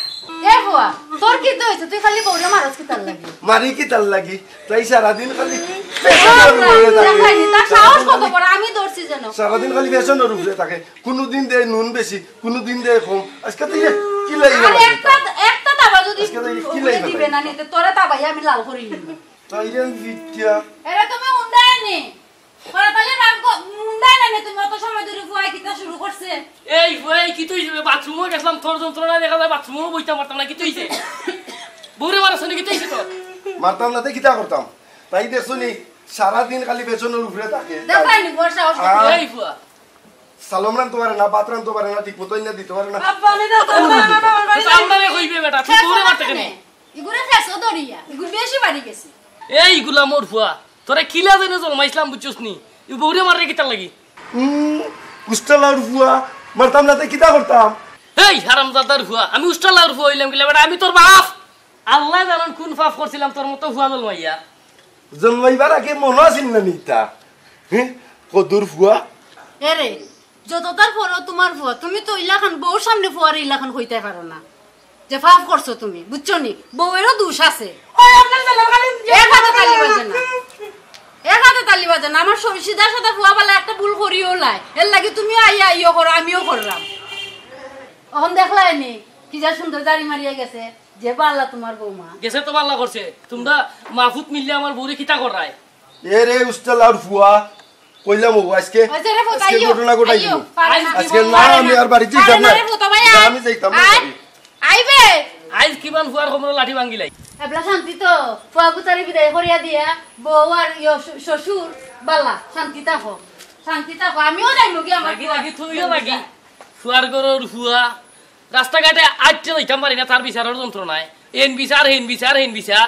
এ ফুয়া, তোর কিতা অইছে? তুই খালি বউরে মারস কিতার লাগি? মারি কিতার লাগি? তাই সারাদিন খালি পেছনের উপরে থাকে। দেখাইনি, তার সাহস কত বড়? আমি ধরছি যেন। সারাদিন খালি পেছনের উপরে থাকে। কোনোদিন দেয় নুন বেশি, কোনোদিন দেয় কম। আজকে তুই কিলাই আর একটা, একটা তাবা যদি আজকে তুই কিলাই দিবে না, নিতে তোরে তাবাই আমি লাল করি নিব। তাই আমি জিতিয়া। এরা তুমি উন্ডায় নি। করাতালি রাগ গো, উন্ডায় না নি, তুমি অত সময় ধরে ফুয়াই কিতা শুরু করছে? এই ফুয়াই, কি তুই বাথরুমে গেছিলাম, তোর যন্ত্রণা দেখা যায়, বাথরুমেও বইতাম পারতাম না, কি তুই যে? বউরে মারছ নি, কি তুই যে তোর? মারতাম না, তে কিতা করতাম? তাই দেখছো নি, সারাদিন খালি পেছনের উপরে থাকে। দেখাই নি, বড় সাহস আ- করে। এই ফুয়া। সালম রানতে পারে না, ভাত রানতে পারে না, ঠিক মতো ইন্না দিতে পারে না। আব্বা, আমি না, তোর না, না, না, না, না। সামনে কইবে বেটা, তুই বউরে মারতে কেনে? ইগুরে ফেসো দরিয়া, ইগুর বেশি বাড়ি গেছে। এই গুলামর ফুয়া, তোরে কিলা জানি জন্মাইছিলাম, বুঝছস নি? ই বউরে মাররে কিতার লাগি? উম, উষ্টা লাউর ফুয়া, মারতাম না তে কিতা করতাম? এই হারামজাদার ফুয়া, আমি উষ্টা লাউর ফুয়া অইলাম কিলা বেটা, আমি তোর বাপ। আল্লায় জানইন কোন পাপ করছিলাম তোর মতো ফুয়া জন্মাইয়া। জন্মাইবার আগে মনো আছিল না নি ইতা? হে? কদুর ফুয়া? এরে, যততার পরও তোমার ফুয়া, তুমি তো ইলাখান বউর সামনে ফুয়ারে ইলাখান কইতায় পারো না। যে পাপ করছো তুমি, বুঝছো নি? বউয়েরও দোষ আছে। ওই আপনার ছেলে খালি এক হাতে তালি বাজে না। এক হাতে তালি বাজে না। আমার স-, সিধা সাদা ফুয়া বালা একটা ভুল করিও লাই। এর লাগি তুমিও আইয়া আইও করো, আমিও করলাম। অখন দেখলায় নি? কি যা সুন্দর জারি মারিয়া গেছে। যে বালা তোমার বৌমা। গেছে তো বালা করছে। তোমরা মাফুত মিললে আমার বউরে কিতা কররায়? এ রে উষ্টা লাউর ফুয়া, কইলাম ও আজকে, ওই যে রে ফুত, আজকে আইও, ঘটনা ঘটাই আইও, দিব। পারে না। আজকে না, আমি আর বাড়ি যাইতাম না। পারে না রে ফুত, ভাই, না, আয়। আমি যাইতাম না আয়, বাড়ি। আইবে। আইজ কিমান ফুয়ার কোমরর লাঠি ভাঙ্গিলাই। এবলা শান্তি তো, ফুয়া গুতারে বিদায় করিয়া দিয়া, বউ আর ইয়ো শ-, শ্বশুর, বালা, শান্তি থাকো, শান্তি থাকো। আমিও যাইমু গি আমার লাগি, ফুয়া। লাগি, তুইও লাগি। ফুয়ার ঘরর ফুয়া, রাস্তাঘাটে আটতে যাইতাম পারি না, তার বিচারর যন্ত্রণায়। এন বিচার, হেন বিচার, হেন বিচার।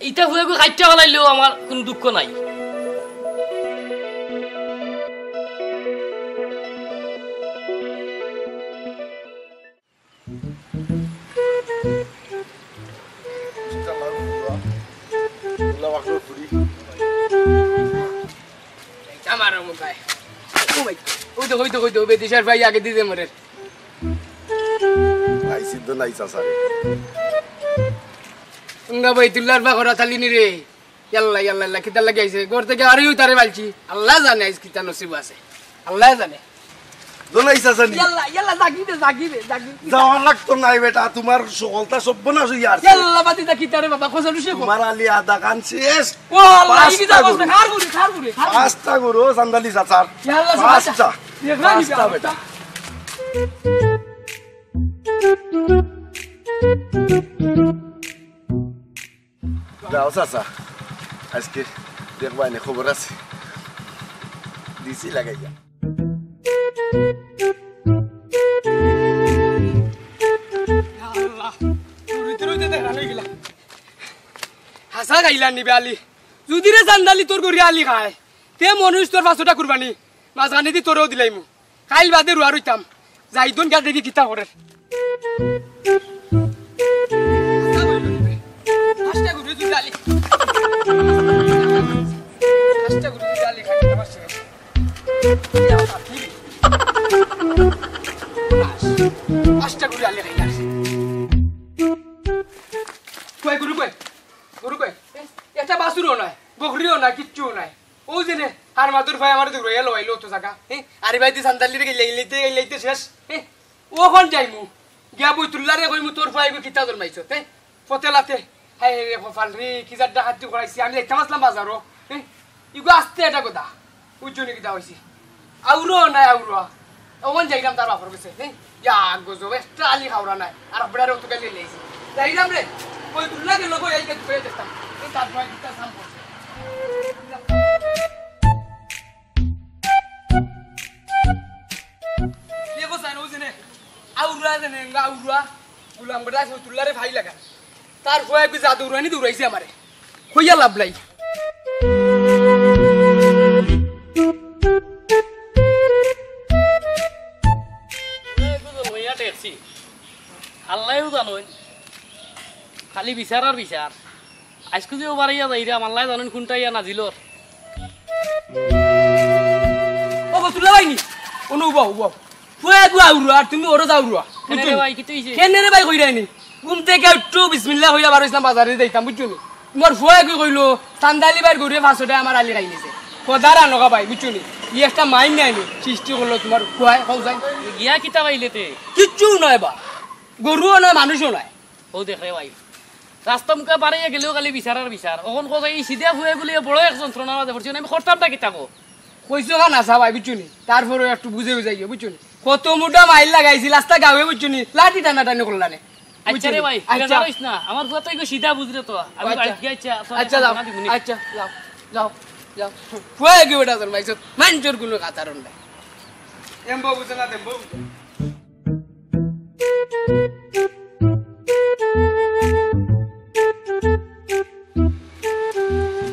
ইতা ফুয়াগু খাইট্টা ফালাইলেও আমার কুনু দুঃখ নাই। আমার মুখায়। ও ভাই, ওই তো, ওই তো, ওই তো, বেদিশার ভাই আগে দিতে মরে। আইছি তো নাই চাচা রে। উঙ্গা বইতুল্লার বা করা থালি নি রে। ইয়াল্লা, ইয়াল্লা, ইয়াল্লা, কিতার লাগি আইছে? ঘর থেকে আরই উতারে বালছি। আল্লাহ জানে আইজ কিতা নসিব আছে। আল্লাহ জানে। দোলাই চাচা নি। ইয়াল্লা, ইয়াল্লা, জাগি দে, জাগি দে, জাগি। যাওয়া লাগতো নাই বেটা, তোমার সকলতা সর্বনাশ হইয়া আছে। ইয়াল্লা, বাতি দা কিতারে বাবা, খোঁজা লুসে কো। তোমার আলি আদা খান শেষ। ও আল্লাহ, পাঁচটা ইগি যা গরু। বসবে, খার গুরি, খার গুরি, খার গুরি। পাঁচটা গরু, চান্দালি চাচার। ইয়াল্লা, পাঁচটা। দেখলাম নি পাঁচটা বেটা। যাও চাচা, আজকে দেখবায় নে খবর আছে। দিছি লাগাইয়া। ইয়া আল্লাহ, রইতে রইতে দেখা লই গেলা। হাছা খাইলা নিবে আলি। যদি রে চান্দালি তোর গরি আলি খায়, তে মনুষ তোর পাঁচশোটা কুরবানি, মাঝখানেদি তোরেও দিলাইমু। কাইল বাদে রুয়া রইতাম। যাইদুন গা দেখি কিতা করের। আস্তা করি লইবে। আস্তা করি যদি আলি। আস্তা করি যদি আলি খাই, আমার শেষ। আস্তা করি আলি খাই, আর শেষ। কই গরু কই? গরু কই? একটা বাছুরও নাই, বকরিও নাই, কিচ্ছুও নাই। ও যে নে, আর মাতুর ভাই আমার দৌড়াইয়া লইলো তো জায়গা। হ্যাঁ? আরে ভাই, তুই সান্তালিরে গেলে, গেলে, গেলে, গেলে শেষ। হ্যাঁ? ও কোন যাইমু? গিয়া বইতুল্লারে কইমু, তোর ভাই গো কিতা জন্মাইছো? হ্যাঁ? ফতে লাতে। হায় রে কপাল রে, কি যার ডাকাতি করাইছি। আমি যাইতাম আসলাম বাজারও। হ্যাঁ? ইগো আস্তে এটা কথা। উজ্জনে কিতা হইছি? আউরো নাই আউরো। অখন যাইরাম তার বাপর গেছে, হে? ইয়া, গজব, একটা আলি খাওরা নাই। আর বেটারে অত গালি লইছে। যাইরাম রে, ওই দুল্লা গেল গো, এই গেট করে দেখতাম। এই তার নয় দুটা সাম করছে। ইয়ে গো, সাইন, ওই যে নে। আউরা যে নে, আউরা। গুলাম বেটা, ওই দুল্লারে ভাই লাগা। তার ফুয়া একটু যা দৌড়ানি দৌড়াইছে আমারে। কইয়া লাভ নাই। এই বুঝো, লইয়া ঠেকছি। আল্লায়ও জানইন। খালি বিচার আর বিচার। আইজকু যে ও বাড়াইয়া যাইরাম, আল্লায় জানইন কুনটা ইয়া নাজিলর। ও বসুল্লা ভাই নি? অনু উবাও, উবাও। ফুয়া এগু আউরুয়া, আর তুমি ওরো যাউরুয়া। কেনে রে ভাই, কিতা অইছে? কেনে রে ভাই কইরায় নি? ঘুম থাকি উঠটু বিসমিল্লাহ কইয়া বারইছলাম বাজারে যাইতাম, বুঝছো নি? তুমার ফুয়া এগু কইলো, চান্দালি ভাইর গরুয়ে ফাঁসোটা আমার আলি খাই নিছে। কদার আনকা ভাই, বুঝছো নি? ই একটা মাইন নাই নি, সৃষ্টি করলো তুমার ফুয়ায়, কও যাই। গিয়া কিতা পাইলে তে? কিচ্ছু নায় বা। গরুও নায়, মানুষও নায়। ও দেখ রে ভাই, রাস্তা মুখা বাড়াইয়া গেলেও খালি বিচার আর বিচার। অখন কথা এই সিধা ফুয়া এগুলি বড় এক যন্ত্রণার মাঝে পড়ছি, আমি করতাম না কিতা কও? কইছো খান আসা ভাই, বুঝছো নি? তারপরেও একটু বুঝে বুঝাই গিয়ে, বুঝছো নি? কত মুটা মাইর লাগাইছি, রাস্তা গাঁওয়ে, বুঝছো নি? লাঠি টানাটানি করলা নে। আচ্ছা রে ভাই, আচ্ছা। বেজার অইস না, আমার ফুয়া তো এগু সিধা বুঝরে তো। আমি আচ্ছা। বাড়িত গিয়া আচ্ছা, আচ্ছা, যাও। সান্ত্বনা দিমুনি। আচ্ছা, যাও, যাও, যাও। ফুয়া এগু বেটা জন্মাইছো, মাইনষর কুনু কাতার নাই। এম্বো বুঝে না, দেম্বো বুঝে।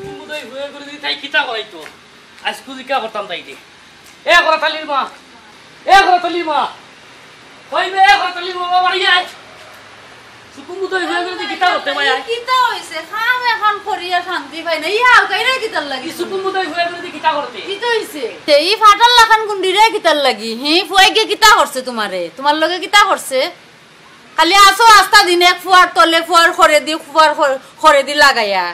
কুমুদই হয়ে করে দি তাই কিতা করাইতো? আইজকু জিকা করতাম তাই দি। এ করাতালির মা, এ করাতালির মা, কই বে, এ করাতালির মা, বাবা, বাড়ি আয়। সুকুমুদই হয়ে করে দি কিতা করতে ভাই আয়? কিতা অইছে? কাম অখন করিয়া শান্তি পাই না। ইয়া, কাইরা কিতার লাগি? সুকুমুদই হয়ে করে দি কিতা করতে? কিতা অইছে? ই ফাটার লাখান গুন্ডিরে কিতার লাগি? হি, ফুয়াই গিয়া কিতা করছে তুমারে? তুমার লগে কিতা করছে? খালি আছো আস্তা দিন এক ফুয়ার তলে ফুয়ার খরে দি, ফুয়ার খর-, খরে দি লাগাইয়া।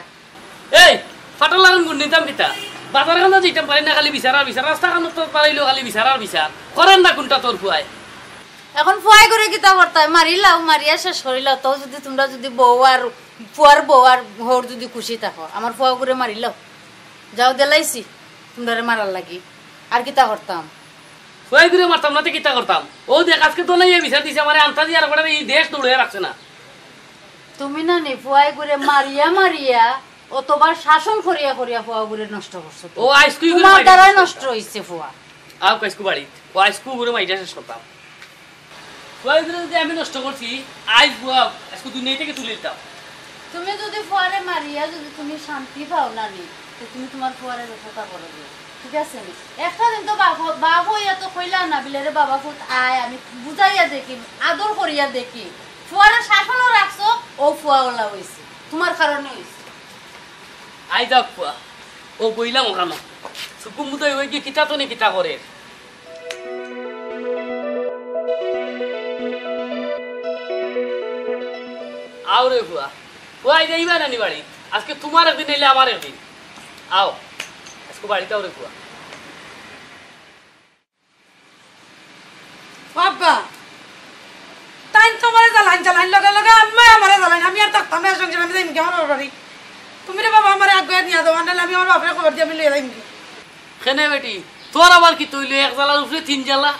এই, ফাটার লাখান গুন্ডিতাম কিতা? বাজার খানো যাইতাম পারি না, খালি বিচার আর বিচার। রাস্তা খানো তো পারাইলেও খালি বিচার আর বিচার। করের না কুনটা তোর ফুয়ায়? অখন ফুয়াই করে কিতা করতায়? মারিলাও, মারিয়া শেষ করিলাও। তো যুদি তুমরা যুদি বউ আর ফুয়ার বউ আর হউর যুদি খুশি থাকো, আমার ফুয়া করে মারিলাও। যাও দিলাইছি তুমরারে মারার লাগি। আর কিতা করতাম? ফুয়াই করে মারতাম না তে কিতা করতাম? ও দেখ, আইজকু তো নাই বিচার দিছে আমারে, আন্তাজি আর কটারে ই দেশ দৌড়ে রাখছে না। তুমি না নি ফুয়াই করে মারিয়া মারিয়া অতবার শাসন করিয়া করিয়া ফুয়া করে নষ্ট করছো তো। ও আইজকু করে তুমার মারিয়া দ্বারাই নষ্ট নষ্ট করতাম। অইছে ফুয়া। আও আইজকু বাড়ি, ও আইজকু করে মারিয়া শেষ করতাম। ফুয়াই করে যুদি আমি নষ্ট করছি, আইজ ফুয়া, আইজকু দুনিয়া থাকি তুলি দিতাম। তুমি যুদি ফুয়ারে মারিয়া যুদি তুমি শান্তি পাও না নি, তে তুমি তুমার ফুয়ারে যতটা বড় দিও, ঠিক আছে নি? একটা দিন তো বাপ, বাপ অইয়া তো কইলা না, বিলে রে বাবা ফুত আয়, আমি বুঝাইয়া দেখি, আদর করিয়া দেখি। ফুয়ারে শাসনও রাখছো, ও ফুয়া ওলা অইছে, তুমার কারণে অইছে। আই যাউক ফুয়া, ও বইলাম অখানো। সুকুমুদই হয়ে গিয়া কিতা তো নি কিতা করের। আও রে ফুয়া, ফুয়া, আইজ আইবা না নি বাড়ি? আইজকু তুমার একদিন নাইলে আমার একদিন। আও, আইজকু বাড়িত আও রে ফুয়া। ও আব্বা, তাইন তো আমারে জ্বালাইন, জ্বালাইন, লগে লগে আম্মায় আমারে জ্বালাইন। আমি আর থাকতাম না সংসারে, আমি যাইমুগি আমার বাবার বাড়ি। তুমি রে বাবা আমারে আগুয়াই নিয়া যাও, আর নাইলে আমি আমার বাপরে খবর দিয়া আমি লইয়া যাইমুগি। কেনে বেটি, তোর আবার কিতা অইলো? এক জ্বালার উপরে তিন জ্বালা।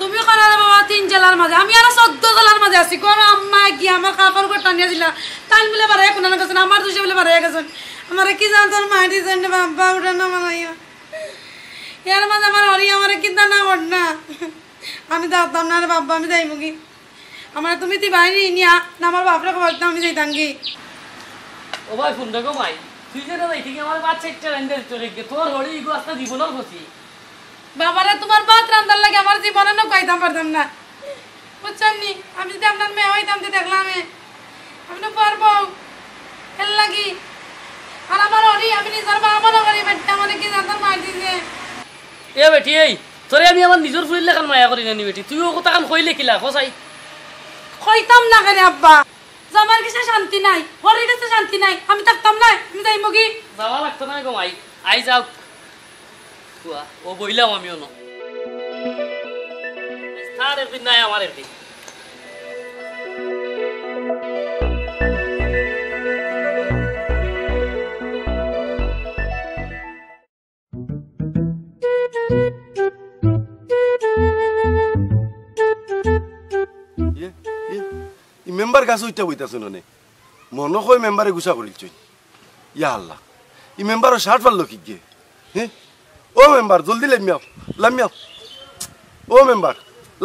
তুমি কইরায় রে বাবা তিন জ্বালার মাঝে, আমি আরো চৌদ্দ জ্বালার মাঝে আছি। ঘরো আম্মায় গিয়া আমার কাপড় ঘর টানিয়া দিলা, তাইন বুলে বারইয়া কুনানো গেছইন, আমার দুষে বুলে বারইয়া গেছইন। আমারে কি জানতাম মাই দিছইন রে বাবা, উঠে না মারাইয়া। এর মাঝে আমার হরি আমারে কিতা না কর না। আমি যাইতাম না রে বাবা, আমি যাইমুগি। আমারে তুমি দিবায় নি নিয়া, না আমার বাপরে খবর দিতাম, আমি যাইতামগি। ও ভাই, ফোন দেখো ভাই, তুই যে না যাইতে গিয়ে আমার ভাত চাইরটা রান্দা দিতে রেখে, তোর হরি ইগো আস্তা জীবনের ক্ষতি। বাবারে, তুমার ভাত রান্দার লাগি আমার জীবনে না খাইতাম পারতাম না। বুঝছইন নি? আমি যুদি আপনার মেয়ে অইতাম তে দেখলাম এ। আমি তো পারবো। এর লাগি। আর আমার হরি, আমি নিজর মা মনে করি, বেটা আমারে কি জানতাম মার দিছে। এ বেটি, এই, তোরে আমি আমার নিজর ফুড়ির লাখান মায়া করি না নি বেটি। তুই ও কথাখান কইলে কিলা, কও চাই? কইতাম না কেনে আব্বা? জামাইর গেছে শান্তি নাই, হরির গেছে শান্তি নাই, আমি থাকতাম না, আমি যাইমুগি। যাওয়া লাগতো না গো মাই, আই যাও। ফুয়া, ও বইলাম আমি অনো। তার একদিন নাই, আমার একদিন। মেম্বার গাছো উঠিয়া বইতাছইন অনে। মনো কয় মেম্বারে গুসা করিলছইন। ইয়া আল্লাহ, ই মেম্বারর শার্ট ফাড়লো কিগে? হে? ও মেম্বার, জলদি লামিয়াও, লামিয়াও। ও মেম্বার,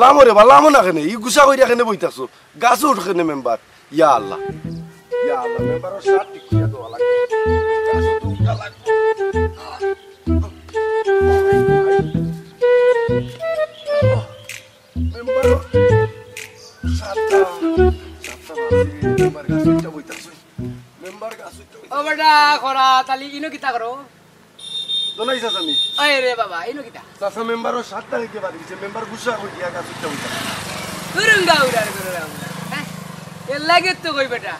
লামো রে বা, লামো না কেনে? ই গুসা করিয়া কেনে বইতাছো? গাছো উঠো কেনে মেম্বার? ইয়া আল্লাহ, ইয়া আল্লাহ, মেম্বারর শার্ট ঠিক করিয়া দেওয়া লাগবো। গাছো তো উঠা লাগবো। মেম্বার, শার্টটা, শার্টটা বাজে, মেম্বার গাছো উঠিয়া বইতাছইন। মেম্বার গাছো উঠিয়া বইতাছইন। ও বেটা, খরা, তালি ইনো কিতা করো? দোনাই চাচা নি? ওই রে বাবা, ইনো কিতা? চাচা মেম্বারর শার্টটা নিতে পারি, যে মেম্বার গুসা করিয়া গাছো উঠিয়া বইতাছইন। গুরুঙ্গা উড়ার, গুরুঙ্গা উড়ার। হ্যাঁ? এর লাগে তো কই বেটা,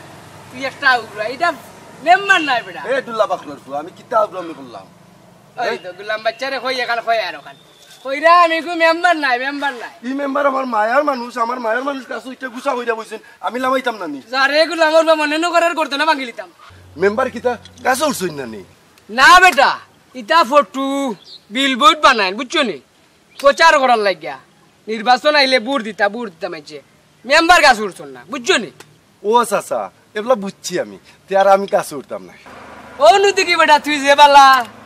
তুই একটা উড়া, ইটা মেম্বার নায় বেটা। এ ডুল্লা বাকলর ফুয়া, আমি কিতা উড়ামি করলাম? ওই তো, গুলাম বাচ্চারে কই এখান, কই আর ওখান। কইরা আমি কই মেম্বার নায়, মেম্বার নায়। ই মেম্বার আমার মায়ার মানুষ, আমার মায়ার মানুষ গাছো উঠিয়া গুসা করিয়া বইছইন, আমি লামাইতাম না নি। যারে গুলামর বা মনে নকরার করতো না ভাঙিলিতাম। মেম্বার কিতা গাছো উঠছইন না নি? না বেটা, ইতা ফটো, বিলবোর্ড বানাইন, বুঝছো নি? প্রচার করার লাগিয়া। নির্বাচন আইলে ভোট দিতা, ভোট দিতা মাইনষে। মেম্বার গাছো উঠছইন না, বুঝছো নি? ও চাচা, এবলা বুঝছি আমি। তে আর আমি গাছো উঠতাম না। ও নুতি কি বেটা, তুই যে বালা,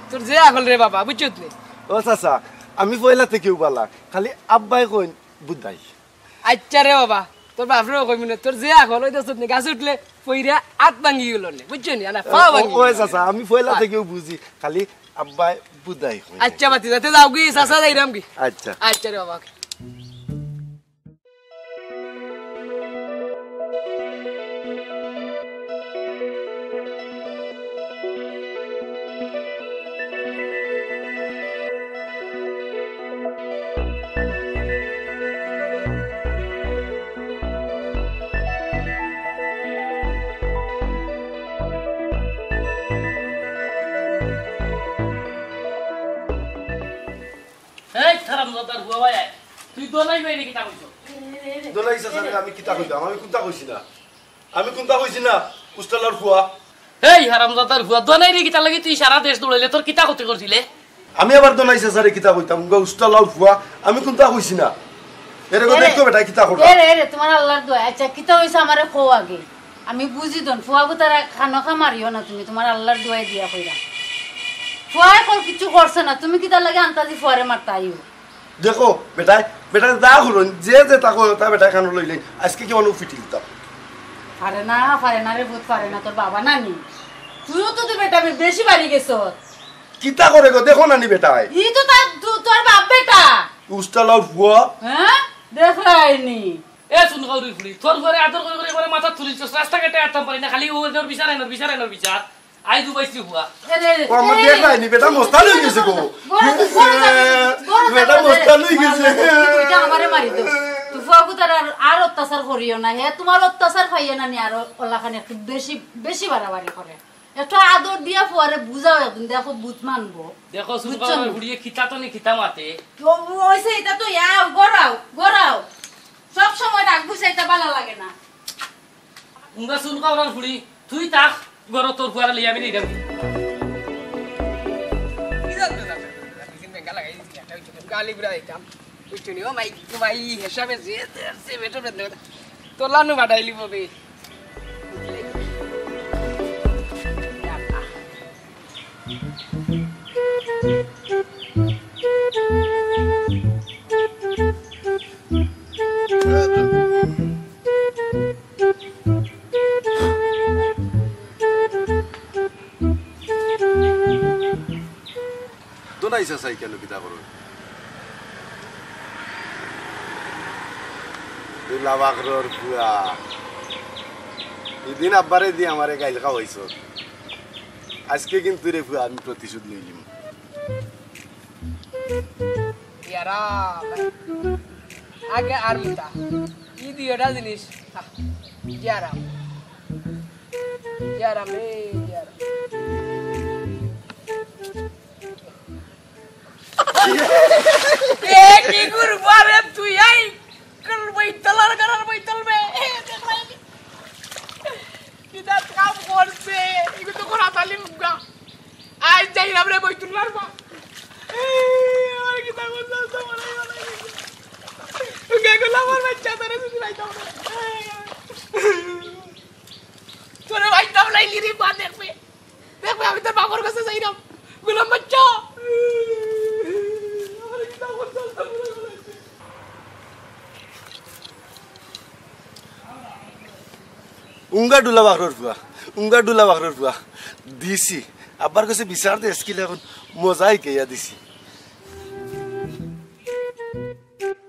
তোর যে আকল রে বাবা, বুঝছত নি? ও চাচা, আমি পয়লা থাকিউ বালা, খালি আব্বায় কইন বুদাই। আচ্ছা রে বাবা, তোর বাপরেও কইমু না, তোর যে আকল, ওই দেখছত নি, গাছো উঠলে পইরা আত ভাঙি গেল নে, বুঝছো নি? আনা, পাও ও, ভাঙি ও গেল। চাচা, আমি পয়লা থাকিউ বুঝি, খালি আব্বায় বুদাই কইন। আচ্ছা, বাতি যাতে যাও গি, চাচা যাইরাম গি। আচ্ছা। আচ্ছা রে বাবা। এই হারামজাদার ফুয়া ভাই, তুই দোনাই ভাইরে কিতা কইছস? দোনাই চাচারে আমি কিতা কইতাম? আমি কুনতা কইছি না। আমি কুনতা কইছি না, উস্তালার ফুয়া। এই হারামজাদার ফুয়া, দোনাইরে কিতার লাগি তুই সারা দেশ দৌড়াইলে, তোর কিতা ক্ষতি করছিলে? আমি আবার দোনাই চাচারে কিতা কইতাম? উস্তালার ফুয়া, আমি কুনতা কইছি না। এরে গো, এরে, দেখো বেটা, কিতা করলা? এরে, এরে, তোমার আল্লাহর দোয়া। আচ্ছা, কিতা অইছে আমারে কও আগে। আমি বুঝি দন, ফুয়া গুতারে খানো খা মারিও না তুমি, তোমার আল্লাহর দোয়াই দিয়া কইরা। ফুয়ায় কল কিচ্ছু করছে না, তুমি কিতার লাগি আন্তাজি ফুয়ারে মারতা আইও? দেখো, বেটায়, বেটায় যা করইন, যে যেতা কয়, তা বেটায় কানো লইলে, আইজকে কিমানউ ফিটিলিতাম। পারে না, পারে না রে পুত, পারে না, তোর বাবা নানি। তুইও তো, তো বেটা বে-, বেশি বাড়ি গেছত। কিতা করে গো, দেখো না নি বেটায়। ই তো তার, তো-, তোর বাপ বেটা। উস্তালার ফুয়া। হ্যাঁ? দেখরায়নি। এ সুনকাউরির ফুড়ি, তোর ফুয়ারে আদর করি করি করে মাথাত তুলিছস, রাস্তাঘাটে আটতাম পারি না, খালি অউ এনর বিচার, এনর বিচার, এনর বিচার। আই দুবাইছি ফুয়া। এরে, এরে, ও, আমার এরে, দেখরায়নি, বেটা মস্তান অই গেছে গো। গরম, গরম, গরম, বেটা গরম, মস্তান অই গেছে। গরম, গরম, গরম, আমারে মারি দেও। তুই ফুয়া গুতার আর, আর অত্যাচার করিও না। হে তোমার অত্যাচার পাইয়া নানি আরো অলাখান একটু বেশি, বেশি বাড়াবাড়ি করে। একটু আদর দিয়া ফুয়ারে বুঝাও একদিন, দেখো বুঝ মানবো। দেখো, বুঝছো সুলতান নি? ফুড়িয়ে কিতা তো নি কিতা মাতে। তো অইছে, ইতা তো ইয়াও, গড়াও, গড়াও। সব সময় রাগ বুঝাইতে ভালা লাগে না। উঙ্গা সুলতান ফুড়ি, তুই থাক, ঘরো তোর ফুয়ারে লইয়া আমি নিরাম। গালি বুড়া দিতাম। বুঝছো নি? ও মাই, ও মাই, হিসাবে যে, যে, যে বেটো বেটো। তোলা নু বাড়াইলি ববে। দোনাই চাচাই কেনে কিতা করইন? তুই লাবাকরর ফুয়া। ইদিন আব্বারে দি আমারে গাইল খাওয়াইছস। আইজকে কিন্তু রে ফুয়া আমি প্রতিশোধ লইলিমু। ইয়ারা, আগে আর মুতা। ই দুইটা জিনিস। আহ, ইয়ারা। ইয়ারা, মে, ইয়ারা। এ, কি করবা রে তুই? এই, কল বইতল আর করার বইতল বে। এ, দেখলাই। কিতা কাম করছে? ইগু তো করা তালি মুগা। আইজ যাইরাম রে বইতুল্লার মা। এ, আমার কিতা করছে? আমার, আমার, আমার। গেগুলা আমার বাচ্চা ধরে যদি যাইতাম না। তোরে ভাই তাবলাই লিরি বা দেখবে। দেখবে আমি তোর বাবার কাছে যাইরাম। গোলাম বাচ্চা। আমারে কিতা করছস? উঙ্গা ডুলা বাখরর ফুয়া, উঙ্গা ডুলা বাখরর ফুয়া। দিছি। আব্বার কাছে বিচার দে স্কিল এখন মজাই কেয়া দিছি।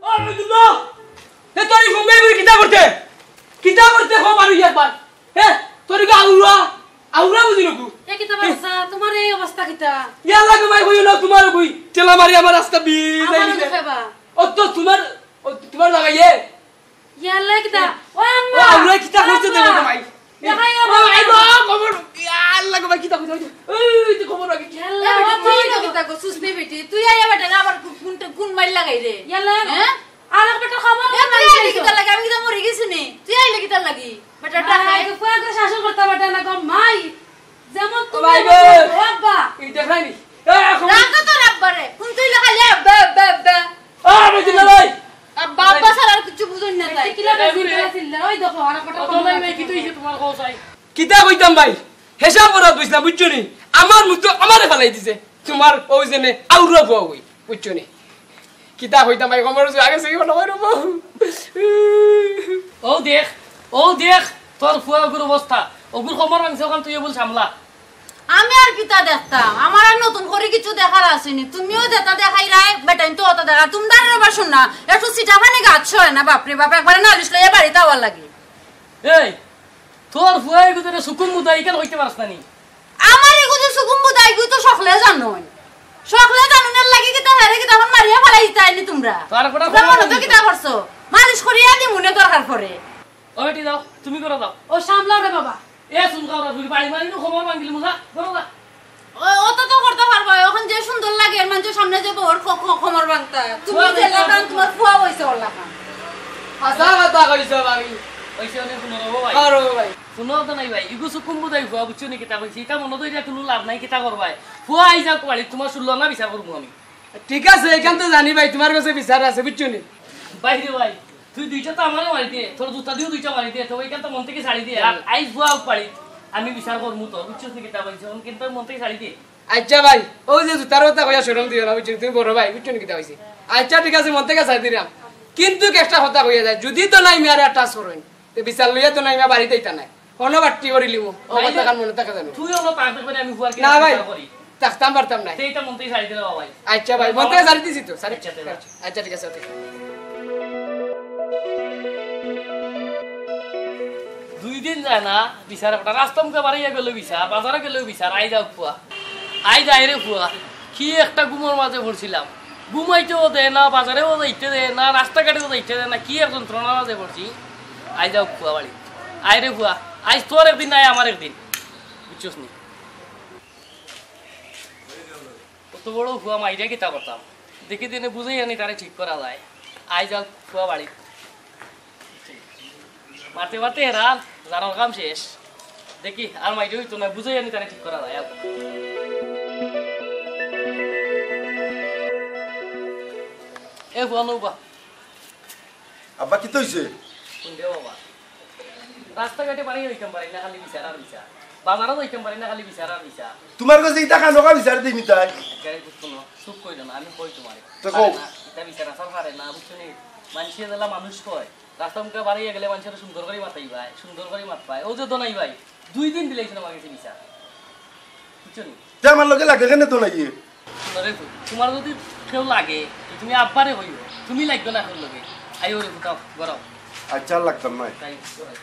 ও আব্দুল্লাহ, তে তোর এই ফুঙ্গাই বুড়ি কিতা করতে? কিতা করতে কও বারু একবার? হে, তোর কি আউরা? আউরা বুঝি নাকু? এ কিতা বাচ্চা, তোমার এই অবস্থা কিতা? ইয়া লাগে ভাই, কইও না তোমার কই। ঠেলা মারি আমার রাস্তা বি-, আমার লগে যাইবে। খাবা। ও তো তোমার, ও তোমার লাগাইয়ে? ইয়াল্লা কিতা? ও ও আম্মা! আউরা কিতা করছে দেখো তো ভাই। দেখাই ও আবার। ভাই গো, খবর। ইয়াল্লা গো ভাই, কিতা করছে? এই তো খবর আগে। ইয়াল্লা, এ বেটা, ও তুই ভাই তো গো। কিতা গো, সুস্থ বেটি। তুই আইয়া বেটা না আবার কোন, কোন, কোন মাইল লাগাই রে? ইয়াল্লা। হ্যাঁ? আর এক বেটা খবর এ, তুই আইলে কিতা লাগে? আমি কিতা মরি গেছি নি? তুই আইলে কিতা লাগি? বেটা, আরে, ডাকাই। তো ফুয়া করে শাসন করতে পারতে না গো, মাই। যেমন ও তুমি ভাই আমাকে রে। বলো, ও আব্বা। এই দেখাই নি। এ, এখন রাখো তো আব্বারে। কোন তুই লেখা লে, আব্বা, আব্বা, আব্বা। আ, বেটি না ভাই। আব্বা, আব্বা ছাড়া আর কিচ্ছু বুঝুন না তাই। কিলা এই বেটি ঘুরে। কিলা চিল্লা? ওই দেখো, আর একটা অত নাই ভাই, কি তুই তোমার কও চাই? কিতা কইতাম ভাই? হিসাব করা বুঝলাম, বুঝছো নি? আমার মুখ তো আমারে ফালাই দিছে। তোমার ওই জেনে আউরা ফুয়া ওই, বুঝছো নি? কিতা কইতাম ভাই, খবর আছে, আগে থেকে মনে হয় রবো। ও দেখ, ও দেখ, তোর ফুয়া ওগুর অবস্থা, ওগুর খবর ভাঙছে, ওখান তুই বল সামলা। আমি আর কিতা দেখতাম, আমার আর নতুন করে কিছু দেখার আসেনি। তুমিও যেটা দেখাইরায়, বেটাইন তো অত দেখা। তোমরা আর আবার শোন না, একটু সিটা পানি গাছ হয় না, বাপরে বাপ, একবারে নালিশ লইয়া বাড়িতে আওয়ার লাগে। এই, তোর ফুয়া এগুরে সুকুম বুদাই কেন হইতে পারস না নি? আমার এগুরে সুকুম বুদাই গু তো সকলে জানো। সকলে জানো না লাগি কিতা হেরে কিতা এখন মারিয়া ফালাই দিতায় নি তোমরা। তার কথা তোমরা খবর মনে তো নাই। কিতা করছো? মালিশ করিয়া দিমুনে দরকার পড়ে। ও বেটি যাও, তুমি করো যাও। ও সামলাও রে বাবা। এ চুল কাউরা ফুরি বাড়ি মারি নু খবর ভাঙিলি মুজা, করো যা। ও, অত তো করতে পারবা, এখন যে সুন্দর লাগে, এর মাঝে সামনে যে বউর খ-, খ-, খবর ভাঙতা। তুমি ফুয়া যে বলছো লাখান, না। তোমার ফুয়া বইছে ওর লাখান। হাছা কথা কইছো ভাবি। কইছে অনেক হুনো রবো ভাই। হ্যাঁ রবো ভাই। হুনো তো নাই ভাই, ইগু সুকুম বুদাই ফুয়া, বুঝছো নি কিতা কইছি? ইটা মনে তো ইটা কোনো লাভ নাই, কিতা করবায়? ফুয়া আই যাও বাড়ি, তোমার শুনলো না বিচার করবো আমি। ঠিক আছে, এখান তো জানি ভাই, তোমার কাছে বিচার আছে, বুঝছো নি? ভাই রে ভাই, তুই দুইটা তো আমারে মারি দে, তোর জুতা দিও দুইটা মারি দে, তো এখান তো মন থেকে ছাড়ি দে। আর আই ফুয়া বাড়ি, আমি বিচার করবো তো, বুঝছো নি কিতা কইছি? এখন কিন্তু মন থেকে ছাড়ি দে। আচ্ছা ভাই, ওই যে জুতার কথা কইয়া শরম দিও না, বুঝছো? তুমি বড় ভাই, বুঝছো নি কিতা কইছি? আচ্ছা ঠিক আছে, মন থেকে ছাড়ি দিলাম, কিন্তু একটা কথা কইয়া যায়, যদি তো নাই মিয়ারে touch করইন, তে বিচার লইয়া তো নাই মিয়া বাড়িতে আইতা নাই, কোনো বাট্টি করিলিমু, ও নাইলে কথা কান মনে থাকে জানো? তুই হলো পাগল করে আমি ফুয়ার না ভাই, কিনা করি। থাকতাম পারতাম না। সেইটা মন থেকে ছাড়ি দিলে বাবাই। আচ্ছা ভাই, মন থেকে ছাড়ি দিছি তো, ছাড়ি আচ্ছা, দে ভাই। আচ্ছা, ঠিক আছে, ওকে। দুই দিন যায় না, বিচার একটা রাস্তা মুখে বাড়াইয়া গেল বিচার, বাজারে গেলেও বিচার, আই যাও ফুয়া। আই যাই রে ফুয়া, কি একটা ঘুমর মাঝে পড়ছিলাম। ঘুমাইতেও দেয় না, বাজারেও যাইতে দেয় না, রাস্তাঘাটেও যাইতে দেয় না, কি এক যন্ত্রণার মাঝে পড়ছি। আই যাও ফুয়া বাড়ি। আই রে ফুয়া, আইজ তোর একদিন নাই আমার একদিন। বুঝছস নি? অত বড় ফুয়া মাইরা কিতা করতাম? দেখি দিনে বুঝাই আনি তারে ঠিক করা যায়। আই যাও ফুয়া বাড়ি। মাতে মাতে হেরান, জানোর কাম শেষ। দেখি, আর মাইরে হইতো না, বুঝাই আনি তারে ঠিক করা যায়। এ ফুয়া নৌবা। আব্বা, কিতা অইছে? কোন দে বাবা? রাস্তাঘাটে বাড়ি হইতাম পারি না, খালি বিচার আর বিচার। বাজারও যাইতাম পারি না, খালি বিচার আর বিচার। তোমার কাছে ইটা কানোকা বিচার দিই নি তাই? একবারে বুঝছো না, চুপ কইরো না, আমি কই তোমারে। তো কও। পারে না, ইটা বিচার আসার পারে না, বুঝছো নি? মানষে যেলা মানুষ কয়, রাস্তা মুখে বাড়াইয়া গেলে মানুষের সুন্দর করে মাতাই ভাই, সুন্দর করে মাত পায়। ও যে দোনাই ভাই, দুই দিন দিলে এখানে আমার কাছে বিচার। বুঝছো নি? তে আমার লগে লাগে কেনে দোনাইয়ে? আরে তো, তোমার যদি কেউ লাগে, তো তুমি আব্বারে কইও, তুমি লাগবে না এখন লগে। আইও রে ফুটাও, গরম। আচ্ছা, আর লাগতাম না। তাই, গরম।